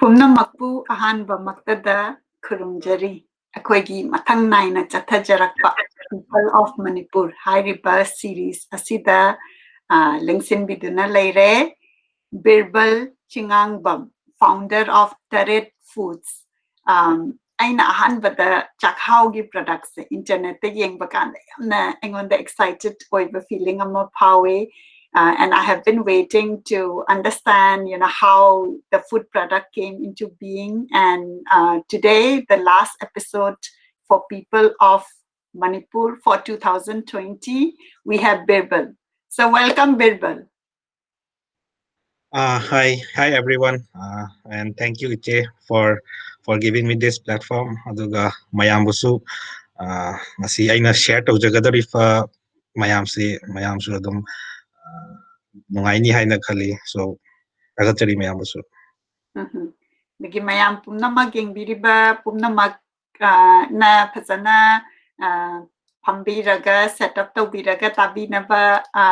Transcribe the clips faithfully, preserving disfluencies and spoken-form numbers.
ꯄꯨꯝꯅꯃꯛꯄꯨ ꯑꯍꯥꯟꯕꯃꯛꯇꯗ ꯈꯨꯔꯨꯝꯖꯔꯤ꯫ ꯑꯩꯈꯣꯏꯒꯤ ꯃꯊꯪ ꯅꯥꯏꯅ ꯆꯠꯊꯖꯔꯛꯄ People of Manipur ꯍꯥꯏꯔꯤꯕ series ꯑꯁꯤꯗ, ꯑ, ꯂꯦꯡꯁꯤꯟꯕꯤꯗꯨꯅ ꯂꯩꯔꯦ ꯕꯤꯔꯕꯜ ꯆꯤꯉꯥꯡꯕꯝ, founder of Taret Foods꯫ ꯑꯝ, ꯑꯩꯅ ꯑꯍꯥꯟꯕꯗ ꯆꯥꯛꯍꯥꯎꯒꯤ productꯁꯦ internetꯇ ꯌꯦꯡꯕ ꯀꯥꯟꯗ ꯌꯥꯝꯅ ꯑꯩꯉꯣꯟꯗ excited ꯑꯣꯏꯕ feeling ꯑꯃ ꯐꯥꯎꯋꯦ꯫ Uh, and I have been waiting to understand, you know, how the food product came into being. And, uh, today, the last episode for People of Manipur for two thousand twenty, we have Birbal. So welcome, Birbal. Uh, hi, hi everyone, uh, and thank you, Iche, for for giving me this platform. ꯑꯗꯨꯒ ꯃꯌꯥꯝꯕꯨꯁꯨ, uh, ꯉꯁꯤ ꯑꯩꯅ share ꯇꯧꯖꯒꯗꯧꯔꯤꯕ ꯃꯌꯥꯝꯁꯤ, ꯃꯌꯥꯝꯁꯨ ꯑꯗꯨꯝ, uh, ꯅꯨꯡꯉꯥꯏꯅꯤ ꯍꯥꯏꯅ ꯈꯜꯂꯤ꯫ So, ꯊꯥꯒꯠꯆꯔꯤ ꯃꯌꯥꯝꯕꯨꯁꯨ꯫ ꯎꯝꯍꯨꯝ꯫ ꯑꯗꯒꯤ ꯃꯌꯥꯝ ꯄꯨꯝꯅꯃꯛ ꯌꯦꯡꯕꯤꯔꯤꯕ ꯄꯨꯝꯅꯃꯛ, ꯑ, ꯅ ꯐꯖꯅ, ꯑ, ꯐꯝꯕꯤꯔꯒ, set up ꯇꯧꯕꯤꯔꯒ ꯇꯥꯕꯤꯅꯕ, ꯑ,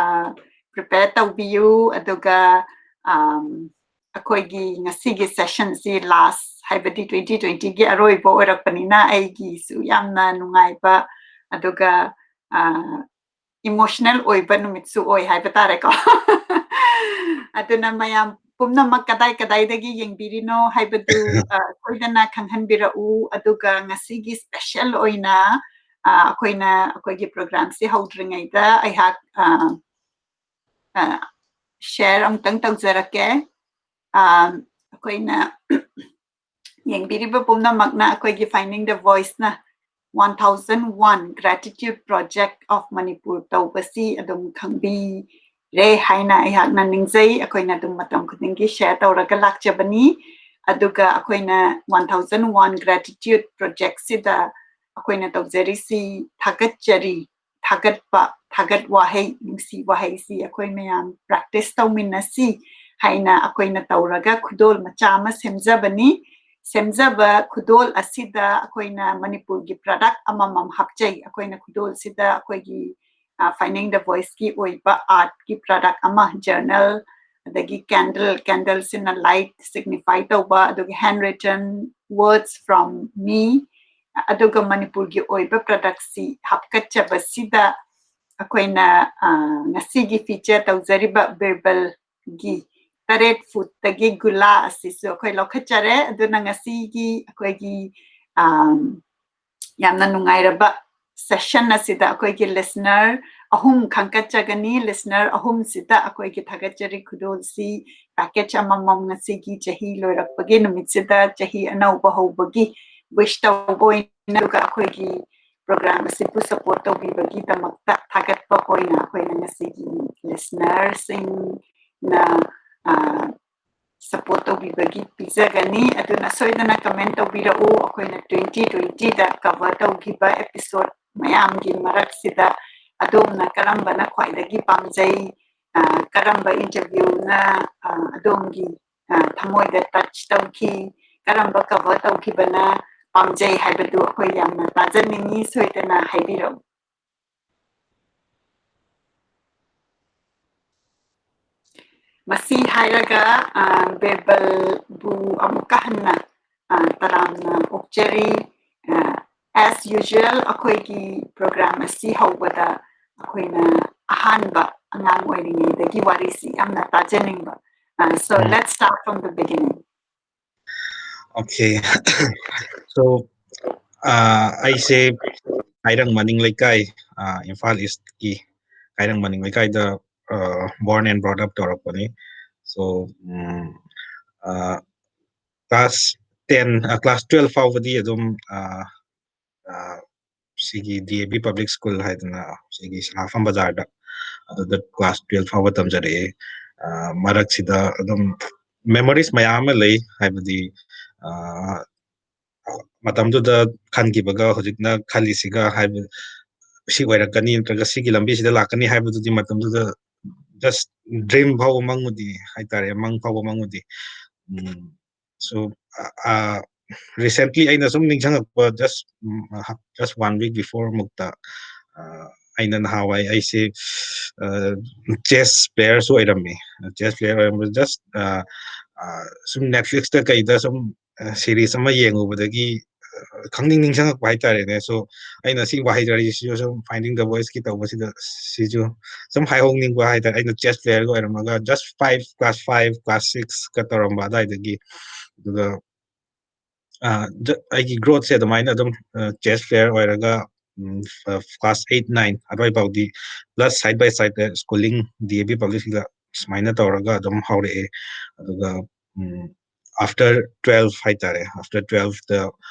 prepare ꯇꯧꯕꯤꯌꯨ꯫ ꯑꯗꯨꯒ, ꯑꯝ, ꯑꯩꯈꯣꯏꯒꯤ ꯉꯁꯤꯒꯤ sessionꯁꯤ last, ꯍꯥꯏꯕꯗꯤ twenty twentyꯒꯤ ꯑꯔꯣꯏꯕ ꯑꯣꯏꯔꯛꯄꯅꯤꯅ ꯑꯩꯒꯤꯁꯨ ꯌꯥꯝꯅ ꯅꯨꯡꯉꯥꯏꯕ, ꯑꯗꯨꯒ, ꯑ, emotional ꯑꯣꯏꯕ ꯅꯨꯃꯤꯠꯁꯨ ꯑꯣꯏ ꯍꯥꯏꯕ ꯇꯥꯔꯦꯀꯣ꯫ ꯑꯗꯨꯅ ꯃꯌꯥꯝ ꯄꯨꯝꯅꯃꯛ ꯀꯗꯥꯏ ꯀꯗꯥꯏꯗꯒꯤ ꯌꯦꯡꯕꯤꯔꯤꯅꯣ ꯍꯥꯏꯕꯗꯨ, ꯑ, ꯁꯣꯏꯗꯅ ꯈꯪꯍꯟꯕꯤꯔꯛꯎ꯫ ꯑꯗꯨꯒ ꯉꯁꯤꯒꯤ special ꯑꯣꯏꯅ, ꯑ, ꯑꯩꯈꯣꯏꯅ ꯑꯩꯈꯣꯏꯒꯤ programꯁꯤ ꯍꯧꯗ꯭ꯔꯤꯉꯩꯗ ꯑꯩꯍꯥꯛ, ꯑ, ꯑ, share ꯑꯃꯨꯛꯇꯪ ꯇꯧꯖꯔꯛꯀꯦ꯫ ꯑ, ꯑꯩꯈꯣꯏꯅ ꯌꯦꯡꯕꯤꯔꯤꯕ ꯄꯨꯝꯅꯃꯛꯅ ꯑꯩꯈꯣꯏꯒꯤ Finding the Voiceꯅ one thousand one Gratitude Project of Manipur ꯇꯧꯕꯁꯤ ꯑꯗꯨꯝ ꯈꯪꯕꯤꯔꯦ ꯍꯥꯏꯅ ꯑꯩꯍꯥꯛꯅ ꯅꯤꯡꯖꯩ꯫ ꯑꯩꯈꯣꯏꯅ ꯑꯗꯨꯝ ꯃꯇꯝ ꯈꯨꯗꯤꯡꯒꯤ share ꯇꯧꯔꯒ ꯂꯥꯛꯆꯕꯅꯤ꯫ ꯑꯗꯨꯒ ꯑꯩꯈꯣꯏꯅ one thousand one Gratitude Projectꯁꯤꯗ ꯑꯩꯈꯣꯏꯅ ꯇꯧꯖꯔꯤꯁꯤ ꯊꯥꯒꯠꯆꯔꯤ, ꯊꯥꯒꯠꯄ, ꯊꯥꯒꯠ ꯋꯥꯍꯩ, ꯅꯨꯡꯁꯤ ꯋꯥꯍꯩꯁꯤ ꯑꯩꯈꯣꯏ ꯃꯌꯥꯝ practice ꯇꯧꯃꯤꯟꯅꯁꯤ ꯍꯥꯏꯅ ꯑꯩꯈꯣꯏꯅ ꯇꯧꯔꯒ ꯈꯨꯗꯣꯜ ꯃꯆꯥ ꯑꯃ ꯁꯦꯝꯖꯕꯅꯤ꯫ ꯁꯦꯝꯖꯕ ꯈꯨꯗꯣꯜ ꯑꯁꯤꯗ ꯑꯩꯈꯣꯏꯅ ꯃꯅꯤꯄꯨꯔꯒꯤ product ꯑꯃꯃꯝ ꯍꯥꯞꯆꯩ꯫ ꯑꯩꯈꯣꯏꯅ ꯈꯨꯗꯣꯜꯁꯤꯗ ꯑꯩꯈꯣꯏꯒꯤ, ꯑ, Finding the Voiceꯀꯤ ꯑꯣꯏꯕ artꯀꯤ product ꯑꯃ, journal, ꯑꯗꯒꯤ candle, candle ꯁꯤꯅ light signify ꯇꯧꯕ, ꯑꯗꯨꯒ handwritten words from me, ꯑꯗꯨꯒ ꯃꯅꯤꯄꯨꯔꯒꯤ ꯑꯣꯏꯕ product ꯁꯤ ꯍꯥꯞꯀꯠꯆꯕꯁꯤꯗ ꯑꯩꯈꯣꯏꯅ, ꯑ, ꯉꯁꯤꯒꯤ feature ꯇꯧꯖꯔꯤꯕ ꯕꯤꯔꯕꯜꯒꯤ ꯇꯔꯦꯠ ꯐꯨꯠꯇꯒꯤ ꯒꯨꯂꯥ ꯑꯁꯤꯁꯨ ꯑꯩꯈꯣꯏ ꯂꯧꯈꯠꯆꯔꯦ꯫ ꯑꯗꯨꯅ ꯉꯁꯤꯒꯤ ꯑꯩꯈꯣꯏꯒꯤ, ꯑ, ꯌꯥꯝꯅ ꯅꯨꯡꯉꯥꯏꯔꯕ session ꯑꯁꯤꯗ ꯑꯩꯈꯣꯏꯒꯤ listener ꯑꯍꯨꯝ ꯈꯟꯒꯠꯆꯒꯅꯤ꯫ Listener ꯑꯍꯨꯝꯁꯤꯗ ꯑꯩꯈꯣꯏꯒꯤ ꯊꯥꯒꯠꯆꯔꯤ ꯈꯨꯗꯣꯜꯁꯤ package ꯑꯃꯃꯝ ꯉꯁꯤꯒꯤ ꯆꯍꯤ ꯂꯣꯏꯔꯛꯄꯒꯤ ꯅꯨꯃꯤꯠꯁꯤꯗ ꯆꯍꯤ ꯑꯅꯧꯕ ꯍꯧꯕꯒꯤ wish ꯇꯧꯕ ꯑꯣꯏꯅ, ꯑꯗꯨꯒ ꯑꯩꯈꯣꯏꯒꯤ program ꯑꯁꯤꯕꯨ support ꯇꯧꯕꯤꯕꯒꯤꯗꯃꯛꯇ ꯊꯥꯒꯠꯄ ꯑꯣꯏꯅ ꯑꯩꯈꯣꯏꯅ ꯉꯁꯤꯒꯤ listener ꯁꯤꯡꯅ, ꯑ, support ꯇꯧꯕꯤꯕꯒꯤ ꯄꯤꯖꯒꯅꯤ꯫ ꯑꯗꯨꯅ ꯁꯣꯏꯗꯅ comment ꯇꯧꯕꯤꯔꯛꯎ꯫ ꯑꯩꯈꯣꯏꯅ twenty twenty ꯗ cover ꯇꯧꯈꯤꯕ episode ꯃꯌꯥꯝꯒꯤ ꯃꯔꯛꯁꯤꯗ ꯑꯗꯣꯝꯅ ꯀꯔꯝꯕꯅ ꯈ꯭ꯋꯥꯏꯗꯒꯤ ꯄꯥꯝꯖꯩ, ꯑ, ꯀꯔꯝꯕ interview ꯅ, ꯑ, ꯑꯗꯣꯝꯒꯤ, ꯑ, ꯊꯃꯣꯏꯗ touch ꯇꯧꯈꯤ, ꯀꯔꯝꯕ cover ꯇꯧꯈꯤꯕꯅ ꯄꯥꯝꯖꯩ ꯍꯥꯏꯕꯗꯨ ꯑꯩꯈꯣꯏ ꯌꯥꯝꯅ ꯇꯥꯖꯅꯤꯡꯉꯤ꯫ ꯁꯣꯏꯗꯅ ꯍꯥꯏꯕꯤꯔꯛꯎ꯫ ꯃꯁꯤ ꯍꯥꯏꯔꯒ, ꯑ, ꯕꯤꯔꯕꯜꯕꯨ ꯑꯃꯨꯛꯀ ꯍꯟꯅ, ꯑ, ꯇꯔꯥꯝꯅ ꯑꯣꯛꯆꯔꯤ꯫ ꯑ, as usual, ꯑꯩꯈꯣꯏꯒꯤ program ꯑꯁꯤ ꯍꯧꯕꯗ ꯑꯩꯈꯣꯏꯅ ꯑꯍꯥꯟꯕ ꯑꯉꯥꯡ ꯑꯣꯏꯔꯤꯉꯩꯗꯒꯤ ꯋꯥꯔꯤꯁꯤ ꯌꯥꯝꯅ ꯇꯥꯖꯅꯤꯡꯕ꯫ ꯑ, so, um. Let's start from the beginning. Okay. So, ꯑ, ꯑꯩꯁꯦ ꯀꯥꯏꯔꯪ ꯃꯅꯤꯡ ꯂꯩꯀꯥꯏ, ꯑ, ꯏꯝꯐꯥꯜ ꯏꯁꯀꯤ ꯀꯥꯏꯔꯪ ꯃꯅꯤꯡ ꯂꯩꯀꯥꯏꯗ, ꯑ, born and brought up ꯇꯧꯔꯛꯄꯅꯤ꯫ So, ꯎꯝ, ꯑ, class ten, ꯑ, class twelve ꯐꯥꯎꯕꯗꯤ ꯑꯗꯨꯝ, ꯑ, ꯑ, ꯁꯤꯒꯤ D A V Public School ꯍꯥꯏꯗꯅ ꯁꯤꯒꯤ ꯁꯉꯥꯐꯝ ꯕꯖꯥꯔꯗ, ꯑꯗꯨꯗ class twelve ꯐꯥꯎꯕ ꯇꯝꯖꯔꯛꯑꯦ꯫ ꯑ, ꯃꯔꯛꯁꯤꯗ ꯑꯗꯨꯝ memories ꯃꯌꯥꯝ ꯑꯃ ꯂꯩ, ꯍꯥꯏꯕꯗꯤ, ꯑ, ꯃꯇꯝꯗꯨꯗ ꯈꯟꯈꯤꯕꯒ ꯍꯧꯖꯤꯛꯅ ꯈꯜꯂꯤꯁꯤꯒ ꯍꯥꯏꯕ, ꯁꯤ ꯑꯣꯏꯔꯛꯀꯅꯤ ꯅꯠꯇ꯭ꯔꯒ ꯁꯤꯒꯤ ꯂꯝꯕꯤꯁꯤꯗ ꯂꯥꯛꯀꯅꯤ ꯍꯥꯏꯕꯗꯨꯗꯤ ꯃꯇꯝꯗꯨꯗ just dream ꯐꯥꯎꯕ ꯃꯪꯉꯨꯗꯦ ꯍꯥꯏꯇꯥꯔꯦ, ꯃꯪ ꯐꯥꯎꯕ ꯃꯪꯉꯨꯗꯦ꯫ ꯎꯝ, so, ꯑ, ꯑ, recently ꯑꯩꯅ ꯁꯨꯝ ꯅꯤꯡꯁꯤꯡꯉꯛꯄ, just, ꯎꯝ, just one week before ꯃꯨꯛꯇ, ꯑ, ꯑꯩꯅ ꯅꯍꯥꯟꯋꯥꯏ ꯑꯩꯁꯦ ꯆꯦꯁ ꯄ꯭ꯂꯦꯌꯔꯁꯨ ꯑꯣꯏꯔꯝꯃꯤ꯫ ꯆꯦꯁ ꯄ꯭ꯂꯦꯌꯔ ꯑꯣꯏꯔꯝꯕ ꯖꯁ ꯁꯨꯝ ꯅꯦꯠꯐ꯭ꯂꯤꯛꯁꯇ ꯀꯩꯗ ꯁꯨꯝ ꯁꯤꯔꯤꯁ ꯑꯃ ꯌꯦꯡꯉꯨꯕꯗꯒꯤ ꯈꯪꯅꯤꯡ ꯅꯤꯡꯁꯤꯡꯉꯛꯄ ꯍꯥꯏꯇꯥꯔꯦꯅꯦ꯫ ꯁꯣ ꯑꯩꯅ ꯁꯤ ꯋꯥꯍꯩ ꯋꯥꯔꯤꯁꯤꯁꯨ ꯁꯨꯝ ꯐꯥꯏꯟꯗꯤꯡ ꯗ ꯚꯣꯏꯁꯀꯤ ꯇꯧꯕꯁꯤꯗ ꯁꯤꯁꯨ ꯁꯨꯝ ꯍꯥꯏꯍꯧꯅꯤꯡꯕ ꯍꯥꯏꯇꯥꯔꯦ꯫ ꯑꯩꯅ ꯆꯦꯁ ꯄ꯭ꯂꯦꯌꯔꯒ ꯑꯣꯏꯔꯝꯃꯒ just five class five class ꯁꯤꯛꯁꯀ ꯇꯧꯔꯝꯕ ꯑꯗꯨꯋꯥꯏꯗꯒꯤ꯫ ꯑꯗꯨꯒ ꯑꯩꯒꯤ ꯒ꯭ꯔꯣꯠꯁꯦ ꯑꯗꯨꯃꯥꯏꯅ ꯑꯗꯨꯝ ꯆꯦꯁ ꯄ꯭ꯂꯦꯌꯔ ꯑꯣꯏꯔꯒ ꯀ꯭ꯂꯥꯁ ꯑꯩꯠ ꯅꯥꯏꯟ ꯑꯗꯨꯋꯥꯏ ꯐꯥꯎꯗꯤ ꯄ꯭ꯂꯁ ꯁꯥꯏꯠ ꯕꯥꯏ ꯁꯥꯏꯠꯇ ꯁ꯭ꯀꯨꯂꯤꯡ ꯗꯤ ꯑꯦ ꯕꯤ ꯄꯕ꯭ꯂꯤꯛꯁꯤꯗ ꯁꯨꯃꯥꯏꯅ ꯇꯧꯔꯒ ꯑꯗꯨꯝ ꯍꯧꯔꯛꯑꯦ꯫ ꯑꯗꯨꯒ ꯑꯥꯐꯇꯔ ꯇꯨꯋꯦꯜꯐ ꯍꯥꯏꯇꯥꯔꯦ, ꯑꯥꯐꯇꯔ ꯇꯨꯋꯦꯜꯐꯇ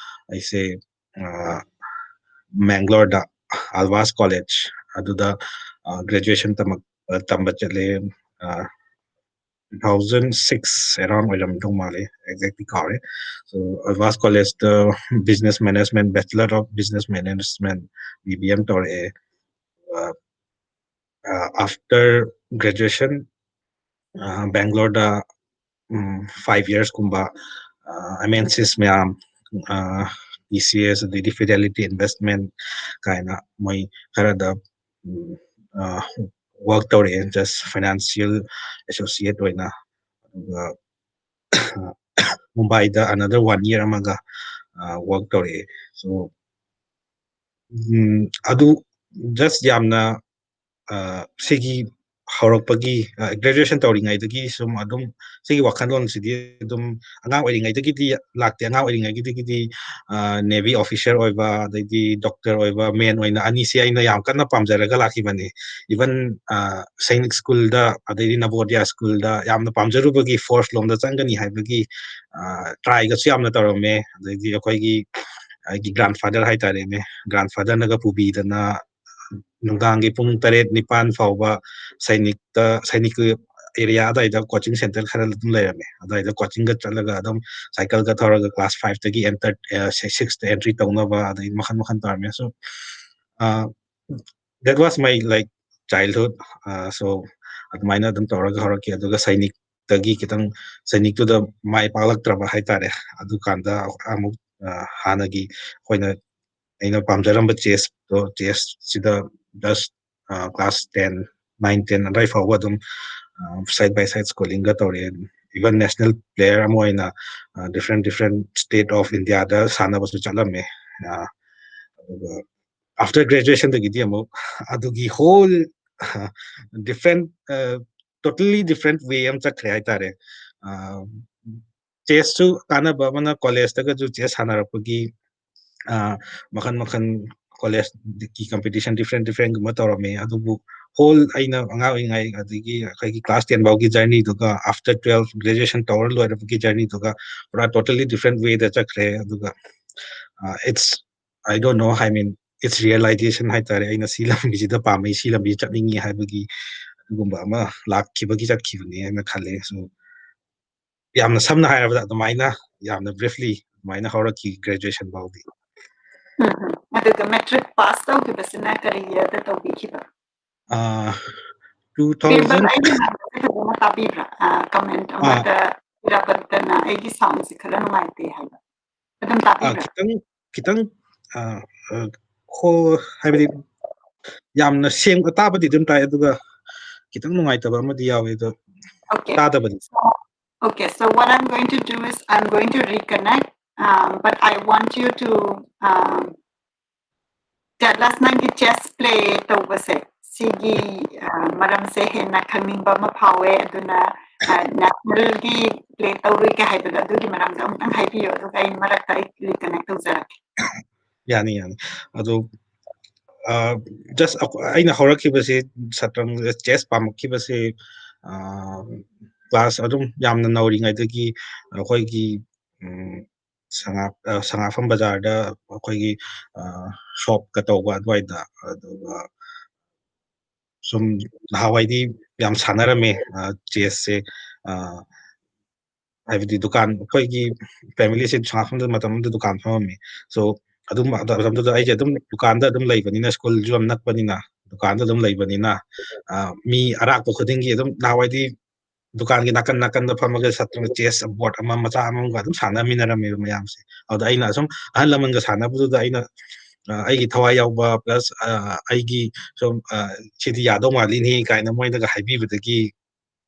ꯑꯩꯁꯦ ꯃꯦꯡꯒ꯭ꯂꯣꯔꯗ ꯑꯜꯋꯥꯁ ꯀꯣꯂꯦꯖ ꯑꯗꯨꯗ ꯒ꯭ꯔꯦꯖꯨꯑꯦꯁꯟ ꯇꯝꯕ ꯆꯠꯂꯦ꯫ ꯇꯨ ꯊꯥꯎꯖꯟ ꯁꯤꯛꯁ ꯑꯦꯔꯥꯎꯟ ꯑꯣꯏꯔꯝꯗꯧ ꯃꯥꯜꯂꯦ, ꯑꯦꯛꯖꯦꯛꯇꯤ ꯀꯥꯎꯔꯦ꯫ ꯁꯣ ꯑꯜꯋꯥꯁ ꯀꯣꯂꯦꯖꯇ business management, bachelor of business management, B B M ꯇꯧꯔꯛꯑꯦ꯫ ꯑꯥꯐꯇꯔ ꯒ꯭ꯔꯦꯖꯨꯑꯦꯁꯟ ꯕꯦꯡꯒ꯭ꯂꯣꯔꯗ ꯐꯥꯏꯚ ꯌꯔꯁꯀꯨꯝꯕ ꯑꯦꯝ ꯑꯦꯟ ꯁꯤꯁ ꯃꯌꯥꯝ, ꯄꯤ ꯁꯤ ꯑꯦꯁ, ꯑꯗꯩꯗꯤ ꯐꯤꯗꯦꯂꯤꯇꯤ ꯏꯟꯚꯦꯁꯃꯦꯟ ꯀꯥꯏꯅ ꯃꯣꯏ ꯈꯔꯗ ꯋꯥꯔꯛ ꯇꯧꯔꯛꯑꯦ, ꯖꯁ ꯐꯥꯏꯅꯥꯟꯁꯤꯌꯦꯜ ꯑꯦꯁꯣꯁꯤꯌꯦꯠ ꯑꯣꯏꯅ꯫ ꯑꯗꯨꯒ ꯃꯨꯝꯕꯥꯏꯗ ꯑꯅꯗꯔ ꯋꯥꯟ ꯏꯌꯔ ꯑꯃꯒ ꯋꯥꯔꯛ ꯇꯧꯔꯛꯑꯦ꯫ ꯁꯣ ꯑꯗꯨ ꯖꯁ ꯌꯥꯝꯅ ꯁꯤꯒꯤ ꯍꯧꯔꯛꯄꯒꯤ, ꯒ꯭ꯔꯦꯖꯨꯑꯦꯁꯟ ꯇꯧꯔꯤꯉꯩꯗꯒꯤ ꯁꯨꯝ ꯑꯗꯨꯝ ꯁꯤꯒꯤ ꯋꯥꯈꯜꯂꯣꯟꯁꯤꯗꯤ ꯑꯗꯨꯝ ꯑꯉꯥꯡ ꯑꯣꯏꯔꯤꯉꯩꯗꯒꯤꯗꯤ ꯂꯥꯛꯇꯦ꯫ ꯑꯉꯥꯡ ꯑꯣꯏꯔꯤꯉꯩꯒꯤꯗꯒꯤꯗꯤ ꯅꯦꯚꯤ ꯑꯣꯐꯤꯁꯔ ꯑꯣꯏꯕ, ꯑꯗꯩꯗꯤ ꯗꯣꯛꯇꯔ ꯑꯣꯏꯕ, ꯃꯦꯟ ꯑꯣꯏꯅ ꯑꯅꯤꯁꯦ ꯑꯩꯅ ꯌꯥꯝ ꯀꯟꯅ ꯄꯥꯝꯖꯔꯒ ꯂꯥꯛꯈꯤꯕꯅꯤ꯫ ꯏꯚꯟ ꯁꯩꯅꯤꯛ ꯁ꯭ꯀꯨꯜꯗ, ꯑꯗꯩꯗꯤ ꯅꯕꯣꯗꯤꯌꯥ ꯁ꯭ꯀꯨꯜꯗ ꯌꯥꯝꯅ ꯄꯥꯝꯖꯔꯨꯕꯒꯤ, ꯐꯣꯔꯁ ꯂꯣꯝꯗ ꯆꯪꯒꯅꯤ ꯍꯥꯏꯕꯒꯤ ꯇ꯭ꯔꯥꯏꯒꯁꯨ ꯌꯥꯝꯅ ꯇꯧꯔꯝꯃꯦ꯫ ꯑꯗꯩꯗꯤ ꯑꯩꯈꯣꯏꯒꯤ, ꯑꯩꯒꯤ ꯒ꯭ꯔꯥꯟꯐꯥꯗꯔ ꯍꯥꯏꯇꯥꯔꯦꯅꯦ, ꯒ꯭ꯔꯥꯟꯐꯥꯗꯔꯅꯒ ꯄꯨꯕꯤꯗꯅ ꯅꯨꯡꯗꯥꯡꯒꯤ ꯄꯨꯡ ꯇꯔꯦꯠ ꯅꯤꯄꯥꯟ ꯐꯥꯎꯕ ꯁꯩꯅꯤꯛꯇ, ꯁꯩꯅꯤꯛꯀꯤ ꯑꯦꯔꯤꯌꯥ ꯑꯗꯨꯋꯥꯏꯗ ꯀꯣꯆꯤꯡ ꯁꯦꯟꯇꯔ ꯈꯔ ꯑꯗꯨꯝ ꯂꯩꯔꯝꯃꯦ꯫ ꯑꯗꯨꯋꯥꯏꯗ ꯀꯣꯆꯤꯡꯒ ꯆꯠꯂꯒ ꯑꯗꯨꯝ ꯁꯥꯏꯀꯜꯒ ꯊꯧꯔꯒ ꯀ꯭ꯂꯥꯁ ꯐꯥꯏꯚꯇꯒꯤ ꯑꯦꯟꯇꯔ ꯁꯤꯛꯁꯇ ꯑꯦꯟꯇ꯭ꯔꯤ ꯇꯧꯅꯕ, ꯑꯗꯩ ꯃꯈꯜ ꯃꯈꯜ ꯇꯧꯔꯝꯃꯦ꯫ ꯁꯣ that was my, like, childhood. ꯁꯣ ꯑꯗꯨꯃꯥꯏꯅ ꯑꯗꯨꯝ ꯇꯧꯔꯒ ꯍꯧꯔꯛꯈꯤ꯫ ꯑꯗꯨꯒ ꯁꯩꯅꯤꯛꯇꯒꯤ ꯈꯤꯇꯪ, ꯁꯩꯅꯤꯛꯇꯨꯗ ꯃꯥꯏ ꯄꯥꯛꯂꯛꯇ꯭ꯔꯕ ꯍꯥꯏꯇꯥꯔꯦ꯫ ꯑꯗꯨꯀꯥꯟꯗ ꯑꯃꯨꯛ ꯍꯥꯟꯅꯒꯤ ꯑꯩꯈꯣꯏꯅ, ꯑꯩꯅ ꯄꯥꯝꯖꯔꯝꯕ ꯆꯦꯁꯇꯣ, ꯆꯦꯁꯁꯤꯗ plus class ten, nine ten ꯑꯗꯨꯋꯥꯏ ꯐꯥꯎꯕ ꯑꯗꯨꯝ ꯁꯥꯏꯠ ꯕꯥꯏ ꯁꯥꯏꯠ ꯁ꯭ꯀꯨꯂꯤꯡꯒ ꯇꯧꯔꯦ꯫ ꯏꯚꯟ ꯅꯦꯁꯅꯦꯜ ꯄ꯭ꯂꯦꯌꯔ ꯑꯃ ꯑꯣꯏꯅ ꯗꯤꯐ꯭ꯔꯦꯟ ꯗꯤꯐ꯭ꯔꯦꯟ ꯁ꯭ꯇꯦꯠ ꯑꯣꯐ ꯏꯟꯗꯤꯌꯥꯗ ꯁꯥꯟꯅꯕꯁꯨ ꯆꯠꯂꯝꯃꯦ꯫ ꯑꯗꯨꯒ ꯑꯥꯐꯇꯔ ꯒ꯭ꯔꯦꯖꯨꯑꯦꯁꯟꯗꯒꯤꯗꯤ ꯑꯃꯨꯛ ꯑꯗꯨꯒꯤ ꯍꯣꯜ ꯗꯤꯐ꯭ꯔꯦꯟ ꯇꯣꯇꯂꯤ ꯗꯤꯐ꯭ꯔꯦꯟ ꯋꯦ ꯑꯃ ꯆꯠꯈ꯭ꯔꯦ ꯍꯥꯏꯇꯥꯔꯦ꯫ ꯆꯦꯁꯁꯨ ꯀꯥꯟꯅꯕ ꯑꯃꯅ ꯀꯣꯂꯦꯖꯇꯒꯁꯨ ꯆꯦꯁ ꯁꯥꯟꯅꯔꯛꯄꯒꯤ ꯃꯈꯜ ꯃꯈꯜ ꯀꯣꯂꯦꯖꯀꯤ ꯀꯝꯄꯤꯇꯤꯁꯟ ꯗꯤꯐ꯭ꯔꯦꯟ ꯗꯤꯐ꯭ꯔꯦꯟꯒꯨꯝꯕ ꯇꯧꯔꯝꯃꯤ꯫ ꯑꯗꯨꯕꯨ ꯍꯣꯜ ꯑꯩꯅ ꯑꯉꯥꯡ ꯑꯣꯏꯔꯤꯉꯩ ꯑꯗꯒꯤ ꯑꯩꯈꯣꯏꯒꯤ ꯀ꯭ꯂꯥꯁ ꯇꯦꯟ ꯐꯥꯎꯒꯤ ꯖꯔꯅꯤꯗꯨꯒ ꯑꯥꯐꯇꯔ ꯇꯨꯋꯦꯜꯐ ꯒ꯭ꯔꯦꯖꯨꯑꯦꯁꯟ ꯇꯧꯔ ꯂꯣꯏꯔꯕꯒꯤ ꯖꯔꯅꯤꯗꯨꯒ ꯄꯨꯔꯥ ꯇꯣꯇꯂꯤ ꯗꯤꯐ꯭ꯔꯦꯟ ꯋꯦꯗ ꯆꯠꯈ꯭ꯔꯦ꯫ ꯑꯗꯨꯒ it's I don't know, I mean, it's realization ꯍꯥꯏꯇꯥꯔꯦ꯫ ꯑꯩꯅ ꯁꯤ ꯂꯝꯕꯤꯁꯤꯗ ꯄꯥꯝꯃꯤ, ꯁꯤ ꯂꯝꯕꯤ ꯆꯠꯅꯤꯡꯉꯤ ꯍꯥꯏꯕꯒꯤ ꯑꯗꯨꯒꯨꯝꯕ ꯑꯃ ꯂꯥꯛꯈꯤꯕꯒꯤ ꯆꯠꯈꯤꯕꯅꯤ ꯍꯥꯏꯅ ꯈꯜꯂꯦ꯫ So, ꯌꯥꯝꯅ ꯁꯝꯅ ꯍꯥꯏꯔꯕꯗ ꯑꯗꯨꯃꯥꯏꯅ, ꯌꯥꯝꯅ ꯕ꯭ꯔꯤꯐꯂꯤ ꯑꯗꯨꯃꯥꯏꯅ ꯍꯧꯔꯛꯈꯤ ꯒ꯭ꯔꯦꯖꯨꯑꯦꯁꯟ ꯐꯥꯎꯗꯤ꯫ ꯎꯝ, ꯎꯝ꯫ ꯑꯗꯨꯒ ꯃꯦꯇ꯭ꯔꯤꯛ ꯄꯥꯁ ꯇꯧꯈꯤꯕꯁꯤꯅ ꯀꯔꯤ ꯏꯌꯔꯗ ꯇꯧꯕꯤꯈꯤꯕ? ꯑꯥ, two thousand ꯑꯩꯅ ꯉꯥꯡꯕꯁꯦ ꯐꯖꯅ ꯇꯥꯕꯤꯕ꯭ꯔꯥ? ꯀꯃꯦꯟ ꯑꯃꯗ ꯏꯔꯥꯕꯠꯇꯅ ꯑꯩꯒꯤ ꯁꯥꯎꯟꯁꯦ ꯈꯔ ꯅꯨꯡꯉꯥꯏꯇꯦ ꯍꯥꯏꯕ꯫ ꯑꯗꯨꯝ ꯑꯥ, ꯇꯥꯕꯤꯕ꯭ꯔꯥ? ꯈꯤꯇꯪ ꯈꯤꯇꯪ ꯑꯥ, ꯑꯥ, ꯍꯣ ꯍꯥꯏꯕꯗꯤ ꯌꯥꯝꯅ ꯁꯦꯡꯅ ꯇꯥꯕꯗꯤ ꯑꯗꯨꯝ ꯇꯥꯏ, ꯑꯗꯨꯒ ꯈꯤꯇꯪ ꯅꯨꯡꯉꯥꯏꯇꯕ ꯑꯃꯗꯤ ꯌꯥꯎꯋꯦ꯫ ꯑꯗꯣ Okay. ꯇꯥꯗꯕꯗꯤ So, okay, so what I'm going to do is I'm going to reconnect, um, but I want you to um, tell us ꯅꯪꯒꯤ ꯆꯦꯁ ꯄ꯭ꯂꯦ ꯇꯧꯕꯁꯦ ꯁꯤꯒꯤ ꯑ, ꯃꯔꯝꯁꯦ ꯍꯦꯟꯅ ꯈꯪꯅꯤꯡꯕ ꯑꯃ ꯐꯥꯎꯋꯦ꯫ ꯑꯗꯨꯅ ꯅꯦꯁꯅꯦꯜꯒꯤ ꯄ꯭ꯂꯦ ꯇꯧꯔꯨꯏꯒꯦ ꯍꯥꯏꯕꯗꯣ ꯑꯗꯨꯒꯤ ꯃꯔꯝꯗ ꯑꯃꯨꯛꯇꯪ ꯍꯥꯏꯕꯤꯌꯣ, ꯑꯗꯨꯒ ꯑꯩ ꯃꯔꯛꯇ ꯑꯩ ꯔꯤꯀꯅꯦꯛ ꯇꯧꯖꯔꯛꯀꯦ꯫ ꯌꯥꯅꯤ, ꯌꯥꯅꯤ꯫ ꯑꯗꯣ ꯖꯁ ꯑꯩꯅ ꯍꯧꯔꯛꯈꯤꯕꯁꯤ, ꯁꯠꯇ꯭ꯔꯪ ꯆꯦꯁ ꯄꯥꯝꯃꯛꯈꯤꯕꯁꯤ ꯀ꯭ꯂꯥꯁ ꯑꯗꯨꯝ ꯌꯥꯝꯅ ꯅꯧꯔꯤꯉꯩꯗꯒꯤ ꯑꯩꯈꯣꯏꯒꯤ ꯎꯝ, ꯁꯉꯥ-, ꯑ, ꯁꯉꯥꯛꯐꯝ ꯕꯖꯥꯔꯗ ꯑꯩꯈꯣꯏꯒꯤ, ꯑ, ꯁꯣꯞꯀ ꯇꯧꯕ ꯑꯗꯨꯋꯥꯏꯗ, ꯑꯗꯨꯒ ꯁꯨꯝ ꯅꯍꯥꯟꯋꯥꯏꯗꯤ ꯌꯥꯝ ꯁꯥꯟꯅꯔꯝꯃꯦ, ꯑ, ꯆꯦꯁꯁꯦ꯫ ꯑ, ꯍꯥꯏꯕꯗꯤ ꯗꯨꯀꯥꯟ, ꯑꯩꯈꯣꯏꯒꯤ ꯐꯦꯃꯤꯂꯤꯁꯦ ꯁꯉꯥꯛꯐꯝꯗ ꯃꯇꯝ ꯑꯃꯗ ꯗꯨꯀꯥꯟ ꯐꯝꯃꯝꯃꯤ꯫ So, ꯑꯗꯨꯝ ꯑꯗ-, ꯃꯇꯝꯗꯨꯗ ꯑꯩꯁꯦ ꯑꯗꯨꯝ ꯗꯨꯀꯥꯟꯗ ꯑꯗꯨꯝ ꯂꯩꯕꯅꯤꯅ, ꯁ꯭ꯀꯨꯜꯁꯨ ꯌꯥꯝ ꯅꯛꯄꯅꯤꯅ, ꯗꯨꯀꯥꯟꯗ ꯑꯗꯨꯝ ꯂꯩꯕꯅꯤꯅ, ꯑ, ꯃꯤ ꯑꯔꯥꯛꯄ ꯈꯨꯗꯤꯡꯒꯤ ꯑꯗꯨꯝ ꯅꯍꯥꯟꯋꯥꯏꯗꯤ ꯗꯨꯀꯥꯟꯒꯤ ꯅꯥꯀꯟ ꯅꯥꯀꯟꯗ ꯐꯝꯃꯒ ꯁꯠꯇ꯭ꯔꯪ ꯆꯦꯁ ꯕꯣꯔꯗ ꯑꯃ ꯃꯆꯥ ꯑꯃꯒ ꯑꯗꯨꯝ ꯁꯥꯟꯅꯃꯤꯟꯅꯔꯝꯃꯦꯕ ꯃꯌꯥꯝꯁꯦ꯫ ꯑꯗꯨꯗ ꯑꯩꯅ ꯑꯁꯨꯝ ꯑꯍꯜ ꯂꯃꯟꯒ ꯁꯥꯟꯅꯕꯗꯨꯗ ꯑꯩꯅ ꯑ, ꯑꯩꯒꯤ ꯊꯋꯥꯏ ꯌꯥꯎꯕ, plus, ꯑ, ꯑꯩꯒꯤ ꯁꯨꯝ, ꯑ, "ꯁꯤꯗꯤ ꯌꯥꯗꯧ ꯃꯥꯜꯂꯤꯅꯦ" ꯀꯥꯏꯅ ꯃꯣꯏꯅꯒ ꯍꯥꯏꯕꯤꯕꯗꯒꯤ,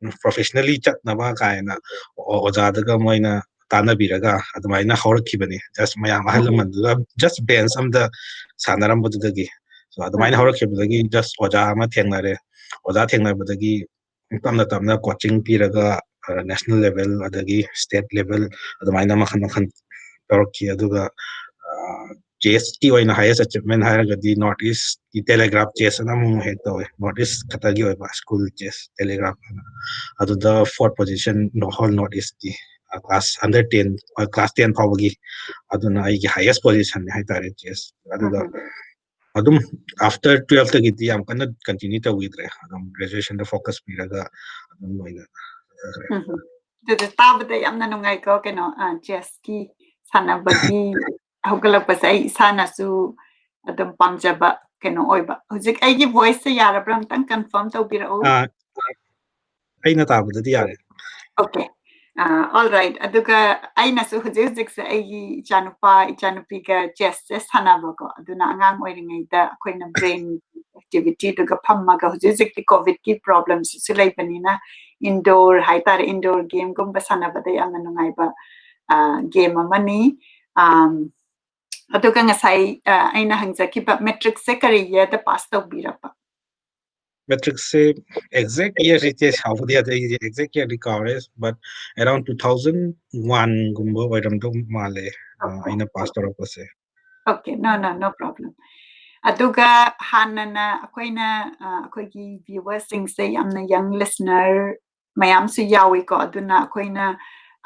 ꯎꯝ, professionally ꯆꯠꯅꯕ ꯀꯥꯏꯅ ꯑꯣ-, ꯑꯣꯖꯥꯗꯒ ꯃꯣꯏꯅ ꯇꯥꯟꯅꯕꯤꯔꯒ ꯑꯗꯨꯃꯥꯏꯅ ꯍꯧꯔꯛꯈꯤꯕꯅꯤ꯫ Just ꯃꯌꯥꯝ ꯑꯍꯜ ꯎꯝ꯫ ꯂꯃꯟꯗꯨꯒ just bench ꯑꯃꯗ ꯁꯥꯟꯅꯔꯝꯕꯗꯨꯗꯒꯤ꯫ So, ꯑꯗꯨꯃꯥꯏꯅ ꯎꯝ꯫ ꯍꯧꯔꯛꯈꯤꯕꯗꯒꯤ just ꯑꯣꯖꯥ ꯑꯃ ꯊꯦꯡꯅꯔꯦ꯫ ꯑꯣꯖꯥ ꯊꯦꯡꯅꯕꯗꯒꯤ ꯇꯞꯅ ꯇꯞꯅ coaching ꯄꯤꯔꯒ, ꯑ, national level ꯑꯗꯒꯤ state level ꯑꯗꯨꯃꯥꯏꯅ ꯃꯈꯜ ꯃꯈꯜ ꯇꯧꯔꯛꯈꯤ꯫ ꯑꯗꯨꯒ, ꯑ, chessꯀꯤ ꯑꯣꯏꯅ highest achievement ꯍꯥꯏꯔꯒꯗꯤ North Eastꯀꯤ Telegraph Chess ꯑꯅ ꯑꯃꯨꯛ ꯍꯦꯛ ꯇꯧꯋꯦ꯫ North East ꯈꯛꯇꯒꯤ ꯑꯣꯏꯕ school chess Telegraph ꯑꯅ꯫ ꯑꯗꯨꯗ fourth position whole North Eastꯀꯤ, ꯑ, class under ten, ꯑ, class ten ꯐꯥꯎꯕꯒꯤ꯫ ꯑꯗꯨꯅ ꯑꯩꯒꯤ highest positionꯅꯤ ꯍꯥꯏꯇꯥꯔꯦ chess꯫ ꯑꯗꯨꯒ ꯎꯝ꯫ ꯑꯗꯨꯝ after twelfthꯇꯒꯤꯗꯤ ꯌꯥꯝ ꯀꯟꯅ continue ꯇꯧꯈꯤꯗ꯭ꯔꯦ꯫ ꯑꯗꯨꯝ graduationꯗ focus ꯄꯤꯔꯒ ꯑꯗꯨꯝ ꯂꯣꯏꯅ ꯆꯠꯈ꯭ꯔꯦ꯫ ꯎꯝ꯫ ꯑꯗꯨꯗꯤ ꯇꯥꯕꯗ ꯌꯥꯝꯅ ꯅꯨꯡꯉꯥꯏꯀꯣ, ꯀꯩꯅꯣ, ꯑ, chessꯀꯤ ꯁꯥꯟꯅꯕꯒꯤ ꯍꯧꯒꯠꯂꯛꯄꯁꯦ ꯑꯩ ꯏꯁꯥꯅꯁꯨ ꯑꯗꯨꯝ ꯄꯥꯝꯖꯕ ꯀꯩꯅꯣ ꯑꯣꯏꯕ꯫ ꯍꯧꯖꯤꯛ ꯑꯩꯒꯤ voiceꯁꯦ ꯌꯥꯔꯕ꯭ꯔꯥ? ꯑꯝꯇꯪ confirm ꯇꯧꯕꯤꯔꯛꯎ꯫ ꯑ, ꯑꯩꯅ ꯇꯥꯕꯗꯗꯤ ꯌꯥꯔꯦ꯫ Okay. ꯑ, all right. ꯑꯗꯨꯒ ꯑꯩꯅꯁꯨ ꯍꯧꯖꯤꯛ ꯍꯧꯖꯤꯛꯁꯦ ꯑꯩꯒꯤ ꯏꯆꯥꯅꯨꯄꯥ, ꯏꯆꯥꯅꯨꯄꯤꯒ chessꯁꯦ ꯁꯥꯟꯅꯕꯀꯣ꯫ ꯑꯗꯨꯅ ꯑꯉꯥꯡ ꯑꯣꯏꯔꯤꯉꯩꯗ ꯑꯩꯈꯣꯏꯅ brain activityꯗꯨꯒ ꯐꯝꯃꯒ, ꯍꯧꯖꯤꯛ ꯍꯧꯖꯤꯛꯇꯤ COVIDꯀꯤ problemꯁꯤꯁꯨ ꯂꯩꯕꯅꯤꯅ, indoor ꯍꯥꯏꯇꯥꯔꯦ, indoor gameꯒꯨꯝꯕ ꯁꯥꯟꯅꯕꯗ ꯌꯥꯝꯅ ꯅꯨꯡꯉꯥꯏꯕ, ꯑ, game ꯑꯃꯅꯤ꯫ ꯑꯝ, ꯑꯗꯨꯒ ꯉꯁꯥꯏ, ꯑ, ꯑꯩꯅ ꯍꯪꯖꯈꯤꯕ matricꯁꯦ ꯀꯔꯤ yearꯗ pass ꯇꯧꯕꯤꯔꯛꯄ? Matricꯁꯦ exact yearꯁꯦ ꯏꯆꯦ ꯁꯥꯎꯕꯗꯤ ꯌꯥꯗꯦ, ꯑꯩꯁꯦ exact yearꯗꯤ ꯀꯥꯎꯔꯦ, but around two thousand oneꯒꯨꯝꯕ ꯑꯣꯏꯔꯝꯗꯧ ꯃꯥꯜꯂꯦ, ꯑ, Okay. ꯑꯩꯅ pass ꯇꯧꯔꯛꯄꯁꯦ꯫ Okay, no, no, no problem. ꯑꯗꯨꯒ ꯍꯥꯟꯅꯅ ꯑꯩꯈꯣꯏꯅ, ꯑ, ꯑꯩꯈꯣꯏꯒꯤ viewerꯁꯤꯡꯁꯦ ꯌꯥꯝꯅ young listener ꯃꯌꯥꯝꯁꯨ ꯌꯥꯎꯏꯀꯣ꯫ ꯑꯗꯨꯅ ꯑꯩꯈꯣꯏꯅ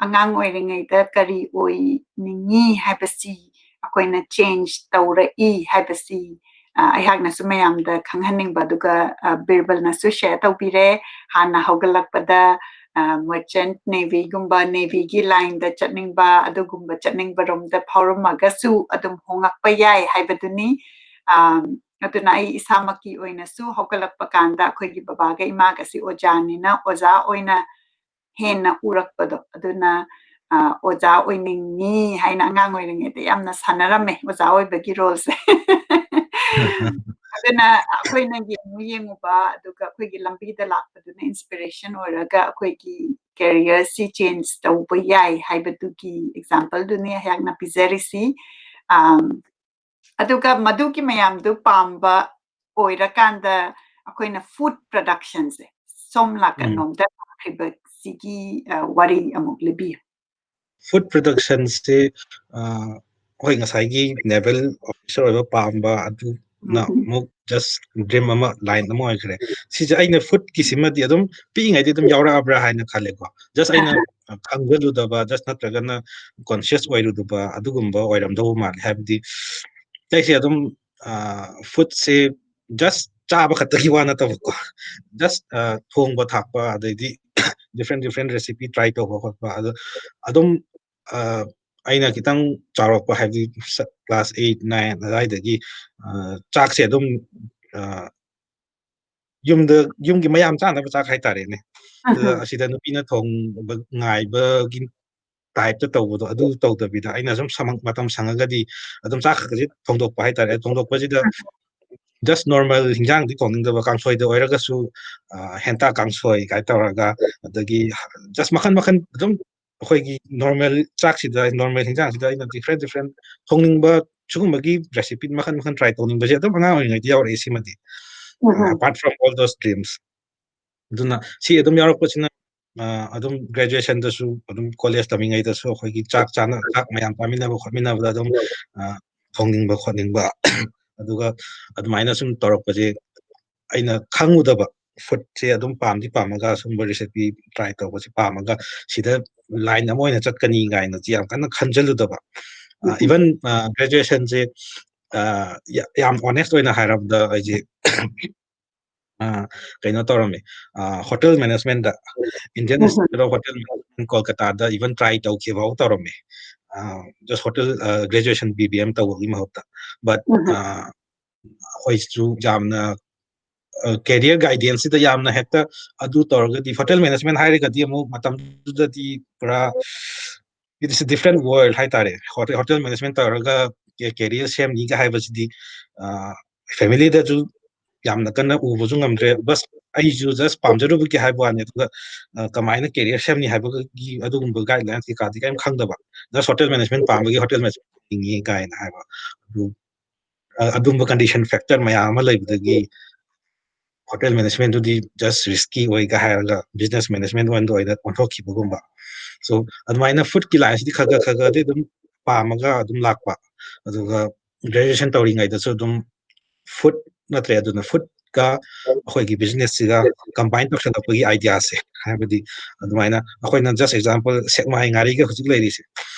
ꯑꯉꯥꯡ ꯑꯣꯏꯔꯤꯉꯩꯗ ꯀꯔꯤ ꯑꯣꯏꯅꯤꯡꯉꯤ ꯍꯥꯏꯕꯁꯤ ꯑꯩꯈꯣꯏꯅ change ꯇꯧꯔꯛꯏ ꯍꯥꯏꯕꯁꯤ, ꯑ, ꯑꯩꯍꯥꯛꯅꯁꯨ ꯃꯌꯥꯝꯗ ꯈꯪꯍꯟꯅꯤꯡꯕ꯫ ꯑꯗꯨꯒ, ꯑ, ꯕꯤꯔꯕꯜꯅꯁꯨ share ꯇꯧꯕꯤꯔꯦ꯫ ꯍꯥꯟꯅ ꯍꯧꯒꯠꯂꯛꯄꯗ, ꯑ, merchant navyꯒꯨꯝꯕ, navyꯒꯤ lineꯗ ꯆꯠꯅꯤꯡꯕ, ꯑꯗꯨꯒꯨꯝꯕ ꯆꯠꯅꯤꯡꯕ ꯔꯣꯝꯗ ꯐꯥꯎꯔꯝꯃꯒꯁꯨ ꯑꯗꯨꯝ ꯍꯣꯡꯉꯛꯄ ꯌꯥꯏ ꯍꯥꯏꯕꯗꯨꯅꯤ꯫ ꯑ, ꯑꯗꯨꯅ ꯑꯩ ꯏꯁꯥꯃꯛꯀꯤ ꯑꯣꯏꯅꯁꯨ ꯍꯧꯒꯠꯂꯛꯄ ꯀꯥꯟꯗ ꯑꯩꯈꯣꯏꯒꯤ ꯕꯕꯥꯒ ꯏꯃꯥꯒꯁꯤ ꯑꯣꯖꯥꯅꯤꯅ, ꯑꯣꯖꯥ ꯑꯣꯏꯅ ꯍꯦꯟꯅ ꯎꯔꯛꯄꯗꯣ꯫ ꯑꯗꯨꯅ, ꯑꯣꯖꯥ ꯑꯣꯏꯅꯤꯡꯉꯤ ꯍꯥꯏꯅ ꯑꯉꯥꯡ ꯑꯣꯏꯔꯤꯉꯩꯗ ꯌꯥꯝꯅ ꯁꯥꯟꯅꯔꯝꯃꯦ, ꯑꯣꯖꯥ ꯑꯣꯏꯕꯒꯤ ꯔꯣꯜꯁꯦ꯫ ꯑꯗꯨꯅ ꯑꯩꯈꯣꯏꯅ ꯌꯦꯡꯉꯨ ꯌꯦꯡꯉꯨꯕ, ꯑꯗꯨꯒ ꯑꯩꯈꯣꯏꯒꯤ ꯂꯝꯕꯤꯗ ꯂꯥꯛꯄꯗꯨꯅ ꯏꯟꯁꯄꯤꯔꯦꯁꯟ ꯑꯣꯏꯔꯒ ꯑꯩꯈꯣꯏꯒꯤ ꯀꯦꯔꯤꯌꯔꯁꯤ ꯆꯦꯟꯖ ꯇꯧꯕ ꯌꯥꯏ ꯍꯥꯏꯕꯗꯨꯒꯤ ꯑꯦꯛꯖꯥꯝꯄꯜꯗꯨꯅꯤ ꯑꯩꯍꯥꯛꯅ ꯄꯤꯖꯔꯤꯁꯤ꯫ ꯑꯝ, ꯑꯗꯨꯒ ꯃꯗꯨꯒꯤ ꯃꯌꯥꯝꯗꯨ ꯄꯥꯝꯕ ꯑꯣꯏꯔꯀꯥꯟꯗ ꯑꯩꯈꯣꯏꯅ ꯐꯨꯗ ꯄ꯭ꯔꯗꯛꯁꯟꯁꯦ ꯁꯣꯝ ꯅꯥꯀꯟꯂꯣꯝꯗ ꯂꯥꯛꯈ꯭ꯔꯤꯕꯁꯤꯒꯤ, ꯑ, ꯋꯥꯔꯤ ꯑꯃꯨꯛ ꯂꯤꯕꯤꯌꯨ꯫ ꯐꯨꯗ ꯄ꯭ꯔꯗꯛꯁꯟꯁꯦ, ꯑ, ꯍꯣꯏ, ꯉꯁꯥꯏꯒꯤ ꯅꯦꯚꯦꯜ ꯑꯣꯐꯤꯁꯔ ꯑꯣꯏꯕ ꯄꯥꯝꯕ ꯑꯗꯨꯅ ꯑꯃꯨꯛ ꯖꯁ ꯗ꯭ꯔꯤꯝ ꯑꯃ, ꯂꯥꯏꯟ ꯑꯃ ꯑꯣꯏꯈ꯭ꯔꯦ꯫ ꯁꯤꯁꯦ ꯑꯩꯅ ꯐꯨꯗꯀꯤꯁꯤꯃꯗꯤ ꯑꯗꯨꯝ ꯄꯤꯛꯏꯉꯩꯗꯤ ꯑꯗꯨꯝ ꯌꯥꯎꯔꯛꯑꯕ꯭ꯔꯥ ꯍꯥꯏꯅ ꯈꯜꯂꯦꯀꯣ꯫ ꯖꯁ ꯑꯩꯅ ꯈꯪꯖꯜꯂꯨꯗꯕ, ꯖꯁ ꯅꯠꯇ꯭ꯔꯒꯅ ꯀꯣꯟꯁꯤꯌꯁ ꯑꯣꯏꯔꯨꯗꯕ ꯑꯗꯨꯒꯨꯝꯕ ꯑꯣꯏꯔꯝꯗꯧꯕ ꯃꯥꯜꯂꯦ꯫ ꯍꯥꯏꯕꯗꯤ ꯑꯩꯁꯦ ꯑꯗꯨꯝ, ꯑ, ꯐꯨꯗꯁꯦ ꯖꯁ ꯆꯥꯕ ꯈꯛꯇꯒꯤ ꯋꯥ ꯅꯠꯇꯕꯀꯣ, ꯖꯁ, ꯑ, ꯊꯣꯡꯕ ꯊꯥꯛꯄ, ꯑꯗꯩꯗꯤ ꯗꯤꯐ꯭ꯔꯦꯟ ꯗꯤꯐ꯭ꯔꯦꯟ ꯔꯦꯁꯤꯄꯤ ꯇ꯭ꯔꯥꯏ ꯇꯧꯕ ꯈꯣꯠꯄ, ꯑꯗꯣ ꯑꯗꯨꯝ, ꯑ, ꯑꯩꯅ ꯈꯤꯇꯪ ꯆꯥꯎꯔꯛꯄ, ꯍꯥꯏꯕꯗꯤ ꯁ-, ꯀ꯭ꯂꯥꯁ ꯑꯩꯠ, ꯅꯥꯏꯟ ꯑꯗꯨꯋꯥꯏꯗꯒꯤ, ꯑ, ꯆꯥꯛꯁꯦ ꯑꯗꯨꯝ, ꯑ, ꯌꯨꯝꯗ, ꯌꯨꯝꯒꯤ ꯃꯌꯥꯝ ꯆꯥꯅꯕ ꯆꯥꯛ ꯍꯥꯏꯇꯥꯔꯦꯅꯦ꯫ ꯑꯗꯨꯗ ꯑꯁꯤꯗ ꯅꯨꯄꯤꯅ ꯊꯣꯡꯕ ꯉꯥꯏꯕꯒꯤ ꯇꯥꯏꯞꯇ ꯇꯧꯕꯗꯣ, ꯑꯗꯨ ꯇꯧꯗꯕꯤꯗ ꯑꯩꯅ ꯁꯨꯝ ꯁꯃꯛ-, ꯃꯇꯝ ꯁꯪꯉꯒꯗꯤ ꯑꯗꯨꯝ ꯆꯥꯛ ꯈꯛ ꯈꯛꯁꯦ ꯊꯣꯡꯗꯣꯛꯄ ꯍꯥꯏꯇꯥꯔꯦ꯫ ꯊꯣꯡꯗꯣꯛꯄꯁꯤꯗ ꯖꯁ ꯅꯣꯔꯃꯦꯜ ꯍꯤꯟꯖꯥꯡꯗꯤ ꯊꯣꯡꯅꯤꯡꯗꯕ, ꯀꯥꯡꯁꯣꯏꯗ ꯑꯣꯏꯔꯒꯁꯨ, ꯑ, ꯍꯦꯟꯇꯥꯛ ꯀꯥꯡꯁꯣꯏ ꯀꯥꯏ ꯇꯧꯔꯒ, ꯑꯗꯒꯤ ꯖꯁ ꯃꯈꯟ ꯃꯈꯟ ꯑꯗꯨꯝ ꯑꯩꯈꯣꯏꯒꯤ ꯅꯣꯔꯃꯦꯜ ꯆꯥꯛꯁꯤꯗ, ꯅꯣꯔꯃꯦꯜ ꯍꯤꯟꯖꯥꯡꯁꯤꯗ ꯑꯩꯅ ꯗꯤꯐ꯭ꯔꯦꯟ ꯗꯤꯐ꯭ꯔꯦꯟ ꯊꯣꯡꯅꯤꯡꯕ, ꯁꯤꯒꯨꯝꯕꯒꯤ ꯔꯦꯁꯤꯄꯤ ꯃꯈꯟ ꯃꯈꯟ ꯇ꯭ꯔꯥꯏ ꯇꯧꯅꯤꯡꯕꯁꯦ ꯑꯗꯨꯝ ꯑꯉꯥꯡ ꯑꯣꯏꯔꯤꯉꯩꯗ ꯌꯥꯎꯔꯛꯑꯦ ꯁꯤꯃꯗꯤ꯫ Apart from all those dreams꯫ ꯑꯗꯨꯅ ꯁꯤ ꯑꯗꯨꯝ ꯌꯥꯎꯔꯛꯄꯁꯤꯅ, ꯑ, ꯑꯗꯨꯝ ꯒ꯭ꯔꯦꯖꯨꯑꯦꯁꯟꯗꯁꯨ, ꯑꯗꯨꯝ ꯀꯣꯂꯦꯖ ꯇꯝꯃꯤꯉꯩꯗꯁꯨ ꯑꯩꯈꯣꯏꯒꯤ ꯆꯥꯛ ꯆꯥꯅ-, ꯆꯥꯛ ꯃꯌꯥꯝ ꯆꯥꯃꯤꯟꯅꯕ ꯈꯣꯠꯃꯤꯟꯅꯕꯗ ꯑꯗꯨꯝ, ꯑ, ꯊꯣꯡꯅꯤꯡꯕ ꯈꯣꯠꯅꯤꯡꯕ꯫ ꯑꯗꯨꯒ ꯑꯗꯨꯃꯥꯏꯅ ꯁꯨꯝ ꯇꯧꯔꯛꯄꯁꯦ ꯑꯩꯅ ꯈꯪꯉꯨꯗꯕ ꯐꯨꯗꯁꯦ ꯑꯗꯨꯝ ꯄꯥꯝꯗꯤ ꯄꯥꯝꯃꯒ, ꯁꯨꯝꯕ ꯔꯦꯁꯤꯄꯤ ꯇ꯭ꯔꯥꯏ ꯇꯧꯕꯁꯦ ꯄꯥꯝꯃꯒ ꯁꯤꯗ ꯂꯥꯏꯟ ꯑꯃ ꯑꯣꯏꯅ ꯆꯠꯀꯅꯤ ꯀꯥꯏꯅꯁꯦ ꯌꯥꯝ ꯀꯟꯅ ꯈꯟꯖꯜꯂꯨꯗꯕ꯫ ꯑ, ꯏꯚꯟ, ꯑ, ꯒ꯭ꯔꯦꯖꯨꯑꯦꯁꯟꯁꯦ, ꯑ, ꯌꯥ-, ꯌꯥꯝ ꯑꯣꯅꯦꯁ ꯑꯣꯏꯅ ꯍꯥꯏꯔꯕꯗ ꯑꯩꯁꯦ, ꯑ, ꯀꯩꯅꯣ ꯇꯧꯔꯝꯃꯦ, ꯑ, ꯍꯣꯇꯦꯜ ꯃꯦꯅꯦꯖꯃꯦꯟꯗ, Indian institute of hotel management ꯀꯣꯜꯀꯇꯥꯗ ꯏꯚꯟ ꯇ꯭ꯔꯥꯏ ꯇꯧꯈꯤꯕꯐꯥꯎ ꯇꯧꯔꯝꯃꯦ꯫ ꯑ, ꯖꯁ ꯍꯣꯇꯦꯜ, ꯑ, ꯒ꯭ꯔꯦꯖꯨꯑꯦꯁꯟ ꯕꯤ ꯕꯤ ꯑꯦꯝ ꯇꯧꯕꯒꯤ ꯃꯍꯨꯠꯇ꯫ But, ꯑ, ꯑꯩꯈꯣꯏꯁꯨ ꯌꯥꯝꯅ, ꯑ, ꯀꯦꯔꯤꯌꯔ ꯒꯥꯏꯗꯦꯟꯁꯁꯤꯗ ꯌꯥꯝꯅ ꯍꯦꯛꯇ ꯑꯗꯨ ꯇꯧꯔꯒꯗꯤ, ꯍꯣꯇꯦꯜ ꯃꯦꯅꯦꯖꯃꯦꯟ ꯍꯥꯏꯔꯒꯗꯤ ꯑꯃꯨꯛ ꯃꯇꯝꯗꯨꯗꯗꯤ ꯄꯨꯔꯥ It is a different world ꯍꯥꯏꯇꯥꯔꯦ꯫ ꯍꯣꯇꯦꯜ ꯃꯦꯅꯦꯖꯃꯦꯟ ꯇꯧꯔꯒ ꯀꯦꯔꯤꯌꯔ ꯁꯦꯝꯅꯤꯒ ꯍꯥꯏꯕꯁꯤꯗꯤ ꯐꯦꯃꯤꯂꯤꯗꯁꯨ ꯌꯥꯝꯅ ꯀꯟꯅ ꯎꯕꯁꯨ ꯉꯝꯗ꯭ꯔꯦ꯫ ꯕꯁ ꯑꯩꯁꯨ ꯖꯁ ꯄꯥꯝꯖꯔꯨꯕꯒꯤ ꯍꯥꯏꯕ ꯋꯥꯅꯤ꯫ ꯑꯗꯨꯒ ꯀꯃꯥꯏꯅ ꯀꯦꯔꯤꯌꯔ ꯁꯦꯝꯅꯤ ꯍꯥꯏꯕꯒꯤ ꯑꯗꯨꯒꯨꯝꯕ ꯒꯥꯏꯗꯂꯥꯏꯟꯁ ꯀꯩꯀꯥꯗꯤ ꯀꯔꯤꯝ ꯈꯪꯗꯕ꯫ ꯖꯁ ꯍꯣꯇꯦꯜ ꯃꯦꯅꯦꯖꯃꯦꯟ ꯄꯥꯝꯕꯒꯤ ꯍꯣꯇꯦꯜ ꯃꯦꯅꯦꯖꯃꯦꯟ ꯇꯧꯅꯤꯡꯉꯤ ꯀꯥꯏꯅ ꯍꯥꯏꯕ꯫ ꯑꯗꯨ ꯑꯗꯨꯝꯕ ꯀꯟꯗꯤꯁꯟ ꯐꯦꯛꯇꯔ ꯃꯌꯥꯝ ꯑꯃ ꯂꯩꯕꯗꯒꯤ ꯍꯣꯇꯦꯜ ꯃꯦꯅꯦꯖꯃꯦꯟꯗꯨꯗꯤ ꯖꯁ ꯔꯤꯁꯀꯤ ꯑꯣꯏꯒ ꯍꯥꯏꯔꯒ ꯕꯤꯖꯤꯅꯦꯁ ꯃꯦꯅꯦꯖꯃꯦꯟ ꯑꯣꯏꯅ ꯑꯣꯏꯅ ꯑꯣꯟꯊꯣꯛꯈꯤꯕꯒꯨꯝꯕ꯫ ꯁꯣ ꯑꯗꯨꯃꯥꯏꯅ ꯐꯨꯗꯀꯤ ꯂꯥꯏꯟꯁꯤꯗꯤ ꯈꯔ ꯈꯔ ꯈꯔ ꯈꯔꯗꯤ ꯑꯗꯨꯝ ꯄꯥꯝꯃꯒ ꯑꯗꯨꯝ ꯂꯥꯛꯄ꯫ ꯑꯗꯨꯒ ꯒ꯭ꯔꯦꯖꯨꯑꯦꯁꯟ ꯇꯧꯔꯤꯉꯩꯗꯁꯨ ꯑꯗꯨꯝ ꯐꯨꯗ ꯅꯠꯇ꯭ꯔꯦ, ꯑꯗꯨꯅ ꯐꯨꯗꯀ ꯑꯩꯈꯣꯏꯒꯤ ꯕꯤꯖꯤꯅꯦꯁꯁꯤꯒ ꯀꯝꯕꯥꯏꯟ ꯇꯧꯁꯜꯂꯛꯄꯒꯤ ꯑꯥꯏꯗꯤꯌꯥꯁꯦ, ꯍꯥꯏꯕꯗꯤ ꯑꯗꯨꯃꯥꯏꯅ ꯑꯩꯈꯣꯏꯅ ꯖꯁ ꯑꯦꯛꯖꯥꯝꯄꯜ ꯁꯦꯛꯃꯥꯏ ꯉꯥꯔꯤꯒ ꯍꯧꯖꯤꯛ ꯂꯩꯔꯤꯁꯦ,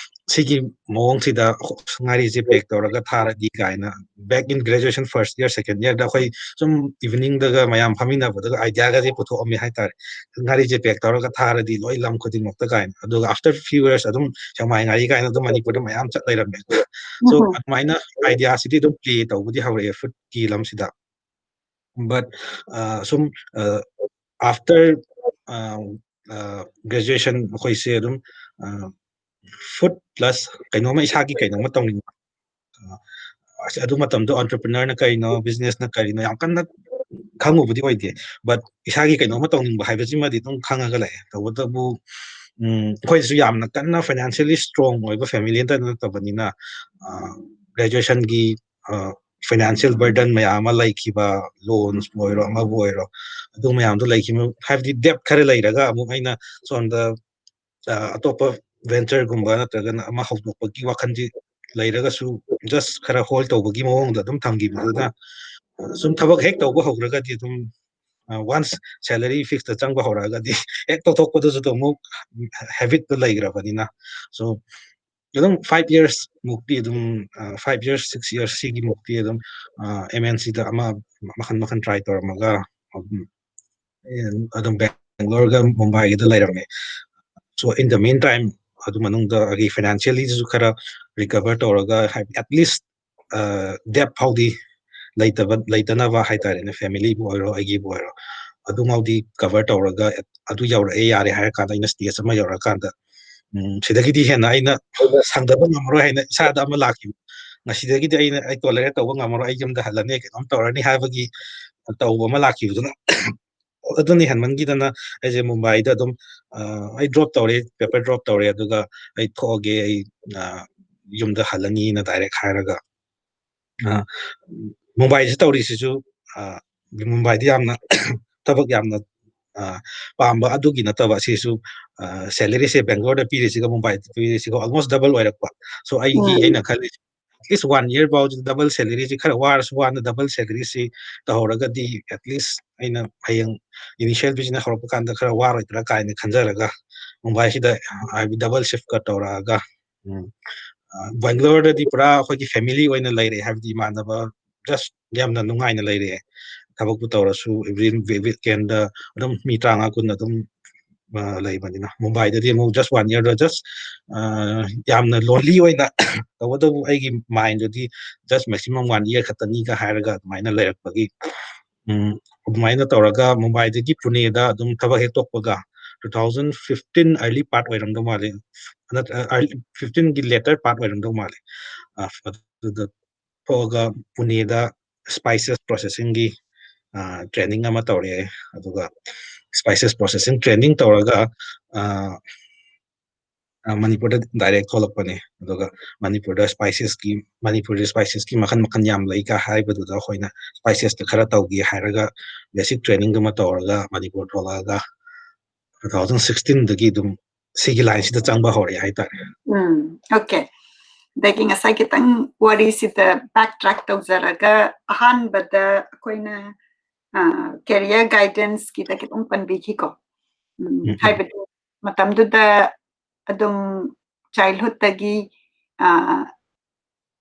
ꯁꯤꯒꯤ ꯃꯑꯣꯡꯁꯤꯗ ꯉꯥꯔꯤꯁꯦ ꯄꯦꯛ ꯇꯧꯔꯒ ꯊꯥꯔꯗꯤ ꯀꯥꯏꯅ back in graduation first year, second yearꯗ ꯑꯩꯈꯣꯏ ꯁꯨꯝ ꯏꯚꯤꯅꯤꯡꯗꯒ ꯃꯌꯥꯝ ꯐꯝꯃꯤꯟꯅꯕꯗꯒ ꯑꯥꯏꯗꯤꯌꯥꯒꯁꯦ ꯄꯨꯊꯣꯛꯑꯝꯃꯦ ꯍꯥꯏꯇꯥꯔꯦ꯫ ꯉꯥꯔꯤꯁꯦ ꯄꯦꯛ ꯇꯧꯔꯒ ꯊꯥꯔꯗꯤ ꯂꯣꯏ ꯂꯝ ꯈꯨꯗꯤꯡꯃꯛꯇ ꯀꯥꯏꯅ꯫ ꯑꯗꯨꯒ after few years ꯑꯗꯨꯝ ꯁꯦꯛꯃꯥꯏ ꯉꯥꯔꯤ ꯀꯥꯏꯅ ꯑꯗꯨꯝ ꯃꯅꯤꯄꯨꯔꯗ ꯃꯌꯥꯝ ꯆꯠ ꯂꯩꯔꯝꯃꯦ꯫ ꯁꯣ ꯑꯗꯨꯃꯥꯏꯅ ꯑꯥꯏꯗꯤꯌꯥꯁꯤꯗꯤ ꯑꯗꯨꯝ ꯄ꯭ꯂꯦ ꯇꯧꯕꯗꯤ ꯍꯧꯔꯛꯑꯦ ꯐꯨꯗꯀꯤ ꯂꯝꯁꯤꯗ꯫ But ꯁꯨꯝ after graduation ꯑꯩꯈꯣꯏꯁꯦ ꯑꯗꯨꯝ ꯐꯨꯗ ꯄ꯭ꯂꯁ ꯀꯩꯅꯣꯝꯃ ꯏꯁꯥꯒꯤ ꯀꯩꯅꯣꯝꯃ ꯇꯧꯅꯤꯡꯕ꯫ ꯑꯗꯨ ꯃꯇꯝꯗꯣ ꯑꯣꯟꯇꯔꯄ꯭ꯔꯤꯅꯔꯅ ꯀꯔꯤꯅꯣ, ꯕꯤꯖꯤꯅꯦꯁꯅ ꯀꯔꯤꯅꯣ ꯌꯥꯝ ꯀꯟꯅ ꯈꯪꯉꯨꯕꯗꯤ ꯑꯣꯏꯗꯦ꯫ But ꯏꯁꯥꯒꯤ ꯀꯩꯅꯣꯝꯃ ꯇꯧꯅꯤꯡꯕ ꯍꯥꯏꯕꯁꯤꯃꯗꯤ ꯑꯗꯨꯝ ꯈꯪꯉꯒ ꯂꯩꯑꯦ꯫ ꯇꯧꯕꯇꯕꯨ ꯑꯩꯈꯣꯏꯁꯨ ꯌꯥꯝꯅ ꯀꯟꯅ ꯐꯥꯏꯅꯥꯟꯁꯤꯌꯦꯜꯂꯤ ꯁ꯭ꯇꯔꯣꯡ ꯑꯣꯏꯕ ꯐꯦꯃꯤꯂꯤ ꯑꯃꯇ ꯅꯠꯇꯕꯅꯤꯅ, ꯒ꯭ꯔꯦꯖꯨꯑꯦꯁꯟꯒꯤ ꯐꯥꯏꯅꯥꯟꯁꯤꯌꯦꯜ ꯕꯔꯗꯟ ꯃꯌꯥꯝ ꯑꯃ ꯂꯩꯈꯤꯕ, ꯂꯣꯟꯁꯄꯨ ꯑꯣꯏꯔꯣ ꯑꯃꯕꯨ ꯑꯣꯏꯔꯣ, ꯑꯗꯨ ꯃꯌꯥꯝꯗꯣ ꯂꯩꯈꯤꯕ꯫ ꯍꯥꯏꯕꯗꯤ ꯗꯦꯞ ꯈꯔ ꯂꯩꯔꯒ ꯑꯃꯨꯛ ꯑꯩꯅ ꯁꯣꯝꯗ ꯑꯇꯣꯞꯄ ꯚꯦꯟꯆꯔꯒꯨꯝꯕ ꯅꯠꯇ꯭ꯔꯒꯅ ꯑꯃ ꯍꯧꯗꯣꯛꯄꯒꯤ ꯋꯥꯈꯜꯁꯤ ꯂꯩꯔꯒꯁꯨ ꯖꯁ ꯈꯔ ꯍꯣꯜ ꯇꯧꯕꯒꯤ ꯃꯑꯣꯡꯗ ꯑꯗꯨꯝ ꯊꯝꯈꯤꯕꯗꯨꯅ, ꯁꯨꯝ ꯊꯕꯛ ꯍꯦꯛ ꯇꯧꯕ ꯍꯧꯈ꯭ꯔꯒꯗꯤ ꯑꯗꯨꯝ ꯋꯥꯟꯁ ꯁꯦꯂꯔꯤ ꯐꯤꯛꯁꯇ ꯆꯪꯕ ꯍꯧꯔꯛꯑꯒꯗꯤ ꯍꯦꯛ ꯇꯧꯊꯣꯛꯄꯗꯨꯁꯨ ꯑꯗꯨꯝ ꯑꯃꯨꯛ ꯍꯦꯕꯤꯠꯇ ꯂꯩꯈ꯭ꯔꯕꯅꯤꯅ꯫ ꯁꯣ ꯑꯗꯨꯝ ꯐꯥꯏꯚ ꯌꯔꯁ ꯃꯨꯛꯇꯤ ꯑꯗꯨꯝ, ꯐꯥꯏꯚ ꯌꯔꯁ ꯁꯤꯛꯁ ꯌꯔꯁ ꯁꯤꯒꯤ ꯃꯨꯛꯇꯤ ꯑꯗꯨꯝ ꯑꯦꯝ ꯑꯦꯟ ꯁꯤꯗ ꯑꯃ ꯃꯈꯜ ꯃꯈꯜ ꯇ꯭ꯔꯥꯏ ꯇꯧꯔꯝꯃꯒ ꯑꯗꯨꯝ ꯑꯗꯨꯝ ꯕꯦꯡꯒ꯭ꯂꯣꯔꯒ ꯃꯨꯝꯕꯥꯏꯒꯤꯗ ꯂꯩꯔꯝꯃꯦ꯫ So in the meantime ꯑꯗꯨ ꯃꯅꯨꯡꯗ ꯑꯩꯒꯤ ꯐꯥꯏꯅꯥꯟꯁꯤꯌꯦꯜꯂꯤꯁꯨ ꯈꯔ ꯔꯤꯀꯚꯔ ꯇꯧꯔꯒ, ꯍꯥꯏꯕꯗꯤ ꯑꯦꯠꯂꯤꯁ ꯗꯦꯞ ꯐꯥꯎꯗꯤ ꯂꯩꯇꯕ ꯂꯩꯇꯅꯕ ꯍꯥꯏꯇꯥꯔꯦꯅꯦ, ꯐꯦꯃꯤꯂꯤꯕꯨ ꯑꯣꯏꯔꯣ ꯑꯩꯒꯤꯕꯨ ꯑꯣꯏꯔꯣ, ꯑꯗꯨꯐꯥꯎꯗꯤ ꯀꯚꯔ ꯇꯧꯔꯒ ꯑꯗꯨ ꯌꯧꯔꯛꯑꯦ ꯌꯥꯔꯦ ꯍꯥꯏꯔ ꯀꯥꯟꯗ ꯑꯩꯅ ꯁ꯭ꯇꯦꯖ ꯑꯃ ꯌꯧꯔꯀꯥꯟꯗ ꯎꯝ, ꯁꯤꯗꯒꯤꯗꯤ ꯍꯦꯟꯅ ꯑꯩꯅ ꯁꯥꯡꯗꯕ ꯉꯝꯃꯔꯣꯏ ꯍꯥꯏꯅ ꯏꯁꯥꯗ ꯑꯃ ꯂꯥꯛꯈꯤꯕ꯫ ꯉꯁꯤꯗꯒꯤꯗꯤ ꯑꯩꯅ, "ꯑꯩ tolerate ꯇꯧꯕ ꯉꯝꯃꯔꯣꯏ, ꯑꯩ ꯌꯨꯝꯗ ꯍꯜꯂꯅꯤ, ꯀꯩꯅꯣꯝ ꯇꯧꯔꯅꯤ" ꯍꯥꯏꯕꯒꯤ ꯇꯧꯕ ꯑꯃ ꯂꯥꯛꯈꯤꯕꯗꯨꯅ, ꯑꯗꯨꯅ ꯍꯦꯟꯃꯟꯈꯤꯗꯅ ꯑꯩꯁꯦ ꯃꯨꯝꯕꯥꯏꯗ ꯑꯗꯨꯝ, ꯑ, ꯑꯩ drop ꯇꯧꯔꯦ, paper drop ꯇꯧꯔꯦ, ꯑꯗꯨꯒ "ꯑꯩ ꯊꯣꯛꯑꯒꯦ, ꯑꯩ, ꯑ, ꯌꯨꯝꯗ ꯍꯜꯂꯅꯤꯅ" direct ꯍꯥꯏꯔꯒ꯫ ꯑ, ꯃꯨꯝꯕꯥꯏꯁꯤ ꯇꯧꯔꯤꯁꯤꯁꯨ, ꯑ, ꯃꯨꯝꯕꯥꯏꯗ ꯌꯥꯝꯅ ꯊꯕꯛ ꯌꯥꯝꯅ, ꯑ, ꯄꯥꯝꯕ ꯑꯗꯨꯒꯤ ꯅꯠꯇꯕ, ꯑꯁꯤꯁꯨ, ꯑ, salaryꯁꯦ ꯕꯦꯡꯒ꯭ꯂꯣꯔꯗ ꯄꯤꯔꯤꯁꯤꯒ ꯃꯨꯝꯕꯥꯏꯗ ꯄꯤꯔꯤꯁꯤꯒ almost double ꯑꯣꯏꯔꯛꯄ꯫ So ꯑꯩꯒꯤ, ꯎꯝ꯫ ꯑꯩꯅ ꯈꯜꯂꯤꯁꯦ, at least one year ꯐꯥꯎꯁꯤ double salaryꯁꯤ, ꯈꯔ ꯋꯥꯔꯁꯨ ꯋꯥꯅ double salaryꯁꯤ ꯇꯧꯍꯧꯔꯒꯗꯤ, at least ꯑꯩꯅ ꯍꯌꯦꯡ initial business ꯍꯧꯔꯛꯄ ꯀꯥꯟꯗ ꯈꯔ ꯋꯥꯔꯣꯏꯗ꯭ꯔꯥ ꯀꯥꯏꯅ ꯈꯟꯖꯔꯒ, ꯃꯨꯝꯕꯥꯏꯁꯤꯗ ꯍꯥꯏꯕꯗꯤ double shiftꯀ ꯇꯧꯔꯛꯑꯒ, ꯎꯝ, ꯑ, ꯕꯦꯡꯒ꯭ꯂꯣꯔꯗꯗꯤ ꯄꯨꯔꯥ ꯑꯩꯈꯣꯏꯒꯤ family ꯑꯣꯏꯅ ꯂꯩꯔꯦ, ꯍꯥꯏꯕꯗꯤ ꯏꯃꯥꯟꯅꯕ just ꯌꯥꯝꯅ ꯅꯨꯡꯉꯥꯏꯅ ꯂꯩꯔꯦ꯫ ꯊꯕꯛꯄꯨ ꯇꯧꯔꯁꯨ every weekendꯗ ꯑꯗꯨꯝ ꯃꯤ ꯇꯔꯥꯃꯉꯥ ꯀꯨꯟ ꯑꯗꯨꯝ, ꯑ, ꯂꯩꯕꯅꯤꯅ꯫ ꯃꯨꯝꯕꯥꯏꯗꯗꯤ ꯑꯃꯨꯛ just one yearꯗ just, ꯑ, ꯌꯥꯝꯅ lonely ꯑꯣꯏꯅ ꯇꯧꯕꯇꯕꯨ ꯑꯩꯒꯤ mindꯗꯗꯤ just maximum one year ꯈꯛꯇꯅꯤꯒ ꯍꯥꯏꯔꯒ ꯑꯗꯨꯃꯥꯏꯅ ꯂꯩꯔꯛꯄꯒꯤ, ꯎꯝ, ꯑꯗꯨꯃꯥꯏꯅ ꯇꯧꯔꯒ ꯃꯨꯝꯕꯥꯏꯗꯒꯤ ꯄꯨꯅꯦꯗ ꯑꯗꯨꯝ ꯊꯕꯛ ꯍꯦꯛ ꯇꯣꯛꯄꯒ two thousand fifteen early part ꯑꯣꯏꯔꯝꯗꯧ ꯃꯥꯜꯂꯦ꯫ ꯅꯠꯇ꯭ꯔ-, ꯑ, early fifteenꯒꯤ latter part ꯑꯣꯏꯔꯝꯗꯧ ꯃꯥꯜꯂꯦ꯫ ꯑ, ꯑꯗꯨꯗ ꯊꯣꯛꯑꯒ ꯄꯨꯅꯦꯗ spices processingꯒꯤ, ꯑ, training ꯑꯃ ꯇꯧꯔꯛꯑꯦ꯫ ꯑꯗꯨꯒ spices processing training ꯇꯧꯔꯒ, ꯑ, ꯑ, ꯃꯅꯤꯄꯨꯔꯗ direct ꯊꯣꯛꯂꯛꯄꯅꯦ꯫ ꯑꯗꯨꯒ ꯃꯅꯤꯄꯨꯔꯗ spicesꯀꯤ, ꯃꯅꯤꯄꯨꯔꯗ spicesꯀꯤ ꯃꯈꯜ ꯃꯈꯜ ꯌꯥꯝ ꯂꯩꯒ ꯍꯥꯏꯕꯗꯨꯗ ꯑꯩꯈꯣꯏꯅ spicesꯇ ꯈꯔ ꯇꯧꯒꯦ ꯍꯥꯏꯔꯒ basic trainingꯗꯨꯃ ꯇꯧꯔꯒ ꯃꯅꯤꯄꯨꯔ ꯊꯣꯛꯂꯛꯑꯒ two thousand sixteenꯗꯒꯤ ꯑꯗꯨꯝ ꯁꯤꯒꯤ lineꯁꯤꯗ ꯆꯪꯕ ꯍꯧꯔꯛꯑꯦ ꯍꯥꯏꯇꯥꯔꯦ꯫ ꯎꯝ, okay꯫ ꯑꯗꯒꯤ ꯉꯁꯥꯏ ꯈꯤꯇꯪ ꯋꯥꯔꯤꯁꯤꯗ backtrack ꯇꯧꯖꯔꯒ ꯑꯍꯥꯟꯕꯗ ꯑꯩꯈꯣꯏꯅ, ꯑ, career guidanceꯀꯤꯗ ꯈꯤꯇꯪ ꯄꯟꯕꯤꯈꯤꯀꯣ꯫ ꯎꯝ, ꯎꯝ, ꯎꯝ꯫ ꯍꯥꯏꯕꯗꯤ ꯃꯇꯝꯗꯨꯗ ꯑꯗꯨꯝ childhoodꯇꯒꯤ, ꯑ,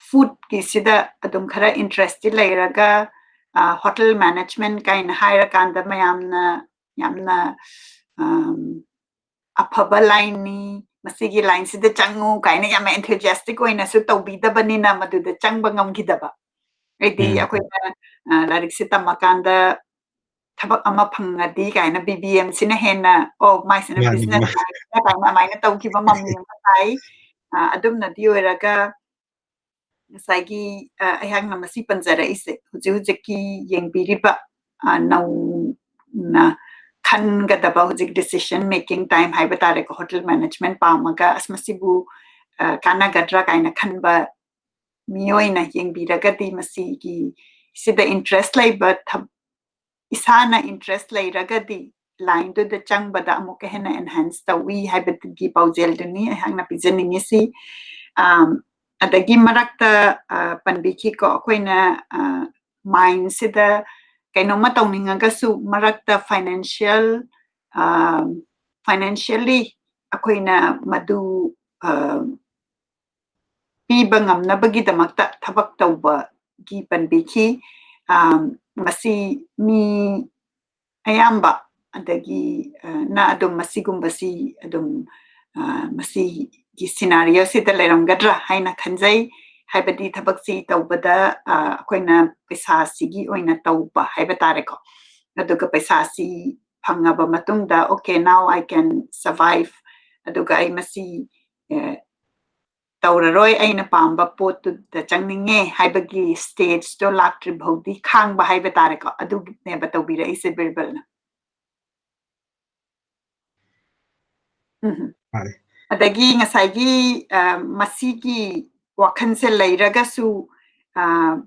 foodꯀꯤꯁꯤꯗ ꯑꯗꯨꯝ ꯈꯔ interestꯇꯤ ꯂꯩꯔꯒ, ꯑ, hotel management ꯀꯥꯏꯅ ꯍꯥꯏꯔꯀꯥꯟꯗ ꯃꯌꯥꯝꯅ ꯌꯥꯝꯅ, ꯑꯝ, "ꯑꯐꯕ lineꯅꯤ, ꯃꯁꯤꯒꯤ lineꯁꯤꯗ ꯆꯪꯉꯨ" ꯀꯥꯏꯅ ꯌꯥꯝꯅ enthusiastic ꯑꯣꯏꯅꯁꯨ ꯇꯧꯕꯤꯗꯕꯅꯤꯅ ꯃꯗꯨꯗ ꯆꯪꯕ ꯉꯝꯈꯤꯗꯕ꯫ ꯍꯥꯏꯗꯤ ꯎꯝ꯫ ꯑꯩꯈꯣꯏꯅ, ꯑ, ꯂꯥꯏꯔꯤꯛꯁꯦ ꯇꯝꯃꯀꯥꯟꯗ ꯊꯕꯛ ꯑꯃ ꯐꯪꯉꯗꯤ ꯀꯥꯏꯅ BBMꯁꯤꯅ ꯍꯦꯟꯅ, "ꯑꯣ, ꯃꯥꯏꯁꯤꯅ ꯃꯥꯅꯤ, business ꯃꯥꯅꯤ꯫ Lineꯗ ꯀꯥꯏꯅ ꯑꯗꯨꯃꯥꯏꯅ ꯇꯧꯈꯤꯕ ꯃꯃꯤ ꯑꯃ ꯇꯥꯏ꯫ ꯑ, ꯑꯗꯨꯝꯅꯗꯤ ꯑꯣꯏꯔꯒ ꯉꯁꯥꯏꯒꯤ, ꯑ, ꯑꯩꯍꯥꯛꯅ ꯃꯁꯤ ꯄꯟꯖꯔꯛꯏꯁꯦ ꯍꯧꯖꯤꯛ ꯍꯧꯖꯤꯛꯀꯤ ꯌꯦꯡꯕꯤꯔꯤꯕ, ꯑ, ꯅꯧꯅ ꯈꯟꯒꯗꯕ ꯍꯧꯖꯤꯛ decision making time ꯍꯥꯏꯕ ꯇꯥꯔꯦꯀꯣ, hotel management ꯄꯥꯝꯃꯒ ꯑꯁ ꯃꯁꯤꯕꯨ, ꯑ, ꯀꯥꯟꯅꯒꯗ꯭ꯔꯥ ꯀꯥꯏꯅ ꯈꯟꯕ ꯃꯤꯑꯣꯏꯅ ꯌꯦꯡꯕꯤꯔꯒꯗꯤ ꯃꯁꯤꯒꯤ ꯁꯤꯗ interest ꯂꯩꯕ ꯊꯕ-, ꯏꯁꯥꯅ interest ꯂꯩꯔꯒꯗꯤ line ꯗꯨꯗ ꯆꯪꯕꯗ ꯑꯃꯨꯛꯀ ꯍꯦꯟꯅ enhance ꯇꯧꯏ ꯍꯥꯏꯕꯗꯨꯒꯤ ꯄꯥꯎꯖꯦꯜꯗꯨꯅꯤ ꯑꯩꯍꯥꯛꯅ ꯄꯤꯖꯅꯤꯡꯉꯤꯁꯤ꯫ ꯑꯝ, ꯑꯗꯒꯤ ꯃꯔꯛꯇ, ꯑ, ꯄꯟꯕꯤꯈꯤꯀꯣ, ꯑꯩꯈꯣꯏꯅ, ꯑ, mind ꯁꯤꯗ ꯀꯩꯅꯣꯝꯃ ꯇꯧꯅꯤꯡꯉꯒꯁꯨ ꯃꯔꯛꯇ financial, ꯑ, financially ꯑꯩꯈꯣꯏꯅ ꯃꯗꯨ, ꯑ, ꯄꯤꯕ ꯉꯝꯅꯕꯒꯤꯗꯃꯛꯇ ꯊꯕꯛ ꯇꯧꯕꯒꯤ ꯄꯟꯕꯤꯈꯤ꯫ ꯑ, ꯃꯁꯤ ꯃꯤ ꯑꯌꯥꯝꯕ, ꯑꯗꯒꯤ, ꯑ, ꯅ ꯑꯗꯨꯝ ꯃꯁꯤꯒꯨꯝꯕꯁꯤ ꯑꯗꯨꯝ, ꯑ, ꯃꯁꯤꯒꯤ scenario ꯁꯤꯗ ꯂꯩꯔꯝꯒꯗ꯭ꯔꯥ ꯍꯥꯏꯅ ꯈꯟꯖꯩ꯫ ꯍꯥꯏꯕꯗꯤ ꯊꯕꯛꯁꯤ ꯇꯧꯕꯗ, ꯑ, ꯑꯩꯈꯣꯏꯅ ꯄꯩꯁꯥꯁꯤꯒꯤ ꯑꯣꯏꯅ ꯇꯧꯕ ꯍꯥꯏꯕ ꯇꯥꯔꯦꯀꯣ꯫ ꯑꯗꯨꯒ ꯄꯩꯁꯥꯁꯤ ꯐꯪꯉꯕ ꯃꯇꯨꯡꯗ, "Okay, now I can survive." ꯑꯗꯨꯒ ꯑꯩ ꯃꯁꯤ, ꯑ, ꯇꯧꯔꯔꯣꯏ, ꯑꯩꯅ ꯄꯥꯝꯕ ꯄꯣꯠꯇꯨꯗ ꯆꯪꯅꯤꯡꯉꯦ ꯍꯥꯏꯕꯒꯤ stage ꯇꯣ ꯂꯥꯛꯇ꯭ꯔꯤ ꯐꯥꯎꯗꯤ ꯈꯥꯡꯕ ꯍꯥꯏꯕ ꯇꯥꯔꯦꯀꯣ, ꯑꯗꯨꯅꯦꯕ ꯇꯧꯕꯤꯔꯛꯏꯁꯦ ꯕꯤꯔꯕꯜꯅ꯫ ꯎꯝ꯫ ꯃꯥꯅꯦ꯫ ꯑꯗꯒꯤ ꯉꯁꯥꯏꯒꯤ, ꯑ, ꯃꯁꯤꯒꯤ ꯋꯥꯈꯜꯁꯦ ꯂꯩꯔꯒꯁꯨ, ꯑ,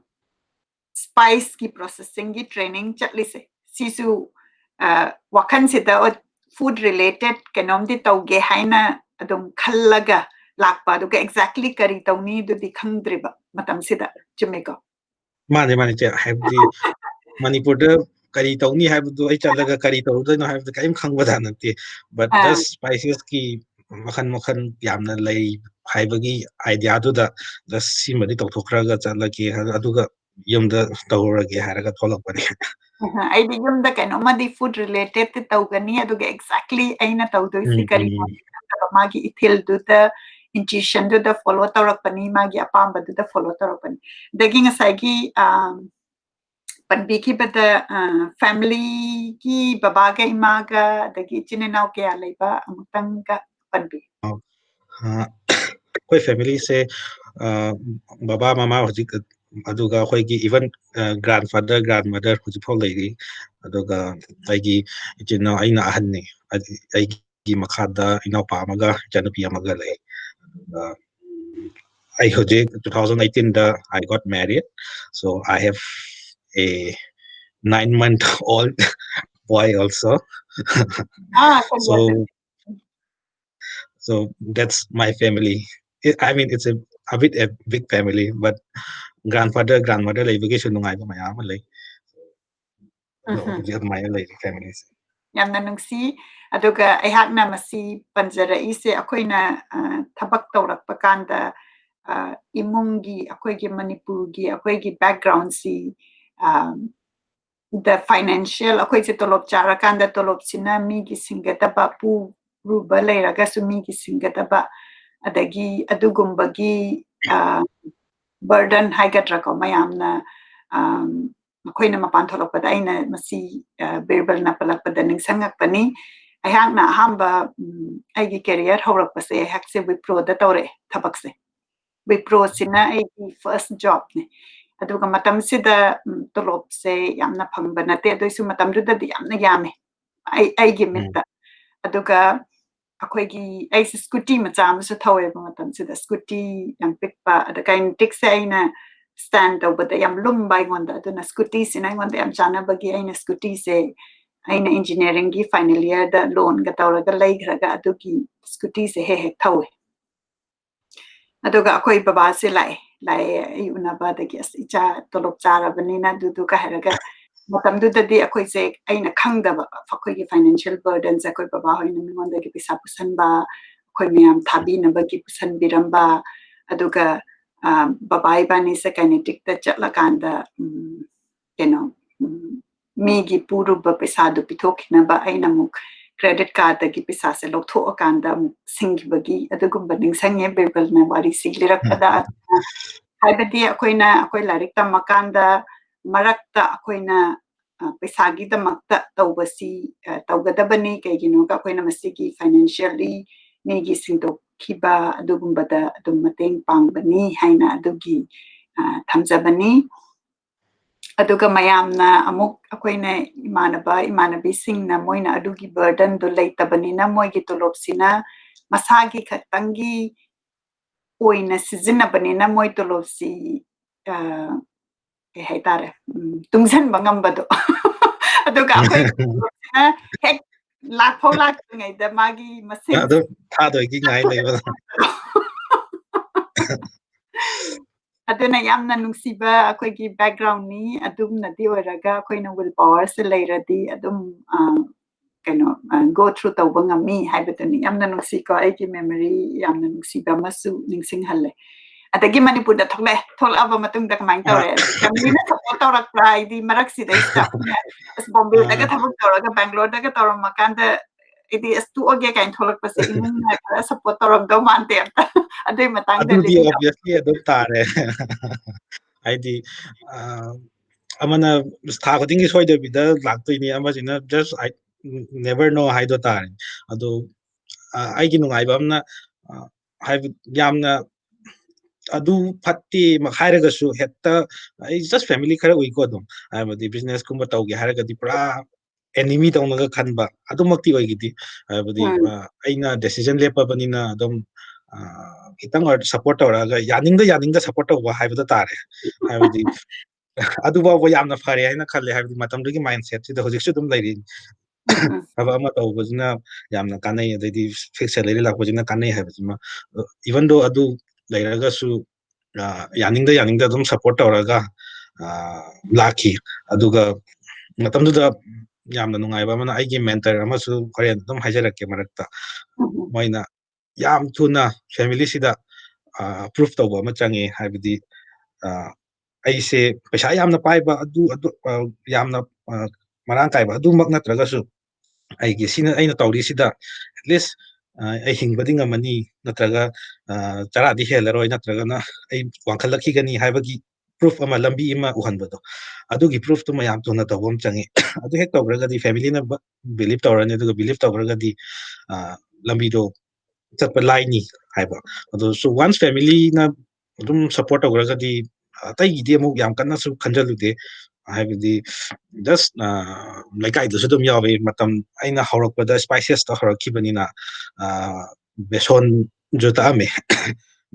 spice ꯀꯤ processing ꯒꯤ training ꯆꯠꯂꯤꯁꯦ, ꯁꯤꯁꯨ, ꯑ, ꯋꯥꯈꯜꯁꯤꯗ, "ꯑꯣ, food related ꯀꯩꯅꯣꯝꯗꯤ ꯇꯧꯒꯦ" ꯍꯥꯏꯅ ꯑꯗꯨꯝ ꯈꯜꯂꯒ ꯂꯥꯛꯄ, ꯑꯗꯨꯒ exactly ꯀꯔꯤ ꯇꯧꯅꯤ ꯑꯗꯨꯗꯤ ꯈꯪꯗ꯭ꯔꯤꯕ ꯃꯇꯝꯁꯤꯗ꯫ ꯆꯨꯝꯃꯤꯀꯣ? ꯃꯥꯅꯦ, ꯃꯥꯅꯦ, ꯏꯆꯦ꯫ ꯍꯥꯏꯕꯗꯤ ꯃꯅꯤꯄꯨꯔꯗ ꯀꯔꯤ ꯇꯧꯅꯤ ꯍꯥꯏꯕꯗꯨ, ꯑꯩ ꯆꯠꯂꯒ ꯀꯔꯤ ꯇꯧꯔꯨꯗꯣꯏꯅꯣ ꯍꯥꯏꯕꯗꯨ ꯀꯔꯤꯝ ꯈꯪꯕꯖꯥꯠ ꯅꯠꯇꯦ꯫ But ah. Just spices ꯀꯤ ꯃꯈꯜ ꯃꯈꯜ ꯌꯥꯝꯅ ꯂꯩ ꯍꯥꯏꯕꯒꯤ idea ꯗꯨꯗ just ꯁꯤꯃꯗꯤ ꯇꯧꯊꯣꯛꯈ꯭ꯔꯒ ꯆꯠꯂꯒꯦ, ꯑꯗꯨꯒ ꯌꯨꯝꯗ ꯇꯧꯔꯒꯦ ꯍꯥꯏꯔꯒ ꯊꯣꯛꯂꯛꯄꯅꯤ꯫ ꯑꯍ, ꯑꯩꯗꯤ ꯌꯨꯝꯗ ꯀꯩꯅꯣꯝꯃꯗꯤ food related ꯇꯧꯒꯅꯤ, ꯑꯗꯨꯒ exactly ꯑꯩꯅ ꯇꯧꯗꯣꯏꯁꯤ ꯎꯝ, ꯀꯔꯤꯅꯣ ꯎꯝ꯫ ꯈꯪꯗꯕ, ꯃꯥꯒꯤ ꯏꯊꯤꯜꯗꯨꯗ, intuition ꯗꯨꯗ follow ꯇꯧꯔꯛꯄꯅꯤ, ꯃꯥꯒꯤ ꯑꯄꯥꯝꯕꯗꯨꯗ follow ꯇꯧꯔꯛꯄꯅꯤ꯫ ꯑꯗꯒꯤ ꯉꯁꯥꯏꯒꯤ, ꯑꯥ, ꯄꯟꯕꯤꯈꯤꯕꯗ, ꯑ, family ꯒꯤ ꯕꯕꯥꯒ ꯏꯃꯥꯒ ꯑꯗꯒꯤ ꯏꯆꯤꯟ ꯏꯅꯥꯎ ꯀꯌꯥ ꯂꯩꯕ ꯑꯃꯨꯛꯇꯪꯒ ꯄꯟꯕꯤꯌꯨ꯫ ꯑ, ꯑꯩꯈꯣꯏ family ꯁꯦ, ꯑ, ꯕꯕꯥ ꯃꯃꯥ ꯍꯧꯖꯤꯛ, ꯑꯗꯨꯒ ꯑꯩꯈꯣꯏꯒꯤ even, ꯑ, grandfather, grandmother ꯍꯧꯖꯤꯛꯐꯥꯎ ꯂꯩꯔꯤ꯫ ꯑꯗꯨꯒ ꯑꯩꯒꯤ ꯏꯆꯤꯟ ꯏꯅꯥꯎ, ꯑꯩꯅ ꯑꯍꯟꯅꯤ꯫ ꯑꯩ-, ꯑꯩꯒꯤ ꯃꯈꯥꯗ ꯏꯅꯥꯎꯄꯥ ꯑꯃꯒ ꯏꯆꯥꯅꯨꯄꯤ ꯑꯃꯒ ꯂꯩ꯫ ꯑꯗꯨꯒ ꯑꯩ ꯍꯧꯖꯤꯛ two thousand eighteen the I got married, so I have a nine month old boy also. Ah, So, so that's my family. It, I mean, it's a, a bit a big family, but grandfather, grandmother ꯂꯩꯕꯒꯤꯁꯨ ꯅꯨꯡꯉꯥꯏꯕ ꯃꯌꯥꯝ ꯑꯃ ꯂꯩ꯫ ꯑꯗꯣ ꯎꯝꯍꯨꯝ꯫ ꯍꯧꯖꯤꯛ ꯑꯗꯨꯃꯥꯏꯅ ꯂꯩꯔꯤ family ꯁꯦ꯫ ꯌꯥꯝꯅ ꯅꯨꯡꯁꯤ꯫ ꯑꯗꯨꯒ ꯑꯩꯍꯥꯛꯅ ꯃꯁꯤ ꯄꯟꯖꯔꯛꯏꯁꯦ, ꯑꯩꯈꯣꯏꯅ, ꯑ, ꯊꯕꯛ ꯇꯧꯔꯛꯄ ꯀꯥꯟꯗ, ꯑ, ꯏꯃꯨꯡꯒꯤ, ꯑꯩꯈꯣꯏꯒꯤ ꯃꯅꯤꯄꯨꯔꯒꯤ ꯑꯩꯈꯣꯏꯒꯤ background ꯁꯤ, ꯑ, the financial, ꯑꯩꯈꯣꯏꯁꯦ ꯇꯣꯂꯣꯞ ꯆꯥꯔꯀꯥꯟꯗ ꯇꯣꯂꯣꯞꯁꯤꯅ ꯃꯤꯒꯤ ꯁꯤꯡꯒꯗꯕ, ꯄꯨꯔꯨꯕ ꯂꯩꯔꯒꯁꯨ ꯃꯤꯒꯤ ꯁꯤꯡꯒꯗꯕ, ꯑꯗꯒꯤ ꯑꯗꯨꯒꯨꯝꯕꯒꯤ, ꯑ, burden ꯍꯥꯏꯒꯗ꯭ꯔꯥꯀꯣ, ꯃꯌꯥꯝꯅ, ꯑ, ꯃꯈꯣꯏꯅ ꯃꯄꯥꯟ ꯊꯣꯛꯂꯛꯄꯗ ꯑꯩꯅ ꯃꯁꯤ, ꯑ, ꯕꯤꯔꯕꯜꯅ ꯄꯜꯂꯛꯄꯗ ꯅꯤꯡꯁꯤꯡꯉꯛꯄꯅꯤ꯫ ꯑꯩꯍꯥꯛꯅ ꯑꯍꯥꯟꯕ, ꯎꯝ, ꯑꯩꯒꯤ career ꯍꯧꯔꯛꯄꯁꯦ ꯑꯩꯍꯥꯛꯁꯦ Wipro ꯗ ꯇꯧꯔꯛꯑꯦ ꯊꯕꯛꯁꯦ꯫ Wipro ꯁꯤꯅ ꯑꯩꯒꯤ first job ꯅꯦ꯫ ꯑꯗꯨꯒ ꯃꯇꯝꯁꯤꯗ, ꯎꯝ, ꯇꯣꯂꯣꯞꯁꯦ ꯌꯥꯝꯅ ꯐꯪꯕ ꯅꯠꯇꯦ, ꯑꯗꯨꯏꯁꯨ ꯃꯇꯝꯗꯨꯗꯗꯤ ꯌꯥꯝꯅ ꯌꯥꯝꯃꯦ ꯑꯩ, ꯑꯩꯒꯤ ꯎꯝ꯫ ꯃꯤꯠꯇ꯫ ꯑꯗꯨꯒ ꯑꯩꯈꯣꯏꯒꯤ, ꯑꯩꯁꯦ scooty ꯃꯆꯥ ꯑꯃꯁꯨ ꯊꯧꯋꯦꯕ ꯃꯇꯝꯁꯤꯗ꯫ Scooty ꯌꯥꯝ ꯄꯤꯛꯄ, ꯑꯗ Kinetic ꯁꯦ ꯑꯩꯅ stand ꯇꯧꯕꯗ ꯌꯥꯝ ꯂꯨꯝꯕ ꯑꯩꯉꯣꯟꯗ, ꯑꯗꯨꯅ scooty ꯁꯤꯅ ꯑꯩꯉꯣꯟꯗ ꯌꯥꯝ ꯆꯥꯟꯅꯕꯒꯤ ꯑꯩꯅ scooty ꯁꯦ, ꯑꯩꯅ engineering ꯒꯤ final year ꯗ loan ꯒ ꯇꯧꯔꯒ ꯂꯩꯈ꯭ꯔꯒ ꯑꯗꯨꯒꯤ scooty ꯁꯦ ꯍꯦꯛ ꯍꯦꯛ ꯊꯧꯋꯦ꯫ ꯑꯗꯨꯒ ꯑꯩꯈꯣꯏ ꯕꯕꯥꯁꯦ ꯂꯥꯛꯑꯦ, ꯂꯥꯛꯑꯦ ꯑꯩ ꯎꯅꯕ, ꯑꯗꯒꯤ "ꯑꯁ, ꯏꯆꯥ ꯇꯣꯂꯣꯞ ꯆꯥꯔꯕꯅꯤꯅ ꯑꯗꯨꯗꯨꯒ" ꯍꯥꯏꯔꯒ, ꯃꯇꯝꯗꯨꯗꯗꯤ ꯑꯩꯈꯣꯏꯁꯦ, ꯑꯩꯅ ꯈꯪꯗꯕ ꯑꯩꯈꯣꯏꯒꯤ financial burden ꯁꯦ, ꯑꯩꯈꯣꯏ ꯕꯕꯥ ꯍꯣꯏꯅ ꯃꯤꯉꯣꯟꯗꯒꯤ ꯄꯩꯁꯥ ꯄꯨꯁꯟꯕ, ꯑꯩꯈꯣꯏ ꯃꯌꯥꯝ ꯊꯥꯕꯤꯅꯕꯒꯤ ꯄꯨꯁꯟꯕꯤꯔꯝꯕ, ꯑꯗꯨꯒ, ꯑ, ꯕꯕꯥ ꯏꯕꯥꯅꯤꯁꯦ Kinetic ꯇ ꯆꯠꯂꯀꯥꯟꯗ, ꯎꯝ, ꯀꯩꯅꯣ, ꯎꯝ, ꯃꯤꯒꯤ ꯄꯨꯔꯨꯕ ꯄꯩꯁꯥꯗꯨ ꯄꯤꯊꯣꯛꯈꯤꯅꯕ ꯑꯩꯅ ꯑꯃꯨꯛ credit card ꯇꯒꯤ ꯄꯩꯁꯥꯁꯦ ꯂꯧꯊꯣꯛꯑꯀꯥꯟꯗ ꯑꯃꯨꯛ ꯁꯤꯡꯈꯤꯕꯒꯤ ꯑꯗꯨꯒꯨꯝꯕ ꯅꯤꯡꯁꯤꯡꯉꯦ ꯕꯤꯔꯕꯜꯅ ꯋꯥꯔꯤꯁꯤ ꯂꯤꯔꯛꯄꯗ꯫ ꯑꯗꯨꯅ ꯍꯥꯏꯕꯗꯤ ꯑꯩꯈꯣꯏꯅ, ꯑꯩꯈꯣꯏ ꯂꯥꯏꯔꯤꯛ ꯇꯝꯃꯀꯥꯟꯗ, ꯃꯔꯛꯇ ꯑꯩꯈꯣꯏꯅ, ꯑ, ꯄꯩꯁꯥꯒꯤꯗꯃꯛꯇ ꯇꯧꯕꯁꯤ, ꯑ, ꯇꯧꯒꯗꯕꯅꯤ꯫ ꯀꯩꯒꯤꯅꯣꯒ ꯑꯩꯈꯣꯏꯅ ꯃꯁꯤꯒꯤ financially ꯃꯤꯒꯤ ꯁꯤꯡꯗꯣꯛꯈꯤꯕ ꯑꯗꯨꯒꯨꯝꯕꯗ ꯑꯗꯨꯝ ꯃꯇꯦꯡ ꯄꯥꯡꯕꯅꯤ ꯍꯥꯏꯅ ꯑꯗꯨꯒꯤ, ꯑ, ꯊꯝꯖꯕꯅꯤ꯫ ꯑꯗꯨꯒ ꯃꯌꯥꯝꯅ ꯑꯃꯨꯛ ꯑꯩꯈꯣꯏꯅ ꯏꯃꯥꯟꯅꯕ ꯏꯃꯥꯟꯅꯕꯤꯁꯤꯡꯅ ꯃꯣꯏꯅ ꯑꯗꯨꯒꯤ burdenꯗꯨ ꯂꯩꯇꯕꯅꯤꯅ ꯃꯣꯏꯒꯤ ꯇꯣꯂꯣꯞꯁꯤꯅ ꯃꯁꯥꯒꯤ ꯈꯛꯇꯪꯒꯤ ꯑꯣꯏꯅ ꯁꯤꯖꯤꯟꯅꯕꯅꯤꯅ ꯃꯣꯏ ꯇꯣꯂꯣꯞꯁꯤ, ꯑ, ꯀꯩ ꯍꯥꯏꯇꯥꯔꯦ, ꯎꯝ, ꯇꯨꯡꯁꯤꯟꯕ ꯉꯝꯕꯗꯣ꯫ ꯑꯗꯨꯒ ꯑꯩꯈꯣꯏ ꯇꯣꯂꯣꯞꯁꯤꯅ ꯍꯦꯛ ꯂꯥꯛꯐꯧ ꯂꯥꯛꯇ꯭ꯔꯤꯉꯩꯗ ꯃꯥꯒꯤ ꯃꯁꯤꯡ ꯑꯗꯨꯝ ꯊꯥꯗꯣꯏꯒꯤ ꯉꯥꯏ ꯂꯩꯕꯗꯣ꯫ ꯑꯗꯨꯅ ꯌꯥꯝꯅ ꯅꯨꯡꯁꯤꯕ ꯑꯩꯈꯣꯏꯒꯤ backgroundꯅꯤ꯫ ꯑꯗꯨꯝꯅꯗꯤ ꯑꯣꯏꯔꯒ ꯑꯩꯈꯣꯏꯅ will powerꯁꯦ ꯂꯩꯔꯗꯤ ꯑꯗꯨꯝ, ꯑ, ꯀꯩꯅꯣ, ꯑ, go through ꯇꯧꯕ ꯉꯝꯃꯤ ꯍꯥꯏꯕꯗꯨꯅꯤ꯫ ꯌꯥꯝꯅ ꯅꯨꯡꯁꯤꯀꯣ, ꯑꯩꯒꯤ memory ꯌꯥꯝꯅ ꯅꯨꯡꯁꯤꯕ ꯑꯃꯁꯨ ꯅꯤꯡꯁꯤꯡꯍꯜꯂꯦ꯫ ꯑꯗꯒꯤ ꯃꯅꯤꯄꯨꯔꯗ ꯊꯣꯛꯂꯛꯑꯦ꯫ ꯊꯣꯛꯂꯛꯑꯕ ꯃꯇꯨꯡꯗ ꯀꯃꯥꯏꯅ ꯑ꯫ ꯇꯧꯔꯦ? Familyꯅ support ꯇꯧꯔꯛꯄ꯭ꯔꯥ? ꯍꯥꯏꯗꯤ ꯃꯔꯛꯁꯤꯗꯩꯁꯤꯗ ꯑꯩꯈꯣꯏꯅ ꯑꯁ, ꯕꯣꯝꯕꯦꯗꯒ ꯑ꯫ ꯊꯕꯛ ꯇꯧꯔꯒ ꯕꯦꯡꯒ꯭ꯂꯣꯔꯗꯒ ꯇꯧꯔꯝꯃꯀꯥꯟꯗ ꯑꯩꯗꯤ ꯑꯁ, ꯇꯣꯛꯑꯒꯦ ꯀꯥꯏꯅ ꯊꯣꯛꯂꯛꯄꯁꯦ ꯏꯃꯨꯡꯅ ꯈꯔ support ꯇꯧꯔꯝꯗꯧ ꯃꯥꯟꯗꯦ ꯑꯝꯇ꯫ ꯑꯗꯨꯏ ꯃꯇꯥꯡꯗ ꯑꯗꯨꯗꯤ ꯂꯤꯕꯤꯔꯛꯑꯣ꯫ Obviously ꯑꯗꯨꯝ ꯇꯥꯔꯦ꯫ ꯍꯥꯏꯗꯤ, ꯑ, ꯑꯃꯅ ꯊꯥ ꯈꯨꯗꯤꯡꯒꯤ ꯁꯣꯏꯗꯕꯤꯗ ꯂꯥꯛꯇꯣꯏꯅꯤ, ꯑꯃꯁꯤꯅ just I never know ꯍꯥꯏꯗꯣ ꯇꯥꯔꯦ꯫ ꯑꯗꯣ, ꯑ, ꯑꯩꯒꯤ ꯅꯨꯡꯉꯥꯏꯕ ꯑꯃꯅ, ꯑ, ꯍꯥꯏꯕ ꯌꯥꯝꯅ ꯑꯗꯨ ꯐꯠꯇꯦ ꯍꯥꯏꯔꯒꯁꯨ ꯍꯦꯛꯇ ꯑꯩ just family ꯈꯔ ꯎꯏꯀꯣ ꯑꯗꯨꯝ꯫ ꯍꯥꯏꯕꯗꯤ businessꯀꯨꯝꯕ ꯇꯧꯒꯦ ꯍꯥꯏꯔꯒꯗꯤ ꯄꯨꯔꯥ enemy ꯇꯧꯅꯒ ꯈꯟꯕ ꯑꯗꯨꯃꯛꯇꯤ ꯑꯣꯏꯈꯤꯗꯦ꯫ ꯍꯥꯏꯕꯗꯤ, ꯎꯝ꯫ ꯑ, ꯑꯩꯅ decision ꯂꯦꯞꯄꯕꯅꯤꯅ ꯑꯗꯨꯝ, ꯑ, ꯈꯤꯇꯪ ꯑꯣꯏꯔꯁꯨ support ꯇꯧꯔꯛꯑꯒ ꯌꯥꯅꯤꯡꯗ ꯌꯥꯅꯤꯡꯗ support ꯇꯧꯕ ꯍꯥꯏꯕꯗꯣ ꯇꯥꯔꯦ꯫ ꯍꯥꯏꯕꯗꯤ ꯑꯗꯨ ꯐꯥꯎꯕ ꯌꯥꯝꯅ ꯐꯔꯦ ꯍꯥꯏꯅ ꯈꯜꯂꯦ꯫ ꯍꯥꯏꯕꯗꯤ ꯃꯇꯝꯗꯨꯒꯤ mindsetꯁꯤꯗ ꯍꯧꯖꯤꯛꯁꯨ ꯑꯗꯨꯝ ꯂꯩꯔꯤ꯫ ꯎꯝ, ꯎꯝ꯫ ꯊꯕꯛ ꯑꯃ ꯇꯧꯕꯁꯤꯅ ꯌꯥꯝꯅ ꯀꯥꯟꯅꯩ, ꯑꯗꯩꯗꯤ fix salary ꯂꯥꯛꯄꯁꯤꯅ ꯀꯥꯟꯅꯩ ꯍꯥꯏꯕꯁꯤꯃ, even though ꯑꯗꯨ ꯂꯩꯔꯒꯁꯨ, ꯑ, ꯌꯥꯅꯤꯡꯗ ꯌꯥꯅꯤꯡꯗ ꯑꯗꯨꯝ support ꯇꯧꯔꯒ, ꯑ, ꯂꯥꯛꯈꯤ꯫ ꯑꯗꯨꯒ ꯃꯇꯝꯗꯨꯗ ꯌꯥꯝꯅ ꯅꯨꯡꯉꯥꯏꯕ ꯑꯃꯅ ꯑꯩꯒꯤ mentor ꯑꯃꯁꯨ ꯍꯣꯔꯦꯟ ꯑꯗꯨꯝ ꯍꯥꯏꯖꯔꯛꯀꯦ ꯃꯔꯛꯇ꯫ ꯎꯝ, ꯎꯝ꯫ ꯃꯣꯏꯅ ꯌꯥꯝ ꯊꯨꯅ familyꯁꯤꯗ, ꯑ, prove ꯇꯧꯕ ꯑꯃ ꯆꯪꯉꯦ꯫ ꯍꯥꯏꯕꯗꯤ, ꯑ, ꯑꯩꯁꯦ ꯄꯩꯁꯥ ꯌꯥꯝꯅ ꯄꯥꯏꯕ ꯑꯗꯨ, ꯑꯗꯨ, ꯑ, ꯌꯥꯝꯅ, ꯑ, ꯃꯔꯥꯡ ꯀꯥꯏꯕ ꯑꯗꯨꯃꯛ ꯅꯠꯇ꯭ꯔꯒꯁꯨ ꯑꯩꯒꯤ ꯁꯤꯅ ꯑꯩꯅ ꯇꯧꯔꯤꯁꯤꯗ at least, ꯑ, ꯑꯩ ꯍꯤꯡꯕꯗꯤ ꯉꯝꯃꯅꯤ, ꯅꯠꯇ꯭ꯔꯒ, ꯑ, ꯆꯔꯥꯗꯤ ꯍꯦꯜꯂꯔꯣꯏ, ꯅꯠꯇ꯭ꯔꯒꯅ ꯑꯩ ꯋꯥꯡꯈꯠꯂꯛꯈꯤꯒꯅꯤ ꯍꯥꯏꯕꯒꯤ proof ꯑꯃ, ꯂꯝꯕꯤ ꯑꯃ ꯎꯍꯟꯕꯗꯣ, ꯑꯗꯨꯒꯤ proof ꯇꯨꯃ ꯌꯥꯝ ꯊꯨꯅ ꯇꯧꯕ ꯑꯃ ꯆꯪꯉꯤ꯫ ꯑꯗꯨ ꯍꯦꯛ ꯇꯧꯈ꯭ꯔꯒꯗꯤ family ꯅ ꯕ-, believe ꯇꯧꯔꯅꯤ, ꯑꯗꯨꯒ believe ꯇꯧꯈ꯭ꯔꯒꯗꯤ, ꯑ, ꯂꯝꯕꯤꯗꯣ ꯆꯠꯄ ꯂꯥꯏꯅꯤ ꯍꯥꯏꯕ꯫ ꯑꯗꯣ, so, once family ꯅ ꯑꯗꯨꯝ support ꯇꯧꯈ꯭ꯔꯒꯗꯤ, ꯑꯇꯩꯒꯤꯗꯤ ꯑꯃꯨꯛ ꯌꯥꯝ ꯀꯟꯅꯁꯨ ꯈꯟꯖꯜꯂꯨꯗꯦ꯫ ꯍꯥꯏꯕꯗꯤ, just, ꯑ, ꯂꯩꯀꯥꯏꯗꯁꯨ ꯑꯗꯨꯝ ꯌꯥꯎꯋꯤ꯫ ꯃꯇꯝ ꯑꯩꯅ ꯍꯧꯔꯛꯄꯗ spices ꯇ ꯍꯧꯔꯛꯈꯤꯕꯅꯤꯅ, ꯑ, ꯕꯦꯁꯣꯟꯁꯨ ꯇꯛꯑꯝꯃꯦ꯫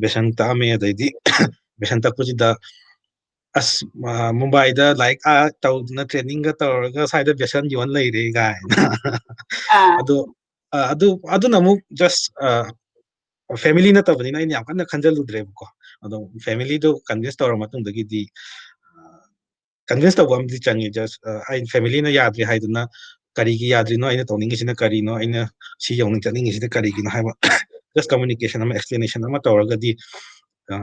ꯕꯦꯁꯟ ꯇꯛꯑꯝꯃꯦ, ꯑꯗꯩꯗꯤ ꯕꯦꯁꯟ ꯇꯛꯄꯁꯤꯗ, "ꯑꯁ, ꯑ, ꯃꯨꯝꯕꯥꯏꯗ ꯂꯥꯏꯔꯤꯛ, ꯑ, ꯇꯧꯗꯅ training ꯒ ꯇꯧꯔꯒ ꯁ꯭ꯋꯥꯏꯗ ꯕꯦꯁꯟ ꯌꯣꯟ ꯂꯩꯔꯦ" ꯀꯥꯏꯅ꯫ ꯑꯥ꯫ ꯑꯗꯣ, ꯑ, ꯑꯗꯨ, ꯑꯗꯨꯅ ꯑꯃꯨꯛ just, ꯑ, family ꯅꯠꯇꯕꯅꯤꯅ ꯑꯩꯅ ꯌꯥꯝ ꯀꯟꯅ ꯈꯟꯖꯜꯂꯨꯗ꯭ꯔꯦꯕꯀꯣ꯫ ꯑꯗꯣ family ꯗꯣ convince ꯇꯧꯔ ꯃꯇꯨꯡꯗꯒꯤꯗꯤ, ꯑ, convince ꯇꯧꯕ ꯑꯃꯗꯤ ꯆꯪꯉꯤ꯫ Just, ꯑ, ꯑꯩ family ꯅ ꯌꯥꯗ꯭ꯔꯦ ꯍꯥꯏꯗꯨꯅ, "ꯀꯔꯤꯒꯤ ꯌꯥꯗ꯭ꯔꯤꯅꯣ? ꯑꯩꯅ ꯇꯧꯅꯤꯡꯉꯤꯁꯤꯅ ꯀꯔꯤꯅꯣ? ꯑꯩꯅ ꯁꯤ ꯌꯧꯅꯤꯡ ꯆꯠꯅꯤꯡꯉꯤꯁꯤꯅ ꯀꯔꯤꯒꯤꯅꯣ?" ꯍꯥꯏꯕ just communication ꯑꯃ, explanation ꯑꯃ ꯇꯧꯔꯒꯗꯤ, ꯑ,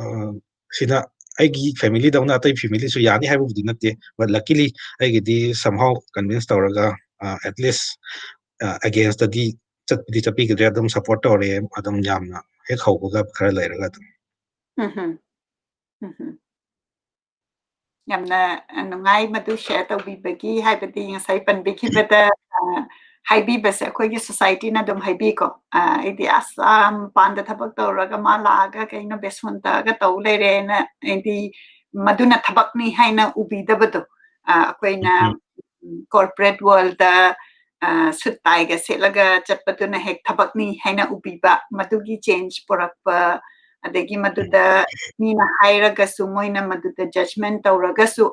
ꯑ, ꯁꯤꯗ ꯑꯩꯒꯤ family ꯗꯧꯅ ꯑꯇꯩ family ꯁꯨ ꯌꯥꯅꯤ ꯍꯥꯏꯕꯕꯨꯗꯤ ꯅꯠꯇꯦ, but luckily ꯑꯩꯒꯤꯗꯤ somehow convince ꯇꯧꯔꯒ, ꯑ, at least, ꯑ, against ꯇꯗꯤ ꯆꯠꯄꯗꯤ ꯆꯠꯄꯤꯈꯤꯗ꯭ꯔꯦ, ꯑꯗꯨꯝ support ꯇꯧꯔꯦ, ꯑꯗꯨꯝ ꯌꯥꯝꯅ ꯍꯦꯛ ꯍꯧꯕꯒ ꯈꯔ ꯂꯩꯔꯒ ꯑꯗꯨꯝ꯫ ꯎꯝꯍꯨꯝ꯫ ꯎꯝꯍꯨꯝ꯫ ꯌꯥꯝꯅ, ꯑ, ꯅꯨꯡꯉꯥꯏ ꯃꯗꯨ share ꯇꯧꯕꯤꯕꯒꯤ, ꯍꯥꯏꯕꯗꯤ ꯉꯁꯥꯏ ꯄꯟꯕꯤꯈꯤꯕꯗ, ꯑ, ꯍꯥꯏꯕꯤꯕꯁꯦ ꯑꯩꯈꯣꯏꯒꯤ society ꯅ ꯑꯗꯨꯝ ꯍꯥꯏꯕꯤꯀꯣ꯫ ꯑ, ꯑꯩꯗꯤ ꯑꯁ, ꯑꯥ ꯃꯄꯥꯟꯗ ꯊꯕꯛ ꯇꯧꯔꯒ ꯃꯥ ꯂꯥꯛꯑꯒ ꯀꯩꯅꯣ ꯕꯦꯁꯣꯟ ꯇꯛꯑꯒ ꯇꯧ ꯂꯩꯔꯦꯅ, ꯍꯥꯏꯗꯤ ꯃꯗꯨꯅ ꯊꯕꯛꯅꯤ ꯍꯥꯏꯅ ꯎꯕꯤꯗꯕꯗꯣ꯫ ꯑ, ꯑꯩꯈꯣꯏꯅ, ꯎꯝ꯫ ꯎꯝ, corporate world ꯗ, ꯑ, suit tie ꯒ ꯁꯦꯠꯂꯒ ꯆꯠꯄꯗꯨꯅ ꯍꯦꯛ ꯊꯕꯛꯅꯤ ꯍꯥꯏꯅ ꯎꯕꯤꯕ, ꯃꯗꯨꯒꯤ change ꯄꯨꯔꯛꯄ, ꯑꯗꯒꯤ ꯎꯝ꯫ ꯃꯗꯨꯗ ꯃꯤꯅ ꯍꯥꯏꯔꯒꯁꯨ, ꯃꯣꯏꯅ ꯃꯗꯨꯗ judgment ꯇꯧꯔꯒꯁꯨ,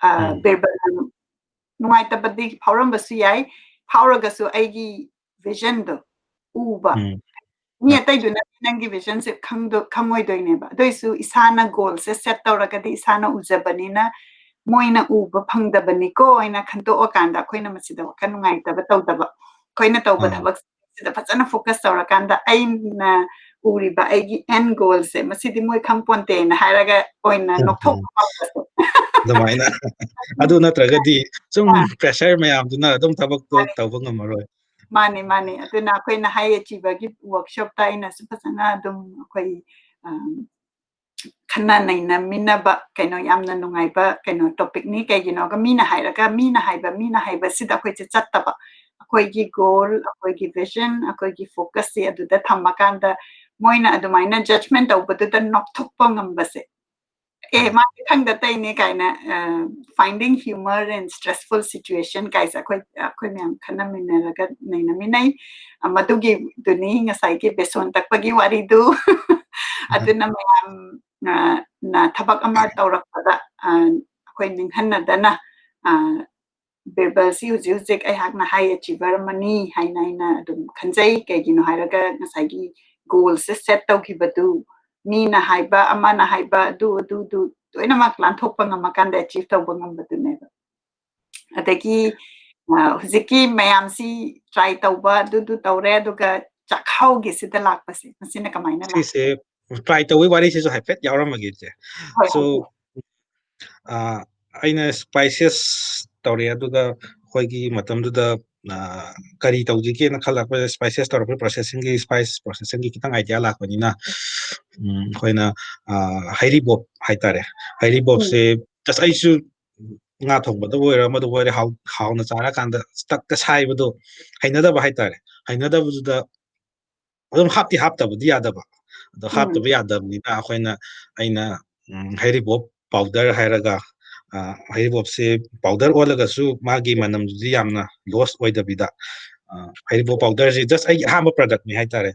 ꯑ, ꯎꯝ꯫ ꯕꯤꯔꯕꯜ ꯅꯨꯡꯉꯥꯏꯇꯕꯗꯤ ꯐꯥꯎꯔꯝꯕꯁꯨ ꯌꯥꯏ, ꯐꯥꯎꯔꯒꯁꯨ ꯑꯩꯒꯤ vision ꯗꯣ ꯎꯕ꯫ ꯎꯝ꯫ ꯃꯤ ꯑ꯫ ꯑꯇꯩꯗꯨꯅ ꯅꯪꯒꯤ vision ꯁꯦ ꯈꯪꯗꯣ-, ꯈꯪꯉꯣꯏꯗꯣꯏꯅꯦꯕ꯫ ꯑꯗꯨꯏꯁꯨ ꯏꯁꯥꯅ goal ꯁꯦ set ꯇꯧꯔꯒꯗꯤ ꯏꯁꯥꯅ ꯎꯖꯕꯅꯤꯅ ꯃꯣꯏꯅ ꯎꯕ ꯐꯪꯗꯕꯅꯤꯀꯣ ꯍꯥꯏꯅ ꯈꯟꯇꯣꯛꯑꯀꯥꯟꯗ ꯑꯩꯈꯣꯏꯅ ꯃꯁꯤꯗ ꯋꯥꯈꯜ ꯅꯨꯡꯉꯥꯏꯇꯕ ꯇꯧꯗꯕ꯫ ꯑꯩꯈꯣꯏꯅ ꯇꯧꯕ ꯑꯥ꯫ ꯊꯕꯛꯁꯤꯗ ꯐꯖꯅ focus ꯇꯧꯔꯀꯥꯟꯗ ꯑꯩꯅ ꯎꯔꯤꯕ ꯑꯩꯒꯤ end goal ꯁꯦ ꯃꯁꯤꯗꯤ ꯃꯣꯏ ꯈꯪꯄꯣꯟꯇꯦꯅ ꯍꯥꯏꯔꯒ ꯑꯣꯏꯅ ꯎꯝ, ꯅꯣꯛꯊꯣꯛꯄ ꯎꯝ꯫ ꯉꯝꯕꯗꯣ꯫ ꯑꯗꯨꯃꯥꯏꯅ꯫ ꯑꯗꯨ ꯅꯠꯇ꯭ꯔꯒꯗꯤ ꯁꯨꯝ ꯑꯥ꯫ pressure ꯃꯌꯥꯝꯗꯨꯅ ꯑꯗꯨꯝ ꯊꯕꯛꯇꯣ ꯃꯥꯅꯦ꯫ ꯇꯧꯕ ꯉꯝꯃꯔꯣꯏ꯫ ꯃꯥꯅꯦ, ꯃꯥꯅꯦ꯫ ꯑꯗꯨꯅ ꯑꯩꯈꯣꯏꯅ high achiever ꯒꯤ workshop ꯇ ꯑꯩꯅꯁꯨ ꯐꯖꯅ ꯑꯗꯨꯝ ꯑꯩꯈꯣꯏ, ꯑ, ꯈꯟꯅ ꯅꯩꯅꯃꯤꯟꯅꯕ ꯀꯩꯅꯣ ꯌꯥꯝꯅ ꯅꯨꯡꯉꯥꯏꯕ ꯀꯩꯅꯣ ꯇꯣꯄꯤꯛꯅꯤ꯫ ꯀꯩꯒꯤꯅꯣꯒ ꯃꯤꯅ ꯍꯥꯏꯔꯒ ꯃꯤꯅ ꯍꯥꯏꯕ ꯃꯤꯅ ꯍꯥꯏꯕꯁꯤꯗ ꯑꯩꯈꯣꯏꯁꯦ ꯆꯠꯇꯕ, ꯑꯩꯈꯣꯏꯒꯤ ꯒꯣꯜ, ꯑꯩꯈꯣꯏꯒꯤ ꯚꯤꯖꯟ, ꯑꯩꯈꯣꯏꯒꯤ ꯐꯣꯀꯁꯁꯦ ꯑꯗꯨꯗ ꯊꯝꯃꯀꯥꯟꯗ ꯃꯣꯏꯅ ꯑꯗꯨꯃꯥꯏꯅ ꯖꯖꯃꯦꯟ ꯇꯧꯕꯗꯨꯗ ꯅꯣꯛꯊꯣꯛꯄ ꯉꯝꯕꯁꯦ꯫ ꯑꯦ, ꯃꯥꯗꯤ ꯈꯪꯗ ꯇꯩꯅꯦ ꯀꯥꯏꯅ, ꯑ, finding humor in stressful situation ꯀꯥꯏꯁꯦ ꯑꯩꯈꯣꯏ, ꯑꯩꯈꯣꯏ ꯃꯌꯥꯝ ꯈꯟꯅꯃꯤꯟꯅꯔꯒ ꯅꯩꯅꯃꯤꯟꯅꯩ꯫ ꯑ, ꯃꯗꯨꯒꯤꯗꯨꯅꯤ ꯉꯁꯥꯏꯒꯤ ꯕꯦꯁꯣꯟ ꯇꯛꯄꯒꯤ ꯋꯥꯔꯤꯗꯨ꯫ ꯑꯗꯨꯅ ꯃꯌꯥꯝ, ꯑ, ꯅ ꯊꯕꯛ ꯑꯃ ꯇꯧꯔꯛꯄꯗ, ꯑ, ꯑꯩꯈꯣꯏ ꯅꯤꯡꯍꯟꯅꯗꯅ, ꯑ, ꯕꯤꯔꯕꯜꯁꯤ ꯍꯧꯖꯤꯛ ꯍꯧꯖꯤꯛ ꯑꯩꯍꯥꯛꯅ ꯍꯥꯏ ꯑꯦꯆꯤꯚꯔ ꯑꯃꯅꯤ ꯍꯥꯏꯅ ꯑꯩꯅ ꯑꯗꯨꯝ ꯈꯟꯖꯩ꯫ ꯀꯩꯒꯤꯅꯣ ꯍꯥꯏꯔꯒ ꯉꯁꯥꯏꯒꯤ ꯒꯣꯜꯁꯦ ꯁꯦꯠ ꯇꯧꯈꯤꯕꯗꯨ, ꯃꯤꯅ ꯍꯥꯏꯕ, ꯑꯃꯅ ꯍꯥꯏꯕ, ꯑꯗꯨ, ꯑꯗꯨ, ꯑꯗꯨ ꯂꯣꯏꯅꯃꯛ ꯂꯥꯟꯊꯣꯛꯄ ꯉꯝꯃꯀꯥꯟꯗ ꯑꯦꯆꯤꯚ ꯇꯧꯕ ꯉꯝꯕꯗꯨꯅꯦꯕ꯫ ꯑꯗꯒꯤ, ꯑ, ꯍꯧꯖꯤꯛꯀꯤ ꯃꯌꯥꯝꯁꯤ ꯇ꯭ꯔꯥꯏ ꯇꯧꯕ, ꯑꯗꯨꯗꯨ ꯇꯧꯔꯦ, ꯑꯗꯨꯒ ꯆꯥꯛꯈꯥꯎꯒꯤꯁꯤꯗ ꯂꯥꯛꯄꯁꯦ, ꯃꯁꯤꯅ ꯀꯃꯥꯏꯅ ꯂꯥꯛꯀꯦ? ꯁꯤꯁꯦ ꯇ꯭ꯔꯥꯏ ꯇꯧꯕꯒꯤ ꯋꯥꯔꯤꯁꯤꯁꯨ ꯍꯥꯏꯐꯦꯠ ꯌꯥꯎꯔꯝꯃꯒꯦ, ꯏꯆꯦ꯫ ꯍꯣꯏ, So, ꯍꯥꯏꯕꯤꯌꯨ꯫ ꯑ, ꯑꯩꯅ ꯁ꯭ꯄꯥꯏꯁꯦꯁ ꯇꯧꯔꯦ, ꯑꯗꯨꯒ ꯑꯩꯈꯣꯏꯒꯤ ꯃꯇꯝꯗꯨꯗ, ꯑ, ꯀꯔꯤ ꯇꯧꯁꯤꯒꯦꯅ ꯈꯜꯂꯛꯄꯗ, ꯁ꯭ꯄꯥꯏꯁꯦꯁ ꯇꯧꯔꯛꯄ ꯄ꯭ꯔꯣꯁꯦꯁꯤꯡꯒꯤ, ꯁ꯭ꯄꯥꯏꯁ ꯄ꯭ꯔꯣꯁꯦꯁꯤꯡꯒꯤ ꯈꯤꯇꯪ ꯑꯥꯏꯗꯤꯌꯥ ꯂꯥꯛꯄꯅꯤꯅ, ꯎꯝ, ꯑꯩꯈꯣꯏꯅ, ꯑ, ꯍꯩꯔꯤꯕꯣꯞ ꯍꯥꯏꯇꯥꯔꯦ, ꯍꯩꯔꯤꯕꯣꯞꯁꯦ just ꯑꯩꯁꯨ ꯉꯥ ꯊꯣꯡꯕꯗꯕꯨ ꯑꯣꯏꯔꯣ, ꯑꯃꯗꯕꯨ ꯑꯣꯏꯔꯣ, ꯍꯥꯎ-, ꯍꯥꯎꯅ ꯆꯥꯔꯀꯥꯟꯗ ꯁ꯭ꯇꯛꯇ ꯁꯥꯏꯕꯗꯣ ꯍꯩꯅꯗꯕ ꯍꯥꯏꯇꯥꯔꯦ꯫ ꯍꯩꯅꯗꯕꯗꯨꯗ ꯑꯗꯨꯝ ꯍꯥꯞꯇꯤ ꯍꯥꯞꯇꯕꯗꯤ ꯌꯥꯗꯕ꯫ ꯑꯗꯣ ꯎꯝ꯫ ꯍꯥꯞꯇꯕ ꯌꯥꯗꯕꯅꯤꯅ ꯑꯩꯈꯣꯏꯅ, ꯑꯩꯅ, ꯎꯝ, ꯍꯩꯔꯤꯕꯣꯞ ꯄꯥꯎꯗꯔ ꯍꯥꯏꯔꯒ, ꯑ, ꯍꯩꯔꯤꯕꯣꯞꯁꯦ ꯄꯥꯎꯗꯔ ꯑꯣꯜꯂꯒꯁꯨ ꯃꯥꯒꯤ ꯃꯅꯝꯗꯨꯗꯤ ꯌꯥꯝꯅ ꯂꯣꯁ ꯑꯣꯏꯗꯕꯤꯗ, ꯑ, ꯍꯩꯔꯤꯕꯣꯞ ꯄꯥꯎꯗꯔꯁꯦ just ꯑꯩꯒꯤ ꯑꯍꯥꯟꯕ ꯄ꯭ꯔꯗꯛꯅꯤ ꯍꯥꯏꯇꯥꯔꯦ꯫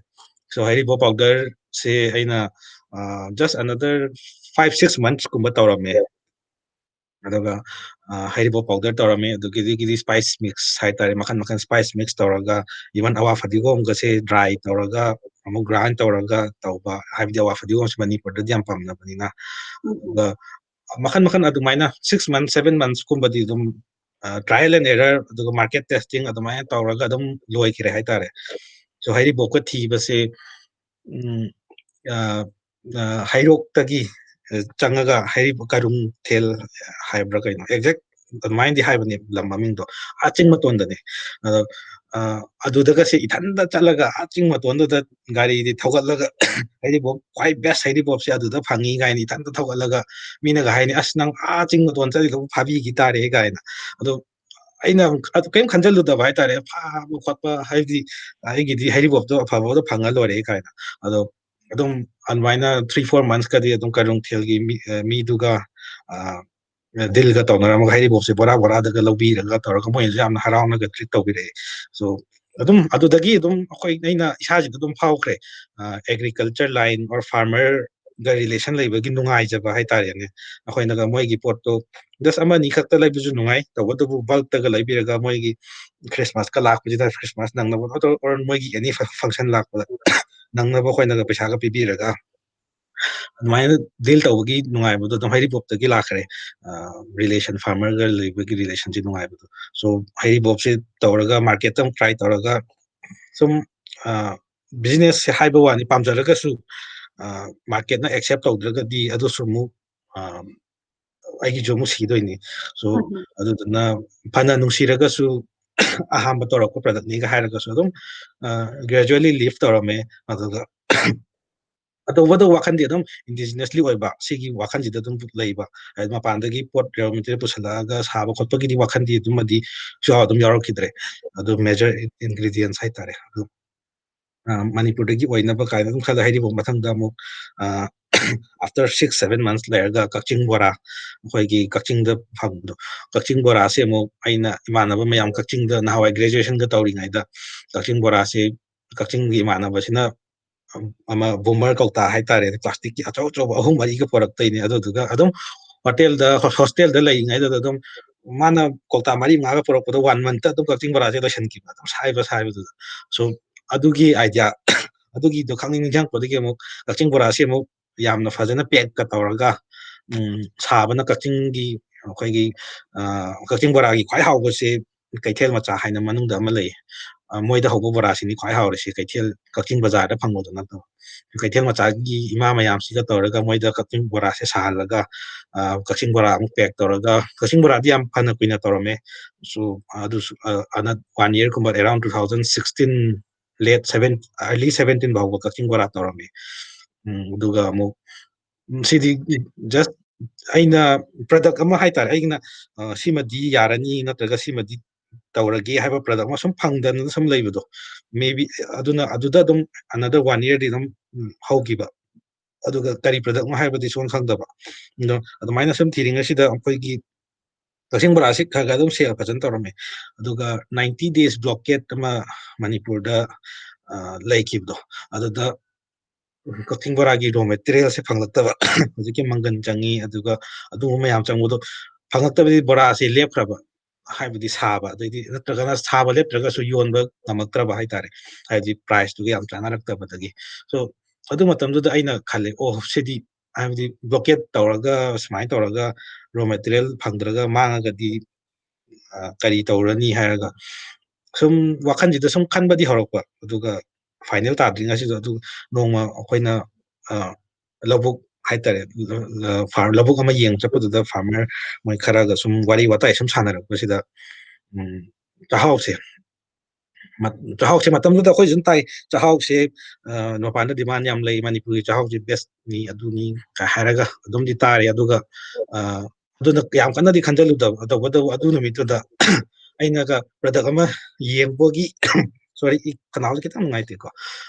So ꯍꯩꯔꯤꯕꯣꯞ ꯄꯥꯎꯗꯔꯁꯦ ꯑꯩꯅ, ꯑ, just another five six months ꯀꯨꯝꯕ ꯇꯧꯔꯝꯃꯦ꯫ ꯑꯗꯨꯒ, ꯑ, ꯍꯩꯔꯤꯕꯣꯞ ꯄꯥꯎꯗꯔ ꯇꯧꯔꯝꯃꯦ, ꯑꯗꯨꯒꯤꯗꯤ ꯁ꯭ꯄꯥꯏꯁ ꯃꯤꯛꯁ ꯍꯥꯏꯇꯥꯔꯦ, ꯃꯈꯟ ꯃꯈꯟ ꯁ꯭ꯄꯥꯏꯁ ꯃꯤꯛꯁ ꯇꯧꯔꯒ, even ꯑꯋꯥ ꯐꯗꯤꯒꯣꯝꯒꯁꯦ ꯗ꯭ꯔꯥꯏ ꯇꯧꯔꯒ ꯑꯃꯨꯛ ꯒ꯭ꯔꯥꯏꯟ ꯇꯧꯔꯒ ꯇꯧꯕ, ꯍꯥꯏꯕꯗꯤ ꯑꯋꯥ ꯐꯗꯤꯒꯣꯝꯁꯦ ꯃꯅꯤꯄꯨꯔꯗꯗꯤ ꯌꯥꯝ ꯄꯥꯝꯅꯕꯅꯤꯅ꯫ ꯎꯝ, ꯎꯝ꯫ ꯑꯗꯨꯒ ꯃꯈꯟ ꯃꯈꯟ ꯑꯗꯨꯃꯥꯏꯅ six months, seven months ꯀꯨꯝꯕꯗꯤ ꯑꯗꯨꯝ, ꯑ, trial and error, ꯑꯗꯨꯒ market testing ꯑꯗꯨꯃꯥꯏꯅ ꯇꯧꯔꯒ ꯑꯗꯨꯝ ꯂꯣꯏꯈꯤꯔꯦ ꯍꯥꯏꯇꯥꯔꯦ꯫ So ꯍꯩꯔꯤꯕꯣꯞꯀ ꯊꯤꯕꯁꯦ, ꯎꯝ, ꯑ, ꯑ, ꯍꯩꯔꯣꯛꯇꯒꯤ, ꯑ, ꯆꯪꯉꯒ ꯍꯩꯔꯤꯕꯣꯞ ꯀꯔꯨꯡ ꯊꯦꯜ ꯍꯥꯏꯕ꯭ꯔꯥ ꯀꯩꯅꯣ, exact ꯑꯗꯨꯃꯥꯏꯅꯗꯤ ꯍꯥꯏꯕꯅꯦ ꯂꯝ ꯃꯃꯤꯡꯗꯣ, ꯑꯥ ꯆꯤꯡ ꯃꯇꯣꯟꯗꯅꯦ꯫ ꯑꯗꯣ ꯑ, ꯑꯗꯨꯗꯒꯁꯦ ꯏꯊꯟꯗ ꯆꯠꯂꯒ ꯑꯥ ꯆꯤꯡ ꯃꯇꯣꯟꯗꯨꯗ ꯒꯥꯔꯤꯗꯤ ꯊꯧꯒꯠꯂꯒ ꯍꯩꯔꯤꯕꯣꯞ, ꯈ꯭ꯋꯥꯏ best ꯍꯩꯔꯤꯕꯣꯞꯁꯦ ꯑꯗꯨꯗ ꯐꯪꯉꯤ ꯀꯥꯏꯅ ꯏꯊꯟꯗ ꯊꯧꯒꯠꯂꯒ ꯃꯤꯅꯒ ꯍꯥꯏꯅꯤ, "ꯑꯁ, ꯅꯪ ꯑꯥ ꯆꯤꯡ ꯃꯇꯣꯟ ꯆꯠꯂꯤꯗꯨꯕꯨ ꯐꯥꯕꯤꯈꯤ ꯇꯥꯔꯦ" ꯀꯥꯏꯅ꯫ ꯑꯗꯣ ꯑꯩꯅ ꯑꯗꯨ ꯀꯩꯝ ꯈꯟꯖꯜꯂꯨꯗꯕ ꯍꯥꯏꯇꯥꯔꯦ, ꯐꯥꯕ ꯈꯣꯠꯄ ꯍꯥꯏꯕꯗꯤ ꯑꯩꯒꯤꯗꯤ ꯍꯩꯔꯤꯕꯣꯞꯇꯣ ꯑꯐꯕꯗꯣ ꯐꯪꯉ ꯂꯣꯏꯔꯦ ꯀꯥꯏꯅ꯫ ꯑꯗꯣ ꯑꯗꯨꯝ ꯑꯗꯨꯃꯥꯏꯅ three four months ꯀꯗꯤ ꯑꯗꯨꯝ ꯀꯩꯔꯣꯡꯊꯦꯜꯒꯤ ꯃꯤ, ꯑ, ꯃꯤꯗꯨꯒ, ꯑ, deal ꯒ ꯇꯧꯅꯔꯝꯃꯒ ꯍꯩꯔꯤꯕꯣꯞꯁꯦ ꯕꯣꯔꯥ ꯕꯣꯔꯥꯗꯒ ꯂꯧꯕꯤꯔꯒ ꯇꯧꯔꯒ ꯃꯣꯏꯅꯁꯨ ꯌꯥꯝꯅ ꯍꯔꯥꯎꯅꯒ treat ꯇꯧꯕꯤꯔꯛꯑꯦ꯫ So, ꯑꯗꯨꯝ ꯑꯗꯨꯗꯒꯤ ꯑꯗꯨꯝ ꯑꯩꯈꯣꯏ, ꯑꯩꯅ ꯏꯁꯥꯁꯤꯗ ꯑꯗꯨꯝ ꯐꯥꯎꯈ꯭ꯔꯦ꯫ ꯑ, agriculture line or farmer ꯒ relation ꯂꯩꯕꯒꯤ ꯅꯨꯡꯉꯥꯏꯖꯕ ꯍꯥꯏꯇꯥꯔꯦꯅꯦ꯫ ꯑꯩꯈꯣꯏꯅꯒ ꯃꯣꯏꯒꯤ ꯄꯣꯠꯇꯣ just ꯑꯃ ꯑꯅꯤ ꯈꯛꯇ ꯂꯩꯕꯁꯨ ꯅꯨꯡꯉꯥꯏ, ꯇꯧꯕꯇꯕꯨ bulk ꯇꯒ ꯂꯩꯕꯤꯔꯒ ꯃꯣꯏꯒꯤ Christmas ꯀ ꯂꯥꯛꯄꯁꯤꯗ Christmas ꯅꯪꯅꯕ, or, or ꯃꯣꯏꯒꯤ any ꯐ-, function ꯂꯥꯛꯄꯗ ꯅꯪꯅꯕ ꯑꯩꯈꯣꯏꯅꯒ ꯄꯩꯁꯥꯒ ꯄꯤꯕꯤꯔꯒ ꯑꯗꯨꯃꯥꯏꯅ deal ꯇꯧꯕꯒꯤ ꯅꯨꯡꯉꯥꯏꯕꯗꯣ ꯑꯗꯨꯝ ꯍꯩꯔꯤꯕꯣꯞꯇꯒꯤ ꯂꯥꯛꯈ꯭ꯔꯦ꯫ ꯑ, relation, farmer ꯒ ꯂꯩꯕꯒꯤ relation ꯁꯦ ꯅꯨꯡꯉꯥꯏꯕꯗꯣ꯫ So, ꯍꯩꯔꯤꯕꯣꯞꯁꯦ ꯇꯧꯔꯒ market ꯇ ꯑꯃꯨꯛ try ꯇꯧꯔꯒ ꯁꯨꯝ, ꯑ, business ꯁꯦ ꯍꯥꯏꯕ ꯋꯥꯅꯤ, ꯄꯥꯝꯖꯔꯒꯁꯨ, ꯑ, market ꯅ accept ꯇꯧꯗ꯭ꯔꯒꯗꯤ ꯑꯗꯨꯁꯨ ꯑꯃꯨꯛ, ꯑ, ꯑꯩꯒꯤꯁꯨ ꯑꯃꯨꯛ ꯁꯤꯗꯣꯏꯅꯤ꯫ So, ꯎꯝ, ꯎꯝ꯫ ꯑꯗꯨꯗꯨꯅ ꯐꯅ ꯅꯨꯡꯁꯤꯔꯒꯁꯨ ꯑꯍꯥꯟꯕ ꯇꯧꯔꯛꯄ product ꯅꯤꯒ ꯍꯥꯏꯔꯒꯁꯨ ꯑꯗꯨꯝ, ꯑ, gradually live ꯇꯧꯔꯝꯃꯦ꯫ ꯑꯗꯨꯒ ꯑꯇꯧꯕꯗ ꯋꯥꯈꯟꯗꯤ ꯑꯗꯨꯝ indigenously ꯑꯣꯏꯕ, ꯁꯤꯒꯤ ꯋꯥꯈꯟꯁꯤꯗ ꯑꯗꯨꯝ ꯂꯩꯕ꯫ ꯍꯥꯏꯗꯤ ꯃꯄꯥꯟꯗꯒꯤ ꯄꯣꯠ raw material ꯄꯨꯁꯜꯂꯛꯑꯒ ꯁꯥꯕ ꯈꯣꯠꯄꯒꯤꯗꯤ ꯋꯥꯈꯟꯗꯤ ꯑꯗꯨꯃꯗꯤ ꯁꯨꯡꯌꯥꯎ ꯑꯗꯨꯝ ꯌꯥꯎꯔꯛꯈꯤꯗ꯭ꯔꯦ꯫ ꯑꯗꯨ major ingredients ꯍꯥꯏꯇꯥꯔꯦ꯫ ꯑꯗꯨ, ꯑ, ꯃꯅꯤꯄꯨꯔꯗꯒꯤ ꯑꯣꯏꯅꯕ ꯀꯥꯏꯅ ꯑꯗꯨꯝ ꯈꯜꯂꯦ꯫ ꯍꯥꯏꯔꯤꯕ ꯃꯊꯪꯗ ꯑꯃꯨꯛ, ꯑ, after six seven months ꯂꯩꯔꯒ ꯀꯛꯆꯤꯡ ꯕꯣꯔꯥ, ꯑꯩꯈꯣꯏꯒꯤ ꯀꯛꯆꯤꯡꯗ ꯐꯪꯕꯗꯣ, ꯀꯛꯆꯤꯡ ꯕꯣꯔꯥꯁꯦ ꯑꯃꯨꯛ ꯑꯩꯅ ꯏꯃꯥꯟꯅꯕ ꯃꯌꯥꯝ ꯀꯛꯆꯤꯡꯗ ꯅꯍꯥꯟꯋꯥꯏ graduation ꯒ ꯇꯧꯔꯤꯉꯩꯗ ꯀꯛꯆꯤꯡ ꯕꯣꯔꯥꯁꯦ ꯀꯛꯆꯤꯡꯒꯤ ꯏꯃꯥꯟꯅꯕꯁꯤꯅ ꯑꯃ boomer ꯀꯧꯇꯥ ꯍꯥꯏꯇꯥꯔꯦꯅꯦ, plastic ꯀꯤ ꯑꯆꯧ ꯑꯆꯧꯕ ꯑꯍꯨꯝ ꯃꯔꯤꯒ ꯄꯨꯔꯛꯇꯣꯏꯅꯦ꯫ ꯑꯗꯨꯗꯨꯒ ꯑꯗꯨꯝ hotel ꯗ, ꯍꯣ-, hostel ꯗ ꯂꯩꯔꯤꯉꯩꯗꯨꯗ ꯑꯗꯨꯝ ꯃꯥꯅ ꯀꯧꯇꯥ ꯃꯔꯤ ꯃꯉꯥꯒ ꯄꯨꯔꯛꯄꯗꯣ one month ꯇ ꯑꯗꯨꯝ ꯀꯛꯆꯤꯡ ꯕꯣꯔꯥꯁꯦ ꯂꯣꯏꯁꯤꯟꯈꯤꯕ, ꯑꯗꯨꯝ ꯁꯥꯏꯕ ꯁꯥꯏꯕꯗꯨꯗ꯫ So, ꯑꯗꯨꯒꯤ idea, ꯑꯗꯨꯒꯤꯗꯣ ꯈꯪꯅꯤꯡ ꯅꯤꯡꯁꯤꯡꯉꯛꯄꯗꯒꯤ ꯑꯃꯨꯛ ꯀꯛꯆꯤꯡ ꯕꯣꯔꯥꯁꯦ ꯑꯃꯨꯛ ꯌꯥꯝꯅ ꯐꯖꯅ pack ꯀ ꯇꯧꯔꯒ, ꯎꯝ, ꯁꯥꯕꯅ ꯀꯛꯆꯤꯡꯒꯤ, ꯑꯩꯈꯣꯏꯒꯤ, ꯑ, ꯀꯛꯆꯤꯡ ꯕꯣꯔꯥꯒꯤ ꯈ꯭ꯋꯥꯏ ꯍꯥꯎꯕꯁꯦ ꯀꯩꯊꯦꯜ ꯃꯆꯥ ꯍꯥꯏꯅ ꯃꯅꯨꯡꯗ ꯑꯃ ꯂꯩ꯫ ꯑ, ꯃꯣꯏꯗ ꯍꯧꯕ ꯕꯣꯔꯥꯁꯤꯅꯤ ꯈ꯭ꯋꯥꯏ ꯍꯥꯎꯔꯤꯁꯦ, ꯀꯩꯊꯦꯜ, ꯀꯛꯆꯤꯡ ꯕꯖꯥꯔꯗ ꯐꯪꯕꯗꯣ ꯅꯠꯇꯕ꯫ ꯀꯩꯊꯦꯜ ꯃꯆꯥꯒꯤ ꯏꯃꯥ ꯃꯌꯥꯝꯁꯤꯒ ꯇꯧꯔꯒ ꯃꯣꯏꯗ ꯀꯛꯆꯤꯡ ꯕꯣꯔꯥꯁꯦ ꯁꯥꯍꯜꯂꯒ, ꯑ, ꯀꯛꯆꯤꯡ ꯕꯣꯔꯥ ꯑꯃꯨꯛ pack ꯇꯧꯔꯒ, ꯀꯛꯆꯤꯡ ꯕꯣꯔꯥꯗꯤ ꯌꯥꯝ ꯐꯅ ꯀꯨꯏꯅ ꯇꯧꯔꯝꯃꯦ꯫ So, ꯑꯗꯨꯁꯨ, ꯑ, ꯑꯅ-, one year ꯀꯨꯝꯕ, around two thousand sixteen, late seven, early seventeen ꯐꯥꯎꯕ ꯀꯛꯆꯤꯡ ꯕꯣꯔꯥ ꯇꯧꯔꯝꯃꯦ꯫ ꯎꯝ, ꯑꯗꯨꯒ ꯑꯃꯨꯛ, ꯎꯝ, ꯁꯤꯗꯤ just ꯑꯩꯅ product ꯑꯃ ꯍꯥꯏꯇꯥꯔꯦ, ꯑꯩꯒꯤꯅ, ꯑ, ꯁꯤꯃꯗꯤ ꯌꯥꯔꯅꯤ ꯅꯠꯇ꯭ꯔꯒ ꯁꯤꯃꯗꯤ ꯇꯧꯔꯒꯦ ꯍꯥꯏꯕ product ꯑꯃ ꯁꯨꯝ ꯐꯪꯗꯅ ꯁꯨꯝ ꯂꯩꯕꯗꯣ, maybe ꯑꯗꯨꯅ ꯑꯗꯨꯗ ꯑꯗꯨꯝ another one yearꯗꯤ ꯑꯗꯨꯝ, ꯎꯝ, ꯍꯧꯈꯤꯕ꯫ ꯑꯗꯨꯒ ꯀꯔꯤ productꯅꯣ ꯍꯥꯏꯕꯗꯤ ꯁꯨꯝ ꯈꯪꯗꯕ꯫ ꯑꯗꯣ ꯑꯗꯨꯃꯥꯏꯅ ꯁꯨꯝ ꯊꯤꯔꯤꯉꯩꯁꯤꯗ ꯑꯩꯈꯣꯏꯒꯤ ꯀꯛꯆꯤꯡ ꯕꯣꯔꯥꯁꯤ ꯈꯔ ꯈꯔ ꯑꯗꯨꯝ sale ꯐꯖꯅ ꯇꯧꯔꯝꯃꯦ꯫ ꯑꯗꯨꯒ ninety days blockade ꯑꯃ ꯃꯅꯤꯄꯨꯔꯗ, ꯑ, ꯂꯩꯈꯤꯕꯗꯣ, ꯑꯗꯨꯗ ꯀꯛꯆꯤꯡ ꯕꯣꯔꯥꯒꯤ raw materialꯁꯦ ꯐꯪꯂꯛꯇꯕ꯫ ꯍꯧꯖꯤꯛꯀꯤ ꯃꯪꯒꯟ ꯆꯪꯉꯤ, ꯑꯗꯨꯒ ꯑꯗꯨꯒꯨꯝꯕ ꯃꯌꯥꯝ ꯆꯪꯕꯗꯣ ꯐꯪꯂꯛꯇꯕꯗꯒꯤ ꯕꯣꯔꯥꯁꯦ ꯂꯦꯞꯈ꯭ꯔꯕ꯫ ꯍꯥꯏꯕꯗꯤ ꯁꯥꯕ, ꯑꯗꯩꯗꯤ ꯅꯠꯇ꯭ꯔꯒꯅ ꯁꯥꯕ ꯂꯦꯞꯇ꯭ꯔꯒꯁꯨ ꯌꯣꯟꯕ ꯉꯝꯃꯛꯇ꯭ꯔꯕ ꯍꯥꯏꯇꯥꯔꯦ꯫ ꯍꯥꯏꯕꯗꯤ priceꯇꯨꯒ ꯌꯥꯝ ꯆꯥꯟꯅꯔꯛꯇꯕꯗꯒꯤ꯫ So, ꯑꯗꯨ ꯃꯇꯝꯗꯨꯗ ꯑꯩꯅ ꯈꯜꯂꯦ, "ꯑꯣ, ꯁꯤꯗꯤ ꯍꯥꯏꯕꯗꯤ blockade ꯇꯧꯔꯒ, ꯁꯨꯃꯥꯏꯅ ꯇꯧꯔꯒ raw material ꯐꯪꯗ꯭ꯔꯒ ꯃꯥꯡꯉꯒꯗꯤ, ꯑ, ꯀꯔꯤ ꯇꯧꯔꯅꯤ?" ꯍꯥꯏꯔꯒ ꯁꯨꯝ ꯋꯥꯈꯜꯁꯤꯗ ꯁꯨꯝ ꯈꯟꯕꯗꯤ ꯍꯧꯔꯛꯄ꯫ ꯑꯗꯨꯒ final ꯇꯥꯗ꯭ꯔꯤꯉꯩꯁꯤꯗ ꯑꯗꯨ ꯅꯣꯡꯃ ꯑꯩꯈꯣꯏꯅ, ꯑ, ꯂꯧꯕꯨꯛ ꯍꯥꯏꯇꯥꯔꯦ, ꯂ-, ꯂ-, ꯐꯥꯔ-, ꯂꯧꯕꯨꯛ ꯑꯃ ꯌꯦꯡ ꯆꯠꯄꯗꯨꯗ farmer ꯃꯣꯏ ꯈꯔꯒ ꯁꯨꯝ ꯋꯥꯔꯤ ꯋꯥꯇꯥꯏ ꯁꯨꯝ ꯁꯥꯟꯅꯔꯛꯄꯁꯤꯗ, ꯎꯝ, ꯆꯥꯛꯍꯥꯎꯁꯦ ꯃ-, ꯆꯥꯛꯍꯥꯎꯁꯦ ꯃꯇꯝꯗꯨꯗ ꯑꯩꯈꯣꯏ ꯁꯨꯝ ꯇꯥꯏ, ꯆꯥꯛꯍꯥꯎꯁꯦ, ꯑ, ꯃꯄꯥꯟꯗ demand ꯌꯥꯝ ꯂꯩ, ꯃꯅꯤꯄꯨꯔꯒꯤ ꯆꯥꯛꯍꯥꯎꯁꯦ bestꯅꯤ, ꯑꯗꯨꯅꯤ ꯀꯥꯏ ꯍꯥꯏꯔꯒ ꯑꯗꯨꯝꯗꯤ ꯇꯥꯔꯦ꯫ ꯑꯗꯨꯒ, ꯑ, ꯑꯗꯨꯅ ꯌꯥꯝ ꯀꯟꯅꯗꯤ ꯈꯟꯖꯜꯂꯨꯗꯕ, ꯇꯧꯕꯇꯕꯨ ꯑꯗꯨ ꯅꯨꯃꯤꯠꯇꯨꯗ ꯑꯩꯅꯒ product ꯑꯃ ꯌꯦꯡꯕꯒꯤ, sorry, ꯑꯩ ꯈꯅꯥꯎꯁꯦ ꯈꯤꯇꯪ ꯅꯨꯡꯉꯥꯏꯇꯦꯀꯣ꯫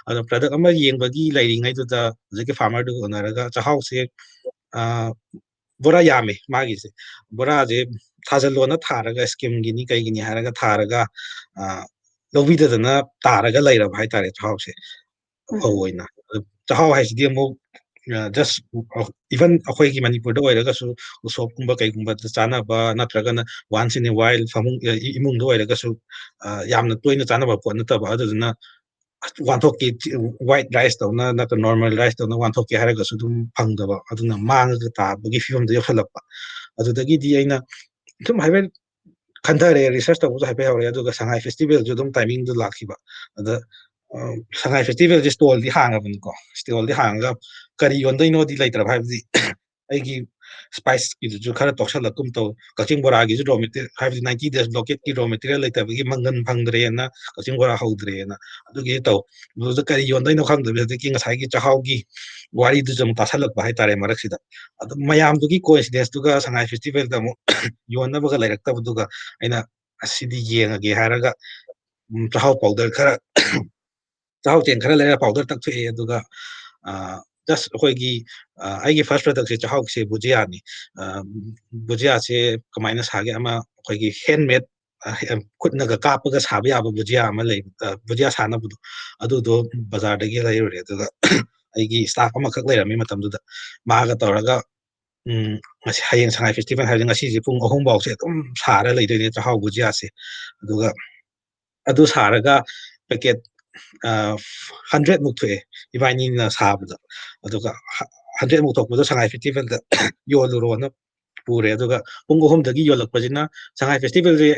ꯑꯗꯣ product ꯑꯃ ꯌꯦꯡꯕꯒꯤ ꯂꯩꯔꯤꯉꯩꯗꯨꯗ ꯍꯧꯖꯤꯛꯀꯤ farmerꯗꯨꯒ ꯎꯅꯔꯒ ꯆꯥꯛꯍꯥꯎꯁꯦ, ꯑ, ꯕꯣꯔꯥ ꯌꯥꯝꯃꯦ ꯃꯥꯒꯤꯁꯦ꯫ ꯕꯣꯔꯥꯁꯦ ꯊꯥꯖꯜꯂꯣꯅ ꯊꯥꯔꯒ, schemeꯒꯤꯅꯤ ꯀꯩꯒꯤꯅꯤ ꯍꯥꯏꯔꯒ ꯊꯥꯔꯒ, ꯑ, ꯂꯧꯕꯤꯗꯗꯅ ꯇꯥꯔꯒ ꯂꯩꯔꯕ ꯍꯥꯏꯇꯥꯔꯦ ꯆꯥꯛꯍꯥꯎꯁꯦ꯫ ꯎꯝ꯫ ꯐꯧ ꯑꯣꯏꯅ꯫ ꯑꯗꯨ ꯆꯥꯛꯍꯥꯎ ꯍꯥꯏꯁꯤꯗꯤ ꯑꯃꯨꯛ, ꯑ, just, ꯑ, even ꯑꯩꯈꯣꯏꯒꯤ ꯃꯅꯤꯄꯨꯔꯗ ꯑꯣꯏꯔꯒꯁꯨ ꯎꯁꯣꯞꯀꯨꯝꯕ ꯀꯩꯒꯨꯝꯕꯗ ꯆꯥꯅꯕ ꯅꯠꯇ꯭ꯔꯒꯅ once in a while ꯐꯃꯨꯡ, ꯑ, ꯏ-, ꯏꯃꯨꯡꯗ ꯑꯣꯏꯔꯒꯁꯨ, ꯑ, ꯌꯥꯝꯅ ꯇꯣꯏꯅ ꯆꯥꯅꯕ ꯄꯣꯠ ꯅꯠꯇꯕ꯫ ꯑꯗꯨꯗꯨꯅ ꯋꯥꯟꯊꯣꯛꯀꯤ, white rice ꯇꯧꯅ ꯅꯠꯇ꯭ꯔ normal rice ꯇꯧꯅ ꯋꯥꯟꯊꯣꯛꯀꯦ ꯍꯥꯏꯔꯒꯁꯨ ꯑꯗꯨꯝ ꯐꯪꯗꯕ, ꯑꯗꯨꯅ ꯃꯥꯡꯉꯒ ꯇꯥꯕꯒꯤ ꯐꯤꯕꯝꯗ ꯌꯧꯁꯜꯂꯛꯄ꯫ ꯑꯗꯨꯗꯒꯤꯗꯤ ꯑꯩꯅ ꯁꯨꯝ ꯍꯥꯏꯐꯦꯠ ꯈꯟꯊꯔꯦ, ꯔꯤꯁꯔꯁ ꯇꯧꯕꯁꯨ ꯍꯥꯏꯐꯦꯠ ꯍꯧꯔꯦ, ꯑꯗꯨꯒ ꯁꯉꯥꯏ ꯐꯦꯁꯇꯤꯚꯦꯜꯁꯨ ꯑꯗꯨꯝ ꯇꯥꯏꯃꯤꯡꯗꯨ ꯂꯥꯛꯈꯤꯕ꯫ ꯑꯗ ꯁꯉꯥꯏ ꯐꯦꯁꯇꯤꯚꯦꯜꯁꯦ ꯁ꯭ꯇꯣꯜꯗꯤ ꯍꯥꯡꯉꯕꯅꯤꯀꯣ, ꯁ꯭ꯇꯣꯜꯗꯤ ꯍꯥꯡꯉꯒ ꯀꯔꯤ ꯌꯣꯟꯗꯣꯏꯅꯣꯗꯤ ꯂꯩꯇ꯭ꯔꯕ, ꯍꯥꯏꯕꯗꯤ ꯑꯩꯒꯤ ꯁ꯭ꯄꯥꯏꯁꯀꯤꯗꯨꯁꯨ ꯈꯔ ꯇꯣꯛꯁꯜꯂꯛꯀꯨꯝ ꯇꯧ, ꯀꯛꯆꯤꯡ ꯕꯣꯔꯥꯒꯤꯁꯨ ꯔꯣ ꯃꯦꯇꯤꯔꯤꯌꯦꯜ, ꯍꯥꯏꯕꯗꯤ ꯅꯥꯏꯟꯇꯤ ꯗꯦꯖ ꯕ꯭ꯂꯣꯀꯦꯠꯀꯤ ꯔꯣ ꯃꯦꯇꯤꯔꯤꯌꯦꯜ ꯂꯩꯇꯕꯒꯤ ꯃꯪꯒꯟ ꯐꯪꯗ꯭ꯔꯦꯅ ꯀꯛꯆꯤꯡ ꯕꯣꯔꯥ ꯍꯧꯗ꯭ꯔꯦꯅ ꯑꯗꯨꯒꯤ ꯇꯧ꯫ ꯑꯗꯨꯗ ꯀꯔꯤ ꯌꯣꯟꯗꯣꯏꯅꯣ ꯈꯪꯗꯕꯤ ꯍꯧꯖꯤꯛꯀꯤ ꯉꯁꯥꯏꯒꯤ ꯆꯥꯛꯍꯥꯎꯒꯤ ꯋꯥꯔꯤꯗꯨꯁꯨ ꯑꯃꯨꯛ ꯇꯥꯁꯜꯂꯛꯄ ꯍꯥꯏꯇꯥꯔꯦ ꯃꯔꯛꯁꯤꯗ꯫ ꯑꯗꯨ ꯃꯌꯥꯝꯗꯨꯒꯤ ꯀꯣꯏꯟꯁꯤꯗꯦꯟꯁꯇꯨꯒ ꯁꯉꯥꯏ ꯐꯦꯁꯇꯤꯚꯦꯜꯗ ꯑꯃꯨꯛ ꯌꯣꯟꯅꯕꯒ ꯂꯩꯔꯛꯇꯕꯗꯨꯒ ꯑꯩꯅ ꯑꯁꯤꯗꯤ ꯌꯦꯡꯉꯒꯦ ꯍꯥꯏꯔꯒ ꯆꯥꯛꯍꯥꯎ ꯄꯥꯎꯗꯔ ꯈꯔ, ꯆꯥꯛꯍꯥꯎ ꯆꯦꯡ ꯈꯔ ꯂꯩꯔꯒ ꯄꯥꯎꯗꯔ ꯇꯛꯊꯣꯛꯑꯦ꯫ ꯑꯗꯨꯒ ꯖꯁ ꯑꯩꯈꯣꯏꯒꯤ ꯑꯩꯒꯤ ꯐꯥꯔꯁ ꯄ꯭ꯔꯗꯛꯁꯦ ꯆꯥꯛꯍꯥꯎꯁꯦ ꯕꯨꯖꯤꯌꯥꯅꯤ꯫ ꯕꯨꯖꯤꯌꯥꯁꯦ ꯀꯃꯥꯏꯅ ꯁꯥꯒꯦ? ꯑꯃ ꯑꯩꯈꯣꯏꯒꯤ ꯍꯦꯟꯃꯦꯗ, ꯈꯨꯠꯅꯒ ꯀꯥꯞꯄꯒ ꯁꯥꯕ ꯌꯥꯕ ꯕꯨꯖꯤꯌꯥ ꯑꯃ ꯂꯩ, ꯕꯨꯖꯤꯌꯥ ꯁꯥꯅꯕꯗꯣ, ꯑꯗꯨꯗꯣ ꯕꯖꯥꯔꯗꯒꯤ ꯂꯩꯔꯨꯔꯦ꯫ ꯑꯗꯨꯒ ꯑꯩꯒꯤ ꯁ꯭ꯇꯥꯐ ꯑꯃꯈꯛ ꯂꯩꯔꯝꯃꯤ ꯃꯇꯝꯗꯨꯗ, ꯃꯥꯒ ꯇꯧꯔꯒ ꯎꯝ, ꯉꯁꯤ, ꯍꯌꯦꯡ ꯁꯉꯥꯏ ꯐꯦꯁꯇꯤꯚꯦꯜ ꯍꯥꯏꯕꯁꯦ ꯉꯁꯤꯁꯦ ꯄꯨꯡ ꯑꯍꯨꯝ ꯐꯥꯎꯁꯦ ꯑꯗꯨꯝ ꯁꯥꯔ ꯂꯩꯗꯣꯏꯅꯦ ꯆꯥꯛꯍꯥꯎ ꯕꯨꯖꯤꯌꯥꯁꯦ꯫ ꯑꯗꯨꯒ ꯑꯗꯨ ꯁꯥꯔꯒ ꯄꯦꯀꯦꯠ ꯍꯟꯗ꯭ꯔꯦꯗ ꯃꯨꯛ ꯊꯣꯛꯑꯦ ꯏꯕꯥꯅꯤꯅ ꯁꯥꯕꯗ꯫ ꯑꯗꯨꯒ ꯍꯟꯗ꯭ꯔꯦꯗ ꯃꯨꯛ ꯊꯣꯛꯄꯗꯣ ꯁꯉꯥꯏ ꯐꯦꯁꯇꯤꯚꯦꯜꯗ ꯌꯣꯜꯂꯨꯔꯣꯅ ꯄꯨꯔꯦ꯫ ꯑꯗꯨꯒ ꯄꯨꯡ ꯑꯍꯨꯝꯗꯒꯤ ꯌꯣꯜꯂꯛꯄꯁꯤꯅ, ꯁꯉꯥꯏ ꯐꯦꯁꯇꯤꯚꯦꯜꯁꯦ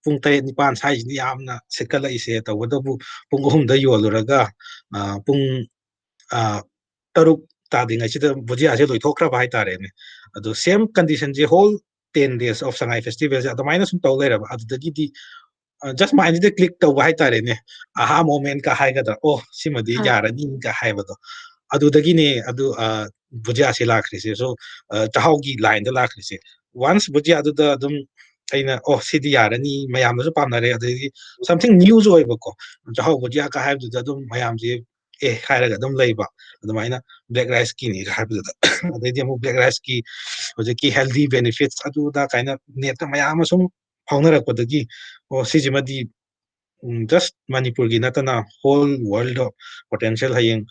ꯄꯨꯡ ꯇꯔꯦꯠ ꯅꯤꯄꯥꯟ ꯁ꯭ꯋꯥꯏꯁꯤꯅ ꯌꯥꯝꯅ ꯁꯤꯠꯀꯠꯂꯛꯏꯁꯦ꯫ ꯇꯧꯕꯇꯕꯨ ꯄꯨꯡ ꯑꯍꯨꯝꯗ ꯌꯣꯜꯂꯨꯔꯒ ꯄꯨꯡ ꯇꯔꯨꯛ ꯇꯥꯗ꯭ꯔꯤꯉꯩꯁꯤꯗ ꯕꯨꯖꯤꯌꯥꯁꯦ ꯂꯣꯏꯊꯣꯛꯈ꯭ꯔꯕ ꯍꯥꯏꯇꯥꯔꯦꯅꯦ꯫ ꯑꯗꯣ ꯁꯦꯝ ꯀꯟꯗꯤꯁꯟꯁꯦ ꯍꯣꯜ ꯇꯦꯟ ꯗꯦꯖ ꯑꯣꯐ ꯁꯉꯥꯏ ꯐꯦꯁꯇꯤꯚꯦꯜꯁꯦ ꯑꯗꯨꯃꯥꯏꯅ ꯁꯨꯝ ꯇꯧ ꯂꯩꯔꯕ꯫ ꯑꯗꯨꯗꯒꯤꯗꯤ ꯖꯁ ꯃꯥꯏꯟꯁꯤꯗ ꯀ꯭ꯂꯤꯛ ꯇꯧꯕ ꯍꯥꯏꯇꯥꯔꯦꯅꯦ, ꯑꯍꯥ ꯃꯣꯃꯦꯟꯀ ꯍꯥꯏꯒꯗ꯭ꯔꯥ, ꯑꯣ, ꯁꯤꯃꯗꯤ ꯌꯥꯔꯅꯤꯒ ꯍꯥꯏꯕꯗꯣ꯫ ꯑꯗꯨꯗꯒꯤꯅꯦ ꯑꯗꯨ ꯕꯨꯖꯤꯌꯥꯁꯦ ꯂꯥꯛꯈ꯭ꯔꯤꯁꯦ꯫ ꯁꯣ ꯆꯥꯛꯍꯥꯎꯒꯤ ꯂꯥꯏꯟꯗ ꯂꯥꯛꯈ꯭ꯔꯤꯁꯦ꯫ ꯋꯥꯟꯁ ꯕꯨꯖꯤꯌꯥꯗꯨꯗ ꯑꯗꯨꯝ ꯑꯩꯅ, ꯑꯣ, ꯁꯤꯗꯤ ꯌꯥꯔꯅꯤ, ꯃꯌꯥꯝꯅꯁꯨ ꯄꯥꯝꯅꯔꯦ, ꯑꯗꯩꯗꯤ ꯁꯝꯊꯤꯡ ꯅ꯭ꯌꯨꯁꯨ ꯑꯣꯏꯕꯀꯣ, ꯆꯥꯛꯍꯥꯎ ꯕꯨꯖꯤꯌꯥꯒ ꯍꯥꯏꯕꯗꯨꯗ ꯑꯗꯨꯝ ꯃꯌꯥꯝꯁꯦ ꯑꯦ ꯍꯥꯏꯔꯒ ꯑꯗꯨꯝ ꯂꯩꯕ꯫ ꯑꯗꯨꯃꯥꯏꯅ ꯕ꯭ꯂꯦꯛ ꯔꯥꯏꯁꯀꯤꯅꯤꯒ ꯍꯥꯏꯕꯗꯨꯗ꯫ ꯑꯗꯩꯗꯤ ꯑꯃꯨꯛ ꯕ꯭ꯂꯦꯛ ꯔꯥꯏꯁꯀꯤ ꯍꯧꯖꯤꯛꯀꯤ ꯍꯦꯜꯗꯤ ꯕꯦꯅꯤꯐꯤꯠꯁ ꯑꯗꯨ ꯑꯗꯥ ꯀꯥꯏꯅ ꯅꯦꯠꯇ ꯃꯌꯥꯝ ꯑꯃ ꯁꯨꯝ ꯐꯥꯎꯅꯔꯛꯄꯗꯒꯤ, ꯑꯣ, ꯁꯤꯁꯤꯃꯗꯤ ꯖꯁ ꯃꯅꯤꯄꯨꯔꯒꯤ ꯅꯠꯇꯅ ꯍꯣꯜ ꯋꯥꯔꯜꯗ ꯄꯣꯇꯦꯟꯁꯤꯌꯦꯜ, ꯍꯌꯦꯡ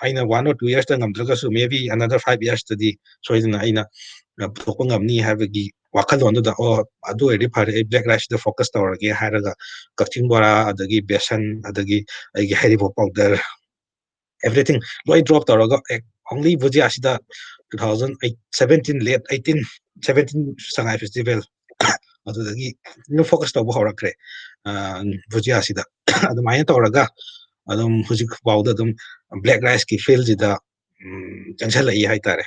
ꯑꯩꯅ ꯋꯥꯟ ꯑꯣꯔ ꯇꯨ ꯌꯔꯁꯇ ꯉꯝꯗ꯭ꯔꯒꯁꯨ maybe another five ꯌꯔꯁꯇꯗꯤ ꯁꯣꯏꯗꯅ ꯑꯩꯅ ꯄꯨꯊꯣꯛꯄ ꯉꯝꯅꯤ ꯍꯥꯏꯕꯒꯤ ꯋꯥꯈꯜꯂꯣꯟꯗꯨꯗ, ꯑꯣ, ꯑꯗꯨ ꯑꯣꯏꯔꯗꯤ ꯐꯔꯦ, ꯑꯩ ꯕ꯭ꯂꯦꯛ ꯔꯥꯏꯁꯇ ꯐꯣꯀꯁ ꯇꯧꯔꯒꯦ ꯍꯥꯏꯔꯒ ꯀꯛꯆꯤꯡ ꯕꯣꯔꯥ, ꯑꯗꯒꯤ ꯕꯦꯁꯟ, ꯑꯗꯒꯤ ꯑꯩꯒꯤ ꯍꯩꯔꯤꯕꯣꯞ ꯄꯥꯎꯗꯔ, ꯑꯦꯚ꯭ꯔꯤꯊꯤꯡ ꯂꯣꯏ ꯗ꯭ꯔꯣꯞ ꯇꯧꯔꯒ ꯑꯣꯡꯂꯤ ꯕꯨꯖꯤꯌꯥꯁꯤꯗ two thousand eight, seventeen, late eighteen, seventeen Sangai festival ꯑꯗꯨꯗꯒꯤ ꯑꯗꯨꯝ focus ꯇꯧꯕ ꯍꯧꯔꯛꯈ꯭ꯔꯦ ꯚꯨꯖꯤꯌꯥꯁꯤꯗ꯫ ꯑꯗꯨꯃꯥꯏꯅ ꯇꯧꯔꯒ ꯑꯗꯨꯝ ꯍꯧꯖꯤꯛ ꯐꯥꯎꯗ ꯑꯗꯨꯝ black riceꯀꯤ fieldꯁꯤꯗ ꯆꯪꯁꯜꯂꯛꯏ ꯍꯥꯏꯇꯥꯔꯦ꯫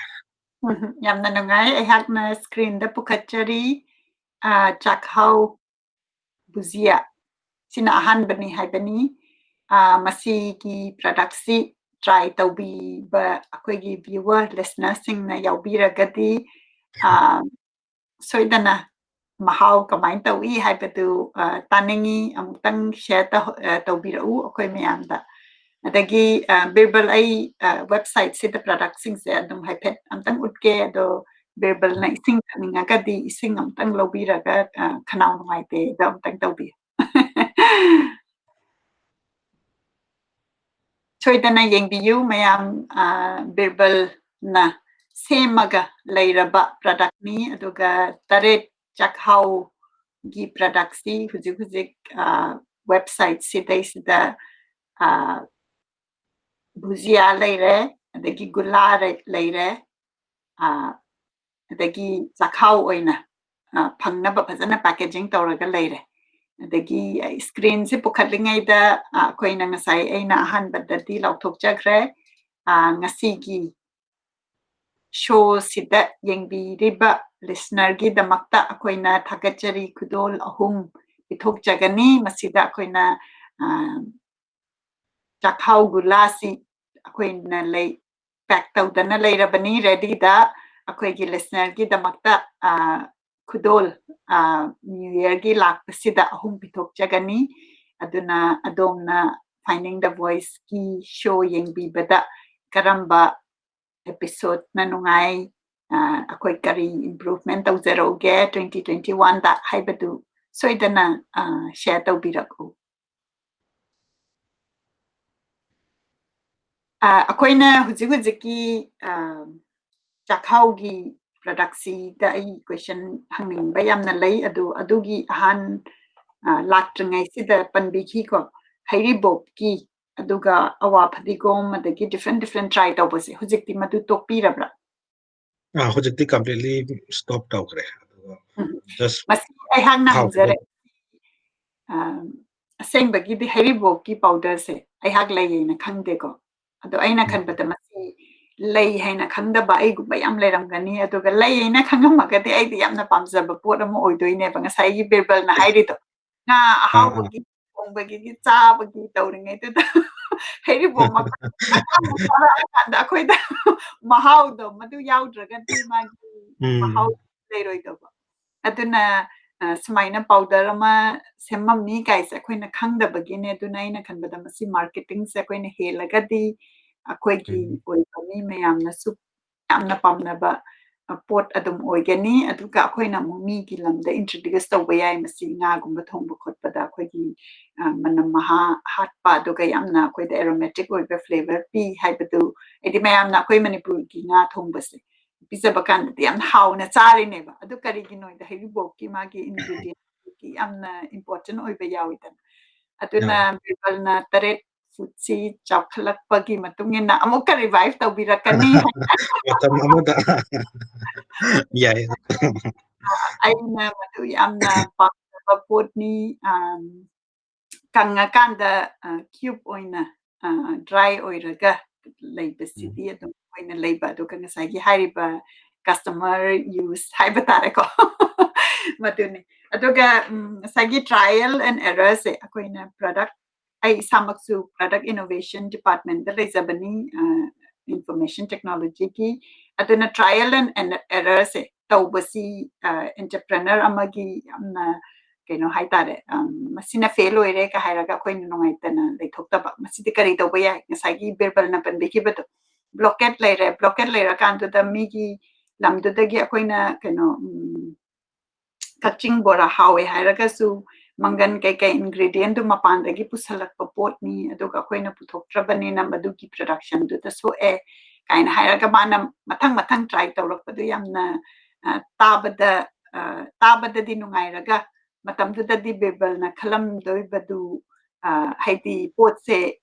ꯌꯥꯝꯅ ꯅꯨꯡꯉꯥꯏ꯫ ꯑꯩꯍꯥꯛꯅ screenꯗ ꯄꯨꯈꯠꯆꯔꯤ꯫ ꯆꯥꯛꯍꯥꯎ ꯕꯨꯖꯤꯌꯥ ꯁꯤꯅ ꯑꯍꯥꯟꯕꯅꯤ ꯍꯥꯏꯕꯅꯤ꯫ ꯃꯁꯤꯒꯤ productꯁꯤ try ꯇꯧꯕꯤꯕ ꯑꯩꯈꯣꯏꯒꯤ viewer listenerꯁꯤꯡꯅ ꯌꯥꯎꯕꯤꯔꯒꯗꯤ ꯁꯣꯏꯗꯅ ꯃꯍꯥꯎ ꯀꯃꯥꯏꯅ ꯇꯧꯏ ꯍꯥꯏꯕꯗꯨ ꯇꯥꯅꯤꯡꯏ꯫ ꯑꯃꯨꯛꯇꯪ share ꯇꯧꯕꯤꯔꯛꯎ ꯑꯩꯈꯣꯏ ꯃꯌꯥꯝꯗ꯫ ꯑꯗꯒꯤ ꯕꯤꯔꯕꯜ, ꯑꯩ websiteꯁꯤꯗ productꯁꯤꯡꯁꯦ ꯑꯗꯨꯝ ꯍꯥꯏꯐꯦꯠ ꯑꯝꯇꯪ ꯎꯠꯀꯦ꯫ ꯑꯗꯣ ꯕꯤꯔꯕꯜꯅ ꯏꯁꯤꯡ ꯊꯛꯅꯤꯡꯉꯒꯗꯤ ꯏꯁꯤꯡ ꯑꯝꯇꯪ ꯂꯧꯕꯤꯔꯒ ꯈꯅꯥꯎ ꯅꯨꯡꯉꯥꯏꯇꯦꯗꯣ ꯑꯝꯇꯪ ꯇꯧꯕꯤꯌꯨ꯫ ꯁꯣꯏꯗꯅ ꯌꯦꯡꯕꯤꯌꯨ ꯃꯌꯥꯝ꯫ ꯕꯤꯔꯕꯜꯅ ꯁꯦꯝꯃꯒ ꯂꯩꯔꯕ productꯅꯤ꯫ ꯑꯗꯨꯒ ꯇꯔꯦꯠ ꯆꯥꯛꯍꯥꯎꯒꯤ productꯁꯤ ꯍꯧꯖꯤꯛ ꯍꯧꯖꯤꯛ websiteꯁꯤꯗꯩꯁꯤꯗ ꯕꯨꯖꯤꯌꯥ ꯂꯩꯔꯦ, ꯑꯗꯒꯤ ꯒꯨꯂꯥ ꯂꯩꯔꯦ, ꯑꯗꯒꯤ ꯆꯥꯛꯍꯥꯎ ꯑꯣꯏꯅ ꯐꯪꯅꯕ ꯐꯖꯅ packaging ꯇꯧꯔꯒ ꯂꯩꯔꯦ꯫ ꯑꯗꯒꯤ screenꯁꯦ ꯄꯨꯈꯠꯂꯤꯉꯩꯗ ꯑꯩꯈꯣꯏꯅ ꯉꯁꯥꯏ ꯑꯩꯅ ꯑꯍꯥꯟꯕꯗꯗꯤ ꯂꯥꯎꯊꯣꯛꯆꯈ꯭ꯔꯦ, ꯉꯁꯤꯒꯤ showꯁꯤꯗ ꯌꯦꯡꯕꯤꯔꯤꯕ listenerꯒꯤꯗꯃꯛꯇ ꯑꯩꯈꯣꯏꯅ ꯊꯥꯒꯠꯆꯔꯤ ꯈꯨꯗꯣꯜ ꯑꯍꯨꯝ ꯄꯤꯊꯣꯛꯆꯒꯅꯤ꯫ ꯃꯁꯤꯗ ꯑꯩꯈꯣꯏꯅ ꯆꯥꯛꯍꯥꯎ ꯒꯨꯂꯥꯁꯤ ꯑꯩꯈꯣꯏꯅ ꯂꯩ pack ꯇꯧꯗꯅ ꯂꯩꯔꯕꯅꯤ readyꯗ꯫ ꯑꯩꯈꯣꯏꯒꯤ listenerꯒꯤꯗꯃꯛꯇ ꯈꯨꯗꯣꯜ New Yearꯒꯤ ꯂꯥꯛꯄꯁꯤꯗ ꯑꯍꯨꯝ ꯄꯤꯊꯣꯛꯆꯒꯅꯤ꯫ ꯑꯗꯨꯅ ꯑꯗꯣꯝꯅ Finding the Voiceꯀꯤ show ꯌꯦꯡꯕꯤꯕꯗ ꯀꯔꯝꯕ episodeꯅ ꯅꯨꯡꯉꯥꯏ, ꯑꯩꯈꯣꯏ ꯀꯔꯤ improvement ꯇꯧꯖꯔꯛꯎꯒꯦ twenty twenty oneꯗ ꯍꯥꯏꯕꯗꯨ ꯁꯣꯏꯗꯅ share ꯇꯧꯕꯤꯔꯛꯎ꯫ ꯑꯩꯈꯣꯏꯅ ꯍꯧꯖꯤꯛ ꯍꯧꯖꯤꯛꯀꯤ ꯆꯥꯛꯍꯥꯎꯒꯤ productꯁꯤꯗ ꯑꯩ question ꯍꯪꯅꯤꯡꯕ ꯌꯥꯝꯅ ꯂꯩ꯫ ꯑꯗꯨ ꯑꯗꯨꯒꯤ ꯑꯍꯥꯟ ꯂꯥꯛꯇ꯭ꯔꯤꯉꯩꯁꯤꯗ ꯄꯟꯕꯤꯈꯤꯀꯣ, ꯍꯩꯔꯤꯕꯣꯞꯀꯤ ꯑꯗꯨꯒ ꯑꯋꯥ ꯐꯗꯤꯒꯣꯝ ꯑꯗꯒꯤ different different try ꯇꯧꯕꯁꯦ ꯍꯧꯖꯤꯛꯇꯤ ꯃꯗꯨ ꯇꯣꯛꯄꯤꯔꯕ꯭ꯔꯥ? ꯑꯥ, ꯍꯧꯖꯤꯛꯇꯤ completely stop ꯇꯧꯈ꯭ꯔꯦ꯫ ꯎꯝ꯫ ꯃꯁꯤ ꯑꯩꯍꯥꯛꯅ ꯍꯪꯖꯔꯦ꯫ ꯑ, ꯑꯁꯦꯡꯕꯒꯤꯗꯤ ꯍꯩꯔꯤꯕꯣꯞꯀꯤ powderꯁꯦ ꯑꯩꯍꯥꯛ ꯂꯩꯌꯦꯅ ꯈꯪꯗꯦꯀꯣ꯫ ꯑꯗꯣ ꯑꯩꯅ ꯎꯝ꯫ ꯈꯟꯕꯗ ꯃꯁꯤ ꯂꯩ ꯍꯥꯏꯅ ꯈꯪꯗꯕ ꯑꯩꯒꯨꯝꯕ ꯌꯥꯝ ꯂꯩꯔꯝꯒꯅꯤ꯫ ꯑꯗꯨꯒ ꯂꯩ ꯍꯥꯏꯅ ꯈꯪꯉꯝꯃꯒꯗꯤ ꯑꯩꯗꯤ ꯌꯥꯝꯅ ꯄꯥꯝꯖꯕ ꯄꯣꯠ ꯑꯃ ꯑꯣꯏꯗꯣꯏꯅꯦꯕ꯫ ꯉꯁꯥꯏꯒꯤ ꯕꯤꯔꯕꯜꯅ ꯍꯥꯏꯔꯤꯗꯣ, ꯉꯥ ꯑꯥ, ꯑꯥ꯫ ꯑꯍꯥꯎꯕꯒꯤ ꯊꯣꯡꯕꯒꯤ ꯆꯥꯕꯒꯤ ꯇꯧꯔꯤꯉꯩꯗꯨꯗ ꯍꯩꯔꯤꯕꯣꯞ ꯃꯀꯛ ꯃꯀꯛ ꯆꯥꯔꯛꯑꯀꯥꯟꯗ ꯑꯩꯈꯣꯏꯗ ꯃꯍꯥꯎꯗꯣ ꯃꯗꯨ ꯌꯥꯎꯗ꯭ꯔꯒꯗꯤ ꯃꯥꯒꯤ ꯎꯝ꯫ ꯃꯍꯥꯎ ꯂꯩꯔꯣꯏꯗꯧꯕ꯫ ꯑꯗꯨꯅ, ꯑ, ꯁꯨꯃꯥꯏꯅ powder ꯑꯃ ꯁꯦꯝꯃꯝꯃꯤ ꯀꯥꯏꯁꯦ ꯑꯩꯈꯣꯏꯅ ꯈꯪꯗꯕꯒꯤꯅꯦ꯫ ꯑꯗꯨꯅ ꯑꯩꯅ ꯈꯟꯕꯗ ꯃꯁꯤ marketingꯁꯦ ꯑꯩꯈꯣꯏꯅ ꯍꯦꯜꯂꯒꯗꯤ ꯑꯩꯈꯣꯏꯒꯤ ꯎꯝ꯫ ꯑꯣꯏꯕ ꯃꯤ ꯃꯌꯥꯝꯅꯁꯨ ꯌꯥꯝꯅ ꯄꯥꯝꯅꯕ, ꯑ, ꯄꯣꯠ ꯑꯗꯨꯝ ꯑꯣꯏꯒꯅꯤ꯫ ꯑꯗꯨꯒ ꯑꯩꯈꯣꯏꯅ ꯑꯃꯨꯛ ꯃꯤꯒꯤ ꯂꯝꯗ introduce ꯇꯧꯕ ꯌꯥꯏ꯫ ꯃꯁꯤ ꯉꯥꯒꯨꯝꯕ ꯊꯣꯡꯕ ꯈꯣꯠꯄꯗ ꯑꯩꯈꯣꯏꯒꯤ, ꯑ, ꯃꯅꯝ ꯃꯍꯥ ꯍꯥꯠꯄ, ꯑꯗꯨꯒ ꯌꯥꯝꯅ ꯑꯩꯈꯣꯏꯗ aromatic ꯑꯣꯏꯕ flavour ꯄꯤ ꯍꯥꯏꯕꯗꯨ, ꯍꯥꯏꯗꯤ ꯃꯌꯥꯝꯅ ꯑꯩꯈꯣꯏ ꯃꯅꯤꯄꯨꯔꯒꯤ ꯉꯥ ꯊꯣꯡꯕꯁꯦ ꯄꯤꯖꯕ ꯀꯥꯟꯗꯗꯤ ꯌꯥꯝ ꯍꯥꯎꯅ ꯆꯥꯔꯤꯅꯦꯕ꯫ ꯑꯗꯨ ꯀꯔꯤꯒꯤꯅꯣꯗ ꯍꯩꯔꯤꯕꯣꯞꯀꯤ ꯃꯥꯒꯤ ingredientꯀꯤ ꯌꯥꯝꯅ important ꯑꯣꯏꯕ ꯌꯥꯎꯋꯤꯗꯅ꯫ ꯑꯗꯨꯅ ꯑꯥ꯫ ꯕꯤꯔꯕꯜꯅ ꯇꯔꯦꯠ ꯐꯨꯠꯁꯤ ꯆꯥꯎꯈꯠꯂꯛꯄꯒꯤ ꯃꯇꯨꯡ ꯏꯟꯅ ꯑꯃꯨꯛꯀ revive ꯇꯧꯕꯤꯔꯛꯀꯅꯤ ꯍꯥꯏꯅ꯫ ꯃꯇꯝ ꯑꯃꯗ꯫ ꯌꯥꯏ꯫ ꯑꯩꯅ ꯃꯗꯨ ꯌꯥꯝꯅ ꯄꯥꯝꯖꯕ ꯄꯣꯠꯅꯤ꯫ ꯑꯝ, ꯀꯪꯉꯀꯥꯟꯗ, ꯑ, cube ꯑꯣꯏꯅ, ꯑ, dry ꯑꯣꯏꯔꯒ ꯂꯩꯕꯁꯤꯗꯤ ꯎꯝ꯫ ꯑꯗꯨꯝ ꯑꯣꯏꯅ ꯂꯩꯕ, ꯑꯗꯨꯒ ꯉꯁꯥꯏꯒꯤ ꯍꯥꯏꯔꯤꯕ customer use ꯍꯥꯏꯕ ꯇꯥꯔꯦꯀꯣ꯫ ꯃꯗꯨꯅꯤ꯫ ꯑꯗꯨꯒ, ꯎꯝ, ꯉꯁꯥꯏꯒꯤ trial and errorꯁꯦ ꯑꯩꯈꯣꯏꯅ product, ꯑꯩ ꯏꯁꯥꯃꯛꯁꯨ product innovation departmentꯇ ꯂꯩꯖꯕꯅꯤ, ꯑ, information technologyꯒꯤ꯫ ꯑꯗꯨꯅ trial and, and errorꯁꯦ ꯇꯧꯕꯁꯤ, ꯑ, entrepreneur ꯑꯃꯒꯤ ꯌꯥꯝꯅ ꯀꯩꯅꯣ ꯍꯥꯏꯇꯥꯔꯦ, ꯑꯝ, ꯃꯁꯤꯅ fail ꯑꯣꯏꯔꯦ ꯀ ꯍꯥꯏꯔꯒ ꯑꯩꯈꯣꯏꯅ ꯅꯨꯡꯉꯥꯏꯇꯅ ꯂꯩꯊꯣꯛꯇꯕ꯫ ꯃꯁꯤꯗꯤ ꯀꯔꯤ ꯇꯧꯕ ꯌꯥꯏ? ꯉꯁꯥꯏꯒꯤ ꯕꯤꯔꯕꯜꯅ ꯄꯟꯕꯤꯈꯤꯕꯗꯣ, blockade ꯂꯩꯔꯦ, blockade ꯂꯩꯔꯀꯥꯟꯗꯨꯗ ꯃꯤꯒꯤ ꯂꯝꯗꯨꯗꯒꯤ ꯑꯩꯈꯣꯏꯅ ꯀꯩꯅꯣ, ꯎꯝ, ꯀꯛꯆꯤꯡ ꯕꯣꯔꯥ ꯍꯥꯎꯋꯦ ꯍꯥꯏꯔꯒꯁꯨ ꯃꯪꯒꯟ ꯀꯩꯀꯩ ingredientꯗꯨ ꯃꯄꯥꯟꯗꯒꯤ ꯄꯨꯁꯜꯂꯛꯄ ꯄꯣꯠꯅꯤ, ꯑꯗꯨꯒ ꯑꯩꯈꯣꯏꯅ ꯄꯨꯊꯣꯛꯇ꯭ꯔꯕꯅꯤꯅ ꯃꯗꯨꯒꯤ productionꯗꯨꯗ ꯁꯣꯛꯑꯦ ꯀꯥꯏꯅ ꯍꯥꯏꯔꯒ ꯃꯥꯅ ꯃꯊꯪ ꯃꯊꯪ try ꯇꯧꯔꯛꯄꯗꯨ ꯌꯥꯝꯅ, ꯑ, ꯇꯥꯕꯗ, ꯑ, ꯇꯥꯕꯗꯗꯤ ꯅꯨꯡꯉꯥꯏꯔꯒ ꯃꯇꯝꯗꯨꯗꯗꯤ ꯕꯤꯔꯕꯜꯅ ꯈꯜꯂꯝꯗꯣꯏꯕꯗꯨ, ꯑ, ꯍꯥꯏꯗꯤ ꯄꯣꯠꯁꯦ,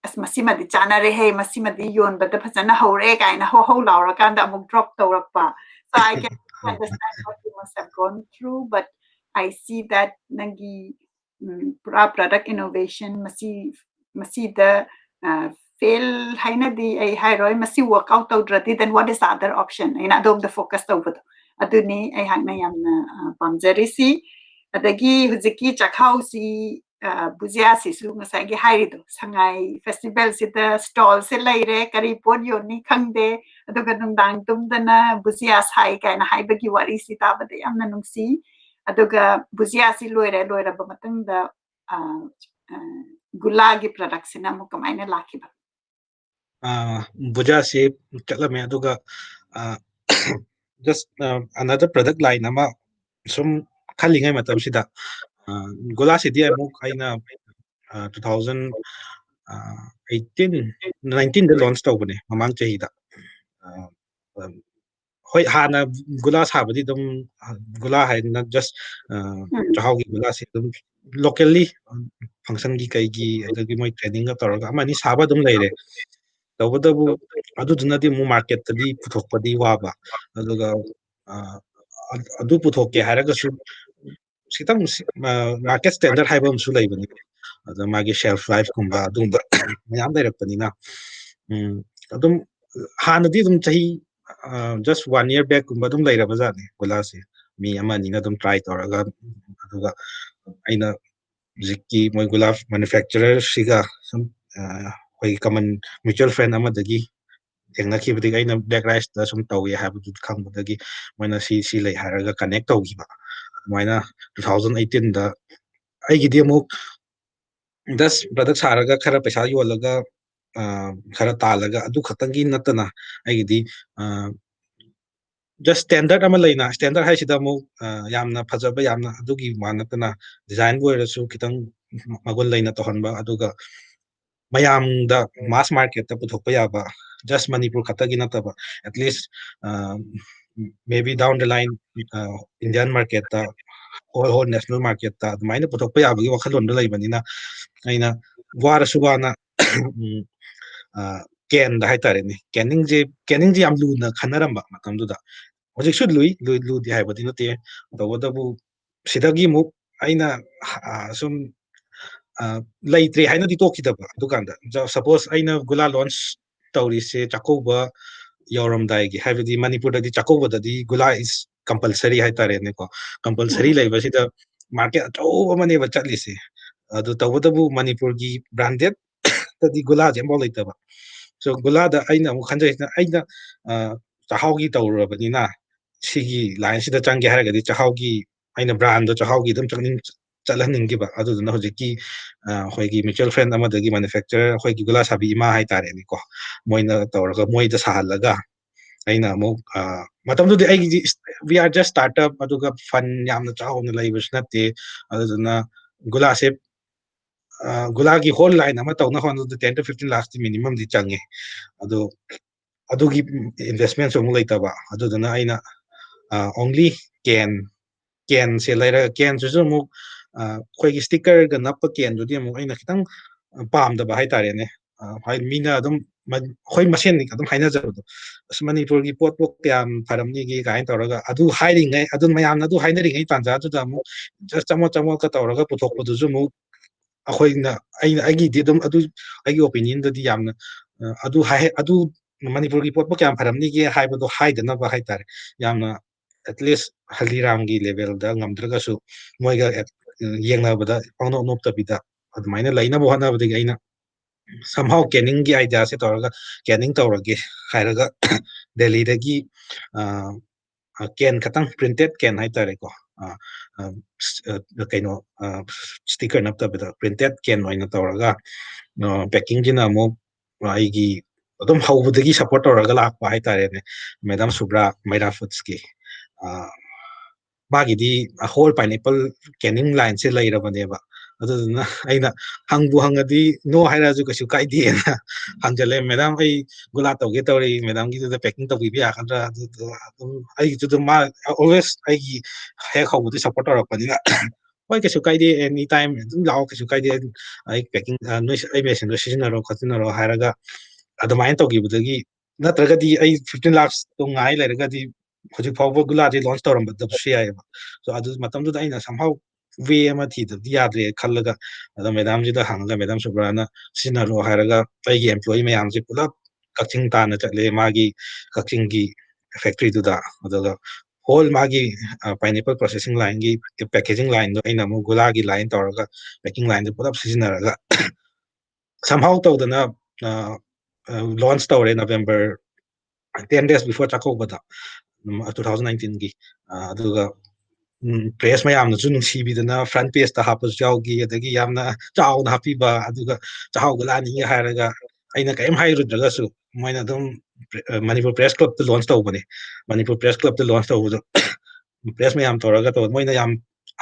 "ꯑꯁ, ꯃꯁꯤꯃꯗꯤ ꯆꯥꯅꯔꯦꯍꯦ, ꯃꯁꯤꯃꯗꯤ ꯌꯣꯟꯕꯗ ꯐꯖꯅ ꯍꯧꯔꯦ" ꯀꯥꯏꯅ ꯍꯧ ꯍꯧ ꯂꯥꯎꯔꯀꯥꯟꯗ ꯑꯃꯨꯛ drop ꯇꯧꯔꯛꯄ꯫ So I can understand what you must have gone through, but I see that ꯅꯪꯒꯤ ꯎꯝ, ꯄꯨꯔꯥ product innovation ꯃꯁꯤ ꯃꯁꯤꯗ ꯐꯦꯜ ꯍꯥꯏꯅꯗꯤ ꯑꯩ ꯍꯥꯏꯔꯣꯏ, ꯃꯁꯤ work out ꯇꯧꯗ꯭ꯔꯗꯤ then what is the other option? ꯑꯩꯅ ꯑꯗꯣꯝꯗ focus ꯇꯧꯕꯗꯣ ꯑꯗꯨꯅꯤ ꯑꯩꯍꯥꯛꯅ ꯌꯥꯝꯅ ꯄꯥꯝꯖꯔꯤꯁꯤ꯫ ꯑꯗꯒꯤ ꯍꯧꯖꯤꯛꯀꯤ ꯆꯥꯛꯍꯥꯎꯁꯤ ꯕꯨꯖꯤꯌꯥꯁꯤꯁꯨ ꯉꯁꯥꯏꯒꯤ ꯍꯥꯏꯔꯤꯗꯣ, ꯁꯉꯥꯏ festivalꯁꯤꯗ stallꯁꯦ ꯂꯩꯔꯦ, ꯀꯔꯤ ꯄꯣꯠ ꯌꯣꯟꯅꯤ ꯈꯪꯗꯦ, ꯑꯗꯨꯒ ꯅꯨꯡꯗꯥꯡ ꯇꯨꯝꯗꯅ ꯕꯨꯖꯤꯌꯥ ꯁꯥꯏ ꯀꯥꯏꯅ ꯍꯥꯏꯕꯒꯤ ꯋꯥꯔꯤꯁꯤ ꯇꯥꯕꯗ ꯌꯥꯝꯅ ꯅꯨꯡꯁꯤ꯫ ꯑꯗꯨꯒ ꯕꯨꯖꯤꯌꯥꯁꯤ ꯂꯣꯏꯔꯦ, ꯂꯣꯏꯔꯕ ꯃꯇꯨꯡꯗ ꯒꯨꯂꯥꯒꯤ productꯁꯤꯅ ꯑꯃꯨꯛ ꯀꯃꯥꯏꯅ ꯂꯥꯛꯈꯤꯕ? ꯕꯨꯖꯤꯌꯥꯁꯤ ꯆꯠꯂꯝꯃꯦ, ꯑꯗꯨꯒ just another product line ꯑꯃ ꯁꯨꯝ ꯈꯜꯂꯤꯉꯩ ꯃꯇꯝꯁꯤꯗ ꯒꯨꯂꯥꯁꯤꯗꯤ ꯑꯃꯨꯛ ꯑꯩꯅ two thousand eighteen nineteenꯗ launch ꯇꯧꯕꯅꯦ, ꯃꯃꯥꯡ ꯆꯍꯤꯗ꯫ ꯍꯣꯏ, ꯍꯥꯟꯅ ꯒꯨꯂꯥ ꯁꯥꯕꯗꯤ ꯑꯗꯨꯝ, ꯒꯨꯂꯥ ꯍꯥꯏꯗꯅ just ꯆꯥꯛꯍꯥꯎꯒꯤ ꯒꯨꯂꯥꯁꯤ ꯑꯗꯨꯝ locally functionꯒꯤ ꯀꯩꯒꯤ ꯑꯗꯒꯤ ꯃꯣꯏ tradingꯒ ꯇꯧꯔꯒ ꯑꯃ ꯑꯅꯤ ꯁꯥꯕ ꯑꯗꯨꯝ ꯂꯩꯔꯦ꯫ ꯇꯧꯕꯇꯕꯨ ꯑꯗꯨꯗꯨꯅꯗꯤ ꯑꯃꯨꯛ marketꯇꯗꯤ ꯄꯨꯊꯣꯛꯄꯗꯤ ꯋꯥꯕ, ꯑꯗꯨꯒ ꯑꯗꯨ ꯄꯨꯊꯣꯛꯀꯦ ꯍꯥꯏꯔꯒꯁꯨ ꯈꯤꯇꯪ market standard ꯍꯥꯏꯕ ꯑꯃꯁꯨ ꯂꯩꯕꯅꯤ꯫ ꯑꯗ ꯃꯥꯒꯤ shelf lifeꯀꯨꯝꯕ ꯑꯗꯨꯒꯨꯝꯕ ꯃꯌꯥꯝ ꯂꯩꯔꯛꯄꯅꯤꯅ, ꯎꯝ, ꯑꯗꯨꯝ ꯍꯥꯟꯅꯗꯤ ꯑꯗꯨꯝ ꯆꯍꯤ just one year backꯀꯨꯝꯕ ꯑꯗꯨꯝ ꯂꯩꯔꯕꯖꯥꯠꯅꯤ ꯒꯨꯂꯥꯁꯦ꯫ ꯃꯤ ꯑꯃ ꯑꯅꯤꯅ ꯑꯗꯨꯝ try ꯇꯧꯔꯒ, ꯑꯗꯨꯒ ꯑꯩꯅ ꯍꯧꯖꯤꯛꯀꯤ ꯃꯣꯏ ꯒꯨꯂꯥ manufacturerꯁꯤꯒ ꯁꯨꯝ ꯑꯩꯈꯣꯏꯒꯤ common mutual friend ꯑꯃꯗꯒꯤ ꯊꯦꯡꯅꯈꯤꯕꯗꯒꯤ, ꯑꯩꯅ black riceꯇ ꯁꯨꯝ ꯇꯧꯏ ꯍꯥꯏꯕꯗꯨ ꯈꯪꯕꯗꯒꯤ ꯃꯣꯏꯅ ꯁꯤ ꯁꯤ ꯂꯩ ꯍꯥꯏꯔꯒ connect ꯇꯧꯈꯤꯕ꯫ ꯑꯗꯨꯃꯥꯏꯅ two thousand eighteenꯗ ꯑꯩꯒꯤꯗꯤ ꯑꯃꯨꯛ just product ꯁꯥꯔꯒ ꯈꯔ ꯄꯩꯁꯥ ꯌꯣꯜꯂꯒ ꯈꯔ ꯇꯥꯜꯂꯒ ꯑꯗꯨ ꯈꯛꯇꯪꯒꯤ ꯅꯠꯇꯅ ꯑꯩꯒꯤꯗꯤ just standard ꯑꯃ ꯂꯩꯅ, standard ꯍꯥꯏꯁꯤꯗ ꯑꯃꯨꯛ ꯌꯥꯝꯅ ꯐꯖꯕ, ꯌꯥꯝꯅ ꯑꯗꯨꯒꯤ ꯋꯥ ꯅꯠꯇꯅ designꯕꯨ ꯑꯣꯏꯔꯁꯨ ꯈꯤꯇꯪ ꯃꯒꯨꯟ ꯂꯩꯅ ꯇꯧꯍꯟꯕ, ꯑꯗꯨꯒ ꯃꯌꯥꯝꯗ mass marketꯇ ꯄꯨꯊꯣꯛꯄ ꯌꯥꯕ, just ꯃꯅꯤꯄꯨꯔ ꯈꯛꯇꯒꯤ ꯅꯠꯇꯕ, at least maybe down the line Indian marketꯇ, whole whole national marketꯇ ꯑꯗꯨꯃꯥꯏꯅ ꯄꯨꯊꯣꯛꯄ ꯌꯥꯕꯒꯤ ꯋꯥꯈꯜꯂꯣꯟꯗ ꯂꯩꯕꯅꯤꯅ ꯑꯩꯅ ꯋꯥꯔꯁꯨ ꯋꯥꯅ canꯗ ꯍꯥꯏꯇꯥꯔꯦꯅꯦ, canningꯁꯦ canningꯁꯦ ꯌꯥꯝ ꯂꯨꯅ ꯈꯟꯅꯔꯝꯕ ꯃꯇꯝꯗꯨꯗ꯫ ꯍꯧꯖꯤꯛꯁꯨ ꯂꯨꯏ, ꯂꯨ-, ꯂꯨꯗꯦ ꯍꯥꯏꯕꯗꯤ ꯅꯠꯇꯦ꯫ ꯇꯧꯕꯇꯕꯨ ꯁꯤꯗꯒꯤ ꯑꯃꯨꯛ ꯑꯩꯅ, ꯑ, ꯁꯨꯝ, ꯑ, ꯂꯩꯇ꯭ꯔꯦ ꯍꯥꯏꯅꯗꯤ ꯇꯣꯛꯈꯤꯗꯕ꯫ ꯑꯗꯨꯀꯥꯟꯗ ꯁꯄꯣꯁ ꯑꯩꯅ ꯒꯨꯂꯥ ꯂꯣꯟꯆ ꯇꯧꯔꯤꯁꯦ ꯆꯥꯛꯀꯧꯕ ꯌꯧꯔꯝꯗꯥꯏꯒꯤ, ꯍꯥꯏꯕꯗꯤ ꯃꯅꯤꯄꯨꯔꯗꯗꯤ ꯆꯥꯛꯀꯧꯕꯗꯗꯤ ꯒꯨꯂꯥ is compulsory ꯍꯥꯏꯇꯥꯔꯦꯅꯦꯀꯣ꯫ ꯀꯝꯄꯜꯁꯔꯤ ꯂꯩꯕꯁꯤꯗ ꯃꯥꯔꯀꯦꯠ ꯑꯆꯧꯕ ꯑꯃꯅꯦꯕ ꯆꯠꯂꯤꯁꯦ꯫ ꯑꯗꯨ ꯇꯧꯕꯇꯕꯨ ꯃꯅꯤꯄꯨꯔꯒꯤ ꯕ꯭ꯔꯥꯟꯗꯦꯠꯇꯗꯤ ꯒꯨꯂꯥꯁꯦ ꯑꯝꯐꯥꯎ ꯂꯩꯇꯕ꯫ ꯁꯣ ꯒꯨꯂꯥꯗ ꯑꯩꯅ ꯑꯃꯨꯛ ꯈꯟꯖꯩꯁꯤꯅ, ꯑꯩꯅ, ꯑ, ꯆꯥꯛꯍꯥꯎꯒꯤ ꯇꯧꯔꯨꯔꯕꯅꯤꯅ ꯁꯤꯒꯤ ꯂꯥꯏꯟꯁꯤꯗ ꯆꯪꯒꯦ ꯍꯥꯏꯔꯒꯗꯤ ꯆꯥꯛꯍꯥꯎꯒꯤ, ꯑꯩꯅ ꯕ꯭ꯔꯥꯟꯗꯣ ꯆꯥꯛꯍꯥꯎꯒꯤ ꯑꯗꯨꯝ ꯆꯠꯅꯤꯡ-, ꯆꯠꯍꯟꯅꯤꯡꯈꯤꯕ꯫ ꯑꯗꯨꯗꯨꯅ ꯍꯧꯖꯤꯛꯀꯤ, ꯑ, ꯑꯩꯈꯣꯏꯒꯤ mutual friend ꯑꯃꯗꯒꯤ manufacturer ꯑꯩꯈꯣꯏꯒꯤ ꯒꯨꯂꯥ ꯁꯥꯕꯤ ꯏꯃꯥ ꯍꯥꯏꯇꯥꯔꯦꯅꯦꯀꯣ, ꯃꯣꯏꯅ ꯇꯧꯔꯒ ꯃꯣꯏꯗ ꯁꯥꯍꯜꯂꯒ ꯑꯩꯅ ꯑꯃꯨꯛ, ꯑ, ꯃꯇꯝꯗꯨꯗꯤ ꯑꯩꯒꯤꯗꯤ is-, we are just startup, ꯑꯗꯨꯒ ꯐꯟ ꯌꯥꯝꯅ ꯆꯥꯎꯅ ꯂꯩꯕꯁꯨ ꯅꯠꯇꯦ꯫ ꯑꯗꯨꯗꯨꯅ ꯒꯨꯂꯥꯁꯦ, ꯑ, ꯒꯨꯂꯥꯒꯤ ꯍꯣꯜ ꯂꯥꯏꯟ ꯑꯃ ꯇꯧꯅ ꯍꯣꯠꯅꯕꯗ ten to fifteen lakhs T minimum ꯗꯤ ꯆꯪꯉꯦ꯫ ꯑꯗꯣ ꯑꯗꯨꯒꯤ investment ꯁꯨ ꯑꯃꯨꯛ ꯂꯩꯇꯕ꯫ ꯑꯗꯨꯗꯨꯅ ꯑꯩꯅ, ꯑ, only ꯀꯦꯟ, ꯀꯦꯟꯁꯦ ꯂꯩꯔꯒ, ꯀꯦꯟꯁꯤꯁꯨ ꯑꯃꯨꯛ, ꯑ, ꯑꯩꯈꯣꯏꯒꯤ sticker ꯒ ꯅꯞꯄ ꯀꯦꯟꯗꯨꯗꯤ ꯑꯃꯨꯛ ꯑꯩꯅ ꯈꯤꯇꯪ ꯄꯥꯝꯗꯕ ꯍꯥꯏꯇꯥꯔꯦꯅꯦ꯫ ꯑ, ꯍꯥꯏ-, ꯃꯤꯅ ꯑꯗꯨꯝ ꯃ-, ꯑꯩꯈꯣꯏ ꯃꯁꯦꯟꯗꯤ ꯑꯗꯨꯝ ꯍꯥꯏꯅꯖꯕꯗꯣ, "ꯑꯁ, ꯃꯅꯤꯄꯨꯔꯒꯤ ꯄꯣꯠꯄꯨ ꯀꯌꯥꯝ ꯐꯔꯝꯅꯤꯒꯦ" ꯀꯥꯏꯅ ꯇꯧꯔꯒ, ꯑꯗꯨ ꯍꯥꯏꯔꯤꯉꯩ, ꯑꯗꯨ ꯃꯌꯥꯝꯅ ꯑꯗꯨ ꯍꯥꯏꯅꯔꯤꯉꯩ ꯇꯥꯟꯖꯥꯗꯨꯗ ꯑꯃꯨꯛ just ꯆꯃꯣꯠ ꯆꯃꯣꯠꯀ ꯇꯧꯔꯒ ꯄꯨꯊꯣꯛꯄꯗꯨꯁꯨ ꯑꯃꯨꯛ ꯑꯩꯈꯣꯏꯅ, ꯑꯩꯅ, ꯑꯩꯒꯤꯗꯤ ꯑꯗꯨꯝ ꯑꯗꯨ, ꯑꯩꯒꯤ opinion ꯗꯗꯤ ꯌꯥꯝꯅ, ꯑ, ꯑꯗꯨ ꯍꯥꯏ-, ꯑꯗꯨ ꯃꯅꯤꯄꯨꯔꯒꯤ ꯄꯣꯠꯄꯨ ꯀꯌꯥꯝ ꯐꯔꯝꯅꯤꯒꯦ ꯍꯥꯏꯕꯗꯣ ꯍꯥꯏꯗꯅꯕ ꯍꯥꯏꯇꯥꯔꯦ, ꯌꯥꯝꯅ at least ꯍꯜꯗꯤꯔꯥꯝꯒꯤ level ꯗ ꯉꯝꯗ꯭ꯔꯒꯁꯨ ꯃꯣꯏꯒ ꯑꯦ-, ꯌꯦꯡꯅꯕꯗ ꯄꯪꯅꯣꯞ ꯅꯣꯞꯇꯕꯤꯗ ꯑꯗꯨꯃꯥꯏꯅ ꯂꯩꯅꯕ ꯍꯣꯠꯅꯕꯗꯒꯤ ꯑꯩꯅ somehow ꯀꯦꯅꯤꯡꯒꯤ idea ꯁꯦ ꯇꯧꯔꯒ ꯀꯦꯅꯤꯡ ꯇꯧꯔꯒꯦ ꯍꯥꯏꯔꯒ ꯗꯦꯜꯂꯤꯗꯒꯤ, ꯑ, ꯑ, ꯀꯦꯟ ꯈꯛꯇꯪ, printed ꯀꯦꯟ ꯍꯥꯏꯇꯥꯔꯦꯀꯣ꯫ ꯑ, ꯑ, ꯁ-, ꯑ, ꯀꯩꯅꯣ, ꯑ, sticker ꯅꯞꯇꯕꯤꯗ printed ꯀꯦꯟ ꯑꯣꯏꯅ ꯇꯧꯔꯒ, ꯑ, packing ꯁꯤꯅ ꯑꯃꯨꯛ ꯑꯩꯒꯤ ꯑꯗꯨꯝ ꯍꯧꯕꯗꯒꯤ support ꯇꯧꯔꯒ ꯂꯥꯛꯄ ꯍꯥꯏꯇꯥꯔꯦꯅꯦ, ꯃꯦꯗꯥꯝ ꯁꯨꯕ꯭ꯔꯥ, ꯃꯩꯔꯥ ꯐꯨꯗꯁꯀꯤ꯫ ꯑ, ꯃꯥꯒꯤꯗꯤ whole pineapple canning line ꯁꯦ ꯂꯩꯔꯕꯅꯦꯕ꯫ ꯑꯗꯨꯗꯨꯅ ꯑꯩꯅ ꯍꯪꯕꯨ ꯍꯪꯉꯗꯤ no ꯍꯥꯏꯔꯛꯑꯁꯨ ꯀꯩꯁꯨ ꯀꯥꯏꯗꯦꯅ ꯍꯪꯖꯜꯂꯦ, "ꯃꯦꯗꯥꯝ, ꯑꯩ ꯒꯨꯂꯥ ꯇꯧꯒꯦ ꯇꯧꯔꯤ, ꯃꯦꯗꯥꯝꯒꯤꯗꯨꯗ packing ꯇꯧꯕꯤꯕ ꯌꯥꯒꯗ꯭ꯔꯥ?" ꯑꯗꯨꯗꯣ ꯑꯗꯨꯝ ꯑꯩꯒꯤꯁꯨ ꯑꯗꯨꯝ ꯃꯥ always ꯑꯩꯒꯤ ꯍꯦꯛ ꯍꯧꯕꯗꯩ support ꯇꯧꯔꯛꯄꯅꯤꯅ, "ꯍꯣꯏ, ꯀꯩꯁꯨ ꯀꯥꯏꯗꯦ, any time ꯑꯗꯨꯝ ꯂꯥꯛꯑꯣ, ꯀꯩꯁꯨ ꯀꯥꯏꯗꯦ, ꯑꯩ packing, ꯑ, ꯅꯣꯏ, ꯑꯩ machine ꯗꯣ ꯁꯤꯖꯤꯟꯅꯔꯣ ꯈꯣꯠꯆꯤꯟꯅꯔꯣ" ꯍꯥꯏꯔꯒ ꯑꯗꯨꯃꯥꯏꯅ ꯇꯧꯈꯤꯕꯗꯒꯤ, ꯅꯠꯇ꯭ꯔꯒꯗꯤ ꯑꯩ fifteen lakhs ꯇꯣ ꯉꯥꯏ ꯂꯩꯔꯒꯗꯤ ꯍꯧꯖꯤꯛ ꯐꯥꯎꯕ ꯒꯨꯂꯥꯗꯤ ꯂꯣꯟꯁ ꯇꯧꯔꯝꯕꯗꯕꯁꯨ ꯌꯥꯏꯑꯕ꯫ So ꯑꯗꯨ ꯃꯇꯝꯗꯨꯗ ꯑꯩꯅ somehow ꯋꯦ ꯑꯃ ꯊꯤꯗꯕꯗꯤ ꯌꯥꯗ꯭ꯔꯦ ꯈꯜꯂꯒ, ꯑꯗ ꯃꯦꯗꯥꯝꯁꯤꯗ ꯍꯪꯉꯒ, "ꯃꯦꯗꯥꯝ ꯁꯨꯕ꯭ꯔꯥꯅ ꯁꯤꯖꯤꯟꯅꯔꯣ" ꯍꯥꯏꯔꯒ, ꯑꯩꯒꯤ ꯑꯦꯝꯄ꯭ꯂꯣꯌꯤ ꯃꯌꯥꯝꯁꯦ ꯄꯨꯂꯞ ꯀꯛꯆꯤꯡ ꯇꯥꯟꯅ ꯆꯠꯂꯦ, ꯃꯥꯒꯤ ꯀꯛꯆꯤꯡꯒꯤ ꯐꯦꯛꯇ꯭ꯔꯤꯗꯨꯗ꯫ ꯑꯗꯨꯒ ꯍꯣꯜ ꯃꯥꯒꯤ ꯄꯥꯏꯅꯦꯄꯜ ꯄ꯭ꯔꯣꯁꯦꯁꯤꯡ ꯂꯥꯏꯟꯒꯤ ꯄꯦꯀꯦꯖꯤꯡ ꯂꯥꯏꯟꯗꯣ ꯑꯩꯅ ꯑꯃꯨꯛ ꯒꯨꯂꯥꯒꯤ ꯂꯥꯏꯟ ꯇꯧꯔꯒ, ꯄꯦꯀꯤꯡ ꯂꯥꯏꯟꯗꯣ ꯄꯨꯂꯞ ꯁꯤꯖꯤꯟꯅꯔꯒ somehow ꯇꯧꯗꯅ ꯂꯣꯟꯁ ꯇꯧꯔꯦ, ꯅꯕꯦꯝꯕꯔ ten days before ꯆꯥꯛꯀꯧꯕꯗ, ꯇꯨ ꯊꯥꯎꯖꯟ ꯅꯥꯏꯟꯇꯤꯟꯒꯤ꯫ ꯑꯗꯨꯒ ꯄ꯭ꯔꯦꯁ ꯃꯌꯥꯝꯅꯁꯨ ꯅꯨꯡꯁꯤꯕꯤꯗꯅ ꯐ꯭ꯔꯟ ꯄꯦꯖꯇ ꯍꯥꯞꯄꯁꯨ ꯌꯥꯎꯈꯤ, ꯑꯗꯒꯤ ꯌꯥꯝꯅ ꯆꯥꯎꯅ ꯍꯥꯞꯄꯤꯕ, ꯑꯗꯨꯒ ꯆꯥꯛꯍꯥꯎ ꯒꯨꯂꯥꯅꯤ ꯍꯥꯏꯔꯒ ꯑꯩꯅ ꯀꯔꯤꯝ ꯍꯥꯏꯔꯨꯗ꯭ꯔꯒꯁꯨ ꯃꯣꯏꯅ ꯑꯗꯨꯝ ꯃꯅꯤꯄꯨꯔ ꯄ꯭ꯔꯦꯁ ꯀ꯭ꯂꯕꯇ ꯂꯣꯟꯁ ꯇꯧꯕꯅꯦ꯫ ꯃꯅꯤꯄꯨꯔ ꯄ꯭ꯔꯦꯁ ꯀ꯭ꯂꯕꯇ ꯂꯣꯟꯁ ꯇꯧꯕꯗꯣ ꯄ꯭ꯔꯦꯁ ꯃꯌꯥꯝ ꯇꯧꯔꯒ ꯇꯧꯕ, ꯃꯣꯏꯅ ꯌꯥꯝ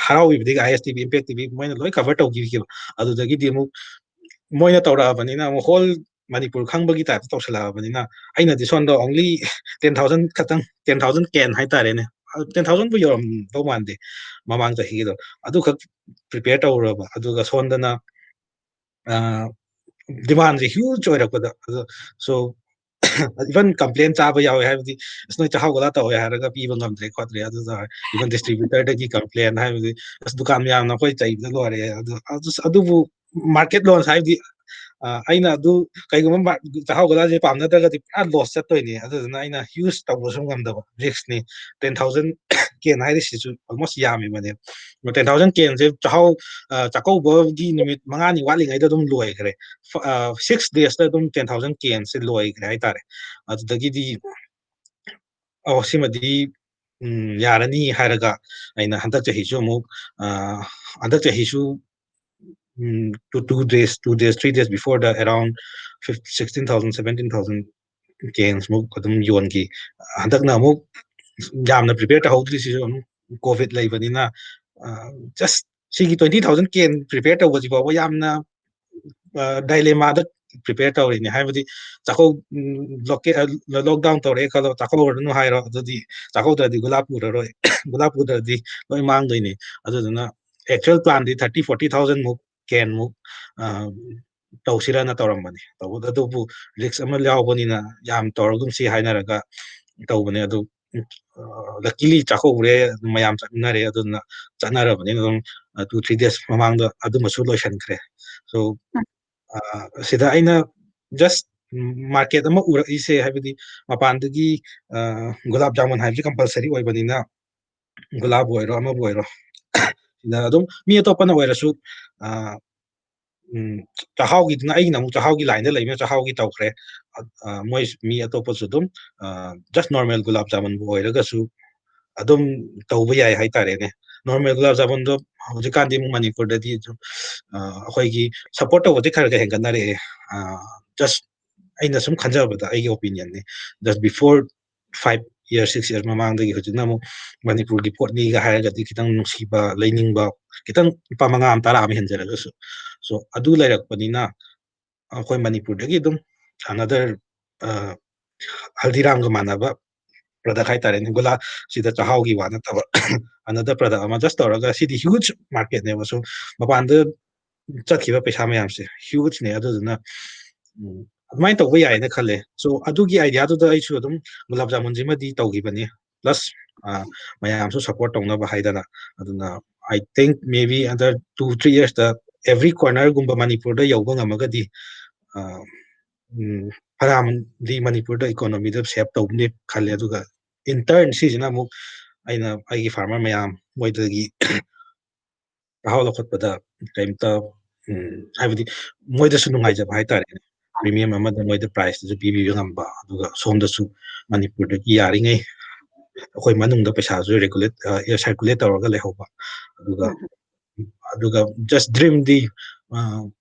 ꯍꯔꯥꯎꯕꯗꯒꯤ I S T V, impact T V ꯃꯣꯏꯅ ꯂꯣꯏ ꯀꯚꯔ ꯇꯧꯈꯤꯕ꯫ ꯑꯗꯨꯗꯒꯤꯗꯤ ꯑꯃꯨꯛ ꯃꯣꯏꯅ ꯇꯧꯔꯛꯑꯕꯅꯤꯅ ꯑꯃꯨꯛ ꯍꯣꯜ ꯃꯅꯤꯄꯨꯔ ꯈꯪꯕꯒꯤ ꯇꯥꯏꯞꯇ ꯇꯧꯁꯜꯂꯛꯑꯕꯅꯤꯅ ꯑꯩꯅꯗꯤ ꯁꯣꯝꯗ only ten thousand ꯈꯛꯇꯪ, ten thousand ꯀꯦꯟ ꯍꯥꯏꯇꯥꯔꯦꯅꯦ, ten thousandꯕꯨ ꯌꯧꯔꯝꯗꯧ ꯃꯥꯟꯗꯦ ꯃꯃꯥꯡ ꯆꯍꯤꯒꯤꯗꯣ, ꯑꯗꯨꯈꯛ ꯄ꯭ꯔꯤꯄꯦꯌꯔ ꯇꯧꯔꯨꯔꯕ꯫ ꯑꯗꯨꯒ ꯁꯣꯝꯗꯅ ꯗꯤꯃꯥꯟꯁꯦ ꯍ꯭ꯌꯨꯖ ꯑꯣꯏꯔꯛꯄꯗ꯫ ꯑꯗꯣ so even ꯀꯝꯄ꯭ꯂꯦꯟ ꯆꯥꯕ ꯌꯥꯎꯋꯦ, ꯍꯥꯏꯕꯗꯤ ꯑꯁ ꯅꯣꯏ ꯆꯥꯛꯍꯥꯎ ꯒꯂꯥ ꯇꯧꯋꯦ ꯍꯥꯏꯔꯒ ꯄꯤꯕ ꯉꯝꯗ꯭ꯔꯦ ꯈꯣꯠꯇ꯭ꯔꯦ꯫ ꯑꯗꯨꯗ even ꯗꯤꯁꯇ꯭ꯔꯤꯕ꯭ꯌꯨꯇꯔꯗꯒꯤ ꯀꯝꯄ꯭ꯂꯦꯟ, ꯍꯥꯏꯕꯗꯤ ꯑꯁ ꯗꯨꯀꯥꯟ ꯃꯌꯥꯝꯅ ꯑꯩꯈꯣꯏ ꯆꯩꯕꯗ ꯂꯣꯏꯔꯦ꯫ ꯑꯗꯨ ꯑꯗꯨꯕꯨ ꯃꯥꯔꯀꯦꯠ ꯂꯣꯟꯁ ꯍꯥꯏꯕꯗꯤ ꯑꯩꯅ ꯑꯗꯨ ꯀꯩꯒꯨꯝꯕ ꯆꯥꯛꯍꯥꯎ ꯒꯂꯥꯁꯦ ꯄꯥꯝꯅꯗ꯭ꯔꯒꯗꯤ ꯄꯨꯔꯥ ꯂꯣꯁ ꯆꯠꯇꯣꯏꯅꯦ꯫ ꯑꯗꯨꯗꯨꯅ ꯑꯩꯅ ꯍ꯭ꯌꯨꯖ ꯇꯧꯕꯁꯨ ꯉꯝꯗꯕ, ꯔꯤꯛꯁꯅꯤ꯫ Ten thousand ꯀꯦꯟ ꯍꯥꯏꯔꯤꯁꯤꯁꯨ ꯑꯣꯜꯃꯣꯁ ꯌꯥꯝꯃꯤꯕꯅꯦ꯫ Ten thousand ꯀꯦꯟꯁꯦ ꯆꯥꯛꯍꯥꯎ ꯆꯥꯛꯀꯧꯕꯒꯤ ꯅꯨꯃꯤꯠ ꯃꯉꯥꯅꯤ ꯋꯥꯠꯂꯤꯉꯩꯗ ꯑꯗꯨꯝ ꯂꯣꯏꯈ꯭ꯔꯦ꯫ ꯁꯤꯛꯁ ꯗꯦꯖꯇ ꯑꯗꯨꯝ ten thousand ꯀꯦꯟꯁꯦ ꯂꯣꯏꯈ꯭ꯔꯦ ꯍꯥꯏꯇꯥꯔꯦ꯫ ꯑꯗꯨꯗꯒꯤꯗꯤ ꯑꯣ ꯁꯤꯃꯗꯤ ꯌꯥꯔꯅꯤ ꯍꯥꯏꯔꯒ ꯑꯩꯅ ꯍꯟꯗꯛ ꯆꯍꯤꯁꯨ ꯑꯃꯨꯛ ꯍꯟꯗꯛ ꯆꯍꯤꯁꯨ two days, two days, three days before the around sixteen thousand, seventeen thousand ꯀꯦꯟꯁꯃꯨꯛ ꯑꯗꯨꯝ ꯌꯣꯟꯈꯤ꯫ ꯍꯟꯗꯛꯅ ꯑꯃꯨꯛ ꯌꯥꯝꯅ ꯄ꯭ꯔꯤꯄꯦꯌꯔ ꯇꯧꯍꯧꯗ꯭ꯔꯤꯁꯤꯁꯨ ꯑꯃꯨꯛ ꯀꯣꯚꯤꯗ ꯂꯩꯕꯅꯤꯅ, ꯖꯁ ꯁꯤꯒꯤ twenty thousand ꯀꯦꯟ ꯄ꯭ꯔꯤꯄꯦꯌꯔ ꯇꯧꯕꯁꯤ ꯐꯥꯎꯕ ꯌꯥꯝꯅ ꯗꯥꯏꯂꯦꯃꯥꯗ ꯄ꯭ꯔꯤꯄꯦꯌꯔ ꯇꯧꯔꯤꯅꯤ꯫ ꯍꯥꯏꯕꯗꯤ ꯆꯥꯛꯀꯧ ꯂꯣꯛꯗꯥꯎꯟ ꯇꯧꯔꯛꯑꯦ ꯈꯜꯂꯣ, ꯆꯥꯛꯀꯧꯔꯅꯨ ꯍꯥꯏꯔꯣ, ꯑꯗꯨꯗꯤ ꯆꯥꯛꯀꯧꯗ꯭ꯔꯗꯤ ꯒꯨꯂꯥꯞ ꯄꯨꯔꯔꯣꯏ, ꯒꯨꯂꯥꯞ ꯄꯨꯗ꯭ꯔꯗꯤ ꯂꯣꯏ ꯃꯥꯡꯗꯣꯏꯅꯤ꯫ ꯑꯗꯨꯗꯨꯅ actual planꯗꯤ thirty forty thousandꯃꯨꯛ ꯀꯦꯟꯃꯨꯛ ꯇꯧꯁꯤꯔꯅ ꯇꯧꯔꯝꯕꯅꯤ꯫ ꯇꯧꯕꯗ ꯑꯗꯨꯕꯨ ꯔꯤꯛꯁ ꯑꯃ ꯌꯥꯎꯕꯅꯤꯅ ꯌꯥꯝ ꯇꯧꯔꯒꯨꯝꯁꯤ ꯍꯥꯏꯅꯔꯒ ꯇꯧꯕꯅꯦ꯫ ꯑꯗꯨ ꯂꯀꯤꯂꯤ ꯆꯥꯛꯀꯧꯔꯦ, ꯃꯌꯥꯝ ꯆꯠꯅꯔꯦ, ꯑꯗꯨꯅ ꯆꯠꯅꯔꯕꯅꯤꯅ ꯑꯗꯨꯝ ꯇꯨ ꯊ꯭ꯔꯤ ꯗꯦꯖ ꯃꯃꯥꯡꯗ ꯑꯗꯨꯃꯁꯨ ꯂꯣꯏꯁꯤꯟꯈ꯭ꯔꯦ꯫ ꯁꯣ ꯁꯤꯗ ꯑꯩꯅ ꯖꯁ ꯃꯥꯔꯀꯦꯠ ꯑꯃ ꯎꯔꯛꯏꯁꯦ, ꯍꯥꯏꯕꯗꯤ ꯃꯄꯥꯟꯗꯒꯤ ꯒꯨꯂꯥꯞ ꯖꯥꯃꯨꯟ ꯍꯥꯏꯕꯁꯤ ꯀꯝꯄꯜꯁꯔꯤ ꯑꯣꯏꯕꯅꯤꯅ, ꯒꯨꯂꯥꯞ ꯑꯣꯏꯔꯣ, ꯑꯃꯕꯨ ꯑꯣꯏꯔꯣ, ꯁꯤꯗ ꯑꯗꯨꯝ ꯃꯤ ꯑꯇꯣꯞꯄꯅ ꯑꯣꯏꯔꯁꯨ, ꯆꯥꯛꯍꯥꯎꯒꯤꯗꯨꯅ, ꯑꯩꯒꯤꯅ ꯑꯃꯨꯛ ꯆꯥꯛꯍꯥꯎꯒꯤ ꯂꯥꯏꯟꯗ ꯂꯩꯕꯅꯤꯅ ꯆꯥꯛꯍꯥꯎꯒꯤ ꯇꯧꯈ꯭ꯔꯦ꯫ ꯃꯣꯏ ꯃꯤ ꯑꯇꯣꯞꯄꯁꯨ ꯑꯗꯨꯝ ꯖꯁ ꯅꯣꯔꯃꯦꯜ ꯒꯨꯂꯥꯞ ꯖꯥꯃꯨꯟꯕꯨ ꯑꯣꯏꯔꯒꯁꯨ ꯑꯗꯨꯝ ꯇꯧꯕ ꯌꯥꯏ ꯍꯥꯏꯇꯥꯔꯦꯅꯦ꯫ ꯅꯣꯔꯃꯦꯜ ꯒꯨꯂꯥꯞ ꯖꯥꯃꯨꯟꯗꯣ ꯍꯧꯖꯤꯛꯀꯥꯟꯗꯤ ꯑꯃꯨꯛ ꯃꯅꯤꯄꯨꯔꯗꯗꯤ ꯑꯗꯨꯝ, ꯑ, ꯑꯩꯈꯣꯏꯒꯤ ꯁꯞꯄꯣꯔꯠ ꯇꯧꯕꯗꯤ ꯈꯔ ꯈꯔ ꯍꯦꯟꯒꯠꯅꯔꯛꯑꯦ꯫ ꯑ, ꯖꯁ ꯑꯩꯅ ꯁꯨꯝ ꯈꯟꯖꯕꯗ, ꯑꯩꯒꯤ ꯑꯣꯄꯤꯅꯤꯌꯟꯅꯤ, just before five year, six year ꯃꯃꯥꯡꯗꯒꯤ ꯍꯧꯖꯤꯛꯅ ꯑꯃꯨꯛ ꯃꯅꯤꯄꯨꯔꯒꯤ ꯄꯣꯠꯅꯤꯒ ꯍꯥꯏꯔꯒꯗꯤ ꯈꯤꯇꯪ ꯅꯨꯡꯁꯤꯕ, ꯂꯩꯅꯤꯡꯕ, ꯈꯤꯇꯪ ꯂꯨꯄꯥ ꯃꯉꯥ ꯑꯃ, ꯇꯔꯥ ꯑꯃ ꯍꯦꯟꯖꯔꯒꯁꯨ꯫ ꯁꯣ ꯑꯗꯨ ꯂꯩꯔꯛꯄꯅꯤꯅ ꯑꯩꯈꯣꯏ ꯃꯅꯤꯄꯨꯔꯗꯒꯤ ꯑꯗꯨꯝ ꯑꯅꯗꯔ ꯍꯜꯗꯤꯔꯥꯝꯒ ꯃꯥꯟꯅꯕ ꯄ꯭ꯔꯗꯛ ꯍꯥꯏꯇꯥꯔꯦꯅꯦ, ꯒꯨꯂꯥ ꯁꯤꯗ ꯆꯥꯛꯍꯥꯎꯒꯤ ꯋꯥ ꯅꯠꯇꯕ ꯑꯅꯗꯔ ꯄ꯭ꯔꯗꯛ ꯑꯃ ꯖꯁ ꯇꯧꯔꯒ, ꯁꯤꯗꯤ ꯍ꯭ꯌꯨꯖ ꯃꯥꯔꯀꯦꯠꯅꯦꯕ꯫ ꯁꯣ ꯃꯄꯥꯟꯗ ꯆꯠꯈꯤꯕ ꯄꯩꯁꯥ ꯃꯌꯥꯝꯁꯦ ꯍ꯭ꯌꯨꯖꯅꯦ꯫ ꯑꯗꯨꯗꯨꯅ ꯎꯝ, ꯑꯗꯨꯃꯥꯏꯅ ꯇꯧꯕ ꯌꯥꯏꯌꯦꯅ ꯈꯜꯂꯦ꯫ ꯁꯣ ꯑꯗꯨꯒꯤ ꯑꯥꯏꯗꯤꯌꯥꯗꯨꯗ ꯑꯩꯁꯨ ꯑꯗꯨꯝ ꯒꯨꯂꯥꯞ ꯖꯥꯃꯨꯟꯁꯤꯃꯗꯤ ꯇꯧꯈꯤꯕꯅꯤ꯫ ꯄ꯭ꯂꯁ ꯃꯌꯥꯝꯁꯨ ꯁꯞꯄꯣꯔꯠ ꯇꯧꯅꯕ ꯍꯥꯏꯗꯅ꯫ ꯑꯗꯨꯅ I think maybe under two three yearsꯇ every cornerꯒꯨꯝꯕ ꯃꯅꯤꯄꯨꯔꯗ ꯌꯧꯕ ꯉꯝꯃꯒꯗꯤ, ꯑ, ꯎꯝ, ꯐꯅꯌꯥꯝꯗꯤ ꯃꯅꯤꯄꯨꯔꯗ ꯏꯀꯣꯅꯣꯃꯤꯗ ꯁꯦꯞ ꯇꯧꯅꯤ ꯈꯜꯂꯦ꯫ ꯑꯗꯨꯒ in turn ꯁꯤꯁꯤꯅ ꯑꯃꯨꯛ ꯑꯩꯅ ꯑꯩꯒꯤ ꯐꯥꯔꯃꯔ ꯃꯌꯥꯝ ꯃꯣꯏꯗꯒꯤ ꯆꯥꯛꯍꯥꯎ ꯂꯧꯈꯠꯄꯗ ꯀꯩꯝꯇ, ꯎꯝ, ꯍꯥꯏꯕꯗꯤ ꯃꯣꯏꯗꯁꯨ ꯅꯨꯡꯉꯥꯏꯖꯕ ꯍꯥꯏꯇꯥꯔꯦꯅꯦ꯫ ꯄ꯭ꯔꯤꯃꯤꯌꯝ ꯑꯃꯗ ꯃꯣꯏꯗ ꯄ꯭ꯔꯥꯏꯁꯇꯨꯁꯨ ꯄꯤꯕꯤꯕ ꯉꯝꯕ, ꯑꯗꯨꯒ ꯁꯣꯝꯗꯁꯨ ꯃꯅꯤꯄꯨꯔꯗꯒꯤ ꯌꯥꯔꯤꯉꯩ ꯑꯩꯈꯣꯏ ꯃꯅꯨꯡꯗ ꯄꯩꯁꯥꯁꯨ ꯔꯤꯒꯨꯂꯦꯠ, ꯑ, ꯁꯔꯀꯨꯂꯦꯠ ꯇꯧꯔꯒ ꯂꯩꯍꯧꯕ, ꯑꯗꯨꯒ, ꯎꯝ, ꯑꯗꯨꯒ ꯖꯁ ꯗ꯭ꯔꯤꯝꯗꯤ, ꯑ,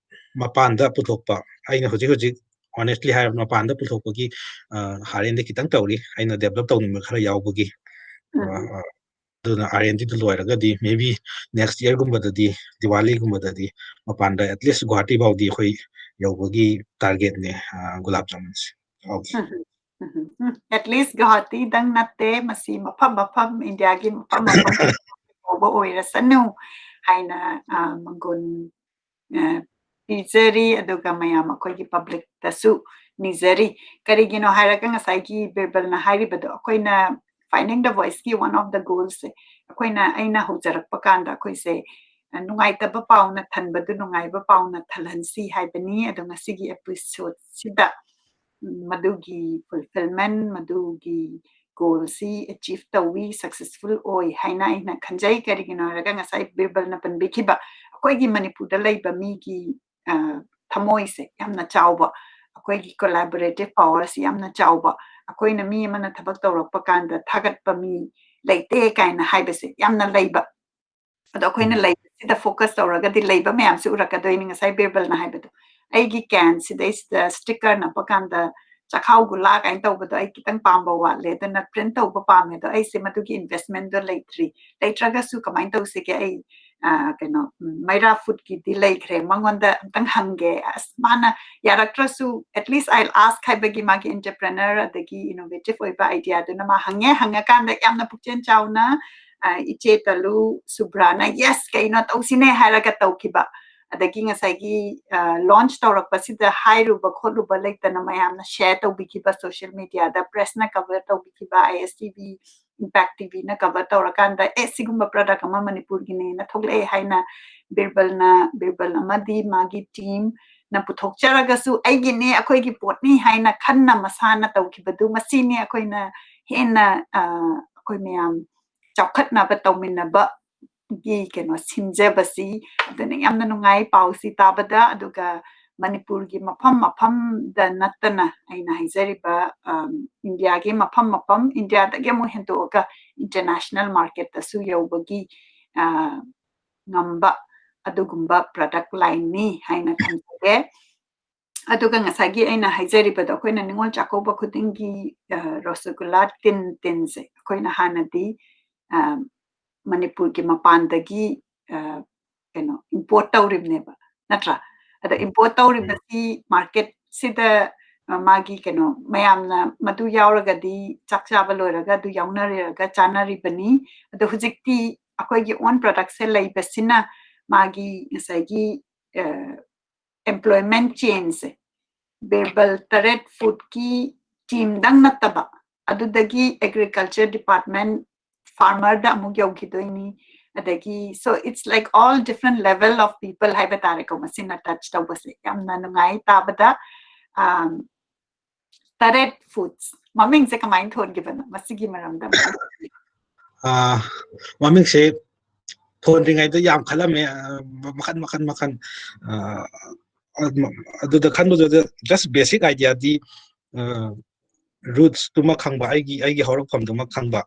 ꯃꯄꯥꯟꯗ ꯄꯨꯊꯣꯛꯄ꯫ ꯑꯩꯅ ꯍꯧꯖꯤꯛ ꯍꯧꯖꯤꯛ honestly ꯍꯥꯏꯔꯕ ꯃꯄꯥꯟꯗ ꯄꯨꯊꯣꯛꯄꯒꯤ, ꯑ, ꯍꯥꯔꯦꯟꯗꯤ ꯈꯤꯇꯪ ꯇꯧꯔꯤ, ꯑꯩꯅ ꯗꯦꯕꯂꯞ ꯇꯧꯅꯤꯡꯕ ꯈꯔ ꯌꯥꯎꯕꯒꯤ꯫ ꯑ, ꯎꯝ꯫ ꯑ, ꯑꯗꯨꯅ R and Dꯗꯨ ꯂꯣꯏꯔꯒꯗꯤ maybe next yearꯒꯨꯝꯕꯗꯗꯤ, ꯗꯤꯋꯥꯂꯤꯒꯨꯝꯕꯗꯗꯤ ꯃꯄꯥꯟꯗ at least ꯒꯨꯋꯥꯍꯥꯇꯤ ꯐꯥꯎꯗꯤ ꯑꯩꯈꯣꯏ ꯌꯧꯕꯒꯤ ꯇꯥꯔꯒꯦꯠꯅꯦ, ꯑ, ꯒꯨꯂꯥꯞ ꯖꯥꯃꯨꯟꯁꯦ꯫ Okay꯫ Um, um, um, um. At least ꯒꯨꯋꯥꯍꯥꯇꯤꯗꯪ ꯅꯠꯇꯦ, ꯃꯁꯤ ꯃꯐꯝ ꯃꯐꯝ, ꯏꯟꯗꯤꯌꯥꯒꯤ ꯃꯐꯝ ꯃꯐꯝ ꯐꯥꯎꯕ ꯑꯣꯏꯔꯁꯅꯨ ꯍꯥꯏꯅ, ꯑ, ꯃꯪꯒꯣꯟ, ꯑ, ꯄꯤꯖꯔꯤ, ꯑꯗꯨꯒ ꯃꯌꯥꯝ ꯑꯩꯈꯣꯏꯒꯤ ꯄꯕ꯭ꯂꯤꯛꯇꯁꯨ ꯅꯤꯖꯔꯤ꯫ ꯀꯔꯤꯒꯤꯅꯣ ꯍꯥꯏꯔꯒ ꯉꯁꯥꯏꯒꯤ ꯕꯤꯔꯕꯜꯅ ꯍꯥꯏꯔꯤꯕꯗꯣ, ꯑꯩꯈꯣꯏꯅ Finding the Voice ꯀꯤ one of the goals ꯁꯦ ꯑꯩꯈꯣꯏꯅ, ꯑꯩꯅ ꯍꯧꯖꯔꯛꯄ ꯀꯥꯟꯗ ꯑꯩꯈꯣꯏꯁꯦ, ꯑ, ꯅꯨꯡꯉꯥꯏꯇꯕ ꯄꯥꯎꯅ ꯊꯟꯕꯗꯨ ꯅꯨꯡꯉꯥꯏꯕ ꯄꯥꯎꯅ ꯊꯜꯍꯟꯁꯤ ꯍꯥꯏꯕꯅꯤ꯫ ꯑꯗꯣ ꯉꯁꯤꯒꯤ episode ꯁꯤꯗ, ꯎꯝ, ꯃꯗꯨꯒꯤ fulfillment, ꯃꯗꯨꯒꯤ goal ꯁꯤ achieve ꯇꯧꯏ, successful ꯑꯣꯏ ꯍꯥꯏꯅ ꯑꯩꯅ ꯈꯟꯖꯩ꯫ ꯀꯔꯤꯒꯤꯅꯣ ꯍꯥꯏꯔꯒ ꯉꯁꯥꯏ ꯕꯤꯔꯕꯜꯅ ꯄꯟꯕꯤꯈꯤꯕ ꯑꯩꯈꯣꯏꯒꯤ ꯃꯅꯤꯄꯨꯔꯗ ꯂꯩꯕ ꯃꯤꯒꯤ, ꯑ, ꯊꯃꯣꯏꯁꯦ ꯌꯥꯝꯅ ꯆꯥꯎꯕ, ꯑꯩꯈꯣꯏꯒꯤ collaborative power ꯁꯤ ꯌꯥꯝꯅ ꯆꯥꯎꯕ, ꯑꯩꯈꯣꯏꯅ ꯃꯤ ꯑꯃꯅ ꯊꯕꯛ ꯇꯧꯔꯛꯄ ꯀꯥꯟꯗ ꯊꯥꯒꯠꯄ ꯃꯤ ꯂꯩꯇꯦ ꯀꯥꯏꯅ ꯍꯥꯏꯕꯁꯦ ꯌꯥꯝꯅ ꯂꯩꯕ꯫ ꯑꯗꯣ ꯑꯩꯈꯣꯏꯅ ꯎꯝ꯫ ꯂꯩꯕꯁꯤꯗ focus ꯇꯧꯔꯒꯗꯤ ꯂꯩꯕ ꯃꯌꯥꯝꯁꯤ ꯎꯔꯛꯀꯗꯣꯏꯅꯤ꯫ ꯉꯁꯥꯏ ꯕꯤꯔꯕꯜꯅ ꯍꯥꯏꯕꯗꯣ, "ꯑꯩꯒꯤ can ꯁꯤꯗꯩꯁꯤꯗ sticker ꯅꯞꯄ ꯀꯥꯟꯗ ꯆꯈꯥꯎ ꯒꯨꯂꯥ ꯀꯥꯏꯅ ꯇꯧꯕꯗꯣ ꯑꯩ ꯈꯤꯇꯪ ꯄꯥꯝꯕ ꯋꯥꯠꯂꯦ, ꯑꯗꯨꯅ print ꯇꯧꯕ ꯄꯥꯝꯃꯦ, ꯑꯗꯣ ꯑꯩꯁꯦ ꯃꯗꯨꯒꯤ investment ꯗꯣ ꯂꯩꯇ꯭ꯔꯤ꯫ ꯂꯩꯇ꯭ꯔꯒꯁꯨ ꯀꯃꯥꯏꯅ ꯇꯧꯁꯤꯒꯦ? ꯑꯩ, ꯑ, ꯀꯩꯅꯣ, ꯎꯝ, ꯃꯩꯔꯥ food ꯀꯤꯗꯤ ꯂꯩꯈ꯭ꯔꯦ, ꯃꯉꯣꯟꯗ ꯑꯝꯇꯪ ꯍꯪꯒꯦ꯫ ꯑꯁ, ꯃꯥꯅ ꯌꯥꯔꯛꯇ꯭ꯔꯁꯨ, at least I'll ask" ꯍꯥꯏꯕꯒꯤ ꯃꯥꯒꯤ entrepreneur ꯑꯗꯒꯤ innovative ꯑꯣꯏꯕ idea ꯗꯨꯅ ꯃꯥ ꯍꯪꯉꯦ, ꯍꯪꯉꯀꯥꯟꯗ ꯌꯥꯝꯅ ꯄꯨꯛꯆꯦꯜ ꯆꯥꯎꯅ, ꯑ, ꯏꯆꯦ ꯇꯂꯨ ꯁꯨꯕ꯭ꯔꯥꯅ, "Yes, ꯀꯩꯅꯣ ꯇꯧꯁꯤꯅꯦ" ꯍꯥꯏꯔꯒ ꯇꯧꯈꯤꯕ꯫ ꯑꯗꯒꯤ ꯉꯁꯥꯏꯒꯤ, ꯑ, launch ꯇꯧꯔꯛꯄꯁꯤꯗ ꯍꯥꯏꯔꯨꯕ ꯈꯣꯠꯂꯨꯕ ꯂꯩꯇꯅ ꯃꯌꯥꯝꯅ share ꯇꯧꯕꯤꯈꯤꯕ, social media ꯗ press ꯅ cover ꯇꯧꯕꯤꯈꯤꯕ, I S T V, Impact T V ꯅ cover ꯇꯧꯔꯀꯥꯟꯗ, "ꯑꯦ, ꯁꯤꯒꯨꯝꯕ product ꯑꯃ ꯃꯅꯤꯄꯨꯔꯒꯤꯅꯦꯅ ꯊꯣꯛꯂꯛꯑꯦ" ꯍꯥꯏꯅ ꯕꯤꯔꯕꯜꯅ, ꯕꯤꯔꯕꯜ ꯑꯃꯗꯤ ꯃꯥꯒꯤ team ꯅ ꯄꯨꯊꯣꯛꯆꯔꯒꯁꯨ, "ꯑꯩꯒꯤꯅꯦ, ꯑꯩꯈꯣꯏꯒꯤ ꯄꯣꯠꯅꯤ" ꯍꯥꯏꯅ ꯈꯟꯅ ꯃꯁꯥꯅ ꯇꯧꯈꯤꯕꯗꯨ, ꯃꯁꯤꯅꯤ ꯑꯩꯈꯣꯏꯅ ꯍꯦꯟꯅ, ꯑ, ꯑꯩꯈꯣꯏ ꯃꯌꯥꯝ ꯆꯥꯎꯈꯠꯅꯕ ꯇꯧꯃꯤꯟꯅꯕꯒꯤ ꯀꯩꯅꯣ ꯁꯤꯟꯖꯕꯁꯤ꯫ ꯑꯗꯨꯅ ꯌꯥꯝꯅ ꯅꯨꯡꯉꯥꯏ ꯄꯥꯎꯁꯤ ꯇꯥꯕꯗ꯫ ꯑꯗꯨꯒ ꯃꯅꯤꯄꯨꯔꯒꯤ ꯃꯐꯝ ꯃꯐꯝꯗ ꯅꯠꯇꯅ, ꯑꯩꯅ ꯍꯥꯏꯖꯔꯤꯕ, ꯑꯝ, ꯏꯟꯗꯤꯌꯥꯒꯤ ꯃꯐꯝ ꯃꯐꯝ, ꯏꯟꯗꯤꯌꯥꯗꯒꯤ ꯑꯃꯨꯛ ꯍꯦꯟꯗꯣꯛꯑꯒ international market ꯇꯁꯨ ꯌꯧꯕꯒꯤ, ꯑ, ꯉꯝꯕ ꯑꯗꯨꯒꯨꯝꯕ product line ꯅꯤ ꯍꯥꯏꯅ ꯊꯝꯖꯒꯦ꯫ ꯑꯗꯨꯒ ꯉꯁꯥꯏꯒꯤ ꯑꯩꯅ ꯍꯥꯏꯖꯔꯤꯕꯗꯣ, ꯑꯩꯈꯣꯏꯅ ꯅꯤꯉꯣꯜ ꯆꯥꯛꯀꯧꯕ ꯈꯨꯗꯤꯡꯒꯤ, ꯑ, ꯔꯣꯁꯒꯨꯂꯥ tin, tin ꯁꯦ ꯑꯩꯈꯣꯏꯅ ꯍꯥꯟꯅꯗꯤ, ꯑ, ꯃꯅꯤꯄꯨꯔꯒꯤ ꯃꯄꯥꯟꯗꯒꯤ, ꯑ, ꯀꯩꯅꯣ, import ꯇꯧꯔꯤꯕꯅꯦꯕ, ꯅꯠꯇ꯭ꯔꯥ? ꯑꯗ import ꯎꯝ꯫ ꯇꯧꯔꯤꯕꯁꯤ market ꯁꯤꯗ, ꯑ, ꯃꯥꯒꯤ ꯀꯩꯅꯣ, ꯃꯌꯥꯝꯅ ꯃꯗꯨ ꯌꯥꯎꯔꯒꯗꯤ ꯆꯥꯛ ꯆꯥꯕ ꯂꯣꯏꯔꯒ ꯑꯗꯨ ꯌꯥꯎꯅꯔꯒ ꯆꯥꯅꯔꯤꯕꯅꯤ꯫ ꯑꯗꯣ ꯍꯧꯖꯤꯛꯇꯤ ꯑꯩꯈꯣꯏꯒꯤ own product ꯁꯦ ꯂꯩꯕꯁꯤꯅ ꯃꯥꯒꯤ ꯉꯁꯥꯏꯒꯤ, ꯑ, employment change ꯁꯦ ꯕꯤꯔꯕꯜ ꯇꯔꯦꯠ food ꯀꯤ team ꯗꯪ ꯅꯠꯇꯕ, ꯑꯗꯨꯗꯒꯤ agriculture department farmerꯗ ꯑꯃꯨꯛ ꯌꯧꯈꯤꯗꯣꯏꯅꯤ꯫ ꯑꯗꯒꯤ so it's like all different level of people ꯍꯥꯏꯕ ꯇꯥꯔꯦꯀꯣ, ꯃꯁꯤꯅ touch ꯇꯧꯕꯁꯦ꯫ ꯌꯥꯝꯅ ꯅꯨꯡꯉꯥꯏ ꯇꯥꯕꯗ꯫ ꯑꯝ, ꯇꯔꯦꯠ foods ꯃꯃꯤꯡꯁꯦ ꯀꯃꯥꯏꯅ ꯊꯣꯟꯈꯤꯕꯅꯣ, ꯃꯁꯤꯒꯤ ꯃꯔꯝꯗ ꯑꯃꯨꯛ? ꯑꯥ, ꯃꯃꯤꯡꯁꯦ ꯊꯣꯟꯗ꯭ꯔꯤꯉꯩꯗ ꯌꯥꯝ ꯈꯜꯂꯝꯃꯦ, ꯑꯥ, ꯃꯈꯟ ꯃꯈꯟ ꯃꯈꯟ꯫ ꯑꯥ, ꯑꯗꯨꯗ ꯈꯟꯕꯗꯨꯗ just basic ideaꯗꯤ, ꯑꯥ, rootsꯇꯨꯃ ꯈꯪꯕ, ꯑꯩꯒꯤ ꯑꯩꯒꯤ ꯍꯧꯔꯛꯐꯝꯗꯨꯃ ꯈꯪꯕ,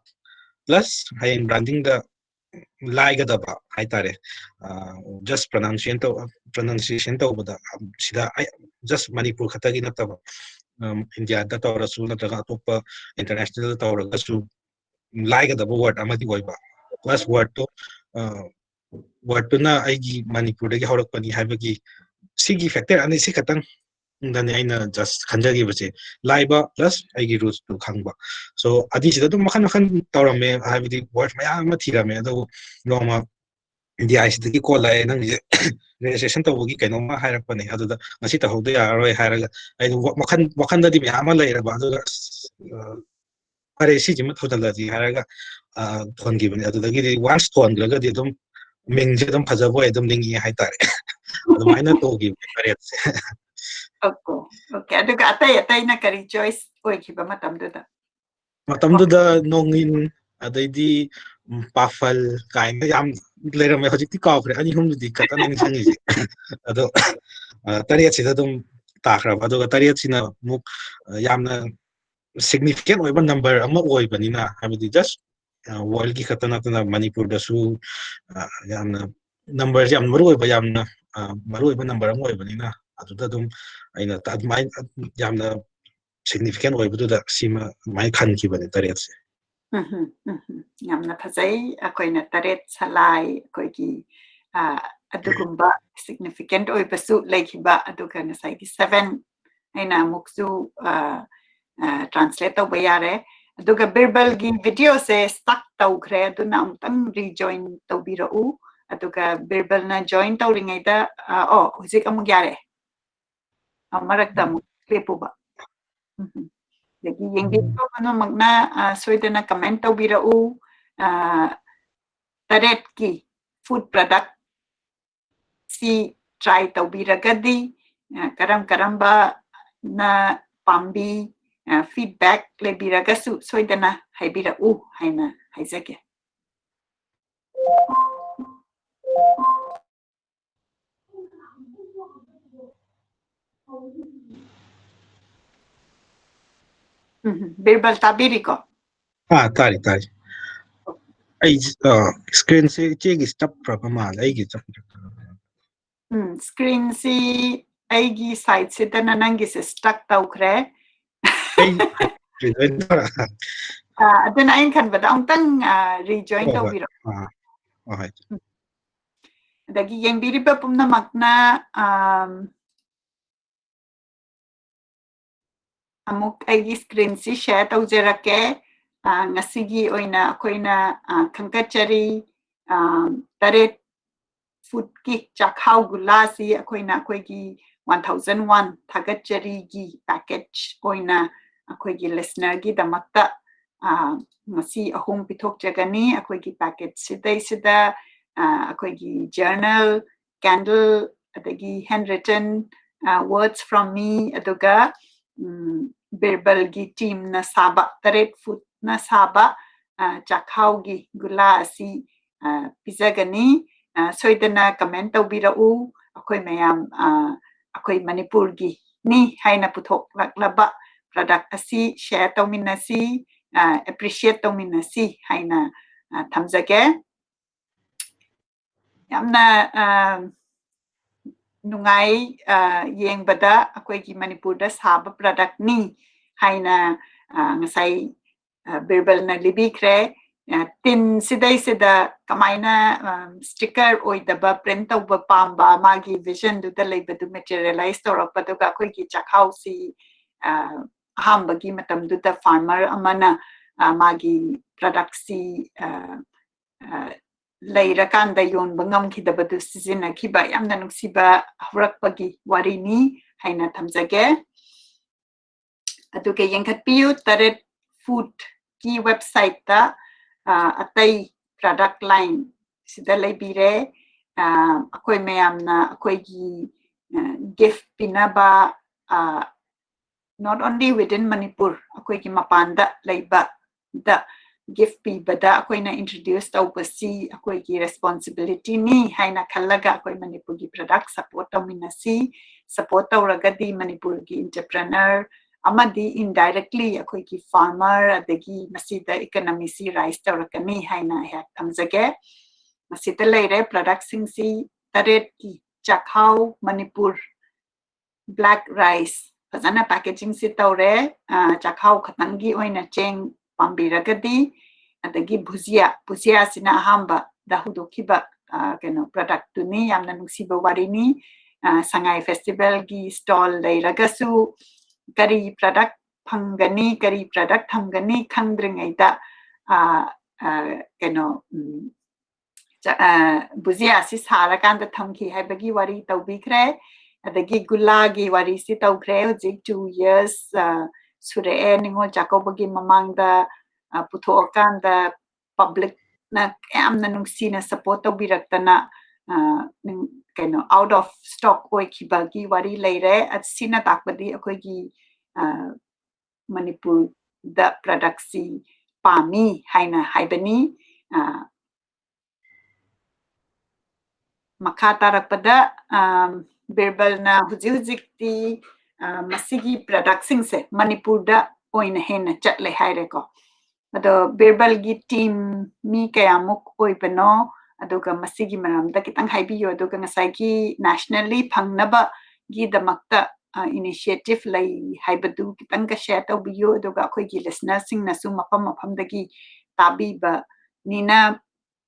plus ꯍꯌꯦꯡ brandingꯗ ꯂꯥꯏꯒꯗꯕ ꯍꯥꯏꯇꯥꯔꯦ꯫ Just pronunciation ꯇꯧ pronunciation ꯇꯧꯕꯗ, ꯁꯤꯗ just ꯃꯅꯤꯄꯨꯔ ꯈꯛꯇꯒꯤ ꯅꯠꯇꯕ, ꯏꯟꯗꯤꯌꯥꯗ ꯇꯧꯔꯁꯨ ꯅꯠꯇ꯭ꯔꯒ ꯑꯇꯣꯞꯄ internationalꯗ ꯇꯧꯔꯒꯁꯨ ꯂꯥꯏꯒꯗꯕ word ꯑꯃꯗꯤ ꯑꯣꯏꯕ꯫ Plus wordꯇꯣ, wordꯇꯨꯅ ꯑꯩꯒꯤ ꯃꯅꯤꯄꯨꯔꯗꯒꯤ ꯍꯧꯔꯛꯄꯅꯤ ꯍꯥꯏꯕꯒꯤ ꯁꯤꯒꯤ factor ꯑꯅꯤ ꯁꯤ ꯈꯛꯇꯪ ꯗꯅꯤ ꯑꯩꯅ just ꯈꯟꯖꯈꯤꯕꯁꯦ, ꯂꯥꯏꯕ plus ꯑꯩꯒꯤ rootsꯇꯨ ꯈꯪꯕ꯫ So ꯑꯅꯤꯁꯤꯗ ꯑꯗꯨꯝ ꯃꯈꯟ ꯃꯈꯟ ꯇꯧꯔꯝꯃꯦ, ꯍꯥꯏꯕꯗꯤ word ꯃꯌꯥꯝ ꯑꯃ ꯊꯤꯔꯝꯃꯦ꯫ ꯑꯗꯨꯕꯨ ꯅꯣꯡꯃ DICꯗꯒꯤ call ꯂꯥꯛꯑꯦ, "ꯅꯪꯁꯦ registration ꯇꯧꯕꯒꯤ ꯀꯩꯅꯣꯝꯃ ꯍꯥꯏꯔꯛꯄꯅꯦ, ꯑꯗꯨꯗ ꯉꯁꯤ ꯇꯧꯍꯧꯗ ꯌꯥꯔꯔꯣꯏ" ꯍꯥꯏꯔꯒ ꯑꯩꯗꯣ ꯋꯥꯈꯜ ꯋꯥꯈꯜꯗꯗꯤ ꯃꯌꯥꯝ ꯑꯃ ꯂꯩꯔꯕ, ꯑꯗꯨꯒ ꯑꯁ, ꯑ, "ꯐꯔꯦ, ꯁꯤꯁꯤꯃ ꯊꯣꯟꯖꯜꯂꯁꯤ" ꯍꯥꯏꯔꯒ, ꯑ, ꯊꯣꯟꯈꯤꯕꯅꯦ꯫ ꯑꯗꯨꯗꯒꯤꯗꯤ once ꯊꯣꯟꯈ꯭ꯔꯒꯗꯤ ꯑꯗꯨꯝ ꯃꯤꯡꯁꯦ ꯑꯗꯨꯝ ꯐꯖꯕ ꯑꯣꯏ ꯑꯗꯨꯝ ꯅꯤꯡꯉꯤ ꯍꯥꯏꯇꯥꯔꯦ꯫ ꯑꯗꯨꯃꯥꯏꯅ ꯇꯧꯈꯤꯕꯅꯦ ꯇꯔꯦꯠꯁꯦ꯫ Okay, okay. ꯑꯗꯨꯒ ꯑꯇꯩ ꯑꯇꯩꯅ ꯀꯔꯤ choice ꯑꯣꯏꯈꯤꯕ ꯃꯇꯝꯗꯨꯗ? ꯃꯇꯝꯗꯨꯗ ꯅꯣꯡꯏꯟ, ꯑꯗꯩꯗꯤ, ꯎꯝ, ꯄꯥꯐꯜ ꯀꯥꯏꯅ ꯌꯥꯝ ꯂꯩꯔꯝꯃꯦ꯫ ꯍꯧꯖꯤꯛꯇꯤ ꯀꯥꯎꯈ꯭ꯔꯦ, ꯑꯅꯤ ꯑꯍꯨꯝꯗꯨꯗꯤ ꯈꯛꯇ ꯅꯤꯡꯁꯤꯡꯉꯤꯁꯦ꯫ ꯑꯗꯣ, ꯑ, ꯇꯔꯦꯠꯁꯤꯗ ꯑꯗꯨꯝ ꯇꯥꯈ꯭ꯔꯕ꯫ ꯑꯗꯨꯒ ꯇꯔꯦꯠꯁꯤꯅ ꯑꯃꯨꯛ, ꯑ, ꯌꯥꯝꯅ significant ꯑꯣꯏꯕ number ꯑꯃ ꯑꯣꯏꯕꯅꯤꯅ, ꯍꯥꯏꯕꯗꯤ just, ꯑ, worldꯒꯤ ꯈꯛꯇ ꯅꯠꯇꯅ ꯃꯅꯤꯄꯨꯔꯗꯁꯨ, ꯑ, ꯌꯥꯝꯅ numberꯁꯦ ꯌꯥꯝ ꯃꯔꯨ ꯑꯣꯏꯕ, ꯌꯥꯝꯅ, ꯑ, ꯃꯔꯨ ꯑꯣꯏꯕ number ꯑꯃ ꯑꯣꯏꯕꯅꯤꯅ, ꯑꯗꯨꯗ ꯑꯗꯨꯝ ꯑꯩꯅ ꯇ-, ꯑꯗꯨꯃꯥꯏꯅ ꯌꯥꯝꯅ significant ꯑꯣꯏꯕꯗꯨꯗ ꯁꯤꯃ ꯑꯗꯨꯃꯥꯏꯅ ꯈꯟꯈꯤꯕꯅꯦ, ꯇꯔꯦꯠꯁꯦ꯫ ꯎꯝꯍꯨꯝ, ꯎꯝꯍꯨꯝ꯫ ꯌꯥꯝꯅ ꯐꯖꯩ꯫ ꯑꯩꯈꯣꯏꯅ ꯇꯔꯦꯠ ꯁꯂꯥꯏ, ꯑꯩꯈꯣꯏꯒꯤ, ꯑ, ꯑꯗꯨꯒꯨꯝꯕ significant ꯑꯣꯏꯕꯁꯨ ꯂꯩꯈꯤꯕ, ꯑꯗꯨꯒ ꯉꯁꯥꯏꯒꯤ seven ꯑꯩꯅ ꯑꯃꯨꯛꯁꯨ, ꯑ, ꯑ, translate ꯇꯧꯕ ꯌꯥꯔꯦ꯫ ꯑꯗꯨꯒ ꯕꯤꯔꯕꯜꯒꯤ videoꯁꯦ stuck ꯇꯧꯈ꯭ꯔꯦ, ꯑꯗꯨꯅ ꯑꯃꯨꯛꯇꯪ rejoin ꯇꯧꯕꯤꯔꯛꯎ꯫ ꯑꯗꯨꯒ ꯕꯤꯔꯕꯜꯅ join ꯇꯧꯔꯤꯉꯩꯗ, ꯑ, ꯑꯣ, ꯍꯧꯖꯤꯛ ꯑꯃꯨꯛ ꯌꯥꯔꯦ꯫ ꯑ, ꯃꯔꯛꯇ ꯑꯃꯨꯛ ꯂꯦꯞꯄꯨꯕ꯫ ꯎꯝ, ꯎꯝ꯫ ꯑꯗꯒꯤ ꯌꯦꯡꯕꯤꯔꯤꯕ ꯄꯨꯝꯅꯃꯛꯅ, ꯑ, ꯁꯣꯏꯗꯅ comment ꯇꯧꯕꯤꯔꯛꯎ꯫ ꯑ, ꯇꯔꯦꯠꯀꯤ food product ꯁꯤ try ꯇꯧꯕꯤꯔꯒꯗꯤ, ꯑ, ꯀꯔꯝ ꯀꯔꯝꯕꯅ ꯄꯥꯝꯕꯤ, ꯑ, feedback ꯂꯩꯕꯤꯔꯒꯁꯨ ꯁꯣꯏꯗꯅ ꯍꯥꯏꯕꯤꯔꯛꯎ ꯍꯥꯏꯅ ꯍꯥꯏꯖꯒꯦ꯫ ꯎꯝ, ꯕꯤꯔꯕꯜ ꯇꯥꯕꯤꯔꯤꯀꯣ? ꯑꯥ, ꯇꯥꯔꯤ, ꯇꯥꯔꯤ꯫ ꯑꯩ, ꯑ, screenꯁꯦ ꯏꯆꯦꯒꯤ ꯆꯞꯈ꯭ꯔꯕ ꯃꯥꯜꯂꯦ, ꯑꯩꯒꯤ ꯆꯞꯈ꯭ꯔꯕ ꯃꯥꯜꯂꯦ꯫ ꯎꯝ, screenꯁꯤ ꯑꯩꯒꯤ sideꯁꯤꯗꯅ ꯅꯪꯒꯤꯁꯦ stuck ꯇꯧꯈ꯭ꯔꯦ꯫ ꯑꯩ rejoin ꯇꯧꯔ-, ꯑ, ꯑꯗꯨꯅ ꯑꯩꯅ ꯈꯟꯕꯗ ꯑꯃꯨꯛꯇꯪ, ꯑ, rejoin ꯍꯣꯏ, ꯍꯣꯏ꯫ ꯇꯧꯕꯤꯔꯛꯑꯣ꯫ ꯑꯥ, ꯍꯣꯏ, ꯍꯣꯏ꯫ ꯎꯝ꯫ ꯑꯗꯒꯤ ꯌꯦꯡꯕꯤꯔꯤꯕ ꯄꯨꯝꯅꯃꯛꯅ, ꯑꯝ, ꯑꯃꯨꯛ ꯑꯩꯒꯤ screenꯁꯤ share ꯇꯧꯖꯔꯛꯀꯦ꯫ ꯑ, ꯉꯁꯤꯒꯤ ꯑꯣꯏꯅ ꯑꯩꯈꯣꯏꯅ, ꯑ, ꯈꯪꯀꯠꯆꯔꯤ, ꯑ, ꯇꯔꯦꯠ foodꯀꯤ ꯆꯥꯛꯍꯥꯎ ꯒꯨꯂꯥꯁꯤ ꯑꯩꯈꯣꯏꯅ ꯑꯩꯈꯣꯏꯒꯤ one thousand one ꯊꯥꯒꯠꯆꯔꯤꯒꯤ package ꯑꯣꯏꯅ ꯑꯩꯈꯣꯏꯒꯤ listenerꯒꯤꯗꯃꯛꯇ, ꯑ, ꯉꯁꯤ ꯑꯍꯨꯝ ꯄꯤꯊꯣꯛꯆꯒꯅꯤ꯫ ꯑꯩꯈꯣꯏꯒꯤ packageꯁꯤꯗꯩꯁꯤꯗ, ꯑ, ꯑꯩꯈꯣꯏꯒꯤ journal, candle, ꯑꯗꯒꯤ handwritten, ꯑ, words from me, ꯑꯗꯨꯒ, ꯎꯝ, ꯕꯤꯔꯕꯜꯒꯤ teamꯅ ꯁꯥꯕ, ꯇꯔꯦꯠ foodꯅ ꯁꯥꯕ, ꯑ, ꯆꯥꯛꯍꯥꯎꯒꯤ ꯒꯨꯂꯥ ꯑꯁꯤ, ꯑ, ꯄꯤꯖꯒꯅꯤ꯫ ꯑ, ꯁꯣꯏꯗꯅ comment ꯇꯧꯕꯤꯔꯛꯎ꯫ ꯑꯩꯈꯣꯏ ꯃꯌꯥꯝ, ꯑ, ꯑꯩꯈꯣꯏ ꯃꯅꯤꯄꯨꯔꯒꯤꯅꯤ ꯍꯥꯏꯅ ꯄꯨꯊꯣꯛꯂꯛꯂꯕ product ꯑꯁꯤ share ꯇꯧꯃꯤꯟꯅꯁꯤ, ꯑ, appreciate ꯇꯧꯃꯤꯟꯅꯁꯤ ꯍꯥꯏꯅ, ꯑ, ꯊꯝꯖꯒꯦ꯫ ꯌꯥꯝꯅ, ꯑ, ꯅꯨꯡꯉꯥꯏ, ꯑ, ꯌꯦꯡꯕꯗ ꯑꯩꯈꯣꯏꯒꯤ ꯃꯅꯤꯄꯨꯔꯗ ꯁꯥꯕ productꯅꯤ ꯍꯥꯏꯅ, ꯑ, ꯉꯁꯥꯏ, ꯑ, ꯕꯤꯔꯕꯜꯅ ꯂꯤꯕꯤꯈ꯭ꯔꯦ꯫ ꯑ, ꯇꯤꯟꯁꯤꯗꯩꯁꯤꯗ ꯀꯃꯥꯏꯅ, ꯑ, sticker ꯑꯣꯏꯗꯕ print ꯇꯧꯕ ꯄꯥꯝꯕ ꯃꯥꯒꯤ visionꯗꯨꯗ ꯂꯩꯕꯗꯨ materialize ꯇꯧꯔꯛꯄꯗꯨꯒ ꯑꯩꯈꯣꯏꯒꯤ ꯆꯥꯛꯍꯥꯎꯁꯤ, ꯑ, ꯑꯍꯥꯟꯕꯒꯤ ꯃꯇꯝꯗꯨꯗ farmer ꯑꯃꯅ, ꯑ, ꯃꯥꯒꯤ productꯁꯤ, ꯑ, ꯑ, ꯂꯩꯔꯀꯥꯟꯗ ꯌꯣꯟꯕ ꯉꯝꯈꯤꯗꯕꯗꯨ ꯁꯤꯖꯤꯟꯅꯈꯤꯕ ꯌꯥꯝꯅ ꯅꯨꯡꯁꯤꯕ ꯍꯧꯔꯛꯄꯒꯤ ꯋꯥꯔꯤꯅꯤ ꯍꯥꯏꯅ ꯊꯝꯖꯒꯦ꯫ ꯑꯗꯨꯒ ꯌꯦꯡꯈꯠꯄꯤꯌꯨ, ꯇꯔꯦꯠ ꯐꯨꯗꯀꯤ ꯋꯦꯕꯁꯥꯏꯠꯇ, ꯑ, ꯑꯇꯩ ꯄ꯭ꯔꯗꯛ ꯂꯥꯏꯟ ꯁꯤꯗ ꯂꯩꯕꯤꯔꯦ꯫ ꯑ, ꯑꯩꯈꯣꯏ ꯃꯌꯥꯝꯅ ꯑꯩꯈꯣꯏꯒꯤ, ꯑ, ꯒꯤꯐ ꯄꯤꯅꯕ, ꯑ, not only within ꯃꯅꯤꯄꯨꯔ, ꯑꯩꯈꯣꯏꯒꯤ ꯃꯄꯥꯟꯗ ꯂꯩꯕꯗ ꯒꯤꯐ ꯄꯤꯕꯗ ꯑꯩꯈꯣꯏꯅ ꯏꯟꯇ꯭ꯔꯣꯗ꯭ꯌꯨꯁ ꯇꯧꯕꯁꯤ ꯑꯩꯈꯣꯏꯒꯤ ꯔꯦꯁꯄꯣꯟꯁꯤꯕꯤꯂꯤꯇꯤꯅꯤ ꯍꯥꯏꯅ ꯈꯜꯂꯒ ꯑꯩꯈꯣꯏ ꯃꯅꯤꯄꯨꯔꯒꯤ ꯄ꯭ꯔꯗꯛ ꯁꯄꯣꯔꯠ ꯇꯧꯃꯤꯟꯅꯁꯤ꯫ ꯁꯄꯣꯔꯠ ꯇꯧꯔꯒꯗꯤ ꯃꯅꯤꯄꯨꯔꯒꯤ ꯑꯦꯟꯇꯔꯄ꯭ꯔꯦꯅꯔ ꯑꯃꯗꯤ ꯏꯟꯗꯥꯏꯔꯦꯛꯂꯤ ꯑꯩꯈꯣꯏꯒꯤ ꯐꯥꯔꯃꯔ, ꯑꯗꯒꯤ ꯃꯁꯤꯗ ꯏꯀꯅꯃꯤꯁꯤ ꯔꯥꯏꯁ ꯇꯧꯔꯛꯀꯅꯤ ꯍꯥꯏꯅ ꯑꯩꯍꯥꯛ ꯊꯝꯖꯒꯦ꯫ ꯃꯁꯤꯗ ꯂꯩꯔꯦ ꯄ꯭ꯔꯗꯛꯁꯤꯡꯁꯤ ꯇꯔꯦꯠꯀꯤ: ꯆꯥꯛꯍꯥꯎ, ꯃꯅꯤꯄꯨꯔ ꯕ꯭ꯂꯦꯛ ꯔꯥꯏꯁ, ꯐꯖꯅ ꯄꯦꯀꯦꯖꯤꯡꯁꯤ ꯇꯧꯔꯦ꯫ ꯑ, ꯆꯥꯛꯍꯥꯎ ꯈꯛꯇꯪꯒꯤ ꯑꯣꯏꯅ ꯆꯦꯡ ꯄꯥꯝꯕꯤꯔꯒꯗꯤ, ꯑꯗꯒꯤ ꯚꯨꯖꯤꯌꯥ, ꯚꯨꯖꯤꯌꯥꯁꯤꯅ ꯑꯍꯥꯟꯕꯗ ꯍꯧꯗꯣꯛꯈꯤꯕ, ꯑ, ꯀꯩꯅꯣ, ꯄ꯭ꯔꯗꯛꯇꯨꯅꯤ꯫ ꯌꯥꯝꯅ ꯅꯨꯡꯁꯤꯕ ꯋꯥꯔꯤꯅꯤ꯫ ꯑ, ꯁꯉꯥꯏ ꯐꯦꯁꯇꯤꯚꯦꯜꯒꯤ ꯁ꯭ꯇꯣꯜ ꯂꯩꯔꯒꯁꯨ, ꯀꯔꯤ ꯄ꯭ꯔꯗꯛ ꯐꯪꯒꯅꯤ, ꯀꯔꯤ ꯄ꯭ꯔꯗꯛ ꯊꯝꯒꯅꯤ ꯈꯪꯗ꯭ꯔꯤꯉꯩꯗ, ꯑ, ꯑ, ꯀꯩꯅꯣ, ꯎꯝ, ꯆ-, ꯑ, ꯚꯨꯖꯤꯌꯥꯁꯤ ꯁꯥꯔꯀꯥꯟꯗ ꯊꯝꯈꯤ ꯍꯥꯏꯕꯒꯤ ꯋꯥꯔꯤ ꯇꯧꯕꯤꯈ꯭ꯔꯦ꯫ ꯑꯗꯒꯤ ꯒꯨꯂꯥꯒꯤ ꯋꯥꯔꯤꯁꯤ ꯇꯧꯈ꯭ꯔꯦ꯫ ꯍꯧꯖꯤꯛ two years, ꯑ, ꯁꯨꯔꯛꯑꯦ ꯅꯤꯉꯣꯜ ꯆꯥꯛꯀꯧꯕꯒꯤ ꯃꯃꯥꯡꯗ, ꯑ, ꯄꯨꯊꯣꯛꯑꯀꯥꯟꯗ ꯄꯕ꯭ꯂꯤꯛꯅ ꯌꯥꯝꯅ ꯅꯨꯡꯁꯤꯅ ꯁꯄꯣꯔꯠ ꯇꯧꯕꯤꯔꯛꯇꯅ, ꯑ, ꯅꯤꯡ-, ꯀꯩꯅꯣ, ꯑꯥꯎꯠ ꯑꯣꯐ ꯁ꯭ꯇꯣꯛ ꯑꯣꯏꯈꯤꯕꯒꯤ ꯋꯥꯔꯤ ꯂꯩꯔꯦ꯫ ꯑꯁꯤꯅ ꯇꯥꯛꯄꯗꯤ ꯑꯩꯈꯣꯏꯒꯤ, ꯑ, ꯃꯅꯤꯄꯨꯔꯗ ꯄ꯭ꯔꯗꯛꯁꯤ ꯄꯥꯝꯃꯤ ꯍꯥꯏꯅ ꯍꯥꯏꯕꯅꯤ꯫ ꯑ, ꯃꯈꯥ ꯇꯥꯔꯛꯄꯗ, ꯑ, ꯕꯤꯔꯕꯜꯅ ꯍꯧꯖꯤꯛ ꯍꯧꯖꯤꯛꯇꯤ, ꯑ, ꯃꯁꯤꯒꯤ ꯄ꯭ꯔꯗꯛꯁꯤꯡꯁꯦ ꯃꯅꯤꯄꯨꯔꯗ ꯑꯣꯏꯅ ꯍꯦꯟꯅ ꯆꯠꯂꯦ ꯍꯥꯏꯔꯦꯀꯣ꯫ ꯑꯗꯣ ꯕꯤꯔꯕꯜꯒꯤ ꯇꯤꯝ ꯃꯤ ꯀꯌꯥꯃꯨꯛ ꯑꯣꯏꯕꯅꯣ? ꯑꯗꯨꯒ ꯃꯁꯤꯒꯤ ꯃꯔꯝꯗ ꯈꯤꯇꯪ ꯍꯥꯏꯕꯤꯌꯨ꯫ ꯑꯗꯨꯒ ꯉꯁꯥꯏꯒꯤ ꯅꯦꯁꯅꯦꯜꯂꯤ ꯐꯪꯅꯕꯒꯤꯗꯃꯛꯇ, ꯑ, ꯏꯅꯤꯁꯤꯌꯦꯇꯤꯚ ꯂꯩ ꯍꯥꯏꯕꯗꯨ ꯈꯤꯇꯪꯒ ꯁꯦꯌꯔ ꯇꯧꯕꯤꯌꯨ꯫ ꯑꯗꯨꯒ ꯑꯩꯈꯣꯏꯒꯤ ꯂꯤꯁꯅꯔꯁꯤꯡꯅꯁꯨ ꯃꯐꯝ ꯃꯐꯝꯗꯒꯤ ꯇꯥꯕꯤꯕꯅꯤꯅ,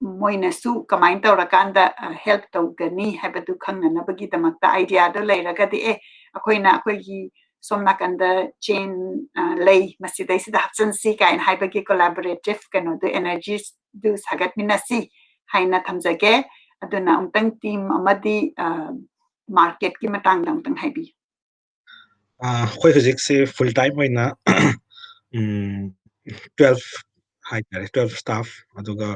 ꯃꯣꯏꯅꯁꯨ ꯀꯃꯥꯏꯅ ꯇꯧꯔꯀꯥꯟꯗ, ꯑ, ꯍꯦꯜꯞ ꯇꯧꯒꯅꯤ ꯍꯥꯏꯕꯗꯨ ꯈꯪꯅꯅꯕꯒꯤꯗꯃꯛꯇ ꯑꯥꯏꯗꯤꯌꯥꯗꯣ ꯂꯩꯔꯒꯗꯤ, ꯑꯦ, ꯑꯩꯈꯣꯏꯅ ꯑꯩꯈꯣꯏꯒꯤ ꯁꯣꯝ ꯅꯥꯀꯟꯗ ꯆꯦꯟ, ꯑ, ꯂꯩ, ꯃꯁꯤꯗꯩꯁꯤꯗ ꯍꯥꯞꯆꯤꯟꯁꯤ ꯀꯥꯏꯅ ꯍꯥꯏꯕꯒꯤ ꯀꯣꯂꯥꯕꯣꯔꯦꯇꯤꯚ ꯀꯩꯅꯣꯗꯨ, ꯑꯦꯅꯔꯖꯤꯗꯨ ꯁꯥꯒꯠꯃꯤꯟꯅꯁꯤ ꯍꯥꯏꯅ ꯊꯝꯖꯒꯦ꯫ ꯑꯗꯨꯅ ꯑꯃꯨꯛꯇꯪ ꯇꯤꯝ ꯑꯃꯗꯤ, ꯑ, ꯃꯥꯔꯀꯦꯠꯀꯤ ꯃꯇꯥꯡꯗ ꯑꯃꯨꯛꯇꯪ ꯍꯥꯏꯕꯤꯌꯨ꯫ ꯑꯩꯈꯣꯏ ꯍꯧꯖꯤꯛꯁꯦ ꯐꯨꯜ ꯇꯥꯏꯝ ꯑꯣꯏꯅ ꯇ꯭ꯋꯦꯜꯐ ꯍꯥꯏꯇꯥꯔꯦ, ꯇ꯭ꯋꯦꯜꯐ ꯁ꯭ꯇꯥꯐ, ꯑꯗꯨꯒ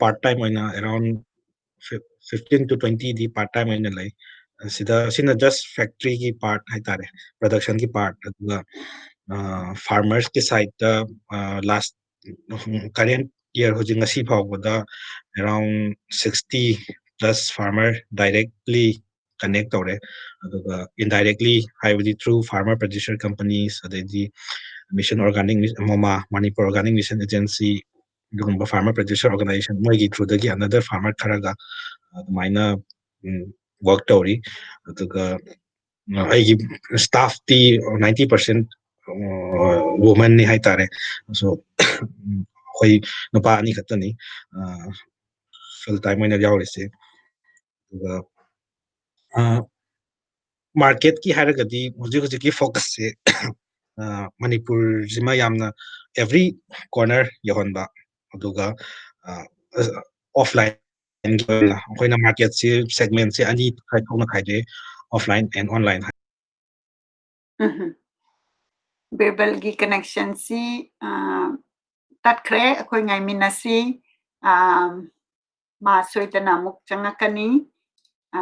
ꯄꯥꯔꯠ ꯇꯥꯏꯝ ꯑꯣꯏꯅ around fifteen two ꯇ꯭ꯋꯦꯟꯇꯤꯗꯤ part time ꯑꯣꯏꯅ ꯂꯩ꯫ ꯁꯤꯗ ꯁꯤꯅ ꯖꯁ ꯐꯦꯛꯇ꯭ꯔꯤꯒꯤ ꯄꯥꯔꯠ ꯍꯥꯏꯇꯥꯔꯦ, ꯄ꯭ꯔꯗꯛꯁꯟꯒꯤ ꯄꯥꯔꯠ꯫ ꯑꯗꯨꯒ ꯐꯥꯔꯃꯔꯁꯀꯤ ꯁꯥꯏꯠꯇ ꯂꯥꯁ ꯀꯔꯦꯟ ꯏꯌꯔ, ꯍꯧꯖꯤꯛ ꯉꯁꯤ ꯐꯥꯎꯕꯗ around sixty plus farmer directly connect ꯇꯧꯔꯦ꯫ ꯑꯗꯨꯒ ꯏꯟꯗꯥꯏꯔꯦꯛꯂꯤ ꯍꯥꯏꯕꯗꯤ ꯊ꯭ꯔꯨ ꯐꯥꯔꯃꯔ ꯄ꯭ꯔꯗ꯭ꯌꯨꯁꯔ ꯀꯝꯄꯅꯤꯁ, ꯑꯗꯩꯗꯤ mission organic, MOMA, Manipur organic mission agency, ꯑꯗꯨꯒꯨꯝꯕ ꯐꯥꯔꯃꯔ ꯄ꯭ꯔꯗ꯭ꯌꯨꯁꯔ ꯑꯣꯔꯒꯅꯥꯏꯖꯦꯁꯟ, ꯃꯣꯏꯒꯤ ꯊ꯭ꯔꯨꯗꯒꯤ ꯑꯅꯗꯔ ꯐꯥꯔꯃꯔ ꯈꯔꯒ ꯑꯗꯨꯃꯥꯏꯅ ꯋꯔꯛ ꯇꯧꯔꯤ꯫ ꯑꯗꯨꯒ ꯑ, ꯑꯩꯒꯤ ꯁ꯭ꯇꯥꯐꯇꯤ ꯅꯥꯏꯟꯇꯤ ꯄꯥꯔꯁꯦꯟ ꯋꯨꯃꯟꯅꯤ ꯍꯥꯏꯇꯥꯔꯦ꯫ So, ꯑꯩꯈꯣꯏ ꯅꯨꯄꯥ ꯑꯅꯤ ꯈꯛꯇꯅꯤ ꯐꯨꯜ ꯇꯥꯏꯝ ꯑꯣꯏꯅ ꯌꯥꯎꯔꯤꯁꯦ꯫ ꯑꯗꯨꯒ ꯃꯥꯔꯀꯦꯠꯀꯤ ꯍꯥꯏꯔꯒꯗꯤ ꯍꯧꯖꯤꯛ ꯍꯧꯖꯤꯛꯀꯤ ꯐꯣꯀꯁꯁꯦ ꯃꯅꯤꯄꯨꯔꯁꯤꯃ ꯌꯥꯝꯅ ꯑꯦꯚ꯭ꯔꯤ ꯀꯣꯔꯅꯔ ꯌꯧꯍꯟꯕ, ꯑꯗꯨꯒ ꯑꯣꯐꯂꯥꯏꯟꯒꯤ ꯑꯣꯏꯅ ꯑꯩꯈꯣꯏꯅ ꯃꯥꯔꯀꯦꯠꯁꯤ ꯁꯦꯒꯃꯦꯟꯁꯦ ꯑꯅꯤ ꯈꯥꯏꯗꯣꯛꯅ ꯈꯥꯏꯗꯣꯛꯑꯦ, ꯑꯣꯐꯂꯥꯏꯟ ꯑꯦꯟ ꯑꯣꯟꯂꯥꯏꯟ꯫ ꯎꯝꯍꯨꯝ꯫ ꯕꯤꯔꯕꯜꯒꯤ ꯀꯅꯦꯛꯁꯟꯁꯤ ꯑ, ꯇꯠꯈ꯭ꯔꯦ꯫ ꯑꯩꯈꯣꯏ ꯉꯥꯏꯃꯤꯟꯅꯁꯤ꯫ ꯑ, ꯃꯥ ꯁꯣꯏꯗꯅ ꯑꯃꯨꯛ ꯆꯪꯉꯛꯀꯅꯤ꯫ ꯑ,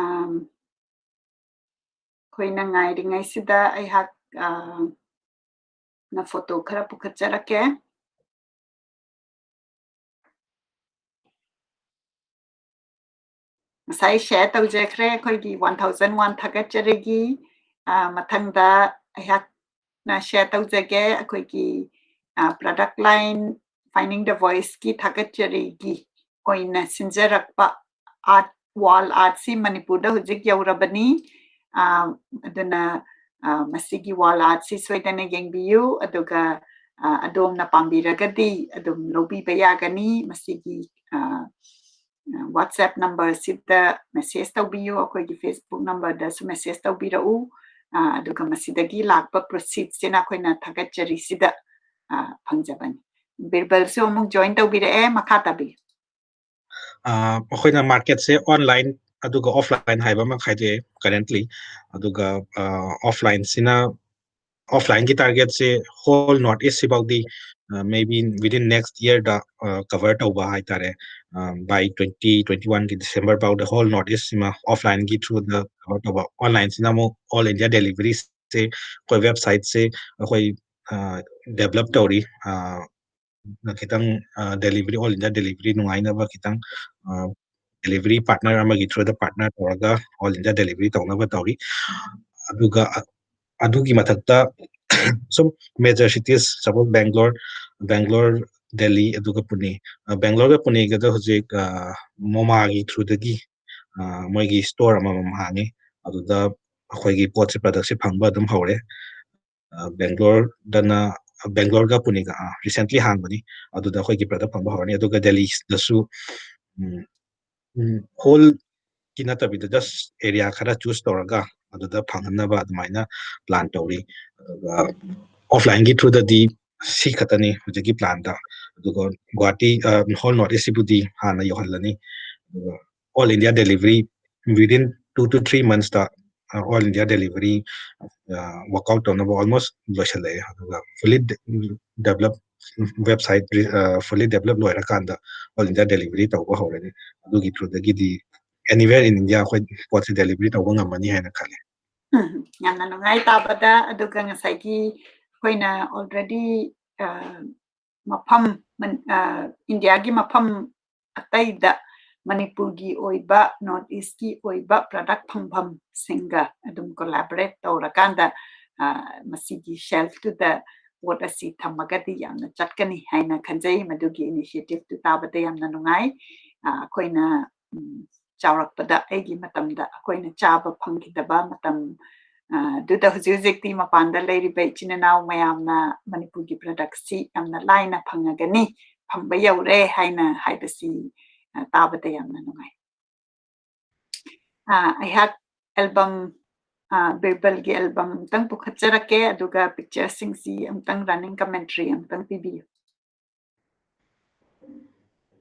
ꯑꯩꯈꯣꯏꯅ ꯉꯥꯏꯔꯤꯉꯩꯁꯤꯗ ꯑꯩꯍꯥꯛ ꯑ, ꯅ ꯐꯣꯇꯣ ꯈꯔ ꯄꯨꯈꯠꯆꯔꯛꯀꯦ꯫ ꯉꯁꯥꯏ ꯁꯤꯌꯔ ꯇꯧꯖꯈ꯭ꯔꯦ ꯑꯩꯈꯣꯏꯒꯤ ꯋꯥꯟ ꯊꯥꯎꯖꯟ ꯋꯥꯟ ꯊꯥꯒꯠꯆꯔꯤꯒꯤ꯫ ꯑ, ꯃꯊꯪꯗ ꯑꯩꯍꯥꯛꯅ ꯁꯤꯌꯔ ꯇꯧꯖꯒꯦ ꯑꯩꯈꯣꯏꯒꯤ ꯄ꯭ꯔꯗꯛ ꯂꯥꯏꯟ ꯐꯥꯏꯟꯗꯤꯡ ꯗ ꯚꯣꯏꯁꯀꯤ ꯊꯥꯒꯠꯆꯔꯤꯒꯤ ꯑꯣꯏꯅ ꯁꯤꯟꯖꯔꯛꯄ ꯑꯥꯔꯠ, ꯋꯥꯜ ꯑꯥꯔꯠꯁꯤ ꯃꯅꯤꯄꯨꯔꯗ ꯍꯧꯖꯤꯛ ꯌꯧꯔꯕꯅꯤ꯫ ꯑ, ꯑꯗꯨꯅ ꯑ, ꯃꯁꯤꯒꯤ ꯋꯥꯜ ꯑꯥꯔꯠꯁꯤ ꯁꯣꯏꯗꯅ ꯌꯦꯡꯕꯤꯌꯨ, ꯑꯗꯨꯒ ꯑ, ꯑꯗꯣꯝꯅ ꯄꯥꯝꯕꯤꯔꯒꯗꯤ ꯑꯗꯨꯝ ꯂꯧꯕꯤꯕ ꯌꯥꯒꯅꯤ꯫ ꯃꯁꯤꯒꯤ ꯑ, ꯑ, WhatsApp ꯅꯝꯕꯔꯁꯤꯗ ꯃꯦꯁꯦꯖ ꯇꯧꯕꯤꯌꯨ, ꯑꯩꯈꯣꯏꯒꯤ Facebook ꯅꯝꯕꯔꯗꯁꯨ ꯃꯦꯁꯦꯖ ꯇꯧꯕꯤꯔꯛꯎ꯫ ꯑ, ꯑꯗꯨꯒ ꯃꯁꯤꯗꯒꯤ ꯂꯥꯛꯄ ꯄ꯭ꯔꯣꯁꯤꯠꯁꯤꯅ ꯑꯩꯈꯣꯏꯅ ꯊꯥꯒꯠꯆꯔꯤꯁꯤꯗ ꯑ, ꯐꯪꯖꯕꯅꯤ꯫ ꯕꯤꯔꯕꯜꯁꯨ ꯑꯃꯨꯛ ꯖꯣꯏꯟ ꯇꯧꯕꯤꯔꯛꯑꯦ, ꯃꯈꯥ ꯇꯥꯕꯤꯌꯨ꯫ ꯑ, ꯑꯩꯈꯣꯏꯅ ꯃꯥꯔꯀꯦꯠꯁꯦ ꯑꯣꯟꯂꯥꯏꯟ ꯑꯗꯨꯒ ꯑꯣꯐꯂꯥꯏꯟ ꯍꯥꯏꯕ ꯑꯃ ꯈꯥꯏꯗꯣꯛꯑꯦ ꯀꯔꯦꯟꯠꯂꯤ꯫ ꯑꯗꯨꯒ ꯑꯣꯐꯂꯥꯏꯟꯁꯤꯅ ꯑꯣꯐꯂꯥꯏꯟꯒꯤ ꯇꯥꯔꯒꯦꯠꯁꯦ ꯍꯣꯜ ꯅꯣꯔꯠ ꯏꯁ ꯁꯤꯐꯥꯎꯗꯤ ꯃꯦ ꯕꯤ ꯋꯤꯗꯤꯟ ꯅꯦꯛꯁ ꯏꯌꯔꯗ ꯀꯚꯔ ꯇꯧꯕ ꯍꯥꯏꯇꯥꯔꯦ꯫ ꯕꯥꯏ ꯇ꯭ꯋꯦꯟꯇꯤ ꯇ꯭ꯋꯦꯟꯇꯤ ꯋꯥꯟꯒꯤ ꯗꯤꯁꯦꯝꯕꯔ ꯐꯥꯎꯗ ꯍꯣꯜ ꯅꯣꯔꯠ ꯏꯁꯁꯤꯃ ꯑꯣꯐꯂꯥꯏꯟꯒꯤ ꯊ꯭ꯔꯨꯗ ꯀꯚꯔ ꯇꯧꯕ꯫ ꯑꯣꯟꯂꯥꯏꯟꯁꯤꯅ ꯑꯃꯨꯛ ꯑꯣꯜ ꯏꯟꯗꯤꯌꯥ ꯗꯦꯂꯤꯚꯔꯤꯁꯦ ꯑꯩꯈꯣꯏ ꯋꯦꯕꯁꯥꯏꯠꯁꯦ ꯑꯩꯈꯣꯏ ꯗꯦꯕꯂꯞ ꯇꯧꯔꯤ꯫ ꯈꯤꯇꯪ ꯗꯦꯂꯤꯚꯔꯤ, ꯑꯣꯜ ꯏꯟꯗꯤꯌꯥ ꯗꯦꯂꯤꯚꯔꯤ ꯅꯨꯡꯉꯥꯏꯅꯕ ꯈꯤꯇꯪ ꯗꯦꯂꯤꯚꯔꯤ ꯄꯥꯔꯠꯅꯔ ꯑꯃꯒꯤ ꯊ꯭ꯔꯨꯗ ꯄꯥꯔꯠꯅꯔ ꯇꯧꯔꯒ ꯑꯣꯜ ꯏꯟꯗꯤꯌꯥ ꯗꯦꯂꯤꯚꯔꯤ ꯇꯧꯅꯕ ꯇꯧꯔꯤ꯫ ꯑꯗꯨꯒ ꯑ- ꯑꯗꯨꯒꯤ ꯃꯊꯛꯇ some major cities, suppose Bangalore, Bangalore, Delhi, ꯑꯗꯨꯒ ꯄꯨꯅꯦ꯫ ꯕꯦꯡꯒ꯭ꯂꯣꯔꯒ ꯄꯨꯅꯦꯒꯗ ꯍꯧꯖꯤꯛ ꯃꯣꯃꯥꯒꯤ ꯊ꯭ꯔꯨꯗꯒꯤ ꯃꯣꯏꯒꯤ ꯁ꯭ꯇꯣꯔ ꯑꯃꯃꯝ ꯍꯥꯡꯉꯤ꯫ ꯑꯗꯨꯗ ꯑꯩꯈꯣꯏꯒꯤ ꯄꯣꯠꯁꯦ, ꯄ꯭ꯔꯗꯛꯁꯦ ꯐꯪꯕ ꯑꯗꯨꯝ ꯍꯧꯔꯦ꯫ ꯕꯦꯡꯒ꯭ꯂꯣꯔꯗꯅ, ꯕꯦꯡꯒ꯭ꯂꯣꯔꯒ ꯄꯨꯅꯦꯒ ꯔꯤꯁꯦꯟꯠꯂꯤ ꯍꯥꯡꯕꯅꯤ꯫ ꯑꯗꯨꯗ ꯑꯩꯈꯣꯏꯒꯤ ꯄ꯭ꯔꯗꯛ ꯐꯪꯕ ꯍꯧꯔꯅꯤ꯫ ꯑꯗꯨꯒ ꯗꯦꯜꯂꯤꯗꯁꯨ ꯍꯣꯜꯒꯤ ꯅꯠꯇꯕꯤꯗ ꯖꯁ ꯑꯦꯔꯤꯌꯥ ꯈꯔ ꯆꯨꯁ ꯇꯧꯔꯒ ꯑꯗꯨꯗ ꯐꯪꯍꯟꯅꯕ ꯑꯗꯨꯃꯥꯏꯅ ꯄ꯭ꯂꯥꯟ ꯇꯧꯔꯤ꯫ ꯑꯗꯨꯒ ꯑꯣꯐꯂꯥꯏꯟꯒꯤ ꯊ꯭ꯔꯨꯗꯗꯤ ꯁꯤ ꯈꯛꯇꯅꯤ ꯍꯧꯖꯤꯛꯀꯤ ꯄ꯭ꯂꯥꯟꯗ꯫ ꯑꯗꯨꯒ ꯒꯨꯍꯥꯇꯤ, ꯍꯣꯜ ꯅꯣꯔꯠ ꯏꯁꯁꯤꯕꯨꯗꯤ ꯍꯥꯟꯅ ꯌꯧꯍꯜꯂꯅꯤ꯫ ꯑꯗꯨꯒ all India delivery within two to three monthsꯇ ꯑꯣꯜ ꯏꯟꯗꯤꯌꯥ ꯗꯦꯂꯤꯚꯔꯤ ꯋꯥꯛꯑꯥꯎꯠ ꯇꯧꯅꯕ ꯑꯣꯜꯃꯣꯁ ꯂꯣꯏꯁꯤꯜꯂꯛꯑꯦ꯫ ꯑꯗꯨꯒ fully develop, website fully develop ꯂꯣꯏꯔꯀꯥꯟꯗ ꯑꯣꯜ ꯏꯟꯗꯤꯌꯥ ꯗꯦꯂꯤꯚꯔꯤ ꯇꯧꯕ ꯍꯧꯔꯅꯤ꯫ ꯑꯗꯨꯒꯤ ꯊ꯭ꯔꯨꯗꯒꯤꯗꯤ anywhere in India ꯑꯩꯈꯣꯏ ꯄꯣꯠꯁꯦ ꯗꯦꯂꯤꯚꯔꯤ ꯇꯧꯕ ꯉꯝꯃꯅꯤ ꯍꯥꯏꯅ ꯈꯜꯂꯤ꯫ ꯎꯝ, ꯌꯥꯝꯅ ꯅꯨꯡꯉꯥꯏ ꯇꯥꯕꯗ꯫ ꯑꯗꯨꯒ ꯉꯁꯥꯏꯒꯤ ꯑꯩꯈꯣꯏꯅ already ꯃꯐꯝ, ꯏꯟꯗꯤꯌꯥꯒꯤ ꯃꯐꯝ ꯑꯇꯩꯗ ꯃꯅꯤꯄꯨꯔꯒꯤ ꯑꯣꯏꯕ, ꯅꯣꯔꯠ ꯏꯁꯀꯤ ꯑꯣꯏꯕ ꯄ꯭ꯔꯗꯛ ꯐꯪꯐꯝꯁꯤꯡꯒ ꯑꯗꯨꯝ ꯀꯣꯂꯥꯕꯣꯔꯦꯠ ꯇꯧꯔꯀꯥꯟꯗ ꯃꯁꯤꯒꯤ ꯁꯦꯜꯐꯇꯨꯗ ꯄꯣꯠ ꯑꯁꯤ ꯊꯝꯃꯒꯗꯤ ꯌꯥꯝꯅ ꯆꯠꯀꯅꯤ ꯍꯥꯏꯅ ꯈꯟꯖꯩ꯫ ꯃꯗꯨꯒꯤ ꯏꯅꯤꯁꯤꯌꯦꯇꯤꯞꯇꯨ ꯇꯥꯕꯗ ꯌꯥꯝꯅ ꯅꯨꯡꯉꯥꯏ꯫ ꯑꯩꯈꯣꯏꯅ ꯆꯥꯎꯔꯛꯄꯗ, ꯑꯩꯒꯤ ꯃꯇꯝꯗ ꯑꯩꯈꯣꯏꯅ ꯆꯥꯕ ꯐꯪꯈꯤꯗꯕ ꯃꯇꯝ ꯑꯗꯨꯗ ꯍꯧꯖꯤꯛ ꯍꯧꯖꯤꯛꯇꯤ ꯃꯄꯥꯟꯗ ꯂꯩꯔꯤꯕ ꯏꯆꯤꯟ ꯏꯅꯥꯎ ꯃꯌꯥꯝꯅ ꯃꯅꯤꯄꯨꯔꯒꯤ ꯄ꯭ꯔꯗꯛꯁꯤ ꯌꯥꯝꯅ ꯂꯥꯏꯅ ꯐꯪꯉꯒꯅꯤ, ꯐꯪꯕ ꯌꯧꯔꯦ ꯍꯥꯏꯅ ꯍꯥꯏꯕꯁꯤ ꯇꯥꯕꯗ ꯌꯥꯝꯅ ꯅꯨꯡꯉꯥꯏ꯫ ꯑꯩꯍꯥꯛ ꯑꯦꯜꯕꯝ, ꯕꯤꯔꯕꯜꯒꯤ ꯑꯦꯜꯕꯝ ꯑꯃꯨꯛꯇꯪ ꯄꯨꯈꯠꯆꯔꯛꯀꯦ, ꯑꯗꯨꯒ ꯄꯤꯛꯆꯔꯁꯤꯡꯁꯤ ꯑꯃꯨꯛꯇꯪ, ꯔꯟꯅꯤꯡ ꯀꯃꯦꯟꯇ꯭ꯔꯤ ꯑꯃꯨꯛꯇꯪ ꯄꯤꯕꯤꯌꯨ꯫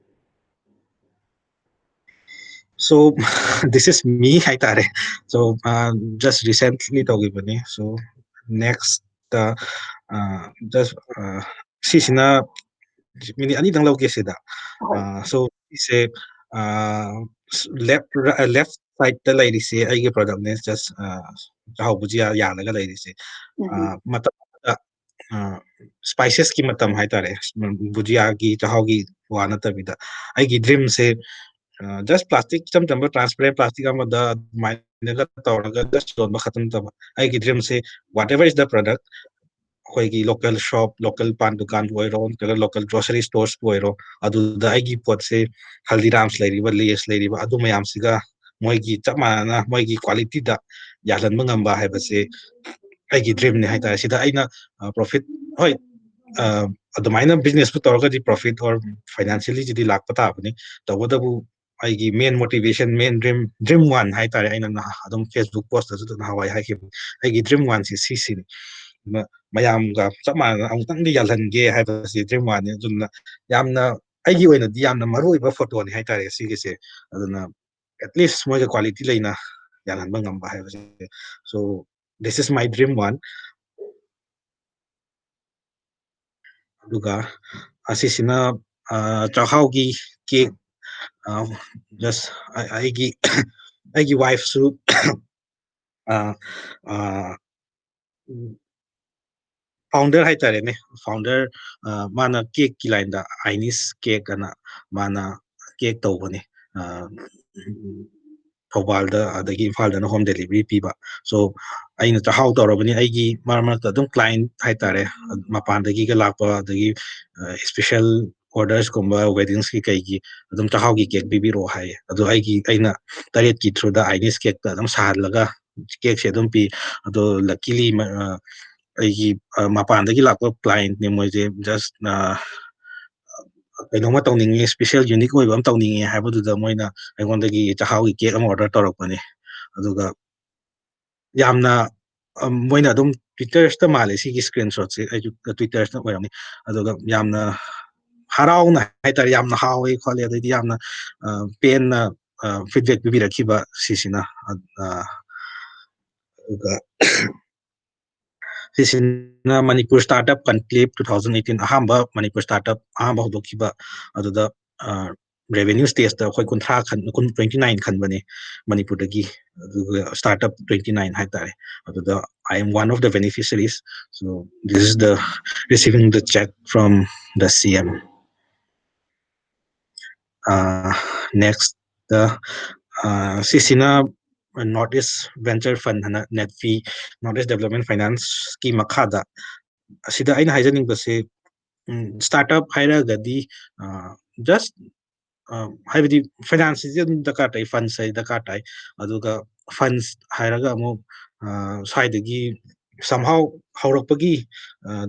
So this is me ꯍꯥꯏꯇꯥꯔꯦ꯫ So just recently ꯇꯧꯈꯤꯕꯅꯤ꯫ So next ꯇ ꯖꯁ ꯁꯤꯁꯤꯅ ꯃꯤꯅꯤꯠ ꯑꯅꯤꯗꯪ ꯂꯧꯒꯦ ꯁꯤꯗ꯫ ꯍꯣꯏ꯫ ꯁꯣ ꯁꯤꯁꯦ ꯂꯦꯐ ꯂꯦꯐ ꯁꯥꯏꯗꯇ ꯂꯩꯔꯤꯁꯦ ꯑꯩꯒꯤ ꯄ꯭ꯔꯗꯛꯅꯦ, ꯖꯁ ꯆꯥꯛꯍꯥꯎ ꯕꯨꯖꯤꯌꯥ ꯌꯥꯜꯂꯒ ꯂꯩꯔꯤꯁꯦ꯫ ꯎꯝ, ꯎꯝ꯫ ꯃꯇꯝ ꯑꯃꯗ ꯁ꯭ꯄꯥꯏꯁꯦꯁꯀꯤ ꯃꯇꯝ ꯍꯥꯏꯇꯥꯔꯦ, ꯕꯨꯖꯤꯌꯥꯒꯤ ꯆꯥꯛꯍꯥꯎꯒꯤ ꯋꯥ ꯅꯠꯇꯕꯤꯗ ꯑꯩꯒꯤ ꯗ꯭ꯔꯤꯝꯁꯦ ꯖꯁ ꯄ꯭ꯂꯥꯁꯇꯤꯛ ꯏꯆꯝ ꯆꯝꯕ ꯇ꯭ꯔꯥꯟꯁꯄꯦꯔꯦꯟ ꯄ꯭ꯂꯥꯁꯇꯤꯛ ꯑꯃꯗ ꯑꯗꯨꯃꯥꯏꯅꯒ ꯇꯧꯔꯒ ꯖꯁ ꯌꯣꯟꯕ ꯈꯛꯇ ꯅꯠꯇꯕ, ꯑꯩꯒꯤ ꯗ꯭ꯔꯤꯝꯁꯦ whatever is the product, ꯑꯩꯈꯣꯏꯒꯤ ꯂꯣꯀꯦꯜ ꯁꯣꯞ, ꯂꯣꯀꯦꯜ ꯄꯥꯟ ꯗꯨꯀꯥꯟꯕꯨ ꯑꯣꯏꯔꯣ ꯅꯠꯇ꯭ꯔꯒ ꯂꯣꯀꯦꯜ ꯒ꯭ꯔꯣꯁꯔꯤ ꯁ꯭ꯇꯣꯔꯁꯄꯨ ꯑꯣꯏꯔꯣ, ꯑꯗꯨꯗ ꯑꯩꯒꯤ ꯄꯣꯠꯁꯦ ꯍꯜꯗꯤꯔꯥꯝꯁ ꯂꯩꯔꯤꯕ, ꯂꯦꯁ ꯂꯩꯔꯤꯕ, ꯑꯗꯨ ꯃꯌꯥꯝꯁꯤꯒ ꯃꯣꯏꯒꯤ ꯆꯞ ꯃꯥꯟꯅꯅ ꯃꯣꯏꯒꯤ ꯀ꯭ꯋꯥꯂꯤꯇꯤꯗ ꯌꯥꯜꯍꯟꯕ ꯉꯝꯕ ꯍꯥꯏꯕꯁꯦ ꯑꯩꯒꯤ ꯗ꯭ꯔꯤꯝꯅꯤ ꯍꯥꯏꯇꯥꯔꯦ꯫ ꯁꯤꯗ ꯑꯩꯅ ꯄ꯭ꯔꯣꯐꯤꯠ, ꯍꯣꯏ, ꯑꯗꯨꯃꯥꯏꯅ ꯕꯤꯖꯤꯅꯦꯁꯄꯨ ꯇꯧꯔꯒꯗꯤ ꯄ꯭ꯔꯣꯐꯤꯠ ꯑꯣꯔ ꯐꯥꯏꯅꯥꯟꯁꯤꯌꯦꯜꯂꯤꯁꯤꯗꯤ ꯂꯥꯛꯄ ꯇꯥꯕꯅꯤ꯫ ꯇꯧꯕꯇꯕꯨ ꯑꯩꯒꯤ ꯃꯦꯟ ꯃꯣꯇꯤꯚꯦꯁꯟ, ꯃꯦꯟ ꯗ꯭ꯔꯤꯝ, ꯗ꯭ꯔꯤꯝ ꯋꯥꯟ ꯍꯥꯏꯇꯥꯔꯦ, ꯑꯩꯅ ꯅꯍꯥ-, ꯑꯗꯨꯝ ꯐꯦꯁꯕꯨꯛ ꯄꯣꯁꯇꯁꯨ ꯅꯍꯥꯟꯋꯥꯏ ꯍꯥꯏꯈꯤꯕꯅꯤ, ꯑꯩꯒꯤ ꯗ꯭ꯔꯤꯝ ꯋꯥꯟꯁꯤ ꯁꯤꯁꯤꯅꯤ꯫ ꯑꯗꯨꯅ ꯃꯌꯥꯝꯒ ꯆꯞ ꯃꯥꯟꯅꯅ ꯑꯃꯨꯛꯇꯪꯗꯤ ꯌꯥꯜꯍꯟꯒꯦ ꯍꯥꯏꯕꯁꯤ ꯗ꯭ꯔꯤꯝ ꯋꯥꯟꯅꯤ꯫ ꯑꯗꯨꯅ ꯌꯥꯝꯅ, ꯑꯩꯒꯤ ꯑꯣꯏꯅꯗꯤ ꯌꯥꯝꯅ ꯃꯔꯨ ꯑꯣꯏꯕ ꯐꯣꯇꯣꯅꯤ ꯍꯥꯏꯇꯥꯔꯦ ꯁꯤꯒꯤꯁꯦ꯫ ꯑꯗꯨꯅ ꯑꯦꯠꯂꯤꯁ ꯃꯣꯏꯒ ꯀ꯭ꯋꯥꯂꯤꯇꯤ ꯂꯩꯅ ꯌꯥꯜꯍꯟꯕ ꯉꯝꯕ ꯍꯥꯏꯕꯁꯦ꯫ So this is my dream one. ꯑꯗꯨꯒ ꯑꯁꯤꯁꯤꯅ ꯆꯥꯛꯍꯥꯎꯒꯤ ꯀꯦꯛ, ꯖꯁ ꯑꯩꯒꯤ ꯑꯩꯒꯤ ꯋꯥꯏꯐꯁꯨ ꯐꯥꯎꯟꯗꯔ ꯍꯥꯏꯇꯥꯔꯦꯅꯦ, ꯐꯥꯎꯟꯗꯔ, ꯃꯥꯅ ꯀꯦꯛꯀꯤ ꯂꯥꯏꯟꯗ ꯑꯥꯏꯅꯤꯁ ꯀꯦꯛ ꯑꯅ ꯃꯥꯅ ꯀꯦꯛ ꯇꯧꯕꯅꯤ꯫ ꯊꯧꯕꯥꯜꯗ ꯑꯗꯒꯤ ꯏꯝꯐꯥꯜꯗꯅ ꯍꯣꯝ ꯗꯦꯂꯤꯚꯔꯤ ꯄꯤꯕ꯫ ꯁꯣ ꯑꯩꯅ ꯆꯥꯛꯍꯥꯎ ꯇꯧꯔꯕꯅꯤ, ꯑꯩꯒꯤ ꯃꯔꯛ ꯃꯔꯛꯇ ꯑꯗꯨꯝ ꯀ꯭ꯂꯥꯏꯟ ꯍꯥꯏꯇꯥꯔꯦ, ꯃꯄꯥꯟꯗꯒꯤꯒ ꯂꯥꯛꯄ, ꯑꯗꯒꯤ ꯏꯁꯄꯤꯁꯦꯜ ꯑꯣꯔꯗꯔꯁꯀꯨꯝꯕ, ꯋꯦꯗꯤꯡꯁꯀꯤ ꯀꯩꯒꯤ ꯑꯗꯨꯝ ꯆꯥꯛꯍꯥꯎꯒꯤ ꯀꯦꯛ ꯄꯤꯕꯤꯔꯛꯑꯣ ꯍꯥꯏꯌꯦ꯫ ꯑꯗꯣ ꯑꯩꯒꯤ, ꯑꯩꯅ ꯇꯔꯦꯠꯀꯤ ꯊ꯭ꯔꯨꯗ ꯑꯥꯏꯅꯤꯁ ꯀꯦꯛꯇ ꯑꯗꯨꯝ ꯁꯥꯍꯜꯂꯒ ꯀꯦꯛꯁꯦ ꯑꯗꯨꯝ ꯄꯤ꯫ ꯑꯗꯣ ꯂꯛꯀꯤꯂꯤ ꯑꯩꯒꯤ ꯃꯄꯥꯟꯗꯒꯤ ꯂꯥꯛꯄ ꯀ꯭ꯂꯥꯏꯟꯠꯅꯦ, ꯃꯣꯏꯁꯦ ꯖꯁ ꯀꯩꯅꯣꯝꯃ ꯇꯧꯅꯤꯡꯉꯤ, ꯏꯁꯄꯤꯁꯦꯜ ꯌꯨꯅꯤꯛ ꯑꯣꯏꯕ ꯑꯃ ꯇꯧꯅꯤꯡꯉꯤ ꯍꯥꯏꯕꯗꯨꯗ ꯃꯣꯏꯅ ꯑꯩꯉꯣꯟꯗꯒꯤ ꯆꯥꯛꯍꯥꯎꯒꯤ ꯀꯦꯛ ꯑꯃ ꯑꯣꯔꯗꯔ ꯇꯧꯔꯛꯄꯅꯤ꯫ ꯑꯗꯨꯒ ꯌꯥꯝꯅ ꯃꯣꯏꯅ ꯑꯗꯨꯝ ꯇ꯭ꯋꯤꯇꯔꯁꯇ ꯃꯥꯜꯂꯦ ꯁꯤꯒꯤ ꯏꯁꯀ꯭ꯔꯤꯟ ꯁꯣꯠꯁꯦ, ꯑꯩꯁꯨ ꯇ꯭ꯋꯤꯇꯔꯁꯇ ꯑꯣꯏꯔꯝꯅꯤ꯫ ꯑꯗꯨꯒ ꯌꯥꯝꯅ ꯍꯔꯥꯎꯅ ꯍꯥꯏꯇꯥꯔꯦ, ꯌꯥꯝꯅ ꯍꯥꯎꯋꯦ ꯈꯣꯠꯂꯦ, ꯑꯗꯩꯗꯤ ꯌꯥꯝꯅ ꯄꯦꯟꯅ ꯐꯤꯗꯕꯦꯛ ꯄꯤꯕꯤꯔꯛꯈꯤꯕ ꯁꯤꯁꯤꯅ꯫ ꯑꯗꯨꯒ ꯁꯤꯁꯤꯅ Manipur start up conclave two thousand eighteen ꯑꯍꯥꯟꯕ ꯃꯅꯤꯄꯨꯔ ꯁ꯭ꯇꯥꯔꯠ ꯑꯞ ꯑꯍꯥꯟꯕ ꯍꯧꯗꯣꯛꯈꯤꯕ꯫ ꯑꯗꯨꯗ ꯔꯦꯚꯦꯅ꯭ꯌꯨ ꯁ꯭ꯇꯦꯖꯇ ꯑꯩꯈꯣꯏ ꯀꯨꯟꯊ꯭ꯔꯥ ꯈꯟ ꯀꯨꯟ ꯇ꯭ꯋꯦꯟꯇꯤ ꯅꯥꯏꯟ ꯈꯟꯕꯅꯤ ꯃꯅꯤꯄꯨꯔꯗꯒꯤ꯫ ꯑꯗꯨꯒ ꯁ꯭ꯇꯥꯔꯠ ꯑꯞ ꯇ꯭ꯋꯦꯟꯇꯤ ꯅꯥꯏꯟ ꯍꯥꯏꯇꯥꯔꯦ꯫ ꯑꯗꯨꯗ I am one of the beneficiaries. So this is the receiving the check from the C M. Next, ꯁꯤꯁꯤꯅ North East Venture Fund ꯍꯥꯏꯅ, ꯅꯦꯠꯐꯤ, North East Development Financeꯀꯤ ꯃꯈꯥꯗ꯫ ꯑꯁꯤꯗ ꯑꯩꯅ ꯍꯥꯏꯖꯅꯤꯡꯕꯁꯦ, ꯁ꯭ꯇꯥꯔꯠ ꯑꯞ ꯍꯥꯏꯔꯒꯗꯤ just ꯍꯥꯏꯕꯗꯤ ꯐꯥꯏꯅꯥꯟꯁꯁꯤꯗꯤ ꯑꯗꯨꯝ ꯗꯔꯀꯥꯔ ꯇꯥꯏ, ꯐꯟꯁ ꯍꯥꯏ ꯗꯔꯀꯥꯔ ꯇꯥꯏ꯫ ꯑꯗꯨꯒ ꯐꯟꯁ ꯍꯥꯏꯔꯒ ꯑꯃꯨꯛ ꯁ꯭ꯋꯥꯏꯗꯒꯤ somehow ꯍꯧꯔꯛꯄꯒꯤ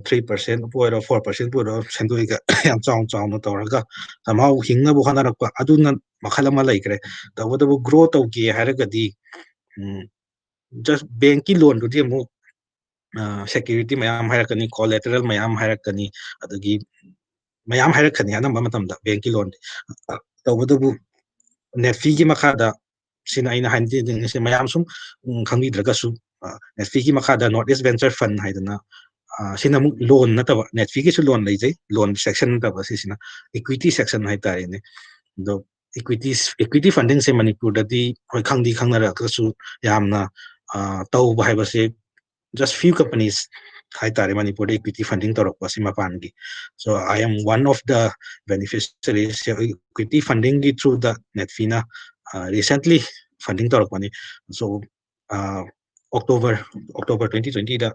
ꯊ꯭ꯔꯤ ꯄꯥꯔꯁꯦꯟꯕꯨ ꯑꯣꯏꯔꯣ, ꯐꯣꯔ ꯄꯥꯔꯁꯦꯟꯕꯨ ꯑꯣꯏꯔꯣ, ꯁꯦꯟꯗꯣꯏꯒ ꯌꯥꯝ ꯆꯥꯎꯅ ꯆꯥꯎꯅ ꯇꯧꯔꯒ somehow ꯍꯤꯡꯅꯕ ꯍꯣꯠꯅꯔꯛꯄ, ꯑꯗꯨꯅ ꯃꯈꯜ ꯑꯃ ꯂꯩꯈ꯭ꯔꯦ꯫ ꯇꯧꯕꯇꯕꯨ ꯒ꯭ꯔꯣ ꯇꯧꯒꯦ ꯍꯥꯏꯔꯒꯗꯤ ꯖꯁ ꯕꯦꯡꯀꯤ ꯂꯣꯟꯗꯨꯗꯤ ꯑꯃꯨꯛ ꯁꯦꯀ꯭ꯌꯨꯔꯤꯇꯤ ꯃꯌꯥꯝ ꯍꯥꯏꯔꯛꯀꯅꯤ, ꯀꯣꯂꯦꯇꯔꯦꯜ ꯃꯌꯥꯝ ꯍꯥꯏꯔꯛꯀꯅꯤ, ꯑꯗꯒꯤ ꯃꯌꯥꯝ ꯍꯥꯏꯔꯛꯀꯅꯤ ꯑꯅꯝꯕ ꯃꯇꯝꯗ ꯕꯦꯡꯀꯤ ꯂꯣꯟꯗꯤ꯫ ꯇꯧꯕꯇꯕꯨ ꯅꯦꯠꯐꯤꯒꯤ ꯃꯈꯥꯗ, ꯁꯤꯅ ꯑꯩꯅ ꯍꯥꯏꯅꯤꯡꯉꯤꯁꯦ, ꯃꯌꯥꯝ ꯁꯨꯝ ꯈꯪꯕꯤꯗ꯭ꯔꯒꯁꯨ, ꯅꯦꯠꯐꯤꯒꯤ ꯃꯈꯥꯗ North East Venture Fund ꯍꯥꯏꯗꯅ, ꯁꯤꯅ ꯑꯃꯨꯛ ꯂꯣꯟ ꯅꯠꯇꯕ, ꯅꯦꯠꯐꯤꯒꯤꯁꯨ ꯂꯣꯟ ꯂꯩꯖꯩ, ꯂꯣꯟ ꯁꯦꯛꯁꯟ ꯅꯠꯇꯕ, ꯁꯤꯁꯤꯅ ꯏꯀ꯭ꯋꯤꯇꯤ ꯁꯦꯛꯁꯟ ꯍꯥꯏꯇꯥꯔꯦꯅꯦ꯫ ꯑꯗꯣ ꯏꯀ꯭ꯋꯤꯇꯤ ꯏꯀ꯭ꯋꯤꯇꯤ ꯐꯟꯗꯤꯡꯁꯦ ꯃꯅꯤꯄꯨꯔꯗꯗꯤ ꯍꯣꯏ ꯈꯪꯗꯤ ꯈꯪꯅꯔꯒꯁꯨ ꯌꯥꯝꯅ ꯇꯧꯕ ꯍꯥꯏꯕꯁꯦ just few companies ꯍꯥꯏꯇꯥꯔꯦ ꯃꯅꯤꯄꯨꯔꯗ ꯏꯀ꯭ꯋꯤꯇꯤ ꯐꯟꯗꯤꯡ ꯇꯧꯔꯛꯄ ꯑꯁꯤ ꯃꯄꯥꯟꯒꯤ꯫ So I am one of the beneficiaries, equity ꯐꯟꯗꯤꯡꯒꯤ through the ꯅꯦꯠꯐꯤꯅ recently funding ꯇꯧꯔꯛꯄꯅꯤ꯫ So October October twenty twentyꯗ,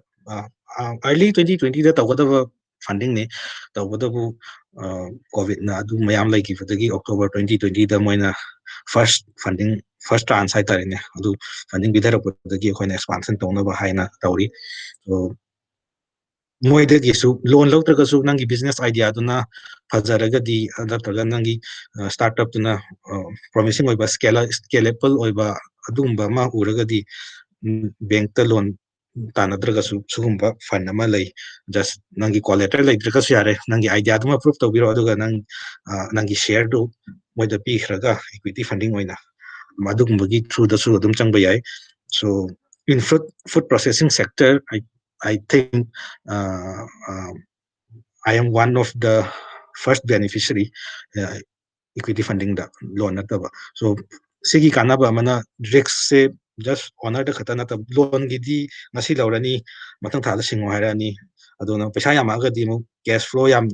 early twenty twentyꯗ ꯇꯧꯒꯗꯕ ꯐꯟꯗꯤꯡꯅꯤ꯫ ꯇꯧꯕꯇꯕꯨ ꯀꯣꯚꯤꯗꯅ ꯑꯗꯨ ꯃꯌꯥꯝ ꯂꯩꯈꯤꯕꯗꯒꯤ October twenty twentyꯗ ꯃꯣꯏꯅ first funding, first tranche ꯍꯥꯏꯇꯥꯔꯦꯅꯦ, ꯑꯗꯨ ꯐꯟꯗꯤꯡ ꯄꯤꯊꯔꯛꯄꯗꯒꯤ ꯑꯩꯈꯣꯏꯅ ꯑꯦꯛꯁꯄꯥꯟꯁꯟ ꯇꯧꯅꯕ ꯍꯥꯏꯅ ꯇꯧꯔꯤ꯫ ꯃꯣꯏꯗꯒꯤꯁꯨ ꯂꯣꯟ ꯂꯧꯗ꯭ꯔꯒꯁꯨ ꯅꯪꯒꯤ ꯕꯤꯖꯤꯅꯦꯁ ꯑꯥꯏꯗꯤꯌꯥꯗꯨꯅ ꯐꯖꯔꯒꯗꯤ, ꯅꯠꯇ꯭ꯔꯒ ꯅꯪꯒꯤ ꯁ꯭ꯇꯥꯔꯠ ꯑꯞꯇꯨꯅ ꯄ꯭ꯔꯣꯃꯤꯁꯤꯡ ꯑꯣꯏꯕ, ꯁ꯭ꯀꯦꯂꯦꯕꯜ ꯑꯣꯏꯕ ꯑꯗꯨꯒꯨꯝꯕ ꯑꯃ ꯎꯔꯒꯗꯤ ꯕꯦꯡꯛꯇ ꯂꯣꯟ ꯇꯥꯟꯅꯗ꯭ꯔꯒꯁꯨ ꯁꯤꯒꯨꯝꯕ ꯐꯟ ꯑꯃ ꯂꯩ꯫ ꯖꯁ ꯅꯪꯒꯤ ꯀꯣꯂꯦꯇꯔꯦꯜ ꯂꯩꯇ꯭ꯔꯒꯁꯨ ꯌꯥꯔꯦ, ꯅꯪꯒꯤ ꯑꯥꯏꯗꯤꯌꯥꯗꯨꯃ ꯄ꯭ꯔꯨꯐ ꯇꯧꯕꯤꯔꯣ, ꯑꯗꯨꯒ ꯅꯪ ꯅꯪꯒꯤ ꯁꯤꯌꯔꯗꯨ ꯃꯣꯏꯗ ꯄꯤꯈ꯭ꯔꯒ ꯏꯀ꯭ꯋꯤꯇꯤ ꯐꯟꯗꯤꯡ ꯑꯣꯏꯅ ꯑꯗꯨꯒꯨꯝꯕꯒꯤ ꯊ꯭ꯔꯨꯗꯁꯨ ꯑꯗꯨꯝ ꯆꯪꯕ ꯌꯥꯏ꯫ So in food food processing sector, I I think uh, uh, I am one of the first beneficiary uh, equity funding the loan ꯅꯠꯇꯕ. So ꯁꯤꯒꯤ ꯀꯥꯟꯅꯕ ꯑꯃꯅ risk ꯁꯦ just owner ꯗ ꯈꯛꯇ ꯅꯠꯇꯕ, loan ꯒꯤꯗꯤ ꯉꯁꯤ ꯂꯧꯔꯅꯤ, ꯃꯊꯪ ꯊꯥꯗ ꯁꯤꯡꯉꯣ ꯍꯥꯏꯔꯛꯑꯅꯤ, ꯑꯗꯨꯅ ꯄꯩꯁꯥ ꯌꯥꯝꯃꯛꯑꯒꯗꯤ ꯑꯃꯨꯛ cash flow ꯌꯥꯝ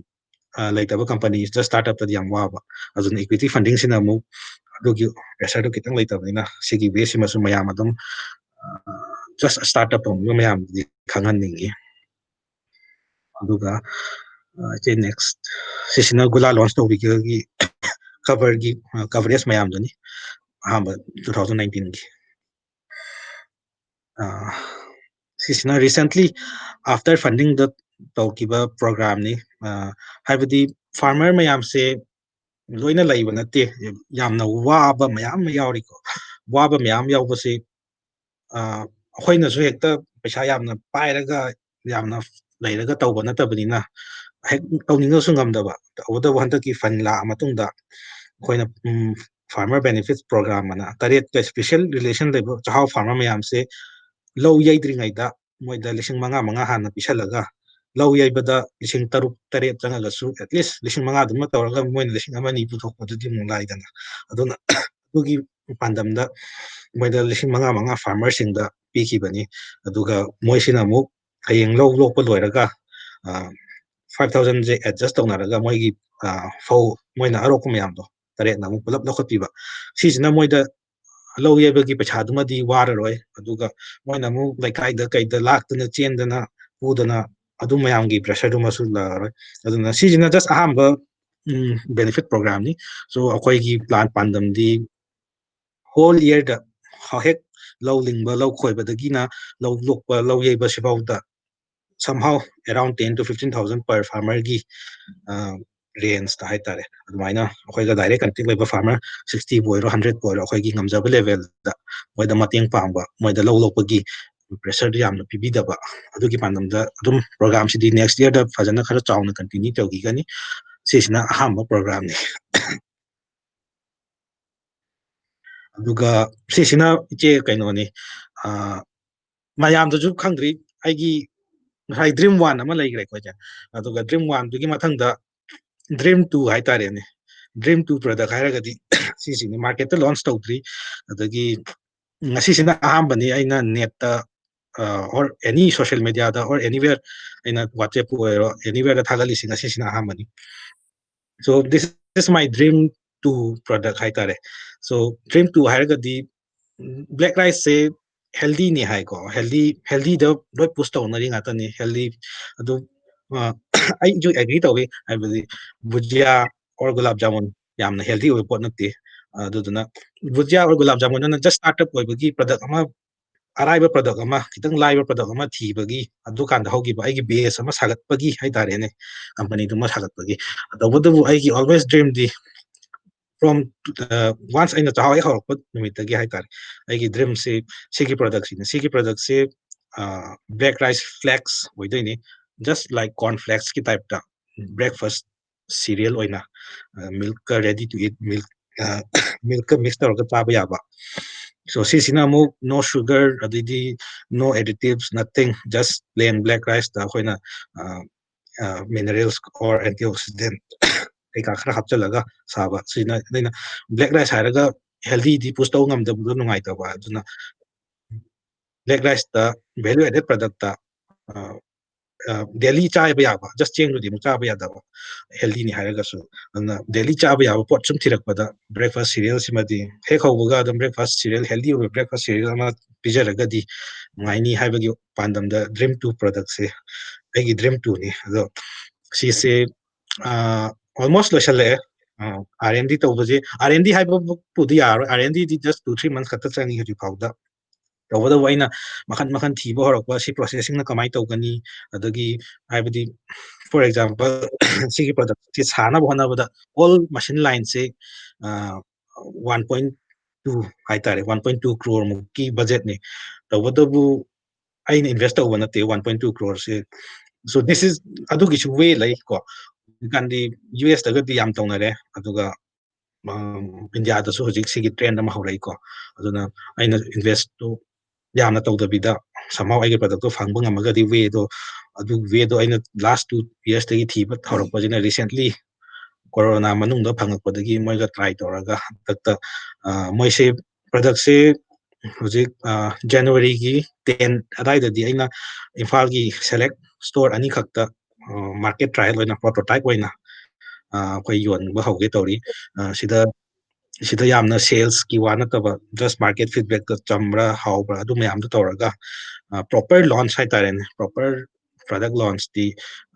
ꯑ, ꯂꯩꯇꯕ company ꯗ startup ꯇꯗꯤ ꯌꯥꯝ ꯋꯥꯕ꯫ ꯑꯗꯨꯅ equity funding ꯁꯤꯅ ꯑꯃꯨꯛ ꯑꯗꯨꯒꯤ pressure ꯗꯨ ꯈꯤꯇꯪ ꯂꯩꯇꯕꯅꯤꯅ ꯁꯤꯒꯤ way ꯁꯤꯃꯁꯨ ꯃꯌꯥꯝ ꯑꯗꯨꯝ just startup ꯍꯧꯔꯝꯕ ꯃꯌꯥꯝꯗꯤ ꯈꯪꯍꯟꯅꯤꯡꯉꯤ꯫ ꯑꯗꯨꯒ ꯏꯆꯦ next ꯁꯤꯁꯤꯅ ꯒꯨꯂꯥ launch ꯇꯧꯕꯤꯈꯤꯕꯒꯤ cover ꯒꯤ coverage ꯃꯌꯥꯝꯗꯨꯅꯤ, ꯑꯍꯥꯟꯕ two thousand nineteen ꯒꯤ꯫ ꯁꯤꯁꯤꯅ recently after funding ꯗ ꯇꯧꯈꯤꯕ program ꯅꯤ꯫ ꯍꯥꯏꯕꯗꯤ farmer ꯃꯌꯥꯝꯁꯦ ꯂꯣꯏꯅ ꯂꯩꯕ ꯅꯠꯇꯦ, ꯌꯥꯝꯅ ꯋꯥꯕ ꯃꯌꯥꯝ ꯑꯃ ꯌꯥꯎꯔꯤꯀꯣ꯫ ꯋꯥꯕ ꯃꯌꯥꯝ ꯌꯥꯎꯕꯁꯤ ꯑꯩꯈꯣꯏꯅꯁꯨ ꯍꯦꯛꯇ ꯄꯩꯁꯥ ꯌꯥꯝꯅ ꯄꯥꯏꯔꯒ ꯌꯥꯝꯅ ꯂꯩꯔꯒ ꯇꯧꯕ ꯅꯠꯇꯕꯅꯤꯅ ꯍꯦꯛ ꯇꯧꯅꯤꯡꯉꯁꯨ ꯉꯝꯗꯕ꯫ ꯇꯧꯕꯇꯕꯨ ꯍꯟꯗꯛꯀꯤ fund ꯂꯥꯛꯑ ꯃꯇꯨꯡꯗ ꯑꯩꯈꯣꯏꯅ farmer benefits program ꯑꯅ ꯇꯔꯦꯠꯀ special relation ꯂꯩꯕ ꯆꯥꯛꯍꯥꯎ farmer ꯃꯌꯥꯝꯁꯦ ꯂꯧ ꯌꯩꯗ꯭ꯔꯤꯉꯩꯗ ꯃꯣꯏꯗ ꯂꯤꯁꯤꯡ ꯃꯉꯥ ꯃꯉꯥ ꯍꯥꯟꯅ ꯄꯤꯁꯜꯂꯒ ꯂꯧ ꯌꯩꯕꯗ ꯂꯤꯁꯤꯡ ꯇꯔꯨꯛ ꯇꯔꯦꯠ ꯆꯪꯉꯒꯁꯨ at least ꯂꯤꯁꯤꯡ ꯃꯉꯥꯗꯨꯃ ꯇꯧꯔꯒ ꯃꯣꯏꯅ ꯂꯤꯁꯤꯡ ꯑꯃ ꯑꯅꯤ ꯄꯨꯊꯣꯛꯄꯗꯨꯗꯤ ꯑꯃꯨꯛ ꯂꯥꯏꯗꯅ꯫ ꯑꯗꯨꯅ ꯑꯗꯨꯒꯤ ꯄꯥꯟꯗꯝꯗ ꯃꯣꯏꯗ ꯂꯤꯁꯤꯡ ꯃꯉꯥ ꯃꯉꯥ farmer ꯁꯤꯡꯗ ꯄꯤꯈꯤꯕꯅꯤ꯫ ꯑꯗꯨꯒ ꯃꯣꯏꯁꯤꯅ ꯑꯃꯨꯛ ꯍꯌꯦꯡ ꯂꯧ ꯂꯣꯛꯄ ꯂꯣꯏꯔꯒ five thousand ꯁꯦ adjust ꯇꯧꯅꯔꯒ ꯃꯣꯏꯒꯤ ꯐꯧ ꯃꯣꯏꯅ ꯑꯔꯣꯛꯄ ꯃꯌꯥꯝꯗꯣ ꯇꯔꯦꯠꯅ ꯑꯃꯨꯛ ꯄꯨꯂꯞ ꯂꯧꯈꯠꯄꯤꯕ꯫ ꯁꯤꯁꯤꯅ ꯃꯣꯏꯗ ꯂꯧ ꯌꯩꯕꯒꯤ ꯄꯩꯁꯥꯗꯨꯃꯗꯤ ꯋꯥꯔꯔꯣꯏ꯫ ꯑꯗꯨꯒ ꯃꯣꯏꯅ ꯑꯃꯨꯛ ꯂꯩꯀꯥꯏꯗ ꯀꯩꯗ ꯂꯥꯛꯇꯅ ꯆꯦꯟꯗꯅ ꯄꯨꯗꯅ ꯑꯗꯨ ꯃꯌꯥꯝꯒꯤ pressure ꯗꯨꯃꯁꯨ ꯂꯥꯛꯑꯔꯣꯏ꯫ ꯑꯗꯨꯅ ꯁꯤꯁꯤꯅ just ꯑꯍꯥꯟꯕ benefit program ꯅꯤ꯫ So ꯑꯩꯈꯣꯏꯒꯤ plan ꯄꯥꯟꯗꯝꯗꯤ whole year ꯗ ꯍꯦꯛ ꯂꯧ ꯂꯤꯡꯕ, ꯂꯧ ꯈꯣꯏꯕꯗꯒꯤꯅ ꯂꯧ ꯂꯣꯛꯄ, ꯂꯧ ꯌꯩꯕ ꯁꯤꯐꯥꯎꯗ somehow around ten to fifteen thousand per farmer ꯒꯤ range ꯇ ꯍꯥꯏꯇꯥꯔꯦ꯫ ꯑꯗꯨꯃꯥꯏꯅ ꯑꯩꯈꯣꯏꯒ direct contact ꯂꯩꯕ farmer sixty ꯕꯨ ꯑꯣꯏꯔꯣ, hundred ꯄꯨ ꯑꯣꯏꯔꯣ, ꯑꯩꯈꯣꯏꯒꯤ ꯉꯝꯖꯕ level ꯗ ꯃꯣꯏꯗ ꯃꯇꯦꯡ ꯄꯥꯡꯕ, ꯃꯣꯏꯗ ꯂꯧ ꯂꯣꯛꯄꯒꯤ pressure ꯗꯨ ꯌꯥꯝꯅ ꯄꯤꯕꯤꯗꯕ, ꯑꯗꯨꯒꯤ ꯄꯥꯟꯗꯝꯗ ꯑꯗꯨꯝ program ꯁꯤꯗꯤ next year ꯗ ꯐꯖꯅ ꯈꯔ ꯆꯥꯎꯅ continue ꯇꯧꯈꯤꯒꯅꯤ꯫ ꯁꯤꯁꯤꯅ ꯑꯍꯥꯟꯕ program ꯅꯤ꯫ ꯑꯗꯨꯒ ꯁꯤꯁꯤꯅ ꯏꯆꯦ ꯀꯩꯅꯣꯅꯤ, ꯃꯌꯥꯝꯗꯁꯨ ꯈꯪꯗ꯭ꯔꯤ, ꯑꯩꯒꯤ ꯉꯁꯥꯏ ꯗ꯭ꯔꯤꯝ ꯋꯥꯟ ꯑꯃ ꯂꯩꯈ꯭ꯔꯦꯀꯣ ꯑꯩꯁꯦ꯫ ꯑꯗꯨꯒ ꯗ꯭ꯔꯤꯝ ꯋꯥꯟꯗꯨꯒꯤ ꯃꯊꯪꯗ ꯗ꯭ꯔꯤꯝ ꯇꯨ ꯍꯥꯏꯇꯥꯔꯦꯅꯦ꯫ ꯗ꯭ꯔꯤꯝ ꯇꯨ ꯄ꯭ꯔꯗꯛ ꯍꯥꯏꯔꯒꯗꯤ ꯁꯤꯁꯤꯅꯤ, ꯃꯥꯔꯀꯦꯠꯇ ꯂꯣꯟꯆ ꯇꯧꯗ꯭ꯔꯤ꯫ ꯑꯗꯒꯤ ꯉꯁꯤꯁꯤꯅ ꯑꯍꯥꯟꯕꯅꯤ ꯑꯩꯅ ꯅꯦꯠꯇ or any social media the or anywhere, ꯑꯩꯅ WhatsApp ꯄꯨ ꯑꯣꯏꯔꯣ, anywhere ꯗ ꯊꯥꯒꯠꯂꯤꯁꯤ ꯉꯁꯤꯁꯤꯅ ꯑꯍꯥꯟꯕꯅꯤ꯫ So this is my dream two product ꯍꯥꯏꯇꯥꯔꯦ꯫ So ꯗ꯭ꯔꯤꯝ ꯇꯨ ꯍꯥꯏꯔꯒꯗꯤ ꯕ꯭ꯂꯦꯛ ꯔꯥꯏꯁꯁꯦ ꯍꯦꯜꯗꯤꯅꯤ ꯍꯥꯏꯀꯣ, ꯍꯦꯜꯗꯤ, ꯍꯦꯜꯗꯤꯗ ꯂꯣꯏ ꯄꯨꯁ ꯇꯧꯅꯔꯤ ꯉꯥꯛꯇꯅꯤ ꯍꯦꯜꯗꯤ꯫ ꯑꯗꯨ ꯑ, ꯑꯩꯁꯨ ꯑꯦꯒ꯭ꯔꯤ ꯇꯧꯏ, ꯍꯥꯏꯕꯗꯤ ꯕꯨꯖꯤꯌꯥ ꯑꯣꯔ ꯒꯨꯂꯥꯞ ꯖꯥꯃꯨꯟ ꯌꯥꯝꯅ ꯍꯦꯜꯗꯤ ꯑꯣꯏꯕ ꯄꯣꯠ ꯅꯠꯇꯦ꯫ ꯑꯗꯨꯗꯨꯅ ꯕꯨꯖꯤꯌꯥ ꯑꯣꯔ ꯒꯨꯂꯥꯞ ꯖꯥꯃꯨꯟ ꯑꯗꯨꯅ ꯖꯁ ꯁ꯭ꯇꯥꯔꯠ ꯑꯞ ꯑꯣꯏꯕꯒꯤ ꯄ꯭ꯔꯗꯛ ꯑꯃ, ꯑꯔꯥꯏꯕ ꯄ꯭ꯔꯗꯛ ꯑꯃ, ꯈꯤꯇꯪ ꯂꯥꯏꯕ ꯄ꯭ꯔꯗꯛ ꯑꯃ ꯊꯤꯕꯒꯤ, ꯑꯗꯨꯀꯥꯟꯗ ꯍꯧꯈꯤꯕ ꯑꯩꯒꯤ ꯕꯦꯁ ꯑꯃ ꯁꯥꯒꯠꯄꯒꯤ ꯍꯥꯏꯇꯥꯔꯦꯅꯦ, ꯀꯝꯄꯅꯤꯗꯨꯃ ꯁꯥꯒꯠꯄꯒꯤ꯫ ꯇꯧꯕꯇꯕꯨ ꯑꯩꯒꯤ ꯑꯣꯜꯋꯦꯁ ꯗ꯭ꯔꯤꯝꯗꯤ ꯐ꯭ꯔꯣꯝ ꯋꯥꯟꯁ ꯑꯩꯅ ꯆꯥꯍꯧ ꯍꯦꯛ ꯍꯧꯔꯛꯄ ꯅꯨꯃꯤꯠꯇꯒꯤ ꯍꯥꯏꯇꯥꯔꯦ, ꯑꯩꯒꯤ ꯗ꯭ꯔꯤꯝꯁꯤ ꯁꯤꯒꯤ ꯄ꯭ꯔꯗꯛꯁꯤꯅꯤ꯫ ꯁꯤꯒꯤ ꯄ꯭ꯔꯗꯛꯁꯤ ꯕ꯭ꯂꯦꯛ ꯔꯥꯏꯁ ꯐ꯭ꯂꯦꯛꯁ ꯑꯣꯏꯗꯣꯏꯅꯤ, just like corn flakes ꯀꯤ ꯇꯥꯏꯞꯇ ꯕ꯭ꯔꯦꯛꯐꯥꯁ ꯁꯤꯔꯤꯌꯦꯜ ꯑꯣꯏꯅ ꯃꯤꯜꯛꯀ ꯔꯦꯗꯤ ꯇꯨ ꯏꯠ ꯃꯤꯜꯛ, ꯃꯤꯜꯛꯀ ꯃꯤꯛꯁ ꯇꯧꯔꯒ ꯆꯥꯕ ꯌꯥꯕ꯫ So ꯁꯤꯁꯤꯅ ꯑꯃꯨꯛ no sugar, ꯑꯗꯩꯗꯤ no additives, nothing, just plain black rice ꯇ ꯑꯩꯈꯣꯏꯅ ꯃꯤꯅꯔꯦꯜꯁ ꯑꯣꯔ ꯑꯦꯟꯇꯤ ꯑꯣꯛꯁꯤꯗꯦꯟ ꯀꯩꯀꯥ ꯈꯔ ꯍꯥꯞꯆꯤꯜꯂꯒ ꯁꯥꯕ꯫ ꯁꯤꯅ ꯑꯩꯅ ꯕ꯭ꯂꯦꯛ ꯔꯥꯏꯁ ꯍꯥꯏꯔꯒ ꯍꯦꯜꯗꯤꯗꯤ ꯄꯨꯁ ꯇꯧꯕ ꯉꯝꯗꯕꯗꯣ ꯅꯨꯡꯉꯥꯏꯇꯕ, ꯑꯗꯨꯅ ꯕ꯭ꯂꯦꯛ ꯔꯥꯏꯁꯇ ꯚꯦꯂꯨ ꯑꯦꯗꯦꯠ ꯄ꯭ꯔꯗꯛꯇ ꯗꯦꯂꯤ ꯆꯥꯕ ꯌꯥꯕ, ꯖꯁ ꯆꯦꯡꯗꯨꯗꯤ ꯑꯃꯨꯛ ꯆꯥꯕ ꯌꯥꯗꯕ, ꯍꯦꯜꯗꯤꯅꯤ ꯍꯥꯏꯔꯒꯁꯨ꯫ ꯑꯗꯨꯅ ꯗꯦꯂꯤ ꯆꯥꯕ ꯌꯥꯕ ꯄꯣꯠ ꯁꯨꯝ ꯊꯤꯔꯛꯄꯗ ꯕ꯭ꯔꯦꯛꯐꯥꯁ ꯁꯤꯔꯤꯌꯦꯜꯁꯤꯃꯗꯤ ꯍꯦꯛ ꯍꯧꯕꯒ ꯑꯗꯨꯝ ꯕ꯭ꯔꯦꯛꯐꯥꯁ ꯁꯤꯔꯤꯌꯦꯜ, ꯍꯦꯜꯗꯤ ꯑꯣꯏꯕ ꯕ꯭ꯔꯦꯛꯐꯥꯁ ꯁꯤꯔꯤꯌꯦꯜ ꯑꯃ ꯄꯤꯖꯔꯒꯗꯤ ꯅꯨꯡꯉꯥꯏꯅꯤ ꯍꯥꯏꯕꯒꯤ ꯄꯥꯟꯗꯝꯗ ꯗ꯭ꯔꯤꯝ ꯇꯨ ꯄ꯭ꯔꯗꯛꯁꯦ ꯑꯩꯒꯤ ꯗ꯭ꯔꯤꯝ ꯇꯨꯅꯤ꯫ ꯑꯗꯣ ꯁꯤꯁꯦ ꯑꯣꯜꯃꯣꯁ ꯂꯣꯏꯁꯜꯂꯛꯑꯦ꯫ ꯑꯥꯔ ꯑꯦꯟ ꯗꯤ ꯇꯧꯕꯁꯦ, ꯑꯥꯔ ꯑꯦꯟ ꯗꯤ ꯍꯥꯏꯕꯕꯨꯗꯤ ꯌꯥꯔꯣꯏ, ꯑꯥꯔ ꯑꯦꯟ ꯗꯤꯗꯤ ꯖꯁ ꯇꯨ ꯊ꯭ꯔꯤ ꯃꯟꯁ ꯈꯛꯇ ꯆꯪꯉꯤ ꯍꯧꯖꯤꯛ ꯐꯥꯎꯗ꯫ ꯇꯧꯕꯇꯕꯨ ꯑꯩꯅ ꯃꯈꯟ ꯃꯈꯟ ꯊꯤꯕ ꯍꯧꯔꯛꯄ, ꯁꯤ ꯄ꯭ꯔꯣꯁꯦꯁꯤꯡꯅ ꯀꯃꯥꯏꯅ ꯇꯧꯒꯅꯤ, ꯑꯗꯒꯤ ꯍꯥꯏꯕꯗꯤ, ꯐꯣꯔ ꯑꯦꯛꯖꯥꯝꯄꯜ, ꯁꯤꯒꯤ ꯄ꯭ꯔꯗꯛꯁꯤ ꯁꯥꯅꯕ ꯍꯣꯠꯅꯕꯗ ꯑꯣꯜ ꯃꯁꯤꯟ ꯂꯥꯏꯟꯁꯦ ꯋꯥꯟ ꯄꯣꯏꯟ ꯇꯨ ꯍꯥꯏꯇꯥꯔꯦ, ꯋꯥꯟ ꯄꯣꯏꯟ ꯇꯨ ꯀ꯭ꯔꯣꯔ ꯃꯨꯛꯀꯤ ꯕꯖꯦꯠꯅꯤ꯫ ꯇꯧꯕꯇꯕꯨ ꯑꯩꯅ ꯏꯟꯚꯦꯁ ꯇꯧꯕ ꯅꯠꯇꯦ ꯋꯥꯟ ꯄꯣꯏꯟ ꯇꯨ ꯀ꯭ꯔꯣꯔꯁꯦ꯫ So this is, ꯑꯗꯨꯒꯤꯁꯨ ꯋꯦ ꯂꯩ ꯀꯣ꯫ ꯍꯧꯖꯤꯛꯀꯥꯟꯗꯤ ꯌꯨ ꯑꯦꯁꯇꯒꯗꯤ ꯌꯥꯝ ꯇꯧꯅꯔꯦ, ꯑꯗꯨꯒ ꯏꯟꯗꯤꯌꯥꯗꯁꯨ ꯍꯧꯖꯤꯛ ꯁꯤꯒꯤ ꯇ꯭ꯔꯦꯟ ꯑꯃ ꯍꯧꯔꯛꯏꯀꯣ꯫ ꯑꯗꯨꯅ ꯑꯩꯅ ꯏꯟꯚꯦꯁꯇꯨ ꯌꯥꯝꯅ ꯇꯧꯗꯕꯤꯗ somehow ꯑꯩꯒꯤ product ꯇꯣ ꯐꯪꯕ ꯉꯝꯃꯒꯗꯤ, way ꯗꯣ, ꯑꯗꯨ way ꯗꯣ ꯑꯩꯅ last two years ꯇꯒꯤ ꯊꯤꯕ ꯍꯧꯔꯛꯄꯁꯤꯅ, recently corona ꯃꯅꯨꯡꯗ ꯐꯪꯉꯛꯄꯗꯒꯤ ꯃꯣꯏꯒ try ꯇꯧꯔꯒ ꯍꯟꯗꯛꯇ, ꯑ, ꯃꯣꯏꯁꯦ product ꯁꯦ ꯍꯧꯖꯤꯛ, ꯑ, January ꯒꯤ ten ꯑꯗꯥꯏꯗꯗꯤ ꯑꯩꯅ ꯏꯝꯐꯥꯜꯒꯤ select store ꯑꯅꯤꯈꯛꯇ, ꯑ, market trial ꯑꯣꯏꯅ, prototype ꯑꯣꯏꯅ, ꯑ, ꯑꯩꯈꯣꯏ ꯌꯣꯟꯕ ꯍꯧꯒꯦ ꯇꯧꯔꯤ꯫ ꯑ, ꯁꯤꯗ, ꯁꯤꯗ ꯌꯥꯝꯅ sales ꯀꯤ ꯋꯥ ꯅꯠꯇꯕ, just market feedback ꯇ ꯆꯝꯕ꯭ꯔꯥ, ꯍꯥꯎꯕ꯭ꯔꯥ, ꯑꯗꯨ ꯃꯌꯥꯝꯗꯣ ꯇꯧꯔꯒ, ꯑ, proper launch ꯍꯥꯏꯇꯥꯔꯦꯅꯦ, proper product launch ꯇꯤ,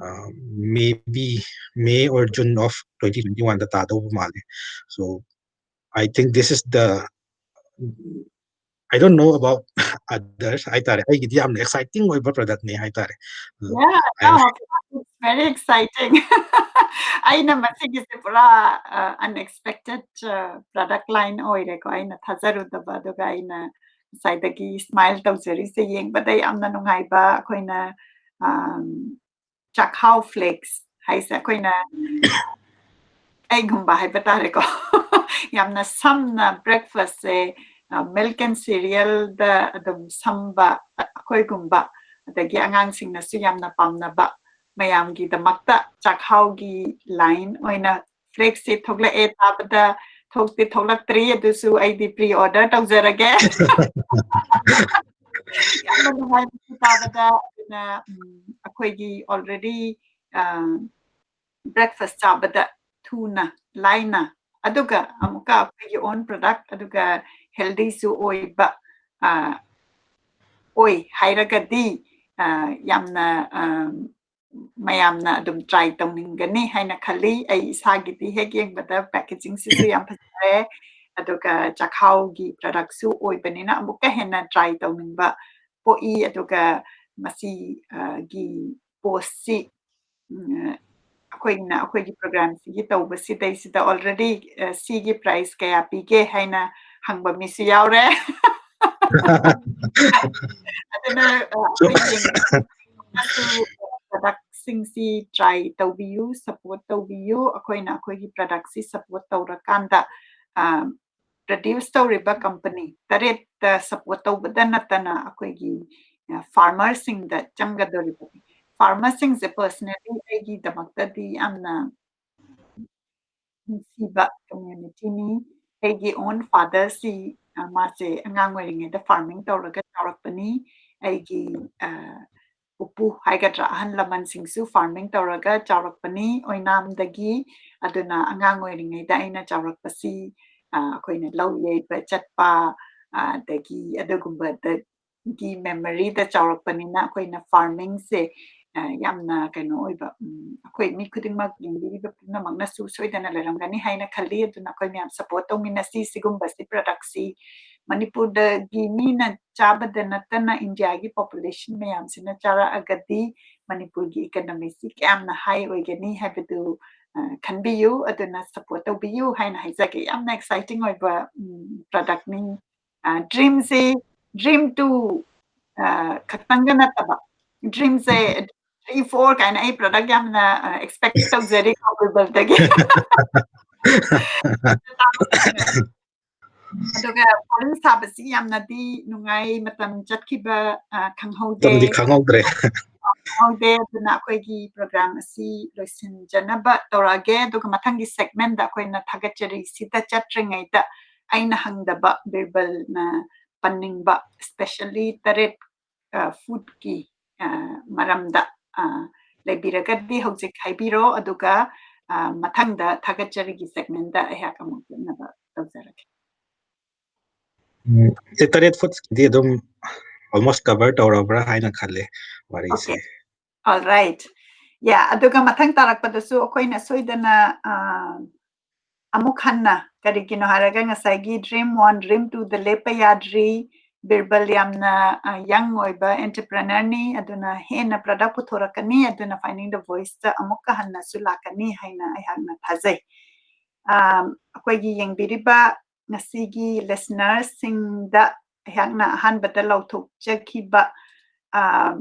ꯑ, maybe May or June of twenty twenty-one ꯗ ꯇꯥꯗꯧꯕ ꯃꯥꯜꯂꯦ꯫ So, I think this is the, I don't know about others ꯍꯥꯏꯇꯥꯔꯦ, ꯑꯩꯒꯤꯗꯤ ꯌꯥꯝꯅ exciting ꯑꯣꯏꯕ product ꯅꯦ ꯍꯥꯏꯇꯥꯔꯦ꯫ ꯑ, Yeah, I am no, it's very exciting. ꯑꯩꯅ ꯃꯁꯤꯒꯤꯁꯦ ꯄꯨꯔꯥ, ꯑ, unexpected, ꯑ, product line ꯑꯣꯏꯔꯦꯀꯣ꯫ ꯑꯩꯅ ꯊꯥꯖꯔꯨꯗꯕ, ꯑꯗꯨꯒ ꯑꯩꯅ ꯉꯁꯥꯏꯗꯒꯤ smile ꯇꯧꯖꯔꯤꯁꯦ ꯌꯦꯡꯕꯗ ꯌꯥꯝꯅ ꯅꯨꯡꯉꯥꯏꯕ꯫ ꯑꯩꯈꯣꯏꯅ, ꯑꯝ, ꯆꯥꯛꯍꯥꯎ flakes ꯍꯥꯏꯁꯦ ꯑꯩꯈꯣꯏꯅ, ꯑꯩꯒꯨꯝꯕ ꯍꯥꯏꯕ ꯇꯥꯔꯦꯀꯣ꯫ ꯌꯥꯝꯅ ꯁꯝꯅ breakfast ꯁꯦ, ꯑ, milk and cereal ꯗ ꯑꯗꯨꯝ ꯁꯝꯕ ꯑꯩꯈꯣꯏꯒꯨꯝꯕ, ꯑꯗꯒꯤ ꯑꯉꯥꯡꯁꯤꯡꯅꯁꯨ ꯌꯥꯝꯅ ꯄꯥꯝꯅꯕ ꯃꯌꯥꯝꯒꯤꯗꯃꯛꯇ ꯆꯥꯛꯍꯥꯎꯒꯤ line ꯑꯣꯏꯅ flakes ꯁꯦ ꯊꯣꯛꯂꯛꯑꯦ꯫ ꯇꯥꯕꯗ ꯊꯣꯛꯇꯤ ꯊꯣꯛꯂꯛꯇ꯭ꯔꯤ, ꯑꯗꯨꯁꯨ ꯑꯩꯗꯤ pre order ꯇꯧꯖꯔꯒꯦ꯫ ꯌꯥꯝꯅ ꯅꯨꯡꯉꯥꯏꯕꯁꯨ ꯇꯥꯕꯗ꯫ ꯑꯗꯨꯅ, ꯎꯝ, ꯑꯩꯈꯣꯏꯒꯤ already, ꯑ, breakfast ꯆꯥꯕꯗ ꯊꯨꯅ, ꯂꯥꯏꯅ, ꯑꯗꯨꯒ ꯑꯃꯨꯛꯀ ꯑꯩꯈꯣꯏꯒꯤ own product, ꯑꯗꯨꯒ healthy ꯁꯨ ꯑꯣꯏꯕ, ꯑ, ꯑꯣꯏ ꯍꯥꯏꯔꯒꯗꯤ, ꯑ, ꯌꯥꯝꯅ, ꯑ, ꯃꯌꯥꯝꯅ ꯑꯗꯨꯝ try ꯇꯧꯅꯤꯡꯒꯅꯤ ꯍꯥꯏꯅ ꯈꯜꯂꯤ꯫ ꯑꯩ ꯏꯁꯥꯒꯤꯗꯤ ꯍꯦꯛ ꯌꯦꯡꯕꯗ packaging ꯁꯤꯁꯨ ꯌꯥꯝ ꯐꯖꯔꯦ, ꯑꯗꯨꯒ ꯆꯥꯛꯍꯥꯎꯒꯤ product ꯁꯨ ꯑꯣꯏꯕꯅꯤꯅ ꯑꯃꯨꯛꯀ ꯍꯦꯟꯅ try ꯇꯧꯅꯤꯡꯕ ꯄꯣꯛꯏ꯫ ꯑꯗꯨꯒ ꯃꯁꯤ, ꯑ, ꯒꯤ post ꯁꯤ, ꯎꯝ, ꯑꯩꯈꯣꯏꯅ ꯑꯩꯈꯣꯏꯒꯤ program ꯁꯤꯒꯤ ꯇꯧꯕꯁꯤꯗꯩꯁꯤꯗ already, ꯑ, ꯁꯤꯒꯤ price ꯀꯌꯥ ꯄꯤꯒꯦ ꯍꯥꯏꯅ ꯍꯪꯕ ꯃꯤꯁꯨ ꯌꯥꯎꯔꯦ꯫ ꯑꯗꯨꯅ, ꯑ, So, ꯑꯩꯈꯣꯏ ꯌꯦꯡꯕꯗꯁꯨ product ꯁꯤꯡꯁꯤ try ꯇꯧꯕꯤꯌꯨ, support ꯇꯧꯕꯤꯌꯨ꯫ ꯑꯩꯈꯣꯏꯅ ꯑꯩꯈꯣꯏꯒꯤ product ꯁꯤ support ꯇꯧꯔꯀꯥꯟꯗ, ꯑ, produce ꯇꯧꯔꯤꯕ company ꯇꯔꯦꯠꯇ support ꯇꯧꯕꯗ ꯅꯠꯇꯅ ꯑꯩꯈꯣꯏꯒꯤ, farmerꯁꯤꯡꯗ ꯆꯪꯒꯗꯧꯔꯤꯕꯅꯤ꯫ Farmerꯁꯤꯡꯁꯦ personally ꯑꯩꯒꯤꯗꯃꯛꯇꯗꯤ ꯌꯥꯝꯅ ꯅꯨꯡꯁꯤꯕ communityꯅꯤ꯫ ꯑꯩꯒꯤ own fatherꯁꯤ, ꯑ, ꯃꯥꯁꯦ ꯑꯉꯥꯡ ꯑꯣꯏꯔꯤꯉꯩꯗ farming ꯇꯧꯔꯒ ꯆꯥꯎꯔꯛꯄꯅꯤ꯫ ꯑꯩꯒꯤ, ꯑ, ꯄꯨꯄꯨ ꯍꯥꯏꯒꯗ꯭ꯔꯥ, ꯑꯍꯜ ꯂꯃꯟꯁꯤꯡꯁꯨ farming ꯇꯧꯔꯒ ꯆꯥꯎꯔꯛꯄꯅꯤ ꯑꯣꯏꯅꯥꯝꯗꯒꯤ꯫ ꯑꯗꯨꯅ ꯑꯉꯥꯡ ꯑꯣꯏꯔꯤꯉꯩꯗ ꯑꯩꯅ ꯆꯥꯎꯔꯛꯄꯁꯤ, ꯑ, ꯑꯩꯈꯣꯏꯅ ꯂꯧ ꯌꯩꯕ ꯆꯠꯄ, ꯑ, ꯑꯗꯒꯤ ꯑꯗꯨꯒꯨꯝꯕꯗ ꯒꯤ memoryꯗ ꯆꯥꯎꯔꯛꯄꯅꯤꯅ ꯑꯩꯈꯣꯏꯅ farmingꯁꯦ, ꯑ, ꯌꯥꯝꯅ ꯀꯩꯅꯣ ꯑꯣꯏꯕ, ꯎꯝ, ꯑꯩꯈꯣꯏ ꯃꯤ ꯈꯨꯗꯤꯡꯃꯛ, ꯌꯦꯡꯕꯤꯔꯤꯕ ꯄꯨꯝꯅꯃꯛꯅꯁꯨ ꯁꯣꯏꯗꯅ ꯂꯩꯔꯝꯒꯅꯤ ꯍꯥꯏꯅ ꯈꯜꯂꯤ꯫ ꯑꯗꯨꯅ ꯑꯩꯈꯣꯏ ꯃꯌꯥꯝ support ꯇꯧꯃꯤꯟꯅꯁꯤ꯫ ꯁꯤꯒꯨꯝꯕꯁꯤ productꯁꯤ ꯃꯅꯤꯄꯨꯔꯗꯒꯤ ꯃꯤꯅ ꯆꯥꯕꯗ ꯅꯠꯇꯅ Indiaꯒꯤ population ꯃꯌꯥꯝꯁꯤꯅ ꯆꯥꯔꯛꯑꯒꯗꯤ ꯃꯅꯤꯄꯨꯔꯒꯤ economyꯁꯤ ꯀꯌꯥꯝꯅ high ꯑꯣꯏꯒꯅꯤ ꯍꯥꯏꯕꯗꯨ, ꯑ, ꯈꯟꯕꯤꯌꯨ꯫ ꯑꯗꯨꯅ support ꯇꯧꯕꯤꯌꯨ ꯍꯥꯏꯅ ꯍꯥꯏꯖꯒꯦ꯫ ꯌꯥꯝꯅ exciting ꯑꯣꯏꯕ, ꯎꯝ, productꯅꯤ꯫ ꯑ, dreamꯁꯤ, dream two, ꯑ, ꯈꯛꯇꯪꯒ ꯅꯠꯇꯕ, dreamꯁꯦ three, four ꯀꯥꯏꯅ ꯑꯩ product ꯌꯥꯝꯅ, ꯑ, expect ꯇꯧꯖꯔꯤ ꯀꯣ Birbalꯗꯒꯤ꯫ ꯑꯗꯨꯒ ꯋꯥꯔꯤ ꯁꯥꯕꯁꯤ ꯌꯥꯝꯅꯗꯤ ꯅꯨꯡꯉꯥꯏ, ꯃꯇꯝ ꯆꯠꯈꯤꯕ, ꯑ, ꯈꯪꯍꯧꯗꯦ꯫ ꯃꯇꯝꯗꯤ ꯈꯪꯍꯧꯗ꯭ꯔꯦ꯫ ꯈꯪꯍꯧꯗꯦ꯫ ꯑꯗꯨꯅ ꯑꯩꯈꯣꯏꯒꯤ program ꯑꯁꯤ ꯂꯣꯏꯁꯤꯟꯖꯅꯕ ꯇꯧꯔꯛꯑꯒꯦ꯫ ꯑꯗꯨꯒ ꯃꯊꯪꯒꯤ segmentꯗ ꯑꯩꯈꯣꯏꯅ ꯊꯥꯒꯠꯆꯔꯤꯁꯤꯗ ꯆꯠꯇ꯭ꯔꯤꯉꯩꯗ ꯑꯩꯅ ꯍꯪꯗꯕ, Birbalꯅ ꯄꯟꯅꯤꯡꯕ, especially ꯇꯔꯦꯠ, ꯑ, foodꯀꯤ, ꯑ, ꯃꯔꯝꯗ, ꯑ, ꯂꯩꯕꯤꯔꯒꯗꯤ ꯍꯧꯖꯤꯛ ꯍꯥꯏꯕꯤꯔꯣ, ꯑꯗꯨꯒ, ꯑ, ꯃꯊꯪꯗ ꯊꯥꯒꯠꯆꯔꯤꯒꯤ segmentꯗ ꯑꯩꯍꯥꯛ ꯑꯃꯨꯛ ꯆꯠꯅꯕ ꯇꯧꯖꯔꯒꯦ꯫ ꯎꯝ, ꯁꯤ ꯇꯔꯦꯠ foodsꯀꯤꯗꯤ ꯑꯗꯨꯝ almost cover ꯇꯧꯔꯕ꯭ꯔꯥ ꯍꯥꯏꯅ ꯈꯜꯂꯦ ꯋꯥꯔꯤꯁꯦ꯫ Okay. All right. Yeah, ꯑꯗꯨꯒ ꯃꯊꯪ ꯇꯥꯔꯛꯄꯗꯁꯨ ꯑꯩꯈꯣꯏꯅ ꯁꯣꯏꯗꯅ, ꯑ, ꯑꯃꯨꯛ ꯍꯟꯅ, ꯀꯔꯤꯒꯤꯅꯣ ꯍꯥꯏꯔꯒ ꯉꯁꯥꯏꯒꯤ dream one, dream twoꯗ ꯂꯦꯞꯄ ꯌꯥꯗ꯭ꯔꯤ꯫ Birbal ꯌꯥꯝꯅ, ꯑ, young ꯑꯣꯏꯕ entrepreneurꯅꯤ, ꯑꯗꯨꯅ ꯍꯦꯟꯅ product ꯄꯨꯊꯣꯔꯛꯀꯅꯤ, ꯑꯗꯨꯅ Finding the Voiceꯇ ꯑꯃꯨꯛꯀ ꯍꯟꯅꯁꯨ ꯂꯥꯛꯀꯅꯤ ꯍꯥꯏꯅ ꯑꯩꯍꯥꯛꯅ ꯊꯥꯖꯩ꯫ ꯑ, ꯑꯩꯈꯣꯏꯒꯤ ꯌꯦꯡꯕꯤꯔꯤꯕ ꯉꯁꯤꯒꯤ listenerꯁꯤꯡꯗ ꯑꯩꯍꯥꯛꯅ ꯑꯍꯥꯟꯕꯗ ꯂꯥꯎꯊꯣꯛꯆꯈꯤꯕ, ꯑ,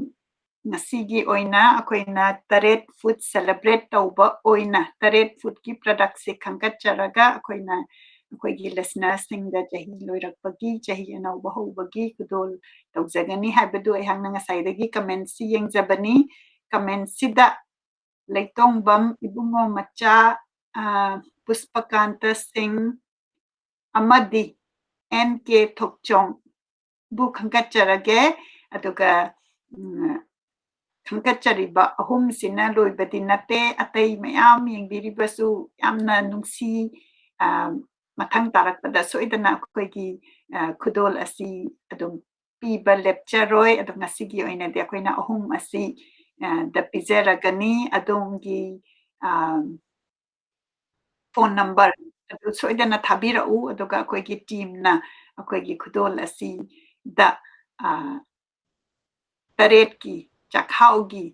ꯉꯁꯤꯒꯤ ꯑꯣꯏꯅ ꯑꯩꯈꯣꯏꯅ ꯇꯔꯦꯠ food celebrate ꯇꯧꯕ ꯑꯣꯏꯅ ꯇꯔꯦꯠ foodꯀꯤ productꯁꯦ ꯈꯟꯒꯠꯆꯔꯒ ꯑꯩꯈꯣꯏꯅ ꯑꯩꯈꯣꯏꯒꯤ listenersꯁꯤꯡꯗ ꯆꯍꯤ ꯂꯣꯏꯔꯛꯄꯒꯤ, ꯆꯍꯤ ꯑꯅꯧꯕ ꯍꯧꯕꯒꯤ ꯈꯨꯗꯣꯜ ꯇꯧꯖꯒꯅꯤ ꯍꯥꯏꯕꯗꯨ ꯑꯩꯍꯥꯛꯅ ꯉꯁꯥꯏꯗꯒꯤ commentꯁꯤ ꯌꯦꯡꯖꯕꯅꯤ꯫ Commentꯁꯤꯗ ꯂꯩꯇꯣꯡꯕꯝ ꯏꯕꯨꯡꯉꯣ ꯃꯆꯥ, ꯑ, ꯄꯨꯁꯄꯀꯥꯟꯇ ꯁꯤꯡ ꯑꯃꯗꯤ N K ꯊꯣꯛꯆꯣꯝꯕꯨ ꯈꯪꯒꯠꯆꯔꯒꯦ꯫ ꯑꯗꯨꯒ, ꯎꯝ, ꯈꯪꯒꯠꯆꯔꯤꯕ ꯑꯍꯨꯝꯁꯤꯅ ꯂꯣꯏꯕꯗꯤ ꯅꯠꯇꯦ, ꯑꯇꯩ ꯃꯌꯥꯝ ꯌꯦꯡꯕꯤꯔꯤꯕꯁꯨ ꯌꯥꯝꯅ ꯅꯨꯡꯁꯤ꯫ ꯑ, ꯃꯊꯪ ꯇꯥꯔꯛꯄꯗ ꯁꯣꯏꯗꯅ ꯑꯩꯈꯣꯏꯒꯤ, ꯑ, ꯈꯨꯗꯣꯜ ꯑꯁꯤ ꯑꯗꯨꯝ ꯄꯤꯕ ꯂꯦꯞꯆꯔꯣꯏ꯫ ꯑꯗꯣ ꯉꯁꯤꯒꯤ ꯑꯣꯏꯅꯗꯤ ꯑꯩꯈꯣꯏꯅ ꯑꯍꯨꯝ ꯑꯁꯤ, ꯑ, ꯗ ꯄꯤꯖꯔꯒꯅꯤ꯫ ꯑꯗꯣꯝꯒꯤ, ꯑ, phone number ꯑꯗꯨ ꯁꯣꯏꯗꯅ ꯊꯥꯕꯤꯔꯛꯎ, ꯑꯗꯨꯒ ꯑꯩꯈꯣꯏꯒꯤ teamꯅ ꯑꯩꯈꯣꯏꯒꯤ ꯈꯨꯗꯣꯜ ꯑꯁꯤꯗ, ꯑ, ꯇꯔꯦꯠꯀꯤ ꯆꯥꯛꯍꯥꯎꯒꯤ,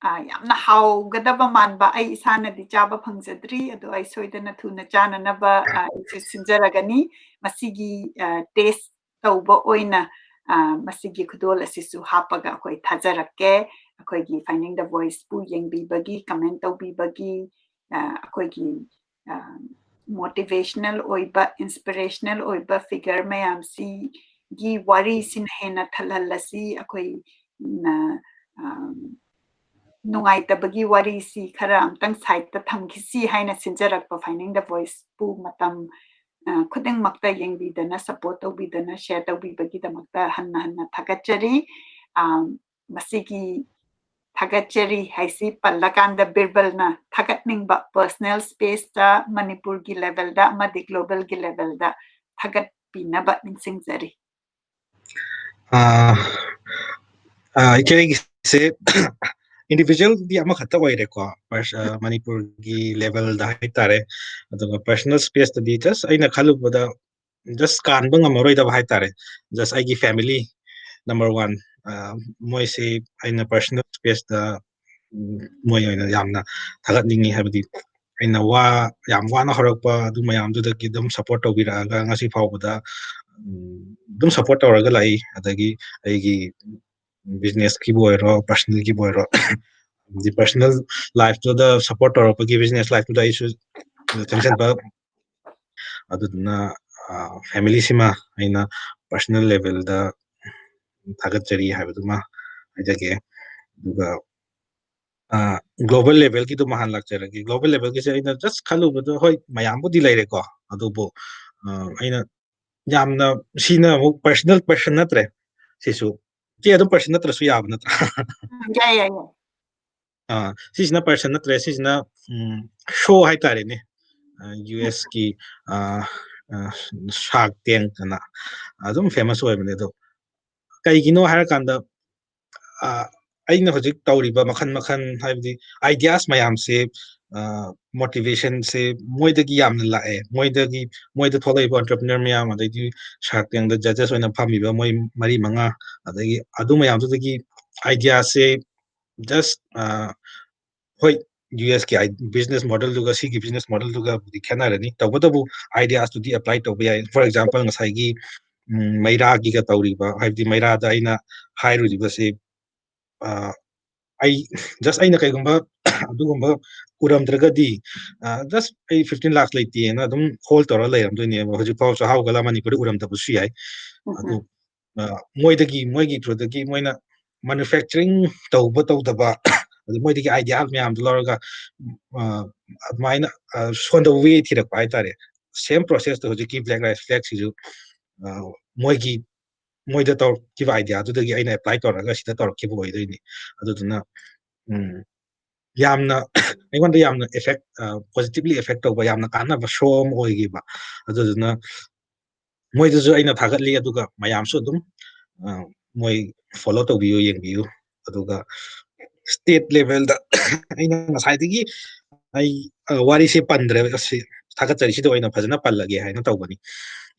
ꯑ, ꯌꯥꯝꯅ ꯍꯥꯎꯒꯗꯕ ꯃꯥꯟꯕ, ꯑꯩ ꯏꯁꯥꯅꯗꯤ ꯆꯥꯕ ꯐꯪꯖꯗ꯭ꯔꯤ, ꯑꯗꯣ ꯑꯩ ꯁꯣꯏꯗꯅ ꯊꯨꯅ ꯆꯥꯅꯅꯕ, ꯑ, ꯑꯩꯁꯨ ꯁꯤꯟꯖꯔꯒꯅꯤ꯫ ꯃꯁꯤꯒꯤ, ꯑ, taste ꯇꯧꯕ ꯑꯣꯏꯅ, ꯑ, ꯃꯁꯤꯒꯤ ꯈꯨꯗꯣꯜ ꯑꯁꯤꯁꯨ ꯍꯥꯞꯄꯒ ꯑꯩꯈꯣꯏ ꯊꯥꯖꯔꯛꯀꯦ꯫ ꯑꯩꯈꯣꯏꯒꯤ Finding the Voiceꯄꯨ ꯌꯦꯡꯕꯤꯕꯒꯤ, comment ꯇꯧꯕꯤꯕꯒꯤ, ꯑ, ꯑꯩꯈꯣꯏꯒꯤ, ꯑ, motivational ꯑꯣꯏꯕ, inspirational ꯑꯣꯏꯕ figure ꯃꯌꯥꯝꯁꯤꯒꯤ ꯋꯥꯔꯤꯁꯤꯅ ꯍꯦꯟꯅ ꯊꯜꯍꯜꯂꯁꯤ꯫ ꯑꯩꯈꯣꯏꯅ, ꯑ, ꯅꯨꯡꯉꯥꯏꯇꯕꯒꯤ ꯋꯥꯔꯤꯁꯤ ꯈꯔ ꯑꯝꯇꯪ sideꯇ ꯊꯝꯈꯤꯁꯤ ꯍꯥꯏꯅ ꯁꯤꯟꯖꯔꯛꯄ Finding the Voiceꯄꯨ ꯃꯇꯝ, ꯑ, ꯈꯨꯗꯤꯡꯃꯛꯇ ꯌꯦꯡꯕꯤꯗꯅ, support ꯇꯧꯕꯤꯗꯅ, share ꯇꯧꯕꯤꯕꯒꯤꯗꯃꯛꯇ ꯍꯟꯅ ꯍꯟꯅ ꯊꯥꯒꯠꯆꯔꯤ꯫ ꯑ, ꯃꯁꯤꯒꯤ ꯊꯥꯒꯠꯆꯔꯤ ꯍꯥꯏꯁꯤ ꯄꯜꯂꯀꯥꯟꯗ ꯕꯤꯔꯕꯜꯅ ꯊꯥꯒꯠꯅꯤꯡꯕ personal spaceꯇ, ꯃꯅꯤꯄꯨꯔꯒꯤ levelꯗ ꯑꯃꯗꯤ globalꯒꯤ levelꯗ ꯊꯥꯒꯠꯄꯤꯅꯕ ꯅꯤꯡꯁꯤꯡꯖꯔꯤ꯫ ꯑꯥ, ꯑꯥ, ꯏꯆꯦ, ꯑꯩꯒꯤꯁꯦ individualꯗꯤ ꯑꯃꯈꯛꯇ ꯑꯣꯏꯔꯦꯀꯣ, ꯄꯔꯁ-, ꯑꯥ, ꯃꯅꯤꯄꯨꯔꯒꯤ levelꯗ ꯍꯥꯏꯇꯥꯔꯦ꯫ ꯑꯗꯨꯒ personal spaceꯇꯗꯤ just ꯑꯩꯅ ꯈꯜꯂꯨꯕꯗ just ꯀꯥꯟꯕ ꯉꯝꯃꯔꯣꯏꯗꯕ ꯍꯥꯏꯇꯥꯔꯦ꯫ Just ꯑꯩꯒꯤ family number one, ꯑꯥ, ꯃꯣꯏꯁꯤ ꯑꯩꯅ personal spaceꯇ, ꯎꯝ, ꯃꯣꯏ ꯑꯣꯏꯅ ꯌꯥꯝꯅ ꯊꯥꯒꯠꯅꯤꯡꯉꯤ꯫ ꯍꯥꯏꯕꯗꯤ ꯑꯩꯅ ꯋꯥ, ꯌꯥꯝ ꯋꯥꯅ ꯍꯧꯔꯛꯄ ꯑꯗꯨ ꯃꯌꯥꯝꯗꯨꯗꯒꯤ ꯑꯗꯨꯝ support ꯇꯧꯕꯤꯔꯛꯑꯒ ꯉꯁꯤ ꯐꯥꯎꯕꯗ, ꯎꯝ, ꯑꯗꯨꯝ support ꯇꯧꯔꯒ ꯂꯥꯛꯏ꯫ ꯑꯗꯒꯤ ꯑꯩꯒꯤ businessꯀꯤꯕꯨ ꯑꯣꯏꯔꯣ, personalꯒꯤꯕꯨ ꯑꯣꯏꯔꯣ, ꯍꯥꯏꯗꯤ personal lifeꯇꯨꯗ support ꯇꯧꯔꯛꯄꯒꯤ business lifeꯇꯨꯗ ꯑꯩꯁꯨ ꯆꯪꯁꯤꯟꯕ ꯑꯗꯨꯗꯨꯅ, ꯑ, family ꯁꯤꯃ ꯑꯩꯅ personal level ꯗ ꯊꯥꯒꯠꯆꯔꯤ ꯍꯥꯏꯕꯗꯨꯃ ꯍꯥꯏꯖꯒꯦ꯫ ꯑꯗꯨꯒ, ꯑ, global level ꯒꯤꯗꯨꯃ ꯍꯥꯟꯅ ꯂꯥꯛꯆꯔꯒꯦ꯫ Global level ꯒꯤꯁꯦ ꯑꯩꯅ just ꯈꯜꯂꯨꯕꯗ, ꯍꯣꯏ, ꯃꯌꯥꯝꯕꯨꯗꯤ ꯂꯩꯔꯦꯀꯣ, ꯑꯗꯨꯕꯨ, ꯑ, ꯑꯩꯅ ꯌꯥꯝꯅ, ꯁꯤꯅ ꯑꯃꯨꯛ personal question ꯅꯠꯇ꯭ꯔꯦ ꯁꯤꯁꯨ꯫ ꯏꯆꯦ ꯑꯗꯨꯝ personal ꯅꯠꯇ꯭ꯔꯁꯨ ꯌꯥꯕ ꯅꯠꯇ꯭ꯔꯥ? ꯎꯝ, ꯌꯥꯏ, ꯌꯥꯏ, ꯌꯥꯏ꯫ ꯑ, ꯁꯤꯁꯤꯅ personal ꯅꯠꯇ꯭ꯔꯦ, ꯁꯤꯁꯤꯅ, ꯎꯝ, show ꯍꯥꯏꯇꯥꯔꯦꯅꯦ꯫ ꯑ, ꯎꯝ꯫ US ꯀꯤ, ꯑ, ꯑ, Shark Tank ꯑꯅ ꯑꯗꯨꯝ famous ꯑꯣꯏꯕꯅꯦ꯫ ꯑꯗꯣ ꯀꯩꯒꯤꯅꯣ ꯍꯥꯏꯔꯀꯥꯟꯗ, ꯑ, ꯑꯩꯅ ꯍꯧꯖꯤꯛ ꯇꯧꯔꯤꯕ ꯃꯈꯜ ꯃꯈꯜ, ꯍꯥꯏꯕꯗꯤ ideas ꯃꯌꯥꯝꯁꯦ, ꯑ, motivation ꯁꯦ ꯃꯣꯏꯗꯒꯤ ꯌꯥꯝꯅ ꯂꯥꯛꯑꯦ꯫ ꯃꯣꯏꯗꯒꯤ, ꯃꯣꯏꯗ ꯊꯣꯛꯂꯛꯏꯕ entrepreneur ꯃꯌꯥꯝ, ꯑꯗꯩꯗꯤ Shark Tank ꯗ judges ꯑꯣꯏꯅ ꯐꯝꯃꯤꯕ ꯃꯣꯏ ꯃꯔꯤ ꯃꯉꯥ, ꯑꯗꯒꯤ ꯑꯗꯨ ꯃꯌꯥꯝꯗꯨꯗꯒꯤ idea ꯁꯦ just, ꯑ, ꯍꯣꯏ, US ꯀꯤ ꯑꯥꯏ-, business model ꯗꯨꯒ ꯁꯤꯒꯤ business model ꯗꯨꯒꯕꯨꯗꯤ ꯈꯦꯠꯅꯔꯅꯤ꯫ ꯇꯧꯕꯇꯕꯨ ideas ꯇꯨꯗꯤ apply ꯇꯧꯕ ꯌꯥꯏ꯫ For example, ꯉꯁꯥꯏꯒꯤ, ꯎꯝ, ꯃꯩꯔꯥꯒꯤꯒ ꯇꯧꯔꯤꯕ, ꯍꯥꯏꯕꯗꯤ ꯃꯩꯔꯥꯗ ꯑꯩꯅ ꯍꯥꯏꯔꯨꯔꯤꯕꯁꯤ, ꯑ, ꯑꯩ just ꯑꯩꯅ ꯀꯩꯒꯨꯝꯕ ꯑꯗꯨꯒꯨꯝꯕ ꯎꯔꯝꯗ꯭ꯔꯒꯗꯤ, ꯑ, just ꯑꯩ fifteen lakhs ꯂꯩꯇꯦꯅ ꯑꯗꯨꯝ hold ꯇꯧꯔ ꯂꯩꯔꯝꯗꯣꯏꯅꯦꯕ꯫ ꯍꯧꯖꯤꯛꯐꯥꯎ ꯆꯥꯛꯍꯥꯎ ꯒꯂꯥ ꯃꯅꯤꯄꯨꯔꯗ ꯎꯔꯝꯗꯕꯁꯨ ꯌꯥꯏ꯫ ꯎꯝ, ꯑꯗꯨ, ꯎꯝ꯫ ꯑ, ꯃꯣꯏꯗꯒꯤ, ꯃꯣꯏꯒꯤ through ꯗꯒꯤ ꯃꯣꯏꯅ manufacturing ꯇꯧꯕ ꯇꯧꯗꯕ, ꯑꯗꯨ ꯃꯣꯏꯗꯒꯤ idea ꯃꯌꯥꯝꯗꯣ ꯂꯧꯔꯒ, ꯑ, ꯑꯗꯨꯃꯥꯏꯅ, ꯑ, ꯁꯣꯟꯗ way ꯊꯤꯔꯛꯄ ꯍꯥꯏꯇꯥꯔꯦ꯫ Same process ꯇꯣ ꯍꯧꯖꯤꯛꯀꯤ Black Rice Flag ꯁꯤꯁꯨ, ꯑ, ꯃꯣꯏꯒꯤ, ꯃꯣꯏꯗ ꯇꯧꯔꯛꯈꯤꯕ idea ꯗꯨꯗꯒꯤ ꯑꯩꯅ apply ꯇꯧꯔꯒ ꯁꯤꯗ ꯇꯧꯔꯛꯈꯤꯕ ꯑꯣꯏꯗꯣꯏꯅꯤ꯫ ꯑꯗꯨꯗꯨꯅ, ꯎꯝ, ꯌꯥꯝꯅ ꯑꯩꯉꯣꯟꯗ ꯌꯥꯝꯅ effect, ꯑ, positively effect ꯇꯧꯕ, ꯌꯥꯝꯅ ꯀꯥꯟꯅꯕ show ꯑꯃ ꯑꯣꯏꯈꯤꯕ꯫ ꯑꯗꯨꯗꯨꯅ ꯃꯣꯏꯗꯁꯨ ꯑꯩꯅ ꯊꯥꯒꯠꯂꯤ, ꯑꯗꯨꯒ ꯃꯌꯥꯝꯁꯨ ꯑꯗꯨꯝ, ꯑ, ꯃꯣꯏ follow ꯇꯧꯕꯤꯌꯨ, ꯌꯦꯡꯕꯤꯌꯨ꯫ ꯑꯗꯨꯒ state level ꯗ ꯑꯩꯅ ꯉꯁꯥꯏꯗꯒꯤ ꯑꯩ, ꯑ, ꯋꯥꯔꯤꯁꯦ ꯄꯟꯗ꯭ꯔꯦ, ꯑꯁꯤ ꯊꯥꯒꯠꯆꯔꯤꯁꯤꯗ ꯑꯣꯏꯅ ꯐꯖꯅ ꯄꯜꯂꯒꯦ ꯍꯥꯏꯅ ꯇꯧꯕꯅꯤ꯫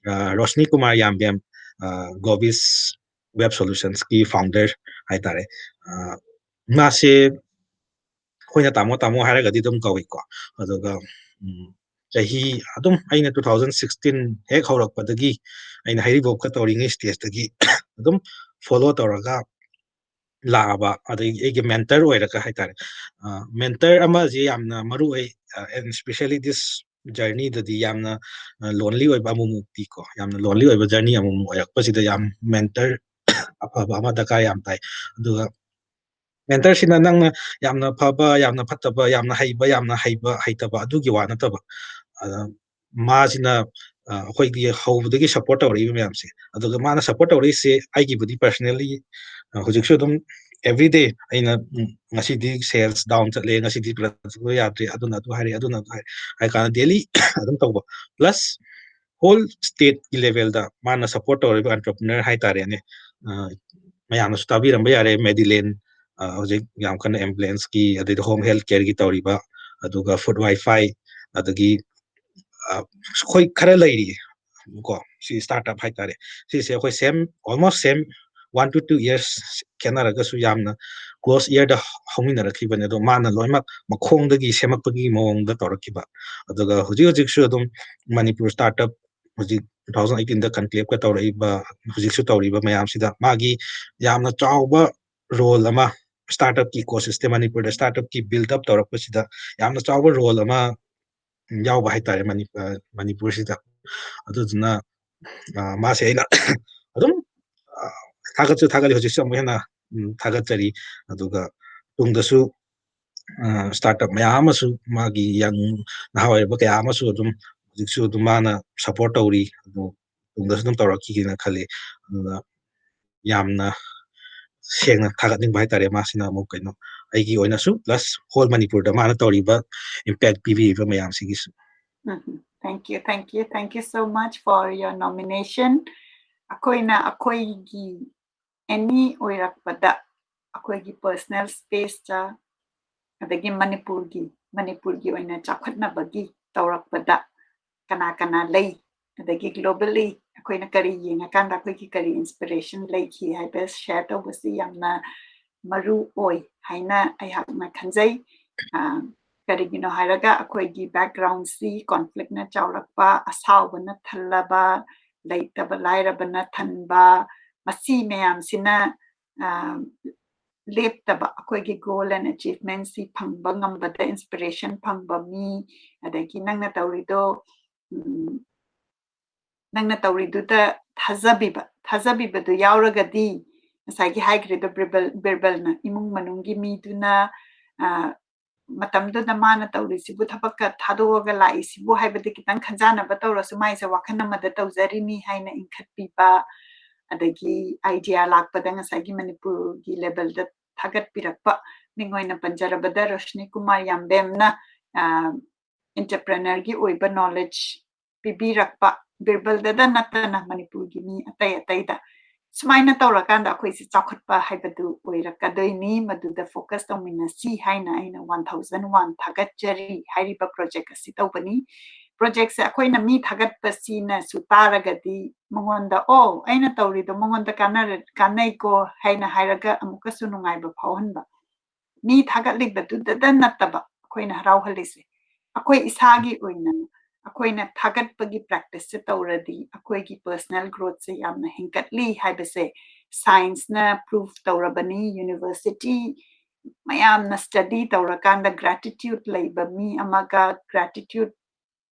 ꯑ, ꯔꯣꯁꯅꯤ ꯀꯨꯃꯥꯔ ꯌꯥꯝꯕꯦꯝ, ꯑ, Globis Web Solutions ꯀꯤ founder ꯍꯥꯏꯇꯥꯔꯦ꯫ ꯑ, ꯃꯥꯁꯦ ꯑꯩꯈꯣꯏꯅ ꯇꯥꯃꯣ ꯇꯥꯃꯣ ꯍꯥꯏꯔꯒꯗꯤ ꯑꯗꯨꯝ ꯀꯧꯏꯀꯣ꯫ ꯑꯗꯨꯒ, ꯎꯝ, ꯆꯍꯤ ꯑꯗꯨꯝ ꯑꯩꯅ two thousand sixteen ꯍꯦꯛ ꯍꯧꯔꯛꯄꯗꯒꯤ, ꯑꯩꯅ ꯍꯩꯔꯤꯕꯣꯞꯀ ꯇꯧꯔꯤꯉꯩ stage ꯇꯒꯤ ꯑꯗꯨꯝ follow ꯇꯧꯔꯒ ꯂꯥꯛꯑꯕ, ꯑꯗꯒꯤ ꯑꯩꯒꯤ mentor ꯑꯣꯏꯔꯒ ꯍꯥꯏꯇꯥꯔꯦ꯫ ꯑ, mentor ꯑꯃꯁꯦ ꯌꯥꯝꯅ ꯃꯔꯨ ꯑꯣꯏ, ꯑ, and especially this ꯖꯔꯅꯤꯗꯗꯤ ꯌꯥꯝꯅ ꯂꯣꯟꯂꯤ ꯑꯣꯏꯕ ꯑꯃꯨꯛꯃꯨꯛꯇꯤꯀꯣ, ꯌꯥꯝꯅ ꯂꯣꯟꯂꯤ ꯑꯣꯏꯕ ꯖꯔꯅꯤ ꯑꯃꯨꯛꯃꯨꯛ ꯑꯣꯏꯔꯛꯄꯁꯤꯗ ꯌꯥꯝ ꯃꯦꯟꯇꯔ ꯑꯐꯕ ꯑꯃ ꯗꯔꯀꯥꯔ ꯌꯥꯝ ꯇꯥꯏ꯫ ꯑꯗꯨꯒ ꯃꯦꯟꯇꯔꯁꯤꯅ ꯅꯪꯅ ꯌꯥꯝꯅ ꯐꯕ, ꯌꯥꯝꯅ ꯐꯠꯇꯕ, ꯌꯥꯝꯅ ꯍꯩꯕ, ꯌꯥꯝꯅ ꯍꯩꯕ, ꯍꯩꯇꯕ ꯑꯗꯨꯒꯤ ꯋꯥ ꯅꯠꯇꯕ, ꯑ, ꯃꯥꯁꯤꯅ ꯑ, ꯑꯩꯈꯣꯏꯒꯤ ꯍꯧꯕꯗꯒꯤ ꯁꯞꯄꯣꯔꯠ ꯇꯧꯔꯛꯏꯕ ꯃꯌꯥꯝꯁꯦ, ꯑꯗꯨꯒ ꯃꯥꯅ ꯁꯞꯄꯣꯔꯠ ꯇꯧꯔꯛꯏꯁꯦ ꯑꯩꯒꯤꯕꯨꯗꯤ personally, ꯑ, ꯍꯧꯖꯤꯛꯁꯨ ꯑꯗꯨꯝ everyday ꯑꯩꯅ, ꯎꯝ, "ꯉꯁꯤꯗꯤ sales down ꯆꯠꯂꯦ, ꯉꯁꯤꯗꯤ product ꯌꯥꯗ꯭ꯔꯦ, ꯑꯗꯨꯅ ꯑꯗꯨ ꯍꯥꯏꯔꯛꯑꯦ, ꯑꯗꯨꯅ ꯑꯗꯨ ꯍꯥꯏꯔꯛꯑꯦ" ꯍꯥꯏ ꯀꯥꯟꯗ daily ꯑꯗꯨꯝ ꯇꯧꯕ꯫ Plus whole stateꯀꯤ levelꯗ ꯃꯥꯅ ꯁꯞꯄꯣꯔꯠ ꯇꯧꯔꯤꯕ entrepreneur ꯍꯥꯏꯇꯥꯔꯦꯅꯦ, ꯑ, ꯃꯌꯥꯝꯅꯁꯨ ꯇꯥꯕꯤꯔꯝꯕ ꯌꯥꯔꯦ, ꯃꯦꯗꯤꯂꯦꯟ, ꯑ, ꯍꯧꯖꯤꯛ ꯌꯥꯝ ꯀꯟꯅ ambulanceꯀꯤ, ꯑꯗꯩꯗꯤ home health careꯒꯤ ꯇꯧꯔꯤꯕ, ꯑꯗꯨꯒ food wifi, ꯑꯗꯒꯤ, ꯑ, ꯑꯩꯈꯣꯏ ꯈꯔ ꯂꯩꯔꯤꯌꯦ ꯀꯣ, ꯁꯤ startup ꯍꯥꯏꯇꯥꯔꯦ꯫ ꯁꯤꯁꯦ ꯑꯩꯈꯣꯏ same, almost same one to two years ꯈꯦꯠꯅꯔꯒꯁꯨ ꯌꯥꯝꯅ close yearꯗ ꯍꯧꯃꯤꯟꯅꯔꯛꯈꯤꯕꯅꯦ꯫ ꯑꯗꯣ ꯃꯥꯅ ꯂꯣꯏꯅꯃꯛ ꯃꯈꯣꯡꯗꯒꯤ ꯁꯦꯝꯃꯛꯄꯒꯤ ꯃꯑꯣꯡꯗ ꯇꯧꯔꯛꯈꯤꯕ꯫ ꯑꯗꯨꯒ ꯍꯧꯖꯤꯛ ꯍꯧꯖꯤꯛꯁꯨ ꯑꯗꯨꯝ ꯃꯅꯤꯄꯨꯔ startup ꯍꯧꯖꯤꯛ two thousand eighteenꯗ conclaveꯀ ꯇꯧꯔꯛꯏꯕ, ꯍꯧꯖꯤꯛꯁꯨ ꯇꯧꯔꯤꯕ ꯃꯌꯥꯝꯁꯤꯗ ꯃꯥꯒꯤ ꯌꯥꯝꯅ ꯆꯥꯎꯕ role ꯑꯃ startupꯀꯤ ecosystem, ꯃꯅꯤꯄꯨꯔꯗ startupꯀꯤ build up ꯇꯧꯔꯛꯄꯁꯤꯗ ꯌꯥꯝꯅ ꯆꯥꯎꯕ role ꯑꯃ ꯌꯥꯎꯕ ꯍꯥꯏꯇꯥꯔꯦ ꯃꯅꯤ-, ꯑ, ꯃꯅꯤꯄꯨꯔꯁꯤꯗ꯫ ꯑꯗꯨꯗꯨꯅ, ꯑ, ꯃꯥꯁꯦ ꯑꯩꯅ ꯑꯗꯨꯝ, ꯑ, ꯊꯥꯒꯠꯁꯨ ꯊꯥꯒꯠꯂꯤ, ꯍꯧꯖꯤꯛꯁꯨ ꯑꯃꯨꯛ ꯍꯦꯟꯅ, ꯎꯝ, ꯊꯥꯒꯠꯆꯔꯤ꯫ ꯑꯗꯨꯒ ꯇꯨꯡꯗꯁꯨ, ꯑ, startup ꯃꯌꯥꯝ ꯑꯃꯁꯨ, ꯃꯥꯒꯤ young ꯅꯍꯥ ꯑꯣꯏꯔꯤꯕ ꯀꯌꯥ ꯑꯃꯁꯨ ꯑꯗꯨꯝ ꯍꯧꯖꯤꯛꯁꯨ ꯑꯗꯨꯝ ꯃꯥꯅ support ꯇꯧꯔꯤ꯫ ꯑꯗꯨ ꯇꯨꯡꯗꯁꯨ ꯑꯗꯨꯝ ꯇꯧꯔꯛꯈꯤꯒꯦꯅ ꯈꯜꯂꯤ꯫ ꯑꯗꯨꯅ ꯌꯥꯝꯅ ꯁꯦꯡꯅ ꯊꯥꯒꯠꯅꯤꯡꯕ ꯍꯥꯏꯇꯥꯔꯦ꯫ ꯃꯥꯁꯤꯅ ꯑꯃꯨꯛ ꯀꯩꯅꯣ, ꯑꯩꯒꯤ ꯑꯣꯏꯅꯁꯨ, plus whole ꯃꯅꯤꯄꯨꯔꯗ ꯃꯥꯅ ꯇꯧꯔꯤꯕ impact ꯄꯤꯕꯤꯔꯤꯕ ꯃꯌꯥꯝꯁꯤꯒꯤꯁꯨ꯫ Um, thank you, thank you, thank you so much for your nomination. ꯑꯩꯈꯣꯏꯅ ꯑꯩꯈꯣꯏꯒꯤ any ꯑꯣꯏꯔꯛꯄꯗ ꯑꯩꯈꯣꯏꯒꯤ personal spaceꯇ, ꯑꯗꯒꯤ ꯃꯅꯤꯄꯨꯔꯒꯤ, ꯃꯅꯤꯄꯨꯔꯒꯤ ꯑꯣꯏꯅ ꯆꯥꯎꯈꯠꯅꯕꯒꯤ ꯇꯧꯔꯛꯄꯗ ꯀꯅꯥ ꯀꯅꯥ ꯂꯩ, ꯑꯗꯒꯤ globally ꯑꯩꯈꯣꯏꯅ ꯀꯔꯤ ꯌꯦꯡꯉꯀꯥꯟꯗ ꯑꯩꯈꯣꯏꯒꯤ ꯀꯔꯤ inspiration ꯂꯩꯈꯤ ꯍꯥꯏꯕ share ꯇꯧꯕꯁꯤ ꯌꯥꯝꯅ ꯃꯔꯨ ꯑꯣꯏ ꯍꯥꯏꯅ ꯑꯩꯍꯥꯛꯅ ꯈꯟꯖꯩ꯫ ꯑ, ꯀꯔꯤꯒꯤꯅꯣ ꯍꯥꯏꯔꯒ ꯑꯩꯈꯣꯏꯒꯤ backgroundꯁꯤ conflictꯅ ꯆꯥꯎꯔꯛꯄ, ꯑꯁꯥꯎꯕꯅ ꯊꯜꯂꯕ, ꯂꯩꯇꯕ ꯂꯥꯏꯔꯕꯅ ꯊꯟꯕ, ꯃꯁꯤ ꯃꯌꯥꯝꯁꯤꯅ, ꯑ, ꯂꯦꯞꯇꯕ, ꯑꯩꯈꯣꯏꯒꯤ goal and achievementꯁꯤ ꯐꯪꯕ ꯉꯝꯕꯗ inspiration ꯐꯪꯕ ꯃꯤ, ꯑꯗꯒꯤ ꯅꯪꯅ ꯇꯧꯔꯤꯗꯣ, ꯎꯝ, ꯅꯪꯅ ꯇꯧꯔꯤꯗꯨꯗ ꯊꯥꯖꯕꯤꯕ, ꯊꯥꯖꯕꯤꯕꯗꯨ ꯌꯥꯎꯔꯒꯗꯤ, ꯉꯁꯥꯏꯒꯤ ꯍꯥꯏꯈ꯭ꯔꯤꯗꯣ ꯕꯤꯔꯕꯜ, ꯕꯤꯔꯕꯜꯅ ꯏꯃꯨꯡ ꯃꯅꯨꯡꯒꯤ ꯃꯤꯗꯨꯅ, ꯑ, ꯃꯇꯝꯗꯨꯗ ꯃꯥꯅ ꯇꯧꯔꯤꯁꯤꯕꯨ, ꯊꯕꯛꯀ ꯊꯥꯗꯣꯛꯑꯒ ꯂꯥꯛꯏꯁꯤꯕꯨ ꯍꯥꯏꯕꯗꯒꯤ ꯈꯤꯇꯪ ꯈꯟꯖꯥꯟꯅꯕ ꯇꯧꯔꯁꯨ, ꯃꯥꯏꯁꯦ ꯋꯥꯈꯜ ꯑꯃꯗ ꯇꯧꯖꯔꯤꯅꯤ ꯍꯥꯏꯅ ꯏꯟꯈꯠꯄꯤꯕ, ꯑꯗꯒꯤ idea ꯂꯥꯛꯄꯗ ꯉꯁꯥꯏꯒꯤ ꯃꯅꯤꯄꯨꯔꯒꯤ levelꯗ ꯊꯥꯒꯠꯄꯤꯔꯛꯄ, ꯃꯤꯡ ꯑꯣꯏꯅ ꯄꯟꯖꯔꯕꯗ ꯔꯣꯁꯅꯤ ꯀꯨꯃꯥꯔ ꯌꯥꯝꯕꯦꯝꯅ, ꯑ, entrepreneurꯒꯤ ꯑꯣꯏꯕ knowledge ꯄꯤꯕꯤꯔꯛꯄ, ꯕꯤꯔꯕꯜꯗꯗ ꯅꯠꯇꯅ ꯃꯅꯤꯄꯨꯔꯒꯤ ꯃꯤ ꯑꯇꯩ ꯑꯇꯩꯗ꯫ ꯁꯨꯃꯥꯏꯅ ꯇꯧꯔꯀꯥꯟꯗ ꯑꯩꯈꯣꯏꯁꯦ ꯆꯥꯎꯈꯠꯄ ꯍꯥꯏꯕꯗꯨ ꯑꯣꯏꯔꯛꯀꯗꯣꯏꯅꯤ꯫ ꯃꯗꯨꯗ focus ꯇꯧꯃꯤꯟꯅꯁꯤ ꯍꯥꯏꯅ ꯑꯩꯅ one thousand one ꯊꯥꯒꯠꯆꯔꯤ꯫ ꯍꯥꯏꯔꯤꯕ project ꯑꯁꯤ ꯇꯧꯕꯅꯤ꯫ Projectꯁꯦ ꯑꯩꯈꯣꯏꯅ ꯃꯤ ꯊꯥꯒꯠꯄꯁꯤꯅꯁꯨ ꯇꯥꯔꯒꯗꯤ ꯃꯉꯣꯟꯗ, "ꯑꯣ, ꯑꯩꯅ ꯇꯧꯔꯤꯗꯣ ꯃꯉꯣꯟꯗ ꯀꯥꯟꯅꯔ-, ꯀꯥꯟꯅꯩꯀꯣ" ꯍꯥꯏꯅ ꯍꯥꯏꯔꯒ ꯑꯃꯨꯛꯀꯁꯨ ꯅꯨꯡꯉꯥꯏꯕ ꯐꯥꯎꯍꯟꯕ꯫ ꯃꯤ ꯊꯥꯒꯠꯂꯤꯕꯗꯨꯗ ꯅꯠꯇꯕ ꯑꯩꯈꯣꯏꯅ ꯍꯔꯥꯎꯍꯜꯂꯤꯁꯦ, ꯑꯩꯈꯣꯏ ꯏꯁꯥꯒꯤ ꯑꯣꯏꯅ ꯑꯩꯈꯣꯏꯅ ꯊꯥꯒꯠꯄꯒꯤ practiceꯁꯦ ꯇꯧꯔꯗꯤ, ꯑꯩꯈꯣꯏꯒꯤ personal growthꯁꯦ ꯌꯥꯝꯅ ꯍꯦꯟꯒꯠꯂꯤ ꯍꯥꯏꯕꯁꯦ scienceꯅ prove ꯇꯧꯔꯕꯅꯤ꯫ University ꯃꯌꯥꯝꯅ study ꯇꯧꯔꯀꯥꯟꯗ gratitude ꯂꯩꯕ ꯃꯤ ꯑꯃꯒ gratitude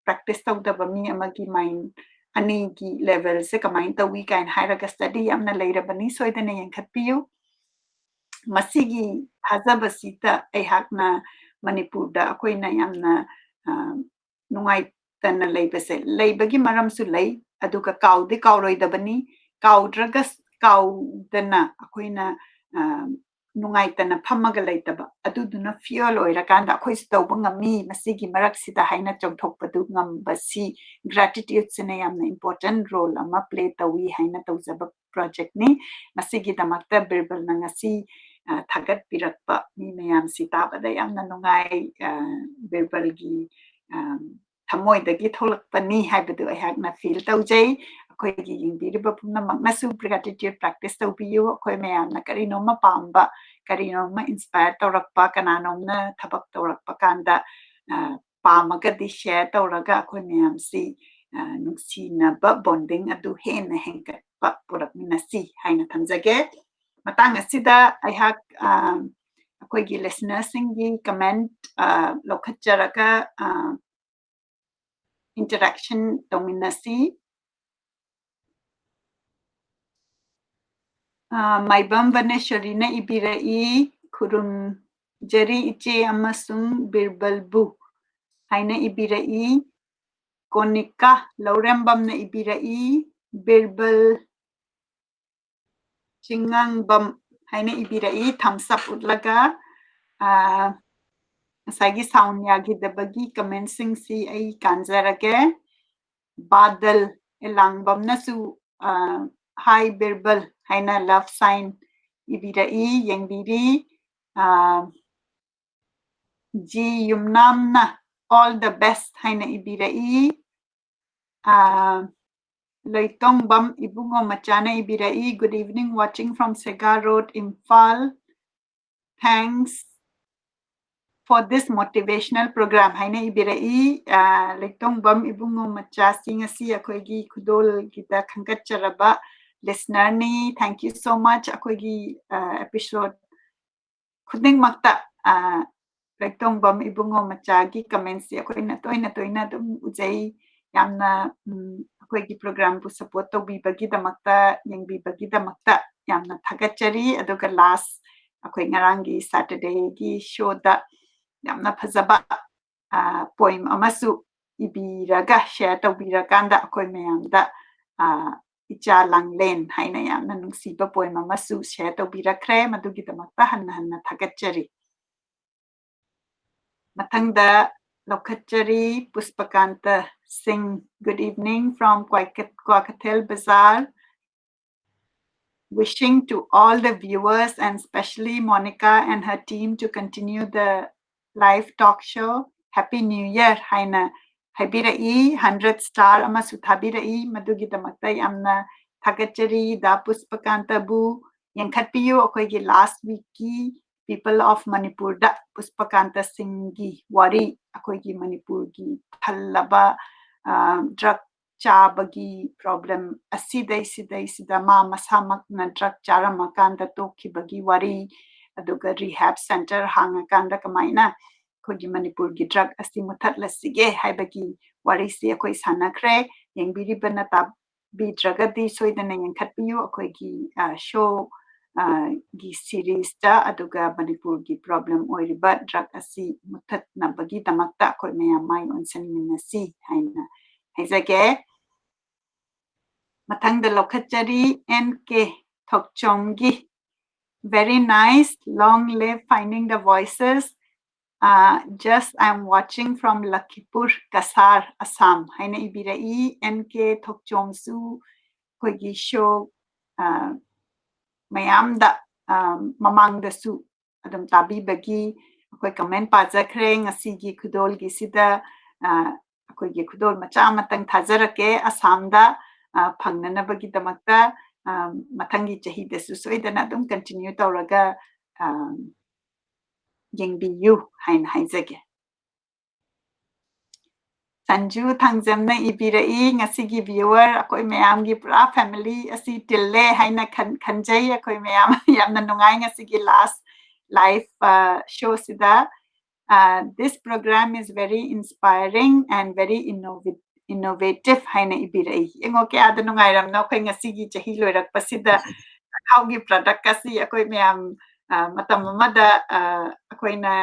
practice ꯇꯧꯗꯕ ꯃꯤ ꯑꯃꯒꯤ mind ꯑꯅꯤꯒꯤ levelꯁꯦ ꯀꯃꯥꯏꯅ ꯇꯧꯏ ꯀꯥꯏꯅ ꯍꯥꯏꯔꯒ study ꯌꯥꯝꯅ ꯂꯩꯔꯕꯅꯤ, ꯁꯣꯏꯗꯅ ꯌꯦꯡꯈꯠꯄꯤꯌꯨ꯫ ꯃꯁꯤꯒꯤ ꯊꯥꯖꯕꯁꯤꯗ ꯑꯩꯍꯥꯛꯅ ꯃꯅꯤꯄꯨꯔꯗ ꯑꯩꯈꯣꯏꯅ ꯌꯥꯝꯅ, ꯑ, ꯅꯨꯡꯉꯥꯏꯇꯅ ꯂꯩꯕꯁꯦ, ꯂꯩꯕꯒꯤ ꯃꯔꯝꯁꯨ ꯂꯩ, ꯑꯗꯨꯒ ꯀꯥꯎꯗꯤ ꯀꯥꯎꯔꯣꯏꯗꯕꯅꯤ꯫ ꯀꯥꯎꯗ꯭ꯔꯒ, ꯀꯥꯎꯗꯅ ꯑꯩꯈꯣꯏꯅ, ꯑ, ꯅꯨꯡꯉꯥꯏꯇꯅ ꯐꯝꯃꯒ ꯂꯩꯇꯕ, ꯑꯗꯨꯗꯨꯅ fuel ꯑꯣꯏꯔꯀꯥꯟꯗ ꯑꯩꯈꯣꯏꯁꯨ ꯇꯧꯕ ꯉꯝꯃꯤ꯫ ꯃꯁꯤꯒꯤ ꯃꯔꯛꯁꯤꯗ ꯍꯥꯏꯅ ꯆꯣꯡꯊꯣꯛꯄꯗꯨ ꯉꯝꯕꯁꯤ gratitudeꯁꯤꯅ ꯌꯥꯝꯅ important role ꯑꯃ play ꯇꯧꯏ ꯍꯥꯏꯅ ꯇꯧꯖꯕ projectꯅꯤ꯫ ꯃꯁꯤꯒꯤꯗꯃꯛꯇ ꯕꯤꯔꯕꯜꯅ ꯉꯁꯤ, ꯑ, ꯊꯥꯒꯠꯄꯤꯔꯛꯄ ꯃꯤ ꯃꯌꯥꯝꯁꯤ ꯇꯥꯕꯗ ꯌꯥꯝꯅ ꯅꯨꯡꯉꯥꯏ꯫ ꯑ, ꯕꯤꯔꯕꯜꯒꯤ, ꯑ, ꯊꯃꯣꯏꯗꯒꯤ ꯊꯣꯛꯂꯛꯄꯅꯤ ꯍꯥꯏꯕꯗꯨ ꯑꯩꯍꯥꯛꯅ feel ꯇꯧꯖꯩ꯫ ꯑꯩꯈꯣꯏꯒꯤ ꯌꯦꯡꯕꯤꯔꯤꯕ ꯄꯨꯝꯅꯃꯛꯅꯁꯨ gratitude practice ꯇꯧꯕꯤꯌꯨ꯫ ꯑꯩꯈꯣꯏ ꯃꯌꯥꯝꯅ ꯀꯔꯤꯅꯣꯝꯃ ꯄꯥꯝꯕ, ꯀꯔꯤꯅꯣꯝꯃ inspire ꯇꯧꯔꯛꯄ, ꯀꯅꯥꯅꯣꯝꯅ ꯊꯕꯛ ꯇꯧꯔꯛꯄ ꯀꯥꯟꯗ, ꯑ, ꯄꯥꯝꯃꯒꯗꯤ share ꯇꯧꯔꯒ ꯑꯩꯈꯣꯏ ꯃꯌꯥꯝꯁꯤ, ꯑ, ꯅꯨꯡꯁꯤꯅꯕ bonding ꯑꯗꯨ ꯍꯦꯟꯅ ꯍꯦꯟꯒꯠꯄ ꯄꯨꯔꯛꯃꯤꯟꯅꯁꯤ ꯍꯥꯏꯅ ꯊꯝꯖꯒꯦ꯫ ꯃꯇꯥꯡ ꯑꯁꯤꯗ ꯑꯩꯍꯥꯛ ꯑ, ꯑꯩꯈꯣꯏꯒꯤ listenerꯁꯤꯡꯒꯤ comment ꯑ, ꯂꯧꯈꯠꯆꯔꯒ ꯑ, interaction ꯇꯧꯃꯤꯟꯅꯁꯤ꯫ ꯑ, ꯃꯥꯏꯕꯝ ꯚꯅꯦꯁ꯭ꯋꯔꯤꯅ ꯏꯕꯤꯔꯛꯏ, "ꯈꯨꯔꯨꯝꯖꯔꯤ ꯏꯆꯦ ꯑꯃꯁꯨꯡ ꯕꯤꯔꯕꯜꯕꯨ" ꯍꯥꯏꯅ ꯏꯕꯤꯔꯛꯏ꯫ ꯀꯣꯅꯤꯀꯥ ꯂꯧꯔꯦꯝꯕꯝꯅ ꯏꯕꯤꯔꯛꯏ, "ꯕꯤꯔꯕꯜ ꯆꯤꯡꯉꯥꯡꯕꯝ" ꯍꯥꯏꯅ ꯏꯕꯤꯔꯛꯏ, thumbs up ꯎꯠꯂꯒ꯫ ꯑ, ꯉꯁꯥꯏꯒꯤ ꯁꯥꯎꯟ ꯌꯥꯈꯤꯗꯕꯒꯤ commentꯁꯤꯡꯁꯤ ꯑꯩ ꯀꯥꯟꯖꯔꯒꯦ꯫ ꯕꯥꯗꯜ ꯑꯦꯂꯥꯡꯕꯝꯅꯁꯨ, ꯑ, "Hi ꯕꯤꯔꯕꯜ" ꯍꯥꯏꯅ love sign ꯏꯕꯤꯔꯛꯏ, ꯌꯦꯡꯕꯤꯔꯤ꯫ ꯑ, ꯖꯤ ꯌꯨꯝꯅꯥꯝꯅ "All the best" ꯍꯥꯏꯅ ꯏꯕꯤꯔꯛꯏ꯫ ꯑ, ꯂꯩꯇꯣꯡꯕꯝ ꯏꯕꯨꯡꯉꯣ ꯃꯆꯥꯅ ꯏꯕꯤꯔꯛꯏ, "Good evening, watching from Sega Road, Imphal. Thanks for this motivational program" ꯍꯥꯏꯅ ꯏꯕꯤꯔꯛꯏ꯫ ꯑ, ꯂꯩꯇꯣꯡꯕꯝ ꯏꯕꯨꯡꯉꯣ ꯃꯆꯥꯁꯤ ꯉꯁꯤ ꯑꯩꯈꯣꯏꯒꯤ ꯈꯨꯗꯣꯜꯒꯤꯗ ꯈꯟꯒꯠꯆꯔꯕ listenerꯅꯤ꯫ Thank you so much꯫ ꯑꯩꯈꯣꯏꯒꯤ, ꯑ, episode ꯈꯨꯗꯤꯡꯃꯛꯇ, ꯑ, ꯂꯩꯇꯣꯡꯕꯝ ꯏꯕꯨꯡꯉꯣ ꯃꯆꯥꯒꯤ commentꯁꯤ ꯑꯩꯈꯣꯏꯅ ꯇꯣꯏꯅ ꯇꯣꯏꯅ ꯑꯗꯨꯝ ꯎꯖꯩ꯫ ꯌꯥꯝꯅ, ꯎꯝ, ꯑꯩꯈꯣꯏꯒꯤ programꯕꯨ support ꯇꯧꯕꯤꯕꯒꯤꯗꯃꯛꯇ, ꯌꯦꯡꯕꯤꯕꯒꯤꯗꯃꯛꯇ ꯌꯥꯝꯅ ꯊꯥꯒꯠꯆꯔꯤ꯫ ꯑꯗꯨꯒ last ꯑꯩꯈꯣꯏ ꯉꯔꯥꯡꯒꯤ Saturdayꯒꯤ showꯗ ꯌꯥꯝꯅ ꯐꯖꯕ, ꯑ, poem ꯑꯃꯁꯨ ꯏꯕꯤꯔꯒ share ꯇꯧꯕꯤꯔꯀꯥꯟꯗ ꯑꯩꯈꯣꯏ ꯃꯌꯥꯝꯗ, ꯑ, "ꯏꯆꯥ ꯂꯥꯡꯂꯦꯟ" ꯍꯥꯏꯅ ꯌꯥꯝꯅ ꯅꯨꯡꯁꯤꯕ poem ꯑꯃꯁꯨ share ꯇꯧꯕꯤꯔꯛꯈ꯭ꯔꯦ꯫ ꯃꯗꯨꯒꯤꯗꯃꯛꯇ ꯍꯟꯅ ꯍꯟꯅ ꯊꯥꯒꯠꯆꯔꯤ꯫ ꯃꯊꯪꯗ ꯂꯧꯈꯠꯆꯔꯤ ꯄꯨꯁꯄꯀꯥꯟꯇ ꯁꯤꯡ꯫ "Good evening from Kwaiketh-, Kwaikathel Bazar. Wishing to all the viewers and especially Monica and her team to continue the live talk show. Happy New Year" ꯍꯥꯏꯅ ꯍꯥꯏꯕꯤꯔꯛꯏ, hundred star ꯑꯃꯁꯨ ꯊꯥꯕꯤꯔꯛꯏ꯫ ꯃꯗꯨꯒꯤꯗꯃꯛꯇ ꯌꯥꯝꯅ ꯊꯥꯒꯠꯆꯔꯤ꯫ ꯗꯥ ꯄꯨꯁꯄꯀꯥꯟꯇꯕꯨ ꯌꯦꯡꯈꯠꯄꯤꯌꯨ꯫ ꯑꯩꯈꯣꯏꯒꯤ last weekꯀꯤ People of Manipurꯗ ꯄꯨꯁꯄꯀꯥꯟꯇ ꯁꯤꯡꯒꯤ ꯋꯥꯔꯤ, ꯑꯩꯈꯣꯏꯒꯤ ꯃꯅꯤꯄꯨꯔꯒꯤ ꯊꯜꯂꯕ, ꯑ, drug ꯆꯥꯕꯒꯤ problem ꯑꯁꯤꯗꯩꯁꯤꯗꯩꯁꯤꯗ ꯃꯥ ꯃꯁꯥꯃꯛꯅ drug ꯆꯥꯔꯝꯃꯀꯥꯟꯗ ꯇꯣꯛꯈꯤꯕꯒꯤ ꯋꯥꯔꯤ, ꯑꯗꯨꯒ rehab center ꯍꯥꯡꯉꯀꯥꯟꯗ ꯀꯃꯥꯏꯅ ꯑꯩꯈꯣꯏꯒꯤ ꯃꯅꯤꯄꯨꯔꯒꯤ drug ꯑꯁꯤ ꯃꯨꯊꯠꯂꯁꯤꯒꯦ ꯍꯥꯏꯕꯒꯤ ꯋꯥꯔꯤꯁꯤ ꯑꯩꯈꯣꯏ ꯁꯥꯟꯅꯈ꯭ꯔꯦ꯫ ꯌꯦꯡꯕꯤꯔꯤꯕ ꯅꯇꯥꯕꯤꯗ꯭ꯔꯒꯗꯤ ꯁꯣꯏꯗꯅ ꯌꯦꯡꯈꯠꯄꯤꯌꯨ ꯑꯩꯈꯣꯏꯒꯤ, ꯑ, show, ꯑ, ꯒꯤ series ꯇ, ꯑꯗꯨꯒ ꯃꯅꯤꯄꯨꯔꯒꯤ problem ꯑꯣꯏꯔꯤꯕ drug ꯑꯁꯤ ꯃꯨꯊꯠꯅꯕꯒꯤꯗꯃꯛꯇ ꯑꯩꯈꯣꯏ ꯃꯌꯥꯝ ꯃꯥꯏ ꯑꯣꯟꯁꯤꯟꯃꯤꯟꯅꯁꯤ ꯍꯥꯏꯅ ꯍꯥꯏꯖꯒꯦ꯫ ꯃꯊꯪꯗ ꯂꯧꯈꯠꯆꯔꯤ N K ꯊꯣꯛꯆꯣꯝꯒꯤ, "Very nice, long live Finding the Voices. Uh, just I'm watching from Lakhipur, Kasar, Assam" ꯍꯥꯏꯅ ꯏꯕꯤꯔꯛꯏ꯫ N K ꯊꯣꯛꯆꯣꯝꯁꯨ ꯑꯩꯈꯣꯏꯒꯤ show, ꯑ, ꯃꯌꯥꯝꯗ, ꯑ, ꯃꯃꯥꯡꯗꯁꯨ ꯑꯗꯨꯝ ꯇꯥꯕꯤꯕꯒꯤ ꯑꯩꯈꯣꯏ comment ꯄꯥꯖꯈ꯭ꯔꯦ꯫ ꯉꯁꯤꯒꯤ ꯈꯨꯗꯣꯜꯒꯤꯁꯤꯗ, ꯑ, ꯑꯩꯈꯣꯏꯒꯤ ꯈꯨꯗꯣꯜ ꯃꯆꯥ ꯑꯃꯇꯪ ꯊꯥꯖꯔꯛꯀꯦ ꯑꯁꯥꯝꯗ, ꯑ, ꯐꯪꯅꯅꯕꯒꯤꯗꯃꯛꯇ, ꯑ, ꯃꯊꯪꯒꯤ ꯆꯍꯤꯗꯁꯨ ꯁꯣꯏꯗꯅ ꯑꯗꯨꯝ continue ꯇꯧꯔꯒ, ꯑ, ꯌꯦꯡꯕꯤꯌꯨ ꯍꯥꯏꯅ ꯍꯥꯏꯖꯒꯦ꯫ ꯁꯟꯖꯨ ꯊꯥꯡꯖꯝꯅ ꯏꯕꯤꯔꯛꯏ, "ꯉꯁꯤꯒꯤ viewer ꯑꯩꯈꯣꯏ ꯃꯌꯥꯝꯒꯤ ꯄꯨꯔꯥ family ꯑꯁꯤ ꯇꯤꯜꯂꯦ ꯍꯥꯏꯅ ꯈꯟ-, ꯈꯟꯖꯩ ꯑꯩꯈꯣꯏ ꯃꯌꯥꯝ꯫ ꯌꯥꯝꯅ ꯅꯨꯡꯉꯥꯏ ꯉꯁꯤꯒꯤ last live, ꯑ, show ꯁꯤꯗ꯫ ꯑ, this program is very inspiring and very innov-, innovative" ꯍꯥꯏꯅ ꯏꯕꯤꯔꯛꯏ꯫ ꯌꯦꯡꯉꯣ ꯀꯌꯥꯗ ꯅꯨꯡꯉꯥꯏꯔꯝꯅꯣ ꯑꯩꯈꯣꯏ ꯉꯁꯤꯒꯤ ꯆꯍꯤ ꯂꯣꯏꯔꯛꯄꯁꯤꯗ ꯆꯥꯛꯍꯥꯎꯒꯤ product ꯑꯁꯤ ꯑꯩꯈꯣꯏ ꯃꯌꯥꯝ, ꯑ, ꯃꯇꯝ ꯑꯃꯗ, ꯑ, ꯑꯩꯈꯣꯏꯅ,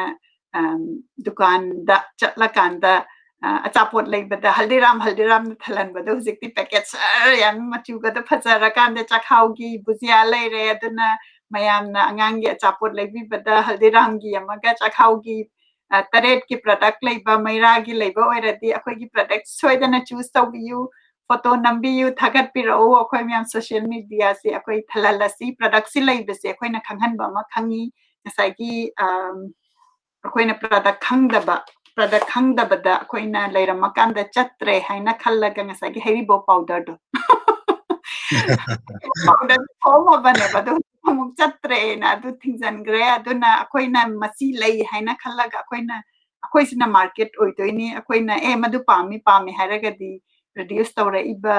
ꯑꯝ, ꯗꯨꯀꯥꯟꯗ ꯆꯠꯂꯀꯥꯟꯗ, ꯑ, ꯑꯆꯥꯄꯣꯠ ꯂꯩꯕꯗ ꯍꯜꯗꯤꯔꯥꯝ, ꯍꯜꯗꯤꯔꯥꯝꯅ ꯊꯜꯍꯟꯕꯗꯣ ꯍꯧꯖꯤꯛꯇꯤ packet ꯁꯔ ꯌꯥꯝ ꯃꯆꯨꯒꯗꯣ ꯐꯖꯔꯀꯥꯟꯗ ꯆꯥꯛꯍꯥꯎꯒꯤ ꯕꯨꯖꯤꯌꯥ ꯂꯩꯔꯦ꯫ ꯑꯗꯨꯅ ꯃꯌꯥꯝꯅ ꯑꯉꯥꯡꯒꯤ ꯑꯆꯥꯄꯣꯠ ꯂꯩꯕꯤꯕꯗ ꯍꯜꯗꯤꯔꯥꯝꯒꯤ ꯑꯃꯒ ꯆꯥꯛꯍꯥꯎꯒꯤ, ꯑ, ꯇꯔꯦꯠꯀꯤ product ꯂꯩꯕ, ꯃꯩꯔꯥꯒꯤ ꯂꯩꯕ ꯑꯣꯏꯔꯗꯤ ꯑꯩꯈꯣꯏꯒꯤ product ꯁꯣꯏꯗꯅ choose ꯇꯧꯕꯤꯌꯨ, photo ꯅꯝꯕꯤꯌꯨ, ꯊꯥꯒꯠꯄꯤꯔꯛꯎ꯫ ꯑꯩꯈꯣꯏ ꯃꯌꯥꯝ social media ꯁꯤ ꯑꯩꯈꯣꯏ ꯊꯜꯍꯜꯂꯁꯤ꯫ Product ꯁꯤ ꯂꯩꯕꯁꯦ ꯑꯩꯈꯣꯏꯅ ꯈꯪꯍꯟꯕ ꯑꯃ ꯈꯪꯉꯤ꯫ ꯉꯁꯥꯏꯒꯤ, ꯑꯝ, ꯑꯩꯈꯣꯏꯅ product ꯈꯪꯗꯕ, product ꯈꯪꯗꯕꯗ ꯑꯩꯈꯣꯏꯅ ꯂꯩꯔꯝꯃꯀꯥꯟꯗ ꯆꯠꯇ꯭ꯔꯦ ꯍꯥꯏꯅ ꯈꯜꯂꯒ ꯉꯁꯥꯏꯒꯤ ꯍꯩꯔꯤꯕꯣꯞ powder ꯗꯣ, powder ꯊꯣꯛꯑꯝꯃꯕꯅꯦꯕ, ꯑꯗꯣ ꯍꯧꯖꯤꯛ ꯑꯃꯨꯛ ꯆꯠꯇ꯭ꯔꯦꯅ ꯑꯗꯨ ꯊꯤꯡꯖꯤꯟꯈ꯭ꯔꯦ꯫ ꯑꯗꯨꯅ ꯑꯩꯈꯣꯏꯅ ꯃꯁꯤ ꯂꯩ ꯍꯥꯏꯅ ꯈꯜꯂꯒ ꯑꯩꯈꯣꯏꯅ, ꯑꯩꯈꯣꯏꯁꯤꯅ market ꯑꯣꯏꯗꯣꯏꯅꯤ꯫ ꯑꯩꯈꯣꯏꯅ, "ꯑꯦ, ꯃꯗꯨ ꯄꯥꯝꯃꯤ, ꯄꯥꯝꯃꯤ" ꯍꯥꯏꯔꯒꯗꯤ produce ꯇꯧꯔꯛꯏꯕ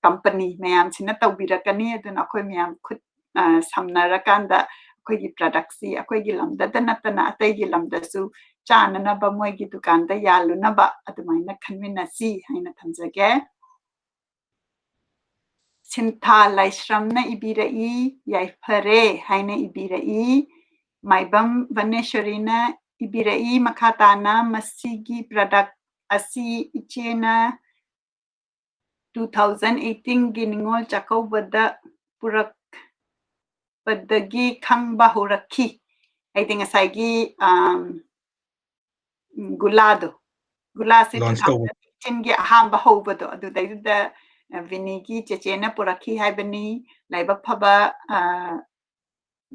ꯀꯝꯄꯅꯤ ꯃꯌꯥꯝꯁꯤꯅ ꯇꯧꯕꯤꯔꯛꯀꯅꯤ꯫ ꯑꯗꯨꯅ ꯑꯩꯈꯣꯏ ꯃꯌꯥꯝ ꯈꯨꯠ ꯁꯝꯅꯔꯀꯥꯟꯗ ꯑꯩꯈꯣꯏꯒꯤ productꯁꯤ ꯑꯩꯈꯣꯏꯒꯤ ꯂꯝꯗꯇ ꯅꯠꯇꯅ ꯑꯇꯩꯒꯤ ꯂꯝꯗꯁꯨ ꯆꯥꯅꯅꯕ ꯃꯣꯏꯒꯤ ꯗꯨꯀꯥꯟꯗ ꯌꯥꯜꯂꯨꯅꯕ ꯑꯗꯨꯃꯥꯏꯅ ꯈꯟꯃꯤꯟꯅꯁꯤ ꯍꯥꯏꯅ ꯊꯝꯖꯒꯦ꯫ ꯁꯤꯟꯊꯥ ꯂꯥꯏꯁ꯭ꯔꯝꯅ ꯏꯕꯤꯔꯛꯏ, "ꯌꯥꯏꯐꯔꯦ" ꯍꯥꯏꯅ ꯏꯕꯤꯔꯛꯏ꯫ ꯃꯥꯏꯕꯝ ꯚꯅꯦꯁ꯭ꯋꯔꯤꯅ ꯏꯕꯤꯔꯛꯏ, ꯃꯈꯥ ꯇꯥꯅ, "ꯃꯁꯤꯒꯤ product ꯑꯁꯤ ꯏꯆꯦꯅ two thousand eighteenꯒꯤ ꯅꯤꯉꯣꯜ ꯆꯥꯛꯀꯧꯕꯗ ꯄꯨꯔꯛꯄꯗꯒꯤ ꯈꯪꯕ ꯍꯧꯔꯛꯈꯤ"꯫ ꯍꯥꯏꯗꯤ ꯉꯁꯥꯏꯒꯤ, ꯑꯝ, ꯎꯝ, ꯒꯨꯂꯥꯗꯣ, ꯒꯨꯂꯥꯁꯦ Launch ꯇꯧꯕ꯫ two thousand eighteenꯒꯤ ꯑꯍꯥꯟꯕ ꯍꯧꯕꯗꯣ, ꯑꯗꯨꯗꯩꯗꯨꯗ, ꯑ, ꯚꯤꯅꯤꯒꯤ ꯆꯦꯆꯦꯅ ꯄꯨꯔꯛꯈꯤ ꯍꯥꯏꯕꯅꯤ꯫ ꯂꯥꯏꯕꯛ ꯐꯕ, ꯑ,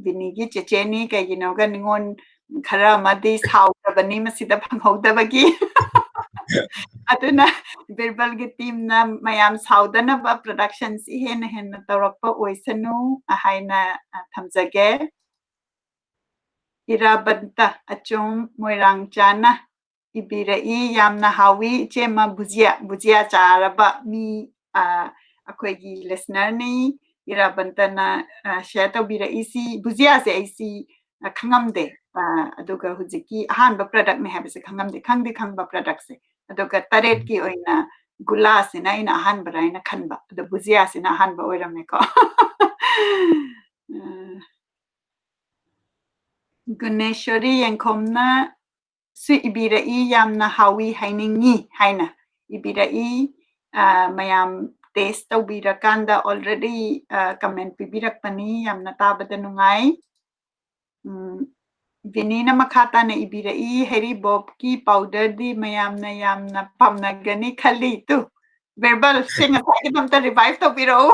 ꯚꯤꯅꯤꯒꯤ ꯆꯦꯆꯦꯅꯤ, ꯀꯩꯒꯤꯅꯣꯒ ꯅꯤꯉꯣꯜ ꯈꯔ ꯑꯃꯗꯤ ꯁꯥꯎꯈ꯭ꯔꯕꯅꯤ ꯃꯁꯤꯗ ꯐꯪꯍꯧꯗꯕꯒꯤ꯫ ꯑꯗꯨꯅ ꯕꯤꯔꯕꯜꯒꯤ teamꯅ ꯃꯌꯥꯝ ꯁꯥꯎꯗꯅꯕ productionꯁꯤ ꯍꯦꯟꯅ ꯍꯦꯟꯅ ꯇꯧꯔꯛꯄ ꯑꯣꯏꯁꯅꯨ ꯍꯥꯏꯅ, ꯑ, ꯊꯝꯖꯒꯦ꯫ ꯏꯔꯥꯕꯟꯇ ꯑꯆꯣꯝ ꯃꯣꯏꯔꯥꯡ ꯆꯥꯅ ꯏꯕꯤꯔꯛꯏ, "ꯌꯥꯝꯅ ꯍꯥꯎꯏ ꯏꯆꯦꯃ ꯕꯨꯖꯤꯌꯥ"꯫ ꯕꯨꯖꯤꯌꯥ ꯆꯥꯔꯕ ꯃꯤ, ꯑ, ꯑꯩꯈꯣꯏꯒꯤ listenerꯅꯤ꯫ ꯏꯔꯥꯕꯟꯇꯅ, ꯑ, share ꯇꯧꯕꯤꯔꯛꯏꯁꯤ, ꯕꯨꯖꯤꯌꯥꯁꯦ ꯑꯩꯁꯤ, ꯑ, ꯈꯪꯉꯝꯗꯦ꯫ ꯑ, ꯑꯗꯨꯒ ꯍꯧꯖꯤꯛꯀꯤ ꯑꯍꯥꯟꯕ productꯅꯦ ꯍꯥꯏꯕꯁꯦ ꯈꯪꯉꯝꯗꯦ, ꯈꯪꯗꯤ ꯈꯪꯕ productꯁꯦ꯫ ꯑꯗꯨꯒ ꯇꯔꯦꯠꯀꯤ ꯑꯣꯏꯅ ꯒꯨꯂꯥꯁꯤꯅ ꯑꯩꯅ ꯑꯍꯥꯟꯕꯔꯥ ꯍꯥꯏꯅ ꯈꯟꯕ, ꯑꯗꯣ ꯕꯨꯖꯤꯌꯥꯁꯤꯅ ꯑꯍꯥꯟꯕ ꯑꯣꯏꯔꯝꯃꯦꯀꯣ꯫ ꯑ, ꯒꯨꯅꯦꯁ꯭ꯋꯔꯤ ꯌꯦꯡꯈꯣꯝꯅ ꯁꯨ ꯏꯕꯤꯔꯛꯏ, "ꯌꯥꯝꯅ ꯍꯥꯎꯏ ꯍꯥꯏꯅꯤꯡꯉꯤ" ꯍꯥꯏꯅ ꯏꯕꯤꯔꯛꯏ꯫ ꯑ, ꯃꯌꯥꯝ taste ꯇꯧꯕꯤꯔꯀꯥꯟꯗ already, ꯑ, comment ꯄꯤꯕꯤꯔꯛꯄꯅꯤ, ꯌꯥꯝꯅ ꯇꯥꯕꯗ ꯅꯨꯡꯉꯥꯏ꯫ ꯎꯝ, ꯚꯤꯅꯤꯅ ꯃꯈꯥ ꯇꯥꯅ ꯏꯕꯤꯔꯛꯏ, "ꯍꯩꯔꯤꯕꯣꯞꯀꯤ powderꯗꯤ ꯃꯌꯥꯝꯅ ꯌꯥꯝꯅ ꯄꯥꯝꯅꯒꯅꯤ ꯈꯜꯂꯤ"꯫ ꯇꯨ, ꯕꯤꯔꯕꯜ, ꯁꯦ ꯉꯁꯥꯏꯒꯤꯗꯣ ꯑꯝꯇ revive ꯇꯧꯕꯤꯔꯛꯎ꯫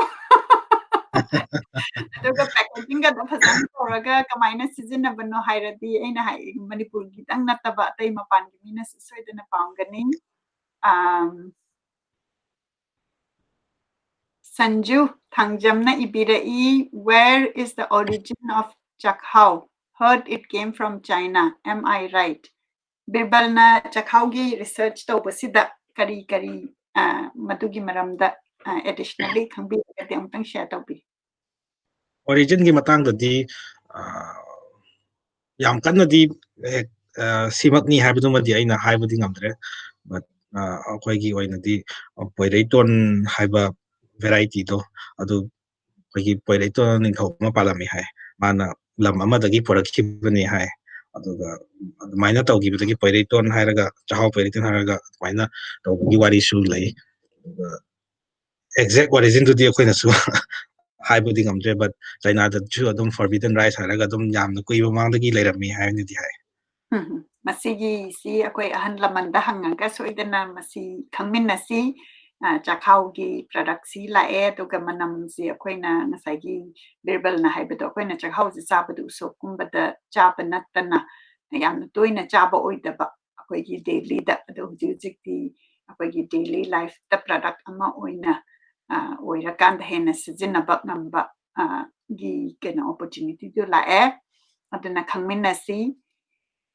ꯑꯗꯨꯒ packagingꯒꯗꯣ ꯐꯖꯅ ꯇꯧꯔꯒ ꯀꯃꯥꯏꯅ ꯁꯤꯖꯤꯟꯅꯕꯅꯣ ꯍꯥꯏꯔꯗꯤ, ꯑꯩꯅ ꯍꯥꯏ, ꯃꯅꯤꯄꯨꯔꯒꯤꯗꯪ ꯅꯠꯇꯕ ꯑꯇꯩ ꯃꯄꯥꯟꯒꯤ ꯃꯤꯅꯁꯨ ꯁꯣꯏꯗꯅ ꯄꯥꯝꯒꯅꯤ꯫ ꯑꯝ, Sanju ꯊꯥꯡꯖꯝꯅ ꯏꯕꯤꯔꯛꯏ, "Where is the origin of ꯆꯥꯛꯍꯥꯎ? Heard it came from China. Am I right?" ꯕꯤꯔꯕꯜꯅ ꯆꯥꯛꯍꯥꯎꯒꯤ research ꯇꯧꯕꯁꯤꯗ ꯀꯔꯤ ꯀꯔꯤ ꯑ, ꯃꯗꯨꯒꯤ ꯃꯔꯝꯗ, ꯑ, additionally ꯈꯪꯕꯤꯔꯒꯗꯤ ꯑꯃꯨꯛꯇꯪ share ꯇꯧꯕꯤꯌꯨ꯫ Origin-ꯒꯤ ꯃꯇꯥꯡꯗꯗꯤ, ꯑ, ꯌꯥꯝ ꯀꯟꯅꯗꯤ ꯍꯦꯛ, ꯑ, ꯁꯤꯃꯛꯅꯤ ꯍꯥꯏꯕꯗꯨꯃꯗꯤ ꯑꯩꯅ ꯍꯥꯏꯕꯗꯤ ꯉꯝꯗ꯭ꯔꯦ꯫ But, ꯑ, ꯑꯩꯈꯣꯏꯒꯤ ꯑꯣꯏꯅꯗꯤ, ꯑ, ꯄꯣꯏꯔꯩꯇꯣꯟ ꯍꯥꯏꯕ variety-ꯗꯣ, ꯑꯗꯨ ꯑꯩꯈꯣꯏꯒꯤ ꯄꯣꯏꯔꯩꯇꯣꯟ ꯅꯤꯡꯊꯧ ꯑꯃ ꯄꯥꯜꯂꯝꯃꯤ ꯍꯥꯏ꯫ ꯃꯥꯅ ꯂꯝ ꯑꯃꯗꯒꯤ ꯄꯨꯔꯛꯈꯤꯕꯅꯤ ꯍꯥꯏ꯫ ꯑꯗꯨꯒ ꯑꯗꯨꯃꯥꯏꯅ ꯇꯧꯈꯤꯕꯗꯒꯤ ꯄꯣꯏꯔꯩꯇꯣꯟ ꯍꯥꯏꯔꯒ, ꯆꯥꯛꯍꯥꯎ ꯄꯣꯏꯔꯩꯇꯣꯟ ꯍꯥꯏꯔꯒ ꯑꯗꯨꯃꯥꯏꯅ ꯇꯧꯕꯒꯤ ꯋꯥꯔꯤꯁꯨ ꯂꯩ꯫ ꯑꯗꯨꯒ exact origin-ꯗꯨꯗꯤ ꯑꯩꯈꯣꯏꯅꯁꯨ ꯍꯥꯏꯕꯗꯤ ꯉꯝꯗ꯭ꯔꯦ, but ꯆꯥꯏꯅꯥꯗꯁꯨ ꯑꯗꯨꯝ forbidden rice ꯍꯥꯏꯔꯒ ꯑꯗꯨꯝ ꯌꯥꯝꯅ ꯀꯨꯏꯕ ꯃꯃꯥꯡꯗꯒꯤ ꯂꯩꯔꯝꯃꯤ ꯍꯥꯏꯅꯗꯤ ꯍꯥꯏ꯫ ꯎꯝ, ꯃꯁꯤꯒꯤꯁꯤ ꯑꯩꯈꯣꯏ ꯑꯍꯜ ꯂꯃꯟꯗ ꯍꯪꯉꯒ ꯁꯣꯏꯗꯅ ꯃꯁꯤ ꯈꯪꯃꯤꯟꯅꯁꯤ꯫ ꯑ, ꯆꯥꯛꯍꯥꯎꯒꯤ product-ꯁꯤ ꯂꯥꯛꯑꯦ, ꯑꯗꯨꯒ ꯃꯅꯝꯁꯤ ꯑꯩꯈꯣꯏꯅ ꯉꯁꯥꯏꯒꯤ ꯕꯤꯔꯕꯜꯅ ꯍꯥꯏꯕꯗꯣ, ꯑꯩꯈꯣꯏꯅ ꯆꯥꯛꯍꯥꯎꯁꯦ ꯆꯥꯕꯗ ꯎꯁꯣꯞꯀꯨꯝꯕꯗ ꯆꯥꯕ ꯅꯠꯇꯅ ꯌꯥꯝꯅ ꯇꯣꯏꯅ ꯆꯥꯕ ꯑꯣꯏꯗꯕ ꯑꯩꯈꯣꯏꯒꯤ daily-ꯗ, ꯑꯗꯣ ꯍꯧꯖꯤꯛ ꯍꯧꯖꯤꯛꯇꯤ ꯑꯩꯈꯣꯏꯒꯤ daily life-ꯇ product ꯑꯃ ꯑꯣꯏꯅ, ꯑ, ꯑꯣꯏꯔꯀꯥꯟꯗ ꯍꯦꯟꯅ ꯁꯤꯖꯤꯟꯅꯕ ꯉꯝꯕ, ꯑ, ꯒꯤ ꯀꯩꯅꯣ opportunity-ꯗꯨ ꯂꯥꯛꯑꯦ꯫ ꯑꯗꯨꯅ ꯈꯪꯃꯤꯟꯅꯁꯤ꯫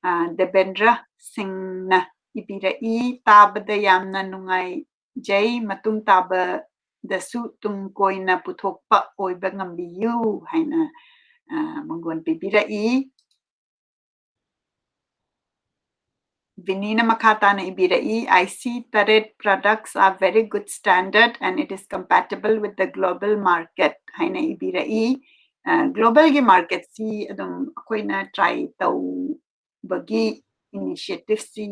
ꯑ, ꯗꯦꯕꯦꯟꯗ꯭ꯔ ꯁꯤꯡꯅ ꯏꯕꯤꯔꯛꯏ, "ꯇꯥꯕꯗ ꯌꯥꯝꯅ ꯅꯨꯡꯉꯥꯏꯖꯩ, ꯃꯇꯨꯡ ꯇꯥꯕꯗꯁꯨ ꯇꯨꯡ ꯀꯣꯏꯅ ꯄꯨꯊꯣꯛꯄ ꯑꯣꯏꯕ ꯉꯝꯕꯤꯌꯨ" ꯍꯥꯏꯅ, ꯑ, ꯃꯪꯒꯣꯟ ꯄꯤꯕꯤꯔꯛꯏ꯫ ꯕꯤꯅꯤꯅ ꯃꯈꯥ ꯇꯥꯅ ꯏꯕꯤꯔꯛꯏ, "I C ꯇꯔꯦꯠ products are very good standard and it is compatible with the global market" ꯍꯥꯏꯅ ꯏꯕꯤꯔꯛꯏ꯫ ꯑ, global-ꯒꯤ market-ꯁꯤ ꯑꯗꯨꯝ ꯑꯩꯈꯣꯏꯅ try ꯇꯧꯕꯒꯤ initiative-ꯁꯤ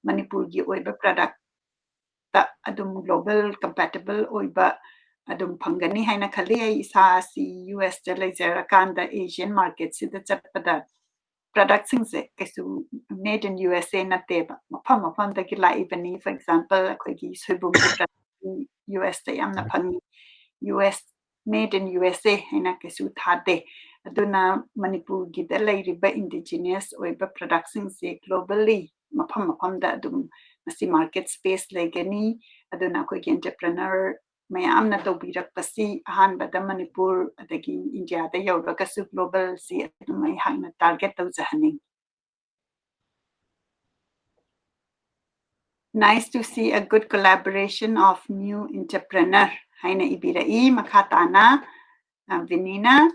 ꯃꯅꯤꯄꯨꯔꯒꯤ ꯑꯣꯏꯕ product-ꯇ ꯑꯗꯨꯝ global compatible ꯑꯣꯏꯕ ꯑꯗꯨꯝ ꯐꯪꯒꯅꯤ ꯍꯥꯏꯅ ꯈꯜꯂꯤ꯫ ꯑꯩ ꯏꯁꯥꯁꯤ U S-ꯇ ꯂꯩꯖꯔꯀꯥꯟꯗ Asian market-ꯁꯤꯗ ꯆꯠꯄꯗ product-ꯁꯤꯡꯁꯦ ꯀꯩꯁꯨ made in U S A ꯅꯠꯇꯦꯕ, ꯃꯐꯝ ꯃꯐꯝꯗꯒꯤ ꯂꯥꯛꯏꯕꯅꯤ꯫ For example, ꯑꯩꯈꯣꯏꯒꯤ ꯁꯣꯏꯕꯨꯝꯒꯤ product-ꯁꯤꯡ U S-ꯇ ꯌꯥꯝꯅ ꯐꯪꯉꯤ, U S, made in U S A ꯍꯥꯏꯅ ꯀꯩꯁꯨ ꯊꯥꯗꯦ꯫ ꯑꯗꯨꯅ ꯃꯅꯤꯄꯨꯔꯒꯤꯗ ꯂꯩꯔꯤꯕ indigenous ꯑꯣꯏꯕ product-ꯁꯤꯡꯁꯦ globally ꯃꯐꯝ ꯃꯐꯝꯗ ꯑꯗꯨꯝ ꯃꯁꯤ market space ꯂꯩꯒꯅꯤ꯫ ꯑꯗꯨꯅ ꯑꯩꯈꯣꯏꯒꯤ entrepreneur ꯃꯌꯥꯝꯅ ꯇꯧꯕꯤꯔꯛꯄꯁꯤ ꯑꯍꯥꯟꯕꯗ ꯃꯅꯤꯄꯨꯔ ꯑꯗꯒꯤ ꯏꯟꯗꯤꯌꯥꯗ ꯌꯧꯔꯒꯁꯨ global-ꯁꯤ ꯑꯗꯨꯝ ꯑꯩꯍꯥꯛꯅ target ꯇꯧꯖꯍꯟꯅꯤꯡꯏ꯫ Nice to see a good collaboration of new entrepreneur ꯍꯥꯏꯅ ꯏꯕꯤꯔꯛꯏ꯫ ꯃꯈꯥ ꯇꯥꯅ, ꯑ, ꯕꯤꯅꯤꯅ,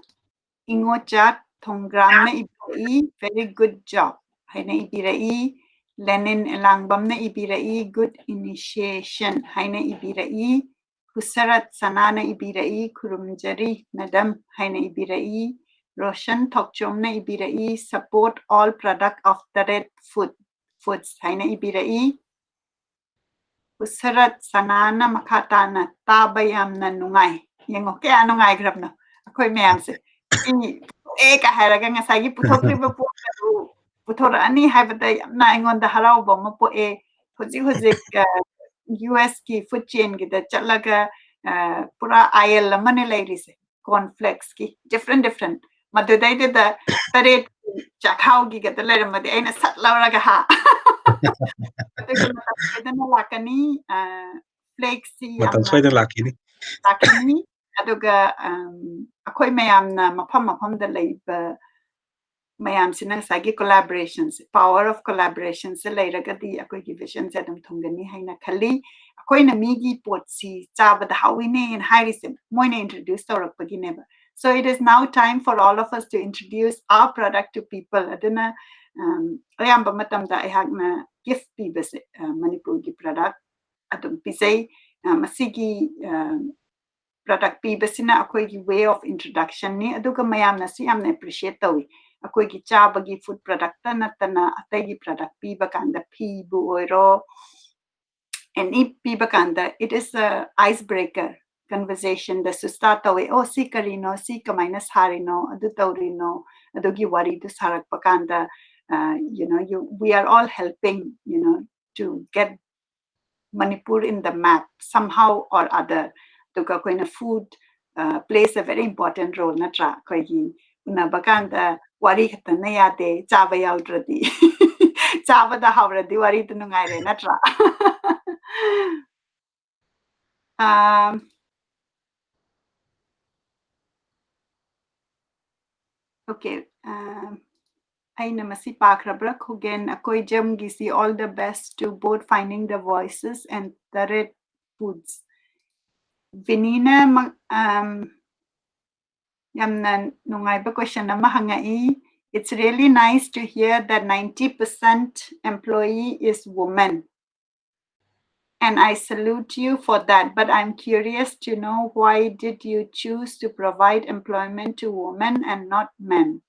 ꯏꯉꯣꯆꯥ ꯊꯣꯡꯒ꯭ꯔꯥꯝꯅ ꯏꯕꯤꯔꯛꯏ, "Very good job" ꯍꯥꯏꯅ ꯏꯕꯤꯔꯛꯏ꯫ ꯂꯦꯅꯤꯟ ꯑꯦꯂꯥꯡꯕꯝꯅ ꯏꯕꯤꯔꯛꯏ, "Good initiation" ꯍꯥꯏꯅ ꯏꯕꯤꯔꯛꯏ꯫ ꯍꯨꯁꯔꯠ ꯁꯅꯥꯅ ꯏꯕꯤꯔꯛꯏ, "ꯈꯨꯔꯨꯝꯖꯔꯤ ꯃꯦꯗꯝ" ꯍꯥꯏꯅ ꯏꯕꯤꯔꯛꯏ꯫ Roshan ꯊꯣꯛꯆꯣꯝꯅ ꯏꯕꯤꯔꯛꯏ, "Support all product of Taret Food, Foods" ꯍꯥꯏꯅ ꯏꯕꯤꯔꯛꯏ꯫ ꯍꯨꯁꯔꯠ ꯁꯅꯥꯅ ꯃꯈꯥ ꯇꯥꯅ, "ꯇꯥꯕ ꯌꯥꯝꯅ ꯅꯨꯡꯉꯥꯏ"꯫ ꯌꯦꯡꯉꯣ, ꯀꯌꯥ ꯅꯨꯡꯉꯥꯏꯈ꯭ꯔꯕꯅꯣ ꯑꯩꯈꯣꯏ ꯃꯌꯥꯝꯁꯦ꯫ ꯁꯤ ꯄꯨꯊꯣꯛꯑꯦ ꯀ ꯍꯥꯏꯔꯒ ꯉꯁꯥꯏꯒꯤ ꯄꯨꯊꯣꯛꯈ꯭ꯔꯤꯕ ꯄꯣꯠ ꯑꯗꯨ ꯄꯨꯊꯣꯔꯛꯑꯅꯤ ꯍꯥꯏꯕꯗ ꯌꯥꯝꯅ ꯑꯩꯉꯣꯟꯗ ꯍꯔꯥꯎꯕ ꯑꯃ ꯄꯣꯛꯑꯦ꯫ ꯍꯧꯖꯤꯛ ꯍꯧꯖꯤꯛ, ꯑ, ꯌꯨ ꯑꯦꯁ ꯀꯤ ꯐꯨꯗ ꯆꯦꯟꯒꯤꯗ ꯆꯠꯂꯒ, ꯑ, ꯄꯨꯔꯥ ꯑꯥꯏ ꯑꯦꯜ ꯑꯃꯅꯦ ꯂꯩꯔꯤꯁꯦ, ꯀꯣꯔꯟ ꯐ꯭ꯂꯦꯛꯁꯀꯤ, different, different꯫ ꯃꯗꯨꯗꯩꯗꯨꯗ ꯇꯔꯦꯠ ꯆꯥꯛꯍꯥꯎꯒꯤꯒꯗ ꯂꯩꯔꯝꯃꯗꯤ ꯑꯩꯅ ꯁꯠ ꯂꯧꯔꯒ, ꯍꯥ? ꯑꯗꯨꯒꯤ ꯃꯇꯝ ꯁꯣꯏꯗꯅ ꯂꯥꯛꯀꯅꯤ꯫ ꯑ, ꯐ꯭ꯂꯦꯛꯁꯁꯤ ꯃꯇꯝ ꯌꯥꯝꯅ ꯁꯣꯏꯗꯅ ꯂꯥꯛꯈꯤꯅꯤ꯫ ꯂꯥꯛꯈꯤꯅꯤ꯫ ꯑꯗꯨꯒ, ꯑꯝ, ꯑꯩꯈꯣꯏ ꯃꯌꯥꯝꯅ ꯃꯐꯝ ꯃꯐꯝꯗ ꯂꯩꯕ ꯃꯌꯥꯝꯁꯤꯅ ꯉꯁꯥꯏꯒꯤ collaborationꯁꯦ, power of collaborationꯁꯦ ꯂꯩꯔꯒꯗꯤ ꯑꯩꯈꯣꯏꯒꯤ visionꯁꯦ ꯑꯗꯨꯝ ꯊꯨꯡꯒꯅꯤ ꯍꯥꯏꯅ ꯈꯜꯂꯤ꯫ ꯑꯩꯈꯣꯏꯅ ꯃꯤꯒꯤ ꯄꯣꯠꯁꯤ ꯆꯥꯕꯗ ꯍꯥꯎꯏꯅꯦꯅ ꯍꯥꯏꯔꯤꯁꯦ ꯃꯣꯏꯅ introduce ꯇꯧꯔꯛꯄꯒꯤꯅꯦꯕ꯫ So it is now time for all of us to introduce our product to people. ꯑꯗꯨꯅ, ꯑꯝ, ꯑꯌꯥꯝꯕ ꯃꯇꯝꯗ ꯑꯩꯍꯥꯛꯅ gift ꯄꯤꯕꯁꯦ, ꯑ, ꯃꯅꯤꯄꯨꯔꯒꯤ product ꯑꯗꯨꯝ ꯄꯤꯖꯩ꯫ ꯑ, ꯃꯁꯤꯒꯤ, ꯑ, product ꯄꯤꯕꯁꯤꯅ ꯑꯩꯈꯣꯏꯒꯤ way of introductionꯅꯤ꯫ ꯑꯗꯨꯒ ꯃꯌꯥꯝꯅꯁꯨ ꯌꯥꯝꯅ appreciate ꯇꯧꯏ꯫ ꯑꯩꯈꯣꯏꯒꯤ ꯆꯥꯕꯒꯤ food productꯇ ꯅꯠꯇꯅ ꯑꯇꯩꯒꯤ product ꯄꯤꯕ ꯀꯥꯟꯗ, ꯐꯤꯕꯨ ꯑꯣꯏꯔꯣ, any ꯄꯤꯕ ꯀꯥꯟꯗ, it is a icebreaker꯫ Conversationꯗꯁꯨ start ꯇꯧꯋꯦ꯫ "ꯑꯣ, ꯁꯤ ꯀꯔꯤꯅꯣ? ꯁꯤ ꯀꯃꯥꯏꯅ ꯁꯥꯔꯤꯅꯣ? ꯑꯗꯨ ꯇꯧꯔꯤꯅꯣ?" ꯑꯗꯨꯒꯤ ꯋꯥꯔꯤꯗꯨ ꯁꯥꯔꯛꯄ ꯀꯥꯟꯗ, ꯑ, you know, you, we are all helping, you know, to get Manipur in the map somehow or other꯫ ꯑꯗꯨꯒ ꯑꯩꯈꯣꯏꯅ food, ꯑ, plays a very important role, ꯅꯠꯇ꯭ꯔꯥ? ꯑꯩꯈꯣꯏꯒꯤ ꯎꯅꯕ ꯀꯥꯟꯗ ꯋꯥꯔꯤ ꯈꯛꯇꯅ ꯌꯥꯗꯦ, ꯆꯥꯕ ꯌꯥꯎꯗ꯭ꯔꯗꯤ꯫ ꯆꯥꯕꯗ ꯍꯥꯎꯔꯗꯤ ꯋꯥꯔꯤꯗꯨ ꯅꯨꯡꯉꯥꯏꯔꯦ, ꯅꯠꯇ꯭ꯔꯥ? ꯑꯝ, okay, ꯑꯝ, ꯑꯩꯅ ꯃꯁꯤ ꯄꯥꯈ꯭ꯔꯕ꯭ꯔꯥ? ꯈꯨꯒꯦꯟ ꯑꯀꯣꯏꯖꯝꯒꯤꯁꯤ, "All the best to both Finding the Voices and Taret Foods." ꯕꯤꯅꯤꯅ ꯃ- um, ꯌꯥꯝꯅ ꯅꯨꯡꯉꯥꯏꯕ question ꯑꯃ ꯍꯪꯉꯛꯏ. "It's really nice to hear that ninety percent employee is women. And I salute you for that. But I'm curious to know, why did you choose to provide employment to women and not men?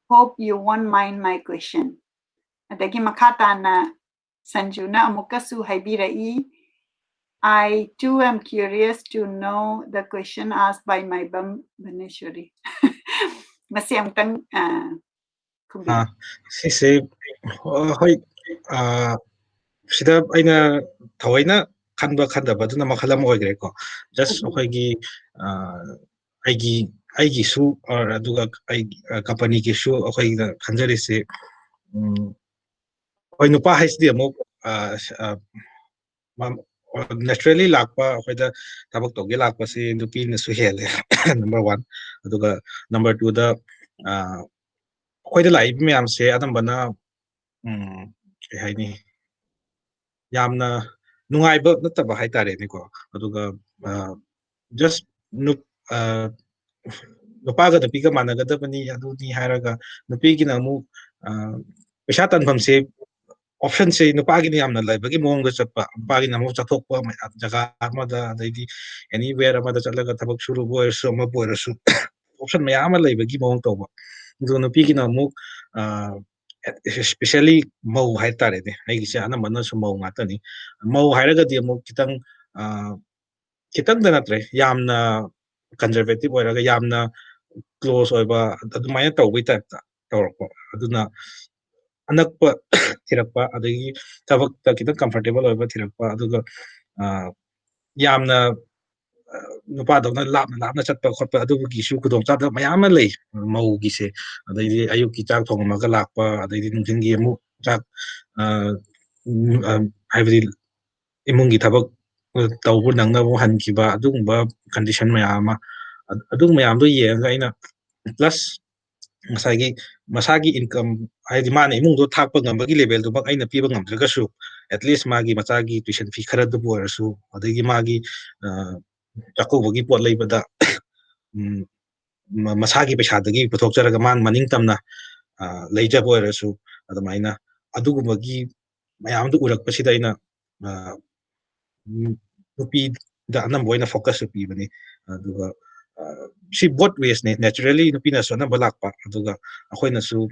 Hope you won't mind my question." ꯑꯗꯒꯤ ꯃꯈꯥ ꯇꯥꯅ ꯁꯟꯖꯨꯅ ꯑꯃꯨꯛꯀꯁꯨ ꯍꯥꯏꯕꯤꯔꯛꯏ, "I too am curious to know the question asked by Maibam Bhaneshwari." ꯃꯁꯤ ꯑꯃꯨꯛꯇꯪ ꯑ, ꯈꯨꯝꯕꯤꯔꯣ꯫ ꯑꯥ, ꯁꯤꯁꯦ, ꯑ, ꯍꯣꯏ, ꯑ, ꯁꯤꯗ ꯑꯩꯅ ꯊꯑꯣꯏꯅ ꯈꯟꯕ ꯈꯟꯗꯕ ꯑꯗꯨꯅ ꯃꯈꯜ ꯑꯃ ꯑꯣꯏꯈ꯭ꯔꯦꯀꯣ꯫ Just ꯎꯝ꯫ ꯑꯩꯈꯣꯏꯒꯤ, ꯑ, ꯑꯩꯒꯤ ꯑꯩꯒꯤꯁꯨ, ꯑ, ꯑꯗꯨꯒ ꯑꯩꯒꯤ, ꯑ, companyꯒꯤꯁꯨ ꯑꯩꯈꯣꯏꯅ ꯈꯟꯖꯔꯤꯁꯦ, ꯎꯝ, ꯍꯣꯏ, ꯅꯨꯄꯥ ꯍꯥꯏꯁꯤꯗꯤ ꯑꯃꯨꯛ, ꯑ, ꯁ-, ꯑ, ꯃ-, naturally ꯂꯥꯛꯄ, ꯑꯩꯈꯣꯏꯗ ꯊꯕꯛ ꯇꯧꯒꯦ ꯂꯥꯛꯄꯁꯤ ꯅꯨꯄꯤꯅꯁꯨ ꯍꯦꯜꯂꯦ꯫ Number one꯫ ꯑꯗꯨꯒ number twoꯗ, ꯑ, ꯑꯩꯈꯣꯏꯗ ꯂꯥꯛꯏꯕ ꯃꯌꯥꯝꯁꯦ ꯑꯅꯝꯕꯅ, ꯎꯝ, ꯀꯩ ꯍꯥꯏꯅꯤ, ꯌꯥꯝꯅ ꯅꯨꯡꯉꯥꯏꯕ ꯅꯠꯇꯕ ꯍꯥꯏꯇꯥꯔꯦꯅꯦꯀꯣ꯫ ꯑꯗꯨꯒ, ꯑ, just ꯅꯨꯞ-, ꯑ, ꯅꯨꯄꯥꯒ ꯅꯨꯄꯤꯒ ꯃꯥꯟꯅꯒꯗꯕꯅꯤ, ꯑꯗꯨꯅꯤ ꯍꯥꯏꯔꯒ, ꯅꯨꯄꯤꯒꯤꯅ ꯑꯃꯨꯛ, ꯑ, ꯄꯩꯁꯥ ꯇꯥꯟꯐꯝꯁꯦ, optionꯁꯦ ꯅꯨꯄꯥꯒꯤꯅ ꯌꯥꯝꯅ ꯂꯩꯕꯒꯤ ꯃꯑꯣꯡꯗ ꯆꯠꯄ, ꯅꯨꯄꯥꯒꯤꯅ ꯑꯃꯨꯛ ꯆꯠꯊꯣꯛꯄ ꯃꯌꯥꯝ ꯖꯒꯥ ꯑꯃꯗ, ꯑꯗꯩꯗꯤ anywhere ꯑꯃꯗ ꯆꯠꯂꯒ ꯊꯕꯛ ꯁꯨꯔꯨꯕ ꯑꯣꯏꯔꯁꯨ, ꯑꯃꯕꯨ ꯑꯣꯏꯔꯁꯨ, option ꯃꯌꯥꯝ ꯑꯃ ꯂꯩꯕꯒꯤ ꯃꯑꯣꯡ ꯇꯧꯕ꯫ ꯑꯗꯨꯒ ꯅꯨꯄꯤꯒꯤꯅ ꯑꯃꯨꯛ, ꯑ, especially ꯃꯧ ꯍꯥꯏꯇꯥꯔꯦꯅꯦ, ꯑꯩꯒꯤꯁꯦ ꯑꯅꯝꯕꯅꯁꯨ ꯃꯧ ꯉꯥꯛꯇꯅꯤ꯫ ꯃꯧ ꯍꯥꯏꯔꯒꯗꯤ ꯑꯃꯨꯛ ꯈꯤꯇꯪ, ꯑ, ꯈꯤꯇꯪꯗ ꯅꯠꯇ꯭ꯔꯦ, ꯌꯥꯝꯅ conservative ꯑꯣꯏꯔꯒ ꯌꯥꯝꯅ close ꯑꯣꯏꯕ, ꯑꯗꯨꯃꯥꯏꯅ ꯇꯧꯕꯩ typeꯇ ꯇꯧꯔꯛꯄ꯫ ꯑꯗꯨꯅ ꯑꯅꯛꯄ ꯊꯤꯔꯛꯄ, ꯑꯗꯒꯤ ꯊꯕꯛꯇ ꯈꯤꯇꯪ comfortable ꯑꯣꯏꯕ ꯊꯤꯔꯛꯄ, ꯑꯗꯨꯒ, ꯑ, ꯌꯥꯝꯅ, ꯑ, ꯅꯨꯄꯥꯗꯧꯅ ꯂꯥꯞꯅ ꯂꯥꯞꯅ ꯆꯠꯄ ꯈꯣꯠꯄ ꯑꯗꯨꯒꯤꯁꯨ ꯈꯨꯗꯣꯡꯆꯥꯗꯕ ꯃꯌꯥꯝ ꯑꯃ ꯂꯩ ꯃꯧꯒꯤꯁꯦ꯫ ꯑꯗꯩꯗꯤ ꯑꯌꯨꯛꯀꯤ ꯆꯥꯛ ꯊꯣꯡꯉꯝꯃꯒ ꯂꯥꯛꯄ, ꯑꯗꯩꯗꯤ ꯅꯨꯡꯊꯤꯟꯒꯤ ꯑꯃꯨꯛ ꯆꯥꯛ, ꯑ, ꯎꯝ, ꯑ, ꯍꯥꯏꯕꯗꯤ ꯏꯃꯨꯡꯒꯤ ꯊꯕꯛ, ꯑ, ꯇꯧꯕ ꯅꯪꯅꯕ ꯍꯟꯈꯤꯕ, ꯑꯗꯨꯒꯨꯝꯕ condition ꯃꯌꯥꯝ ꯑꯃ, ꯑ-, ꯑꯗꯨ ꯃꯌꯥꯝꯗꯣ ꯌꯦꯡꯉꯒ ꯑꯩꯅ, plus ꯉꯁꯥꯏꯒꯤ ꯃꯁꯥꯒꯤ income, ꯍꯥꯏꯗꯤ ꯃꯥꯅ ꯏꯃꯨꯡꯗꯣ ꯊꯥꯛꯄ ꯉꯝꯕꯒꯤ level ꯗꯨꯃꯛ ꯑꯩꯅ ꯄꯤꯕ ꯉꯝꯗ꯭ꯔꯒꯁꯨ, at least ꯃꯥꯒꯤ ꯃꯆꯥꯒꯤ tuition fee ꯈꯔꯗꯨꯕꯨ ꯑꯣꯏꯔꯁꯨ, ꯑꯗꯒꯤ ꯃꯥꯒꯤ, ꯑ, ꯆꯥꯛꯀꯧꯕꯒꯤ ꯄꯣꯠ ꯂꯩꯕꯗ, ꯎꯝ, ꯃ-, ꯃꯁꯥꯒꯤ ꯄꯩꯁꯥꯗꯒꯤ ꯄꯨꯊꯣꯛꯆꯔꯒ ꯃꯥꯅ ꯃꯅꯤꯡ ꯇꯝꯅ, ꯑ, ꯂꯩꯖꯕ ꯑꯣꯏꯔꯁꯨ, ꯑꯗꯨꯃꯥꯏꯅ ꯑꯗꯨꯒꯨꯝꯕꯒꯤ ꯃꯌꯥꯝꯗꯨ ꯎꯔꯛꯄꯁꯤꯗ ꯑꯩꯅ, ꯑ, ꯎꯝ, ꯅꯨꯄꯤꯗ ꯑꯅꯝꯕ ꯑꯣꯏꯅ focus ꯁꯨ ꯄꯤꯕꯅꯤ꯫ ꯑꯗꯨꯒ, ꯑ, ꯁꯤ both ways ꯅꯦ, naturally ꯅꯨꯄꯤꯅꯁꯨ ꯑꯅꯝꯕ ꯂꯥꯛꯄ, ꯑꯗꯨꯒ ꯑꯩꯈꯣꯏꯅꯁꯨ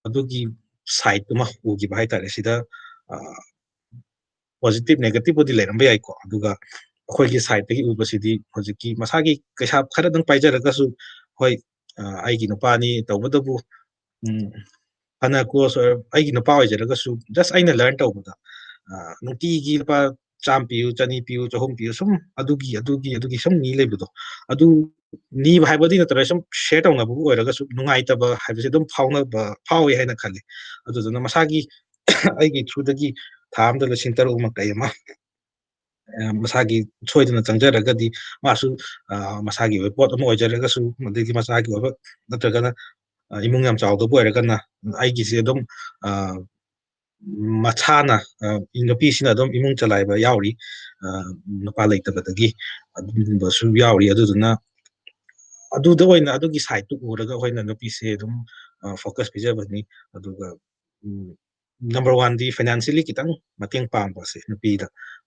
ꯑꯗꯨꯒꯤ side ꯇꯨꯃ ꯎꯈꯤꯕ ꯍꯥꯏꯇꯥꯔꯦ꯫ ꯁꯤꯗ, ꯑ, positive negative ꯄꯨꯗꯤ ꯂꯩꯔꯝꯕ ꯌꯥꯏꯀꯣ, ꯑꯗꯨꯒ ꯑꯩꯈꯣꯏꯒꯤ side ꯇꯒꯤ ꯎꯕꯁꯤꯗꯤ ꯍꯧꯖꯤꯛꯀꯤ ꯃꯁꯥꯒꯤ ꯄꯩꯁꯥ ꯈꯔꯗꯪ ꯄꯥꯏꯖꯔꯒꯁꯨ, ꯍꯣꯏ, ꯑ, ꯑꯩꯒꯤ ꯅꯨꯄꯥꯅꯤ, ꯇꯧꯕꯇꯕꯨ, ꯎꯝ, ꯐꯅ close ꯑꯣꯏꯔ-, ꯑꯩꯒꯤ ꯅꯨꯄꯥ ꯑꯣꯏꯖꯔꯒꯁꯨ, just ꯑꯩꯅ learn ꯇꯧꯕꯗ, ꯑ, ꯅꯨꯡꯇꯤꯒꯤ ꯂꯨꯄꯥ ꯆꯥꯝꯃ ꯄꯤꯌꯨ, ꯆꯅꯤ ꯄꯤꯌꯨ, ꯆꯍꯨꯝ ꯄꯤꯌꯨ, ꯁꯨꯝ ꯑꯗꯨꯒꯤ, ꯑꯗꯨꯒꯤ, ꯑꯗꯨꯒꯤ ꯁꯨꯝ ꯅꯤ ꯂꯩꯕꯗꯣ, ꯑꯗꯨ ꯅꯤꯕ ꯍꯥꯏꯕꯗꯤ ꯅꯠꯇ꯭ꯔꯒ ꯁꯨꯝ share ꯇꯧꯅꯕꯕꯨ ꯑꯣꯏꯔꯒꯁꯨ ꯅꯨꯡꯉꯥꯏꯇꯕ ꯍꯥꯏꯕꯁꯦ ꯑꯗꯨꯝ ꯐꯥꯎꯅꯕ, ꯐꯥꯎꯏ ꯍꯥꯏꯅ ꯈꯜꯂꯤ꯫ ꯑꯗꯨꯗꯨꯅ ꯃꯁꯥꯒꯤ ꯑꯩꯒꯤ through ꯗꯒꯤ ꯊꯥ ꯑꯃꯗ ꯂꯤꯁꯤꯡ ꯇꯔꯨꯛ ꯑꯃ ꯀꯩ ꯑꯃ, ꯑ, ꯃꯁꯥꯒꯤ ꯁꯣꯏꯗꯅ ꯆꯪꯖꯔꯒꯗꯤ ꯃꯥꯁꯨ, ꯑ, ꯃꯁꯥꯒꯤ ꯑꯣꯏꯕ ꯄꯣꯠ ꯑꯃ ꯑꯣꯏꯖꯔꯒꯁꯨ, ꯑꯗꯒꯤ ꯃꯁꯥꯒꯤ ꯑꯣꯏꯕ ꯅꯠꯇ꯭ꯔꯒꯅ, ꯑ, ꯏꯃꯨꯡ ꯌꯥꯝ ꯆꯥꯎꯗꯕ ꯑꯣꯏꯔꯒꯅ ꯑꯩꯒꯤꯁꯦ ꯑꯗꯨꯝ, ꯑ, ꯃꯁꯥꯅ, ꯑ, ꯅꯨꯄꯤꯁꯤꯅ ꯑꯗꯨꯝ ꯏꯃꯨꯡ ꯆꯂꯥꯏꯕ ꯌꯥꯎꯔꯤ, ꯑ, ꯅꯨꯄꯥ ꯂꯩꯇꯕꯗꯒꯤ ꯑꯗꯨꯒꯨꯝꯕꯁꯨ ꯌꯥꯎꯔꯤ꯫ ꯑꯗꯨꯗꯨꯅ ꯑꯗꯨꯗ ꯑꯣꯏꯅ ꯑꯗꯨꯒꯤ side ꯇꯨ ꯎꯔꯒ ꯑꯩꯈꯣꯏꯅ ꯅꯨꯄꯤꯁꯦ ꯑꯗꯨꯝ, ꯑ, focus ꯄꯤꯖꯕꯅꯤ꯫ ꯑꯗꯨꯒ, ꯎꯝ, number one ꯗꯤ financially ꯈꯤꯇꯪ ꯃꯇꯦꯡ ꯄꯥꯡꯕꯁꯦ ꯅꯨꯄꯤꯗ,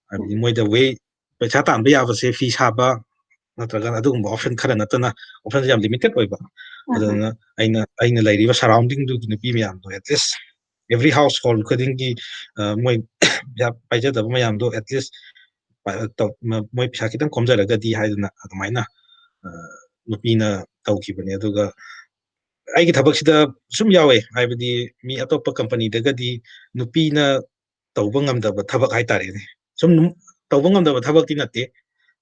ꯍꯥꯏꯕꯗꯤ ꯃꯣꯏꯗ way ꯄꯩꯁꯥ ꯇꯥꯟꯕ ꯌꯥꯕꯁꯦ ꯐꯤ ꯁꯥꯕ ꯅꯠꯇ꯭ꯔꯒꯅ ꯑꯗꯨꯒꯨꯝꯕ option ꯈꯔ ꯅꯠꯇꯅ option ꯁꯦ ꯌꯥꯝ limited ꯑꯣꯏꯕ꯫ ꯑꯗꯨꯅ ꯑꯩꯅ, ꯑꯩꯅ ꯂꯩꯔꯤꯕ surrounding ꯗꯨꯒꯤ ꯅꯨꯄꯤ ꯃꯌꯥꯝꯗꯣ at least every household ꯈꯨꯗꯤꯡꯒꯤ, ꯑ, ꯃꯣꯏ ꯄꯩꯁꯥ ꯄꯥꯏꯖꯗꯕ ꯃꯌꯥꯝꯗꯣ at least ꯄ-, ꯇꯧ-, ꯃ-, ꯃꯣꯏ ꯄꯩꯁꯥ ꯈꯤꯇꯪ ꯈꯣꯝꯖꯔꯒꯗꯤ ꯍꯥꯏꯗꯅ ꯑꯗꯨꯃꯥꯏꯅ, ꯑ, ꯅꯨꯄꯤꯅ ꯇꯧꯈꯤꯕꯅꯦ꯫ ꯑꯗꯨꯒ ꯑꯩꯒꯤ ꯊꯕꯛꯁꯤꯗ ꯁꯨꯝ ꯌꯥꯎꯋꯦ, ꯍꯥꯏꯕꯗꯤ ꯃꯤ ꯑꯇꯣꯞꯄ company ꯗꯒꯗꯤ ꯅꯨꯄꯤꯅ ꯇꯧꯕ ꯉꯝꯗꯕ ꯊꯕꯛ ꯍꯥꯏꯇꯥꯔꯦꯅꯦ꯫ ꯁꯨꯝ ꯇꯧꯕ ꯉꯝꯗꯕ ꯊꯕꯛꯇꯤ ꯅꯠꯇꯦ,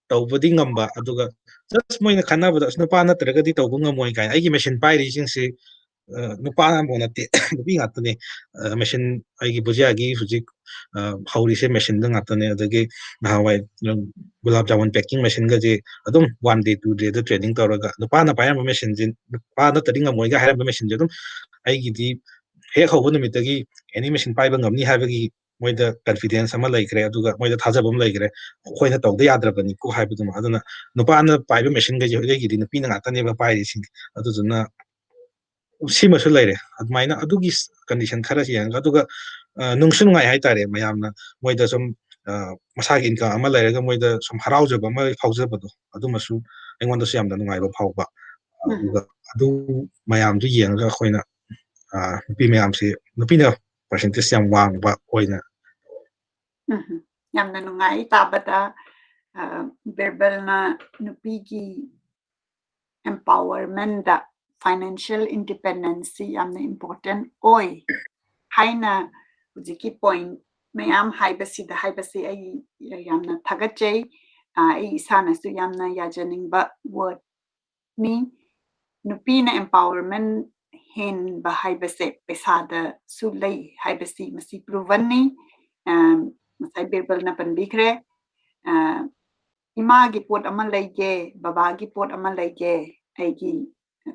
ꯇꯧꯕꯗꯤ ꯉꯝꯕ, ꯑꯗꯨꯒ just ꯃꯣꯏꯅ ꯈꯟꯅꯕꯗ, "ꯑꯁ, ꯅꯨꯄꯥ ꯅꯠꯇ꯭ꯔꯒꯗꯤ ꯇꯧꯕ ꯉꯝꯃꯣꯏ" ꯀꯥꯏꯅ꯫ ꯑꯩꯒꯤ machine ꯄꯥꯏꯔꯤꯁꯤꯡꯁꯤ ꯅꯨꯄꯥ ꯑꯃꯐꯥꯎ ꯅꯠꯇꯦ, ꯅꯨꯄꯤ ꯉꯥꯛꯇꯅꯦ꯫ ꯃꯦꯁꯤꯟ, ꯑꯩꯒꯤ ꯕꯨꯖꯤꯌꯥꯒꯤ ꯍꯧꯖꯤꯛ ꯍꯧꯔꯤꯁꯦ ꯃꯦꯁꯤꯟꯗ ꯉꯥꯛꯇꯅꯦ꯫ ꯑꯗꯒꯤ ꯅꯍꯥꯟꯋꯥꯏ ꯒꯨꯂꯥꯞ ꯖꯥꯃꯨꯟ ꯄꯦꯛꯀꯤꯡ ꯃꯦꯁꯤꯟꯒꯁꯦ ꯑꯗꯨꯝ ꯋꯥꯟ ꯗꯦ ꯇꯨ ꯗꯦꯗ ꯇ꯭ꯔꯦꯅꯤꯡ ꯇꯧꯔꯒ, ꯅꯨꯄꯥꯅ ꯄꯥꯏꯔꯝꯕ ꯃꯦꯁꯤꯟꯁꯦ, ꯅꯨꯄꯥ ꯅꯠꯇ꯭ꯔꯗꯤ ꯉꯝꯃꯣꯏꯒ ꯍꯥꯏꯔꯝꯕ ꯃꯦꯁꯤꯟꯁꯦ ꯑꯗꯨꯝ ꯑꯩꯒꯤꯗꯤ ꯍꯦꯛ ꯍꯧꯕ ꯅꯨꯃꯤꯠꯇꯒꯤ ꯑꯦꯅꯤ ꯃꯦꯁꯤꯟ ꯄꯥꯏꯕ ꯉꯝꯅꯤ ꯍꯥꯏꯕꯒꯤ ꯃꯣꯏꯗ ꯀꯟꯐꯤꯗꯦꯟꯁ ꯑꯃ ꯂꯩꯈ꯭ꯔꯦ, ꯑꯗꯨꯒ ꯃꯣꯏꯗ ꯊꯥꯖꯕ ꯑꯃ ꯂꯩꯈ꯭ꯔꯦ, ꯑꯩꯈꯣꯏꯅ ꯇꯧꯗ ꯌꯥꯗ꯭ꯔꯕꯅꯤꯀꯣ ꯍꯥꯏꯕꯗꯨꯃ꯫ ꯑꯗꯨꯅ ꯅꯨꯄꯥꯅ ꯄꯥꯏꯕ ꯃꯦꯁꯤꯟꯈꯩꯁꯦ ꯍꯧꯖꯤꯛꯀꯤꯗꯤ ꯅꯨꯄꯤꯅ ꯉꯥꯛꯇꯅꯦꯕ ꯄꯥꯏꯔꯤꯁꯤꯡ꯫ ꯑꯗꯨꯗꯨꯅ ꯁꯤꯃꯁꯨ ꯂꯩꯔꯦ꯫ ꯑꯗꯨꯃꯥꯏꯅ ꯑꯗꯨꯒꯤ ꯀꯟꯗꯤꯁꯟ ꯈꯔꯁꯤ ꯌꯦꯡꯉꯒ, ꯑꯗꯨꯒ ꯅꯨꯡꯁꯨ ꯅꯨꯡꯉꯥꯏ ꯍꯥꯏꯇꯥꯔꯦ, ꯃꯌꯥꯝꯅ ꯃꯣꯏꯗ ꯁꯨꯝ ꯃꯁꯥꯒꯤ ꯏꯟꯀꯝ ꯑꯃ ꯂꯩꯔꯒ ꯃꯣꯏꯗ ꯁꯨꯝ ꯍꯔꯥꯎꯖꯕ ꯑꯃ ꯐꯥꯎꯖꯕꯗꯣ, ꯑꯗꯨꯃꯁꯨ ꯑꯩꯉꯣꯟꯗꯁꯨ ꯌꯥꯝꯅ ꯅꯨꯡꯉꯥꯏꯕ ꯐꯥꯎꯕ꯫ ꯑꯗꯨꯒ ꯑꯗꯨ ꯃꯌꯥꯝꯗꯨ ꯌꯦꯡꯉꯒ ꯑꯩꯈꯣꯏꯅ ꯅꯨꯄꯤ ꯃꯌꯥꯝꯁꯤ, ꯅꯨꯄꯤꯅ ꯄꯥꯔꯁꯦꯟꯇꯦꯖ ꯌꯥꯝ ꯋꯥꯡꯕ ꯑꯣꯏꯅ꯫ ꯎꯝ, ꯌꯥꯝꯅ ꯅꯨꯡꯉꯥꯏ ꯇꯥꯕꯗ꯫ ꯕꯤꯔꯕꯜꯅ ꯅꯨꯄꯤꯒꯤ empowerment, financial independence ꯁꯤ ꯌꯥꯝꯅ important ꯑꯣꯏ ꯍꯥꯏꯅ ꯍꯧꯖꯤꯛꯀꯤ point ꯃꯌꯥꯝ ꯍꯥꯏꯕꯁꯤꯗ, ꯍꯥꯏꯕꯁꯤ ꯑꯩ ꯌꯥꯝꯅ ꯊꯥꯒꯠꯆꯩ꯫ ꯑꯩ ꯏꯁꯥꯅꯁꯨ ꯌꯥꯝꯅ ꯌꯥꯖꯅꯤꯡꯕ word ꯅꯤ꯫ ꯅꯨꯄꯤꯅ empowerment ꯍꯦꯟꯕ ꯍꯥꯏꯕꯁꯦ ꯄꯩꯁꯥꯗꯁꯨ ꯂꯩ ꯍꯥꯏꯕꯁꯤ ꯃꯁꯤ proven ꯅꯤ꯫ ꯉꯁꯥꯏ ꯕꯤꯔꯕꯜꯅ ꯄꯟꯕꯤꯈ꯭ꯔꯦ꯫ ꯏꯃꯥꯒꯤ ꯄꯣꯠ ꯑꯃ ꯂꯩꯒꯦ, ꯕꯕꯥꯒꯤ ꯄꯣꯠ ꯑꯃ ꯂꯩꯒꯦ, ꯑꯩꯒꯤ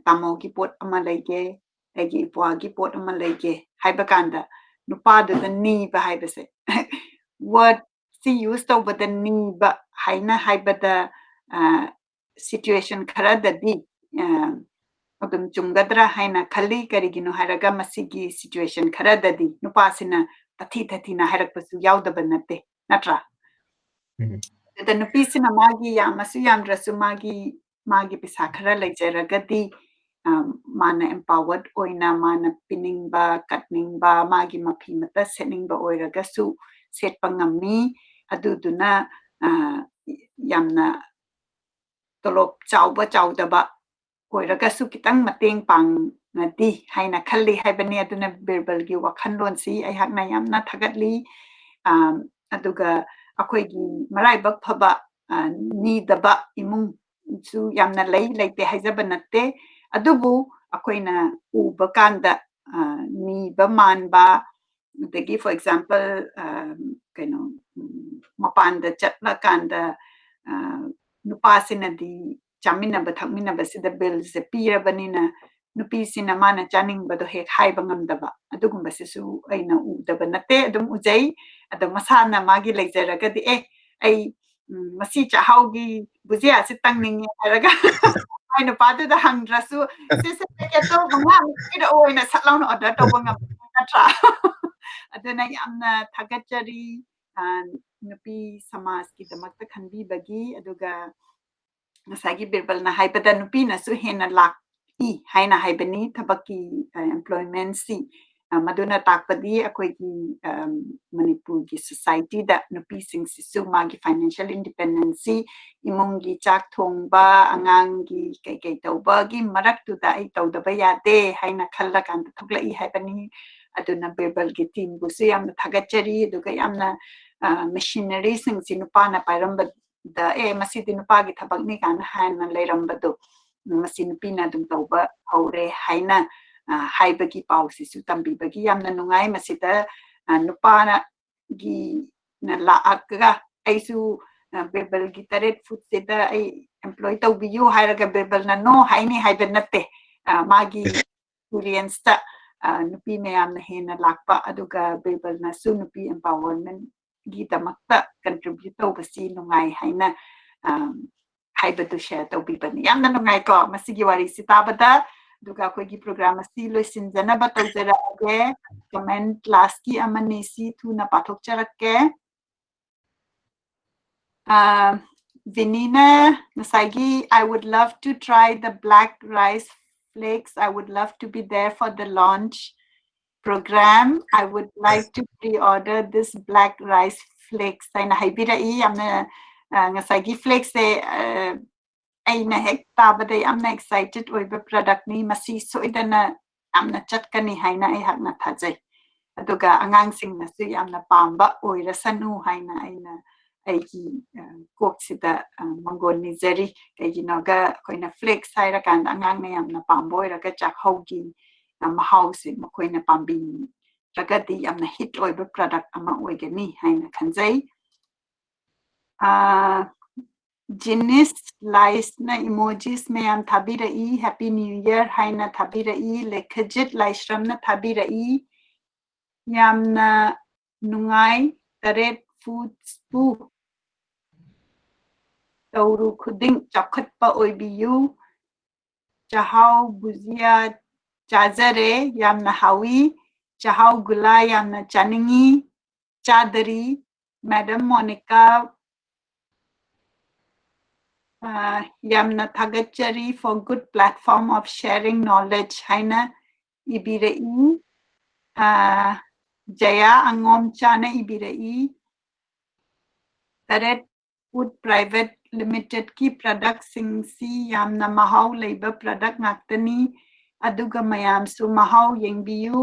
ꯇꯥꯃꯣꯒꯤ ꯄꯣꯠ ꯑꯃ ꯂꯩꯒꯦ, ꯑꯩꯒꯤ ꯏꯄ꯭ꯋꯥꯒꯤ ꯄꯣꯠ ꯑꯃ ꯂꯩꯒꯦ ꯍꯥꯏꯕ ꯀꯥꯟꯗ ꯅꯨꯄꯥꯗꯨꯗ ꯅꯤꯕ ꯍꯥꯏꯕꯁꯦ, word ꯁꯤ use ꯇꯧꯕꯗ ꯅꯤꯕ ꯍꯥꯏꯅ ꯍꯥꯏꯕꯗ situation ꯈꯔꯗꯗꯤ ꯑꯗꯨꯝ ꯆꯨꯝꯒꯗ꯭ꯔꯥ ꯍꯥꯏꯅ ꯈꯜꯂꯤ꯫ ꯀꯔꯤꯒꯤꯅꯣ ꯍꯥꯏꯔꯒ ꯃꯁꯤꯒꯤ situation ꯈꯔꯗꯗꯤ ꯅꯨꯄꯥꯁꯤꯅ ꯇꯥꯊꯤ ꯇꯥꯊꯤꯅ ꯍꯥꯏꯔꯛꯄꯁꯨ ꯌꯥꯎꯗꯕ ꯅꯠꯇꯦ, ꯅꯠꯇ꯭ꯔꯥ? ꯑꯗꯨꯗ ꯅꯨꯄꯤꯁꯤꯅ ꯃꯥꯒꯤ ꯌꯥꯝꯃꯁꯨ ꯌꯥꯝꯗ꯭ꯔꯁꯨ ꯃꯥꯒꯤ, ꯃꯥꯒꯤ ꯄꯩꯁꯥ ꯈꯔ ꯂꯩꯖꯔꯒꯗꯤ ꯃꯥꯅ empowered ꯑꯣꯏꯅ ꯃꯥꯅ ꯄꯤꯅꯤꯡꯕ, ꯀꯠꯅꯤꯡꯕ, ꯃꯥꯒꯤ ꯃꯐꯤ ꯃꯇ ꯁꯦꯠꯅꯤꯡꯕ ꯑꯣꯏꯔꯒꯁꯨ ꯁꯦꯠꯄ ꯉꯝꯃꯤ꯫ ꯑꯗꯨꯗꯨꯅ ꯌꯥꯝꯅ ꯇꯣꯂꯣꯞ ꯆꯥꯎꯕ ꯆꯥꯎꯗꯕ ꯑꯣꯏꯔꯒꯁꯨ ꯈꯤꯇꯪ ꯃꯇꯦꯡ ꯄꯥꯡꯉꯗꯤ ꯍꯥꯏꯅ ꯈꯜꯂꯤ ꯍꯥꯏꯕꯅꯤ꯫ ꯑꯗꯨꯅ ꯕꯤꯔꯕꯜꯒꯤ ꯋꯥꯈꯜꯂꯣꯟꯁꯤ ꯑꯩꯍꯥꯛꯅ ꯌꯥꯝꯅ ꯊꯥꯒꯠꯂꯤ꯫ ꯑꯗꯨꯒ ꯑꯩꯈꯣꯏꯒꯤ ꯃꯔꯥꯏꯕꯛ ꯐꯕ ꯅꯤꯗꯕ ꯏꯃꯨꯡꯁꯨ ꯌꯥꯝꯅ ꯂꯩ, ꯂꯩꯇꯦ ꯍꯥꯏꯖꯕ ꯅꯠꯇꯦ꯫ ꯑꯗꯨꯕꯨ ꯑꯩꯈꯣꯏꯅ ꯎꯕ ꯀꯥꯟꯗ, ꯑ, ꯅꯤꯕ ꯃꯥꯟꯕ, ꯑꯗꯒꯤ, for example, ꯑ, ꯀꯩꯅꯣ, ꯎꯝ, ꯃꯄꯥꯟꯗ ꯆꯠꯂꯀꯥꯟꯗ, ꯑ, ꯅꯨꯄꯥꯁꯤꯅꯗꯤ ꯆꯥꯃꯤꯟꯅꯕ ꯊꯛꯃꯤꯟꯅꯕꯁꯤꯗ billꯁꯦ ꯄꯤꯔꯕꯅꯤꯅ, ꯅꯨꯄꯤꯁꯤꯅ ꯃꯥꯅ ꯆꯥꯅꯤꯡꯕꯗꯣ ꯍꯦꯛ ꯍꯥꯏꯕ ꯉꯝꯗꯕ, ꯑꯗꯨꯒꯨꯝꯕꯁꯤꯁꯨ ꯑꯩꯅ ꯎꯗꯕ ꯅꯠꯇꯦ, ꯑꯗꯨꯝ ꯎꯖꯩ꯫ ꯑꯗꯣ ꯃꯁꯥꯅ ꯃꯥꯒꯤ ꯂꯩꯖꯔꯒꯗꯤ, "ꯑꯦ, ꯑꯩ, ꯎꯝ, ꯉꯁꯤ ꯆꯥꯛꯍꯥꯎꯒꯤ ꯕꯨꯖꯤꯌꯥꯁꯤ ꯇꯪꯅꯤꯡꯉꯦ," ꯍꯥꯏꯔꯒ ꯃꯥꯏ ꯅꯨꯄꯥꯗꯨꯗ ꯍꯪꯗ꯭ꯔꯁꯨ, "ꯁꯦ, ꯁꯦ, packetꯇꯣ ꯃꯉꯥꯃꯨꯛ ꯄꯤꯔꯛꯑꯣ," ꯍꯥꯏꯅ ꯁꯠ ꯂꯥꯎꯅ order ꯇꯧꯕ ꯉꯝꯃꯤ ꯅꯠꯇ꯭ꯔꯥ? ꯑꯗꯨꯅ ꯌꯥꯝꯅ ꯊꯥꯒꯠꯆꯔꯤ, ꯑ, ꯅꯨꯄꯤ ꯁꯃꯥꯖꯀꯤꯗꯃꯛꯇ ꯈꯟꯕꯤꯕꯒꯤ꯫ ꯑꯗꯨꯒ ꯉꯁꯥꯏꯒꯤ ꯕꯤꯔꯕꯜꯅ ꯍꯥꯏꯕꯗ ꯅꯨꯄꯤꯅꯁꯨ ꯍꯦꯟꯅ ꯂꯥꯛꯏ ꯍꯥꯏꯅ ꯍꯥꯏꯕꯅꯤ ꯊꯕꯛꯀꯤ, ꯑ, employmentꯁꯤ꯫ ꯑ, ꯃꯗꯨꯅ ꯇꯥꯛꯄꯗꯤ ꯑꯩꯈꯣꯏꯒꯤ, ꯑ, ꯃꯅꯤꯄꯨꯔꯒꯤ societyꯗ ꯅꯨꯄꯤꯁꯤꯡꯁꯤꯁꯨ ꯃꯥꯒꯤ financial independenceꯁꯤ, ꯏꯃꯨꯡꯒꯤ ꯆꯥꯛ ꯊꯣꯡꯕ, ꯑꯉꯥꯡꯒꯤ ꯀꯩꯀꯩ ꯇꯧꯕꯒꯤ ꯃꯔꯛꯇꯨꯗ ꯑꯩ ꯇꯧꯗꯕ ꯌꯥꯗꯦ ꯍꯥꯏꯅ ꯈꯜꯂꯀꯥꯟꯗ ꯊꯣꯛꯂꯛꯏ ꯍꯥꯏꯕꯅꯤ꯫ ꯑꯗꯨꯅ ꯕꯤꯔꯕꯜꯒꯤ teamꯕꯨꯁꯨ ꯌꯥꯝꯅ ꯊꯥꯒꯠꯆꯔꯤ꯫ ꯑꯗꯨꯒ ꯌꯥꯝꯅ, ꯑ, machineryꯁꯤꯡꯁꯤ ꯅꯨꯄꯥꯅ ꯄꯥꯏꯔꯝꯕ ꯗ, "ꯑꯦ, ꯃꯁꯤꯗꯤ ꯅꯨꯄꯥꯒꯤ ꯊꯕꯛꯅꯤ" ꯀꯥꯏꯅ ꯍꯥꯏꯅ ꯂꯩꯔꯝꯕꯗꯣ, ꯎꯝ, ꯃꯁꯤ ꯅꯨꯄꯤꯅ ꯑꯗꯨꯝ ꯇꯧꯕ ꯍꯧꯔꯦ ꯍꯥꯏꯅ, ꯑ, ꯍꯥꯏꯕꯒꯤ ꯄꯥꯎꯁꯤꯁꯨ ꯇꯝꯕꯤꯕꯒꯤ ꯌꯥꯝꯅ ꯅꯨꯡꯉꯥꯏ꯫ ꯃꯁꯤꯗ, ꯑ, ꯅꯨꯄꯥꯒꯤꯅ ꯂꯥꯛꯑꯒ ꯑꯩꯁꯨ, ꯑ, ꯕꯤꯔꯕꯜꯒꯤ ꯇꯔꯦꯠ ꯐꯨꯠꯁꯤꯗ ꯑꯩ employ ꯇꯧꯕꯤꯌꯨ ꯍꯥꯏꯔꯒ ꯕꯤꯔꯕꯜꯅ no ꯍꯥꯏꯅꯤ ꯍꯥꯏꯕ ꯅꯠꯇꯦ꯫ ꯑ, ꯃꯥꯒꯤ experienceꯇ, ꯑ, ꯅꯨꯄꯤ ꯃꯌꯥꯝꯅ ꯍꯦꯟꯅ ꯂꯥꯛꯄ, ꯑꯗꯨꯒ ꯕꯤꯔꯕꯜꯅꯁꯨ ꯅꯨꯄꯤ empowermentꯒꯤꯗꯃꯛꯇ contribute ꯇꯧꯕꯁꯤ ꯅꯨꯡꯉꯥꯏ ꯍꯥꯏꯅ, ꯑ, ꯍꯥꯏꯕꯗꯨ share ꯇꯧꯕꯤꯕꯅꯤ꯫ ꯌꯥꯝꯅ ꯅꯨꯡꯉꯥꯏꯀꯣ ꯃꯁꯤꯒꯤ ꯋꯥꯔꯤꯁꯤ ꯇꯥꯕꯗ꯫ ꯑꯗꯨꯒ ꯑꯩꯈꯣꯏꯒꯤ program ꯑꯁꯤ ꯂꯣꯏꯁꯤꯟꯖꯅꯕ ꯇꯧꯖꯔꯛꯑꯒꯦ꯫ Comment lastꯀꯤ ꯑꯃꯅꯤ ꯁꯤ ꯊꯨꯅ ꯄꯥꯊꯣꯛꯆꯔꯛꯀꯦ꯫ ꯑ, ꯚꯤꯅꯤꯅ ꯉꯁꯥꯏꯒꯤ, "I would love to try the black rice flakes. I would love to be there for the launch program. I would like to pre-order this black rice flakes" ꯍꯥꯏꯅ ꯍꯥꯏꯕꯤꯔꯛꯏ꯫ ꯌꯥꯝꯅ, ꯑ, ꯉꯁꯥꯏꯒꯤ flakesꯁꯦ, ꯑ, ꯑꯩꯅ ꯍꯦꯛ ꯇꯥꯕꯗ ꯌꯥꯝꯅ excited ꯑꯣꯏꯕ productꯅꯤ꯫ ꯃꯁꯤ ꯁꯣꯏꯗꯅ ꯌꯥꯝꯅ ꯆꯠꯀꯅꯤ ꯍꯥꯏꯅ ꯑꯩꯍꯥꯛꯅ ꯊꯥꯖꯩ꯫ ꯑꯗꯨꯒ ꯑꯉꯥꯡꯁꯤꯡꯅꯁꯨ ꯌꯥꯝꯅ ꯄꯥꯝꯕ ꯑꯣꯏꯔꯁꯅꯨ ꯍꯥꯏꯅ ꯑꯩꯅ, ꯑꯩꯒꯤ ꯀꯣꯛꯁꯤꯗ ꯃꯪꯒꯣꯜ ꯅꯤꯖꯔꯤ꯫ ꯀꯩꯒꯤꯅꯣꯒ ꯑꯩꯈꯣꯏꯅ ꯐ꯭ꯂꯦꯛꯁ ꯍꯥꯏꯔꯀꯥꯟꯗ ꯑꯉꯥꯡꯅ ꯌꯥꯝꯅ ꯄꯥꯝꯕ ꯑꯣꯏꯔꯒ ꯆꯥꯛꯍꯧꯒꯤ ꯃꯍꯥꯎꯁꯦ ꯃꯈꯣꯏꯅ ꯄꯥꯝꯕꯤꯔꯒꯗꯤ ꯌꯥꯝꯅ ꯍꯤꯠ ꯑꯣꯏꯕ ꯄ꯭ꯔꯗꯛ ꯑꯃ ꯑꯣꯏꯒꯅꯤ ꯍꯥꯏꯅ ꯈꯟꯖꯩ꯫ ꯖꯤꯅꯤꯁ ꯂꯥꯏꯁꯅ ꯏꯃꯣꯖꯤꯁ ꯃꯌꯥꯝ ꯊꯥꯕꯤꯔꯛꯏ, ꯍꯦꯄꯤ ꯅ꯭ꯌꯨ ꯏꯌꯔ ꯍꯥꯏꯅ ꯊꯥꯕꯤꯔꯛꯏ, ꯂꯦꯈꯖꯤꯠ ꯂꯥꯏꯁ꯭ꯔꯝꯅ ꯊꯥꯕꯤꯔꯛꯏ꯫ ꯌꯥꯝꯅ ꯅꯨꯡꯉꯥꯏ꯫ ꯇꯔꯦꯠ ꯐꯨꯗꯁꯄꯨ ꯇꯧꯔꯨ ꯈꯨꯗꯤꯡ ꯆꯥꯎꯈꯠꯄ ꯑꯣꯏꯕꯤꯌꯨ꯫ ꯆꯥꯍꯥꯎ ꯕꯨꯖꯤꯌꯥ ꯆꯥꯖꯔꯦ, ꯌꯥꯝꯅ ꯍꯥꯎꯏ꯫ ꯆꯥꯍꯥꯎ ꯒꯨꯂꯥ ꯌꯥꯝꯅ ꯆꯥꯅꯤꯡꯏ, ꯆꯥꯗꯔꯤ꯫ ꯃꯦꯗꯝ ꯃꯣꯅꯤꯀꯥ, ꯌꯥꯝꯅ ꯊꯥꯒꯠꯆꯔꯤ, for good platform of sharing knowledge ꯍꯥꯏꯅ ꯏꯕꯤꯔꯛꯏ꯫ ꯖꯌꯥ ꯑꯉꯣꯝꯆꯥꯅ ꯏꯕꯤꯔꯛꯏ, ꯇꯔꯦꯠ ꯐꯨꯗ ꯄ꯭ꯔꯥꯏꯚꯦꯠ ꯂꯤꯃꯤꯇꯦꯠꯀꯤ ꯄ꯭ꯔꯗꯛꯁꯤꯡꯁꯤ ꯌꯥꯝꯅ ꯃꯍꯥꯎ ꯂꯩꯕ ꯄ꯭ꯔꯗꯛ ꯉꯥꯛꯇꯅꯤ, ꯑꯗꯨꯒ ꯃꯌꯥꯝꯁꯨ ꯃꯍꯥꯎ ꯌꯦꯡꯕꯤꯌꯨ꯫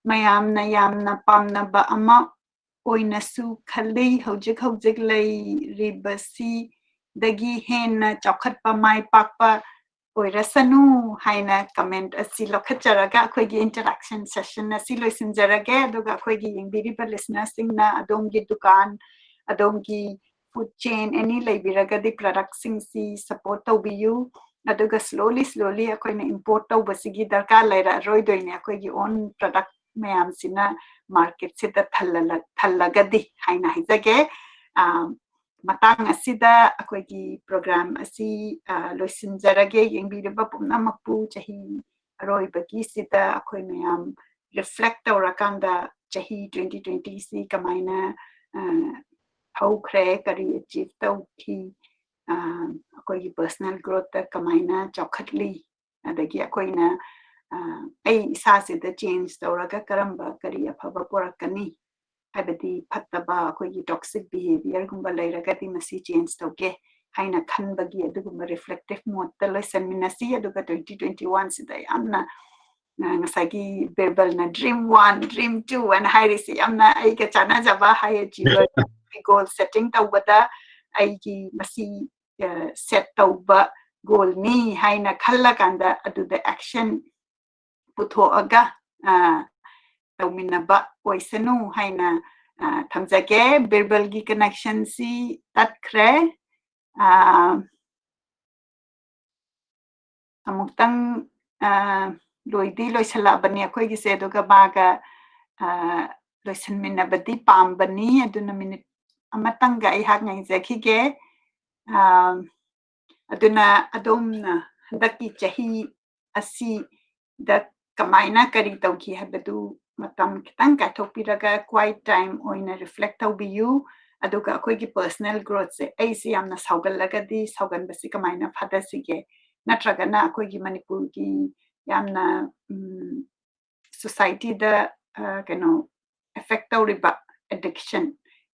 ꯃꯌꯥꯝꯅ ꯌꯥꯝꯅ ꯄꯥꯝꯅꯕ ꯑꯃ ꯑꯣꯏꯅꯁꯨ ꯈꯜꯂꯤ꯫ ꯍꯧꯖꯤꯛ ꯍꯧꯖꯤꯛ ꯂꯩꯔꯤꯕꯁꯤꯗꯒꯤ ꯍꯦꯟꯅ ꯆꯥꯎꯈꯠꯄ, ꯃꯥꯏ ꯄꯥꯛꯄ ꯑꯣꯏꯔꯁꯅꯨ ꯍꯥꯏꯅ ꯀꯃꯦꯟꯠ ꯑꯁꯤ ꯂꯧꯈꯠꯆꯔꯒ ꯑꯩꯈꯣꯏꯒꯤ ꯏꯟꯇꯔꯦꯛꯁꯟ ꯁꯦꯁꯟ ꯑꯁꯤ ꯂꯣꯏꯁꯤꯟꯖꯔꯒꯦ꯫ ꯑꯗꯨꯒ ꯑꯩꯈꯣꯏꯒꯤ ꯌꯦꯡꯕꯤꯔꯤꯕ ꯂꯤꯁꯅꯔꯁꯤꯡꯅ ꯑꯗꯣꯝꯒꯤ ꯗꯨꯀꯥꯟ, ꯑꯗꯣꯝꯒꯤ ꯐꯨꯗ ꯆꯦꯟ ꯑꯦꯅꯤ ꯂꯩꯕꯤꯔꯒꯗꯤ ꯄ꯭ꯔꯗꯛꯁꯤꯡꯁꯤ ꯁꯄꯣꯔꯠ ꯇꯧꯕꯤꯌꯨ꯫ ꯑꯗꯨꯒ ꯁ꯭ꯂꯣꯂꯤ ꯁ꯭ꯂꯣꯂꯤ ꯑꯩꯈꯣꯏꯅ ꯏꯝꯄꯣꯔꯠ ꯇꯧꯕꯁꯤꯒꯤ ꯗꯔꯀꯥꯔ ꯂꯩꯔꯛꯑꯔꯣꯏꯗꯣꯏꯅꯦ꯫ ꯑꯩꯈꯣꯏꯒꯤ ꯑꯣꯟ ꯄ꯭ꯔꯗꯛ ꯃꯌꯥꯝꯁꯤꯅ ꯃꯥꯔꯀꯦꯠꯁꯤꯗ ꯊꯜꯂꯒꯗꯤ ꯍꯥꯏꯅ ꯍꯥꯏꯖꯒꯦ꯫ ꯃꯇꯥꯡ ꯑꯁꯤꯗ ꯑꯩꯈꯣꯏꯒꯤ ꯄ꯭ꯔꯣꯒ꯭ꯔꯥꯝ ꯑꯁꯤ ꯂꯣꯏꯁꯤꯟꯖꯔꯒꯦ꯫ ꯌꯦꯡꯕꯤꯔꯤꯕ ꯄꯨꯝꯅꯃꯛꯄꯨ ꯆꯍꯤ ꯑꯔꯣꯏꯕꯒꯤꯁꯤꯗ ꯑꯩꯈꯣꯏ ꯃꯌꯥꯝ ꯔꯤꯐ꯭ꯂꯦꯛ ꯇꯧꯔꯀꯥꯟꯗ ꯆꯍꯤ ꯇ꯭ꯋꯦꯟꯇꯤ ꯇ꯭ꯋꯦꯟꯇꯤꯁꯤ ꯀꯃꯥꯏꯅ ꯍꯧꯈ꯭ꯔꯦ, ꯀꯔꯤ ꯑꯦꯆꯤꯞ ꯇꯧꯈꯤ, ꯑꯩꯈꯣꯏꯒꯤ ꯄꯔꯁꯅꯦꯜ ꯒ꯭ꯔꯣꯠꯇ ꯀꯃꯥꯏꯅ ꯆꯥꯎꯈꯠꯂꯤ, ꯑꯗꯒꯤ ꯑꯩꯈꯣꯏꯅ ꯑꯩ ꯏꯁꯥꯁꯤꯗ ꯆꯦꯟꯖ ꯇꯧꯔꯒ ꯀꯔꯝꯕ ꯀꯔꯤ ꯑꯐꯕ ꯄꯨꯔꯛꯀꯅꯤ, ꯍꯥꯏꯕꯗꯤ ꯐꯠꯇꯕ ꯑꯩꯈꯣꯏꯒꯤ ꯇꯣꯛꯁꯤꯛ ꯕꯤꯍꯦꯕꯤꯌꯔꯒꯨꯝꯕ ꯂꯩꯔꯒꯗꯤ ꯃꯁꯤ ꯆꯦꯟꯖ ꯇꯧꯒꯦ ꯍꯥꯏꯅ ꯈꯟꯕꯒꯤ ꯑꯗꯨꯒꯨꯝꯕ ꯔꯤꯐ꯭ꯂꯦꯛꯇꯤꯞ ꯃꯣꯠꯇ ꯂꯣꯏꯁꯟꯃꯤꯟꯅꯁꯤ꯫ ꯑꯗꯨꯒ ꯇ꯭ꯋꯦꯟꯇꯤ ꯇ꯭ꯋꯦꯟꯇꯤ ꯋꯥꯟꯁꯤꯗ ꯌꯥꯝꯅ ꯉꯁꯥꯏꯒꯤ ꯕꯤꯔꯕꯜꯅ ꯗ꯭ꯔꯤꯝ ꯋꯥꯟ, ꯗ꯭ꯔꯤꯝ ꯇꯨ ꯑꯅ ꯍꯥꯏꯔꯤꯁꯤ ꯌꯥꯝꯅ ꯑꯩꯒ ꯆꯥꯟꯅꯖꯕ ꯍꯥꯏ ꯑꯆꯤꯚꯔ ꯒꯣꯜ ꯁꯦꯠꯇꯤꯡ ꯇꯧꯕꯗ ꯑꯩꯒꯤ ꯃꯁꯤ ꯁꯦꯠ ꯇꯧꯕ ꯒꯣꯜꯅꯤ ꯍꯥꯏꯅ ꯈꯜꯂꯀꯥꯟꯗ ꯑꯗꯨꯗ ꯑꯦꯛꯁꯟ ꯄꯨꯊꯣꯛꯑꯒ ꯇꯧꯃꯤꯟꯅꯕ ꯑꯣꯏꯁꯅꯨ ꯍꯥꯏꯅ ꯊꯝꯖꯒꯦ꯫ ꯕꯤꯔꯕꯜꯒꯤ ꯀꯅꯦꯛꯁꯟꯁꯤ ꯇꯠꯈ꯭ꯔꯦ꯫ ꯑꯃꯨꯛꯇꯪ ꯂꯣꯏꯗꯤ ꯂꯣꯏꯁꯤꯜꯂꯛꯑꯕꯅꯤ ꯑꯩꯈꯣꯏꯒꯤꯁꯦ, ꯑꯗꯨꯒ ꯃꯥꯒ ꯂꯣꯏꯁꯤꯟꯃꯤꯟꯅꯕꯗꯤ ꯄꯥꯝꯕꯅꯤ꯫ ꯑꯗꯨꯅ ꯃꯤꯅꯤꯠ ꯑꯃꯇꯪꯒ ꯑꯩꯍꯥꯛ ꯉꯥꯏꯖꯈꯤꯒꯦ꯫ ꯑꯗꯨꯅ ꯑꯗꯣꯝꯅ ꯍꯟꯗꯛꯀꯤ ꯆꯍꯤ ꯑꯁꯤꯗ ꯀꯃꯥꯏꯅ ꯀꯔꯤ ꯇꯧꯈꯤ ꯍꯥꯏꯕꯗꯨ ꯃꯇꯝ ꯈꯤꯇꯪ ꯀꯥꯏꯊꯣꯛꯄꯤꯔꯒ quiet time ꯑꯣꯏꯅ reflect ꯇꯧꯕꯤꯌꯨ꯫ ꯑꯗꯨꯒ ꯑꯩꯈꯣꯏꯒꯤ personal growthꯁꯦ, ꯑꯩꯁꯦ ꯌꯥꯝꯅ ꯁꯥꯎꯒꯜꯂꯒꯗꯤ ꯁꯥꯎꯒꯟꯕꯁꯤ ꯀꯃꯥꯏꯅ ꯐꯥꯊꯁꯤꯒꯦ? ꯅꯠꯇ꯭ꯔꯒꯅ ꯑꯩꯈꯣꯏꯒꯤ ꯃꯅꯤꯄꯨꯔꯒꯤ ꯌꯥꯝꯅ societyꯗ ꯀꯩꯅꯣ effect ꯇꯧꯔꯤꯕ addiction,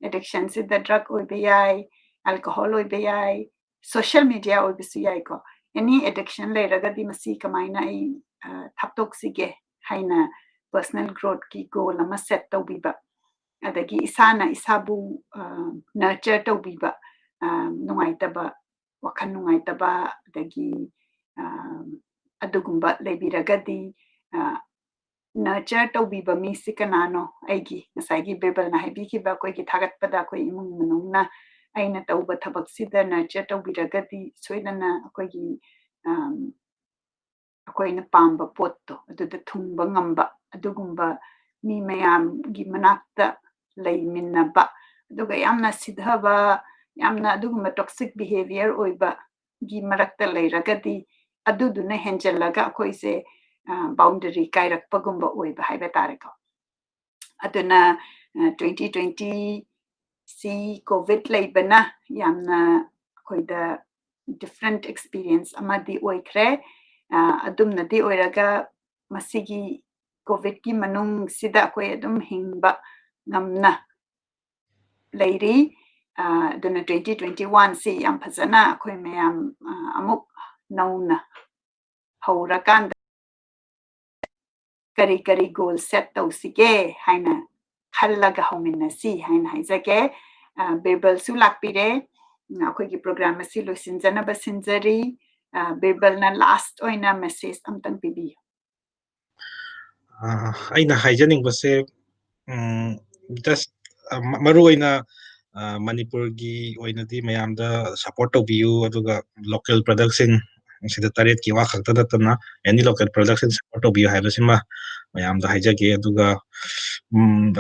addictionꯁꯤꯗ drug ꯑꯣꯏꯕ ꯌꯥꯏ, alcohol ꯑꯣꯏꯕ ꯌꯥꯏ, social media ꯑꯣꯏꯕꯁꯨ ꯌꯥꯏꯀꯣ꯫ Any addiction ꯂꯩꯔꯒꯗꯤ ꯃꯁꯤ ꯀꯃꯥꯏꯅ ꯑꯩ ꯊꯥꯞꯇꯣꯛꯁꯤꯒꯦ ꯍꯥꯏꯅ personal growthꯀꯤ goal ꯑꯃ set ꯇꯧꯕꯤꯕ, ꯑꯗꯒꯤ ꯏꯁꯥꯅ ꯏꯁꯥꯕꯨ nurture ꯇꯧꯕꯤꯕ, ꯅꯨꯡꯉꯥꯏꯇꯕ, ꯋꯥꯈꯜ ꯅꯨꯡꯉꯥꯏꯇꯕ, ꯑꯗꯒꯤ ꯑꯗꯨꯒꯨꯝꯕ ꯂꯩꯕꯤꯔꯒꯗꯤ nurture ꯇꯧꯕꯤꯕ ꯃꯤꯁꯤ ꯀꯅꯥꯅꯣ? ꯑꯩꯒꯤ ꯉꯁꯥꯏꯒꯤ ꯕꯤꯔꯕꯜꯅ ꯍꯥꯏꯕꯤꯈꯤꯕ ꯑꯩꯈꯣꯏꯒꯤ ꯊꯥꯒꯠꯄꯗ ꯑꯩꯈꯣꯏ ꯏꯃꯨꯡ ꯃꯅꯨꯡꯅ ꯑꯩꯅ ꯇꯧꯕ ꯊꯕꯛꯁꯤꯗ nurture ꯇꯧꯕꯤꯔꯒꯗꯤ ꯁꯣꯏꯗꯅ ꯑꯩꯈꯣꯏꯒꯤ ꯑꯩꯈꯣꯏꯅ ꯄꯥꯝꯕ ꯄꯣꯠꯇꯣ ꯑꯗꯨꯗ ꯊꯨꯡꯕ ꯉꯝꯕ ꯑꯗꯨꯒꯨꯝꯕ ꯃꯤ ꯃꯌꯥꯝꯒꯤ ꯃꯅꯥꯛꯇ ꯂꯩꯃꯤꯟꯅꯕ, ꯑꯗꯨꯒ ꯌꯥꯝꯅ ꯁꯤꯊꯕ, ꯌꯥꯝꯅ ꯑꯗꯨꯒꯨꯝꯕ toxic behavior ꯑꯣꯏꯕꯒꯤ ꯃꯔꯛꯇ ꯂꯩꯔꯒꯗꯤ ꯑꯗꯨꯗꯨꯅ ꯍꯦꯟꯖꯜꯂꯒ ꯑꯩꯈꯣꯏꯁꯦ boundary ꯀꯥꯏꯔꯛꯄꯒꯨꯝꯕ ꯑꯣꯏꯕ ꯍꯥꯏꯕ ꯇꯥꯔꯦꯀꯣ꯫ ꯑꯗꯨꯅ twenty twenty ꯁꯤ COVID ꯂꯩꯕꯅ ꯌꯥꯝꯅ ꯑꯩꯈꯣꯏꯗ different experience ꯑꯃꯗꯤ ꯑꯣꯏꯈ꯭ꯔꯦ꯫ ꯑꯗꯨꯝꯅꯗꯤ ꯑꯣꯏꯔꯒ ꯃꯁꯤꯒꯤ COVIDꯀꯤ ꯃꯅꯨꯡꯁꯤꯗ ꯑꯩꯈꯣꯏ ꯑꯗꯨꯝ ꯍꯤꯡꯕ ꯉꯝꯅ ꯂꯩꯔꯤ꯫ ꯑꯗꯨꯅ twenty twenty one ꯁꯤ ꯌꯥꯝ ꯐꯖꯅ ꯑꯩꯈꯣꯏ ꯃꯌꯥꯝ ꯑꯃꯨꯛ ꯅꯧꯅ ꯍꯧꯔꯀꯥꯟꯗ ꯀꯔꯤ ꯀꯔꯤ goal set ꯇꯧꯁꯤꯒꯦ ꯍꯥꯏꯅ ꯈꯜꯂꯒ ꯍꯧꯃꯤꯟꯅꯁꯤ ꯍꯥꯏꯅ ꯍꯥꯏꯖꯒꯦ꯫ ꯕꯤꯔꯕꯜꯁꯨ ꯂꯥꯛꯄꯤꯔꯦ꯫ ꯎꯝ, ꯑꯩꯈꯣꯏꯒꯤ program ꯑꯁꯤ ꯂꯣꯏꯁꯤꯟꯖꯅꯕ ꯁꯤꯟꯖꯔꯤ꯫ ꯕꯤꯔꯕꯜꯅ last ꯑꯣꯏꯅ message ꯑꯝꯇꯪ ꯄꯤꯕꯤꯌꯨ꯫ ꯑꯩꯅ ꯍꯥꯏꯖꯅꯤꯡꯕꯁꯦ, just ꯃꯔꯨ ꯑꯣꯏꯅ ꯃꯅꯤꯄꯨꯔꯒꯤ ꯑꯣꯏꯅꯗꯤ ꯃꯌꯥꯝꯗ support ꯇꯧꯕꯤꯌꯨ, ꯑꯗꯨꯒ local productꯁꯤꯡ, ꯁꯤꯗ ꯇꯔꯦꯠꯀꯤ ꯋꯥ ꯈꯛꯇ ꯅꯠꯇꯅ any local productꯁꯤꯡ support ꯇꯧꯕꯤꯌꯨ ꯍꯥꯏꯕꯁꯤꯃ ꯃꯌꯥꯝꯗ ꯍꯥꯏꯖꯒꯦ꯫ ꯑꯗꯨꯒ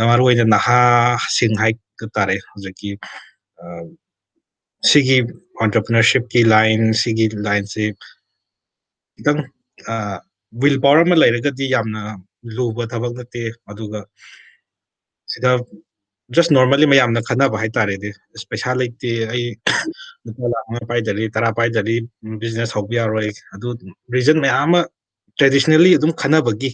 ꯃꯔꯨ ꯑꯣꯏꯅ ꯅꯍꯥꯁꯤꯡ ꯍꯥꯏꯕ ꯇꯥꯔꯦ, ꯍꯧꯖꯤꯛꯀꯤ ꯁꯤꯒꯤ entrepreneurshipꯀꯤ line, ꯁꯤꯒꯤ lineꯁꯤ ꯈꯤꯇꯪ will power ꯑꯃ ꯂꯩꯔꯒꯗꯤ ꯌꯥꯝꯅ ꯂꯨꯕ ꯊꯕꯛ ꯅꯠꯇꯦ꯫ ꯑꯗꯨꯒ ꯁꯤꯗ just normally ꯃꯌꯥꯝꯅ ꯈꯟꯅꯕ ꯍꯥꯏꯇꯥꯔꯦꯅꯦ, "ꯑꯁ, ꯄꯩꯁꯥ ꯂꯩꯇꯦ, ꯑꯩ ꯂꯨꯄꯥ ꯂꯥꯈ ꯃꯉꯥ ꯄꯥꯏꯗꯔꯤ, ꯇꯔꯥ ꯄꯥꯏꯗꯔꯤ, business ꯍꯧꯕ ꯌꯥꯔꯣꯏ"꯫ ꯑꯗꯨ reason ꯃꯌꯥꯝ ꯑꯃ traditionally ꯑꯗꯨꯝ ꯈꯟꯅꯕꯒꯤ,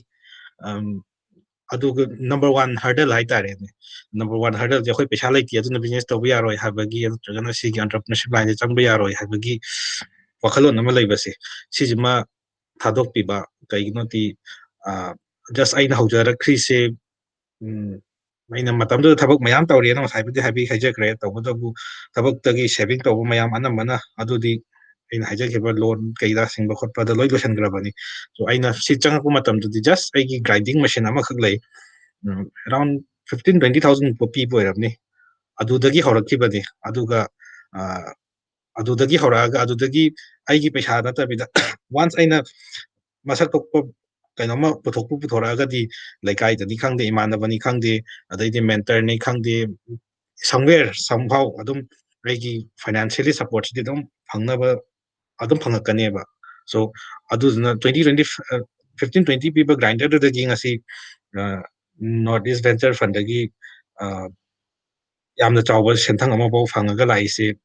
ꯑꯗꯨꯒ number one hurdle ꯍꯥꯏꯇꯥꯔꯦꯅꯦ, number one hurdleꯁꯦ ꯑꯩꯈꯣꯏ ꯄꯩꯁꯥ ꯂꯩꯇꯦ ꯑꯗꯨꯅ business ꯇꯧꯕ ꯌꯥꯔꯣꯏ ꯍꯥꯏꯕꯒꯤ, ꯅꯠꯇ꯭ꯔꯒꯅ ꯁꯤꯒꯤ entrepreneurship lineꯁꯦ ꯆꯪꯕ ꯌꯥꯔꯣꯏ ꯍꯥꯏꯕꯒꯤ ꯋꯥꯈꯜꯂꯣꯟ ꯑꯃ ꯂꯩꯕꯁꯦ, ꯁꯤꯁꯤꯃ ꯊꯥꯗꯣꯛꯄꯤꯕ꯫ ꯀꯩꯒꯤꯅꯣꯗꯤ just ꯑꯩꯅ ꯍꯧꯖꯔꯛꯈ꯭ꯔꯤꯁꯦ, ꯑꯩꯅ ꯃꯇꯝꯗꯨꯗ ꯊꯕꯛ ꯃꯌꯥꯝ ꯇꯧꯔꯦꯅ ꯉꯁꯥꯏꯕꯨꯗꯤ ꯍꯥꯏꯕꯤ ꯍꯥꯏꯖꯈ꯭ꯔꯦ꯫ ꯇꯧꯕꯇꯕꯨ ꯊꯕꯛꯇꯒꯤ saving ꯇꯧꯕ ꯃꯌꯥꯝ ꯑꯅꯝꯕꯅ ꯑꯗꯨꯗꯤ ꯑꯩꯅ ꯍꯥꯏꯖꯈꯤꯕ loan ꯀꯩꯗ ꯁꯤꯡꯕ ꯈꯣꯠꯄꯗ ꯂꯣꯏ ꯂꯣꯏꯁꯤꯟꯈ꯭ꯔꯕꯅꯤ꯫ So ꯑꯩꯅ ꯁꯤ ꯆꯪꯉꯛꯄ ꯃꯇꯝꯗꯗꯤ just ꯑꯩꯒꯤ grinding machine ꯑꯃꯈꯛ ꯂꯩ, around fifteen twenty thousand ꯃꯨꯛ ꯄꯤꯕ ꯑꯣꯏꯔꯝꯅꯤ꯫ ꯑꯗꯨꯗꯒꯤ ꯍꯧꯔꯛꯈꯤꯕꯅꯤ꯫ ꯑꯗꯨꯒ ꯑꯗꯨꯗꯒꯤ ꯍꯧꯔꯛꯑꯒ, ꯑꯗꯨꯗꯒꯤ ꯑꯩꯒꯤ ꯄꯩꯁꯥ ꯅꯠꯇꯕꯤꯗ once ꯑꯩꯅ ꯃꯁꯛ ꯊꯣꯛꯄ ꯀꯩꯅꯣꯝꯃ ꯄꯨꯊꯣꯛꯄ ꯄꯨꯊꯣꯔꯛꯑꯒꯗꯤ, ꯂꯩꯀꯥꯏꯗꯅꯤ ꯈꯪꯗꯦ, ꯏꯃꯥꯟꯅꯕꯅꯤ ꯈꯪꯗꯦ, ꯑꯗꯩꯗꯤ mentorꯅꯤ ꯈꯪꯗꯦ, somewhere somehow ꯑꯗꯨꯝ ꯑꯩꯒꯤ financially supportꯁꯤꯗꯤ ꯑꯗꯨꯝ ꯐꯪꯅꯕ ꯑꯗꯨꯝ ꯐꯪꯉꯛꯀꯅꯦꯕ꯫ So ꯑꯗꯨꯗꯨꯅ twenty twenty, fifteen twenty ꯄꯤꯕ grinderꯗꯨꯗꯒꯤ ꯉꯁꯤ North East Venture Fundꯗꯒꯤ ꯌꯥꯝꯅ ꯆꯥꯎꯕ ꯁꯦꯟꯊꯪ ꯑꯃꯐꯥꯎ ꯐꯪꯉꯒ ꯂꯥꯛꯏꯁꯦ꯫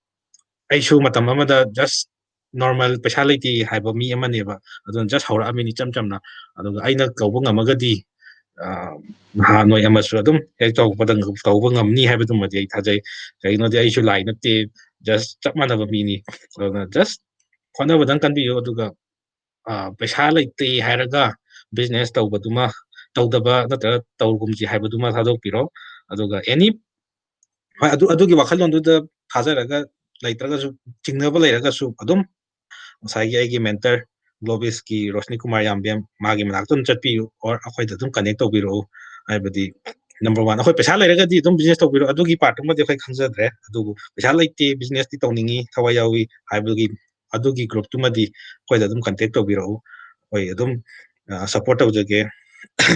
ꯑꯩꯁꯨ ꯃꯇꯝ ꯑꯃꯗ just normal ꯄꯩꯁꯥ ꯂꯩꯇꯦ ꯍꯥꯏꯕ ꯃꯤ ꯑꯃꯅꯦꯕ, ꯑꯗꯨꯅ just ꯍꯧꯔꯛꯑꯝꯃꯤꯅꯤ ꯏꯆꯝ ꯆꯝꯅ꯫ ꯑꯗꯨꯒ ꯑꯩꯅ ꯇꯧꯕ ꯉꯝꯃꯒꯗꯤ ꯅꯍꯥ ꯅꯣꯏ ꯑꯃꯁꯨ ꯑꯗꯨꯝ ꯍꯦꯛ ꯆꯥꯎꯔꯛꯄꯗ ꯇꯧꯕ ꯉꯝꯅꯤ ꯍꯥꯏꯕꯗꯨꯃꯗꯤ ꯑꯩ ꯊꯥꯖꯩ꯫ ꯀꯩꯒꯤꯅꯣꯗꯤ ꯑꯩꯁꯨ ꯂꯥꯏ ꯅꯠꯇꯦ, just ꯆꯞ ꯃꯥꯟꯅꯕ ꯃꯤꯅꯤ꯫ ꯑꯗꯨꯅ just ꯍꯣꯠꯅꯕꯗꯪ ꯀꯟꯕꯤꯌꯨ, ꯑꯗꯨꯒ ꯄꯩꯁꯥ ꯂꯩꯇꯦ ꯍꯥꯏꯔꯒ business ꯇꯧꯕꯗꯨꯃ, ꯇꯧꯗꯕ ꯅꯠꯇ꯭ꯔꯒ ꯇꯧꯒꯨꯝꯁꯤ ꯍꯥꯏꯕꯗꯨꯃ ꯊꯥꯗꯣꯛꯄꯤꯔꯣ꯫ ꯑꯗꯨꯒ any ꯍꯣꯏ, ꯑꯗꯨ, ꯑꯗꯨꯒꯤ ꯋꯥꯈꯜꯂꯣꯟꯗꯨꯗ ꯊꯥꯖꯔꯒ ꯂꯩꯇ꯭ꯔꯒꯁꯨ, ꯆꯤꯡꯅꯕ ꯂꯩꯔꯒꯁꯨ, ꯑꯗꯨꯝ ꯉꯁꯥꯏꯒꯤ ꯑꯩꯒꯤ mentor Globisꯀꯤ ꯔꯣꯁꯅꯤ ꯀꯨꯃꯥꯔ ꯌꯥꯝꯕꯦꯝ, ꯃꯥꯒꯤ ꯃꯅꯥꯛꯇ ꯑꯗꯨꯝ ꯆꯠꯄꯤꯌꯨ, or ꯑꯩꯈꯣꯏꯗ ꯑꯗꯨꯝ connect ꯇꯧꯕꯤꯔꯛꯎ꯫ ꯍꯥꯏꯕꯗꯤ, number one, ꯑꯩꯈꯣꯏ ꯄꯩꯁꯥ ꯂꯩꯔꯒꯗꯤ ꯑꯗꯨꯝ business ꯇꯧꯕꯤꯔꯣ, ꯑꯗꯨꯒꯤ part ꯇꯨꯃꯗꯤ ꯑꯩꯈꯣꯏ ꯈꯪꯖꯗ꯭ꯔꯦ꯫ ꯑꯗꯨꯕꯨ ꯄꯩꯁꯥ ꯂꯩꯇꯦ, businessꯇꯤ ꯇꯧꯅꯤꯡꯉꯤ, ꯊꯋꯥꯏ ꯌꯥꯎꯏ ꯍꯥꯏꯕꯒꯤ, ꯑꯗꯨꯒꯤ group ꯇꯨꯃꯗꯤ ꯑꯩꯈꯣꯏꯗ ꯑꯗꯨꯝ contact ꯇꯧꯕꯤꯔꯛꯎ꯫ ꯑꯩꯈꯣꯏ ꯑꯗꯨꯝ, ꯑ, support ꯇꯧꯖꯒꯦ꯫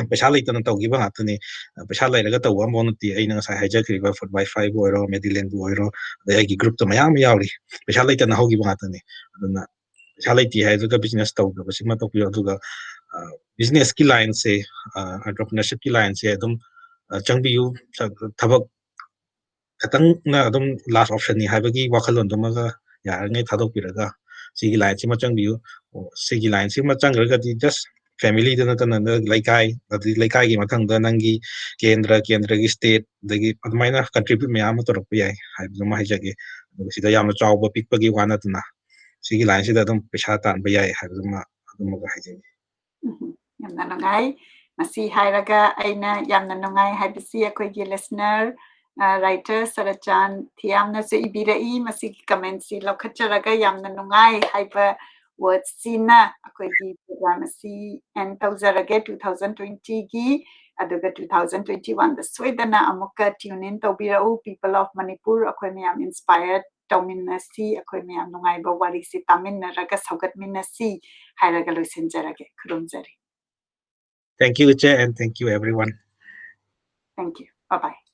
ꯄꯩꯁꯥ ꯂꯩꯇꯅ ꯇꯧꯈꯤꯕ ꯉꯥꯛꯇꯅꯤ꯫ ꯑ, ꯄꯩꯁꯥ ꯂꯩꯔꯒ ꯇꯧꯕ ꯑꯃꯐꯥꯎ ꯅꯠꯇꯦ꯫ ꯑꯩꯅ ꯉꯁꯥꯏ ꯍꯥꯏꯖꯈ꯭ꯔꯤꯕ Food by Fiveꯕꯨ ꯑꯣꯏꯔꯣ, Medilandꯕꯨ ꯑꯣꯏꯔꯣ, ꯑꯗꯩ ꯑꯩꯒꯤ groupꯇ ꯃꯌꯥꯝ ꯑꯃ ꯌꯥꯎꯔꯤ꯫ ꯄꯩꯁꯥ ꯂꯩꯇꯅ ꯍꯧꯈꯤꯕ ꯉꯥꯛꯇꯅꯤ꯫ ꯑꯗꯨꯅ ꯄꯩꯁꯥ ꯂꯩꯇꯦ ꯍꯥꯏꯗꯨꯒ business ꯇꯧꯗꯕꯁꯤꯃ ꯇꯧꯕꯤꯌꯨ꯫ ꯑꯗꯨꯒ, ꯑ, businessꯀꯤ lineꯁꯦ, ꯑ, entrepreneurshipꯀꯤ lineꯁꯦ ꯑꯗꯨꯝ, ꯑ, ꯆꯪꯕꯤꯌꯨ꯫ ꯊ-, ꯊꯕꯛ ꯈꯇꯪꯅ ꯑꯗꯨꯝ last optionꯅꯤ ꯍꯥꯏꯕꯒꯤ ꯋꯥꯈꯜꯂꯣꯟꯗꯨꯃꯒ ꯌꯥꯔꯤꯉꯩ ꯊꯥꯗꯣꯛꯄꯤꯔꯒ, ꯁꯤꯒꯤ lineꯁꯤꯃ ꯆꯪꯕꯤꯌꯨ꯫ ꯑꯣ, ꯁꯤꯒꯤ lineꯁꯤꯃ ꯆꯪꯈ꯭ꯔꯒꯗꯤ just familyꯗ ꯅꯠꯇꯅ ꯅꯪ ꯂꯩꯀꯥꯏ, ꯑꯗꯩ ꯂꯩꯀꯥꯏꯒꯤ ꯃꯊꯪꯗ ꯅꯪꯒꯤ ꯀꯦꯟꯗ꯭ꯔ, ꯀꯦꯟꯗ꯭ꯔꯒꯤ state, ꯑꯗꯒꯤ ꯑꯗꯨꯃꯥꯏꯅ contribute ꯃꯌꯥꯝ ꯑꯃ ꯇꯧꯔꯛꯄ ꯌꯥꯏ ꯍꯥꯏꯕꯗꯨꯃ ꯍꯥꯏꯖꯒꯦ꯫ ꯑꯗꯨꯒ ꯁꯤꯗ ꯌꯥꯝꯅ ꯆꯥꯎꯕ ꯄꯤꯛꯄꯒꯤ ꯋꯥ ꯅꯠꯇꯅ ꯁꯤꯒꯤ lineꯁꯤꯗ ꯑꯗꯨꯝ ꯄꯩꯁꯥ ꯇꯥꯟꯕ ꯌꯥꯏ ꯍꯥꯏꯕꯗꯨꯃ ꯑꯗꯨꯃꯒ ꯍꯥꯏꯖꯒꯦ꯫ ꯎꯝ, ꯌꯥꯝꯅ ꯅꯨꯡꯉꯥꯏ꯫ ꯃꯁꯤ ꯍꯥꯏꯔꯒ ꯑꯩꯅ ꯌꯥꯝꯅ ꯅꯨꯡꯉꯥꯏ ꯍꯥꯏꯕꯁꯤ ꯑꯩꯈꯣꯏꯒꯤ listener, ꯑ, writer ꯁꯔꯠꯆꯥꯟ ꯊꯤꯌꯥꯝꯅꯁꯨ ꯏꯕꯤꯔꯛꯏ꯫ ꯃꯁꯤꯒꯤ commentꯁꯤ ꯂꯧꯈꯠꯆꯔꯒ ꯌꯥꯝꯅ ꯅꯨꯡꯉꯥꯏ ꯍꯥꯏꯕ wordꯁꯤꯅ ꯑꯩꯈꯣꯏꯒꯤ program ꯑꯁꯤ end ꯇꯧꯖꯔꯒꯦ two thousand twentyꯒꯤ꯫ ꯑꯗꯨꯒ two thousand twenty oneꯗ ꯁꯣꯏꯗꯅ ꯑꯃꯨꯛꯀ tune in ꯇꯧꯕꯤꯔꯛꯎ꯫ People of Manipur, ꯑꯩꯈꯣꯏ ꯃꯌꯥꯝ inspire ꯇꯧꯃꯤꯟꯅꯁꯤ, ꯑꯩꯈꯣꯏ ꯃꯌꯥꯝ ꯅꯨꯡꯉꯥꯏꯕ ꯋꯥꯔꯤꯁꯤ ꯇꯥꯃꯤꯟꯅꯔꯒ ꯁꯧꯒꯠꯃꯤꯟꯅꯁꯤ ꯍꯥꯏꯔꯒ ꯂꯣꯏꯁꯤꯟꯖꯔꯒꯦ꯫ ꯈꯨꯔꯨꯝꯖꯔꯤ꯫ Thank you, ꯏꯆꯦ, and thank you, everyone. Thank you. Bye bye.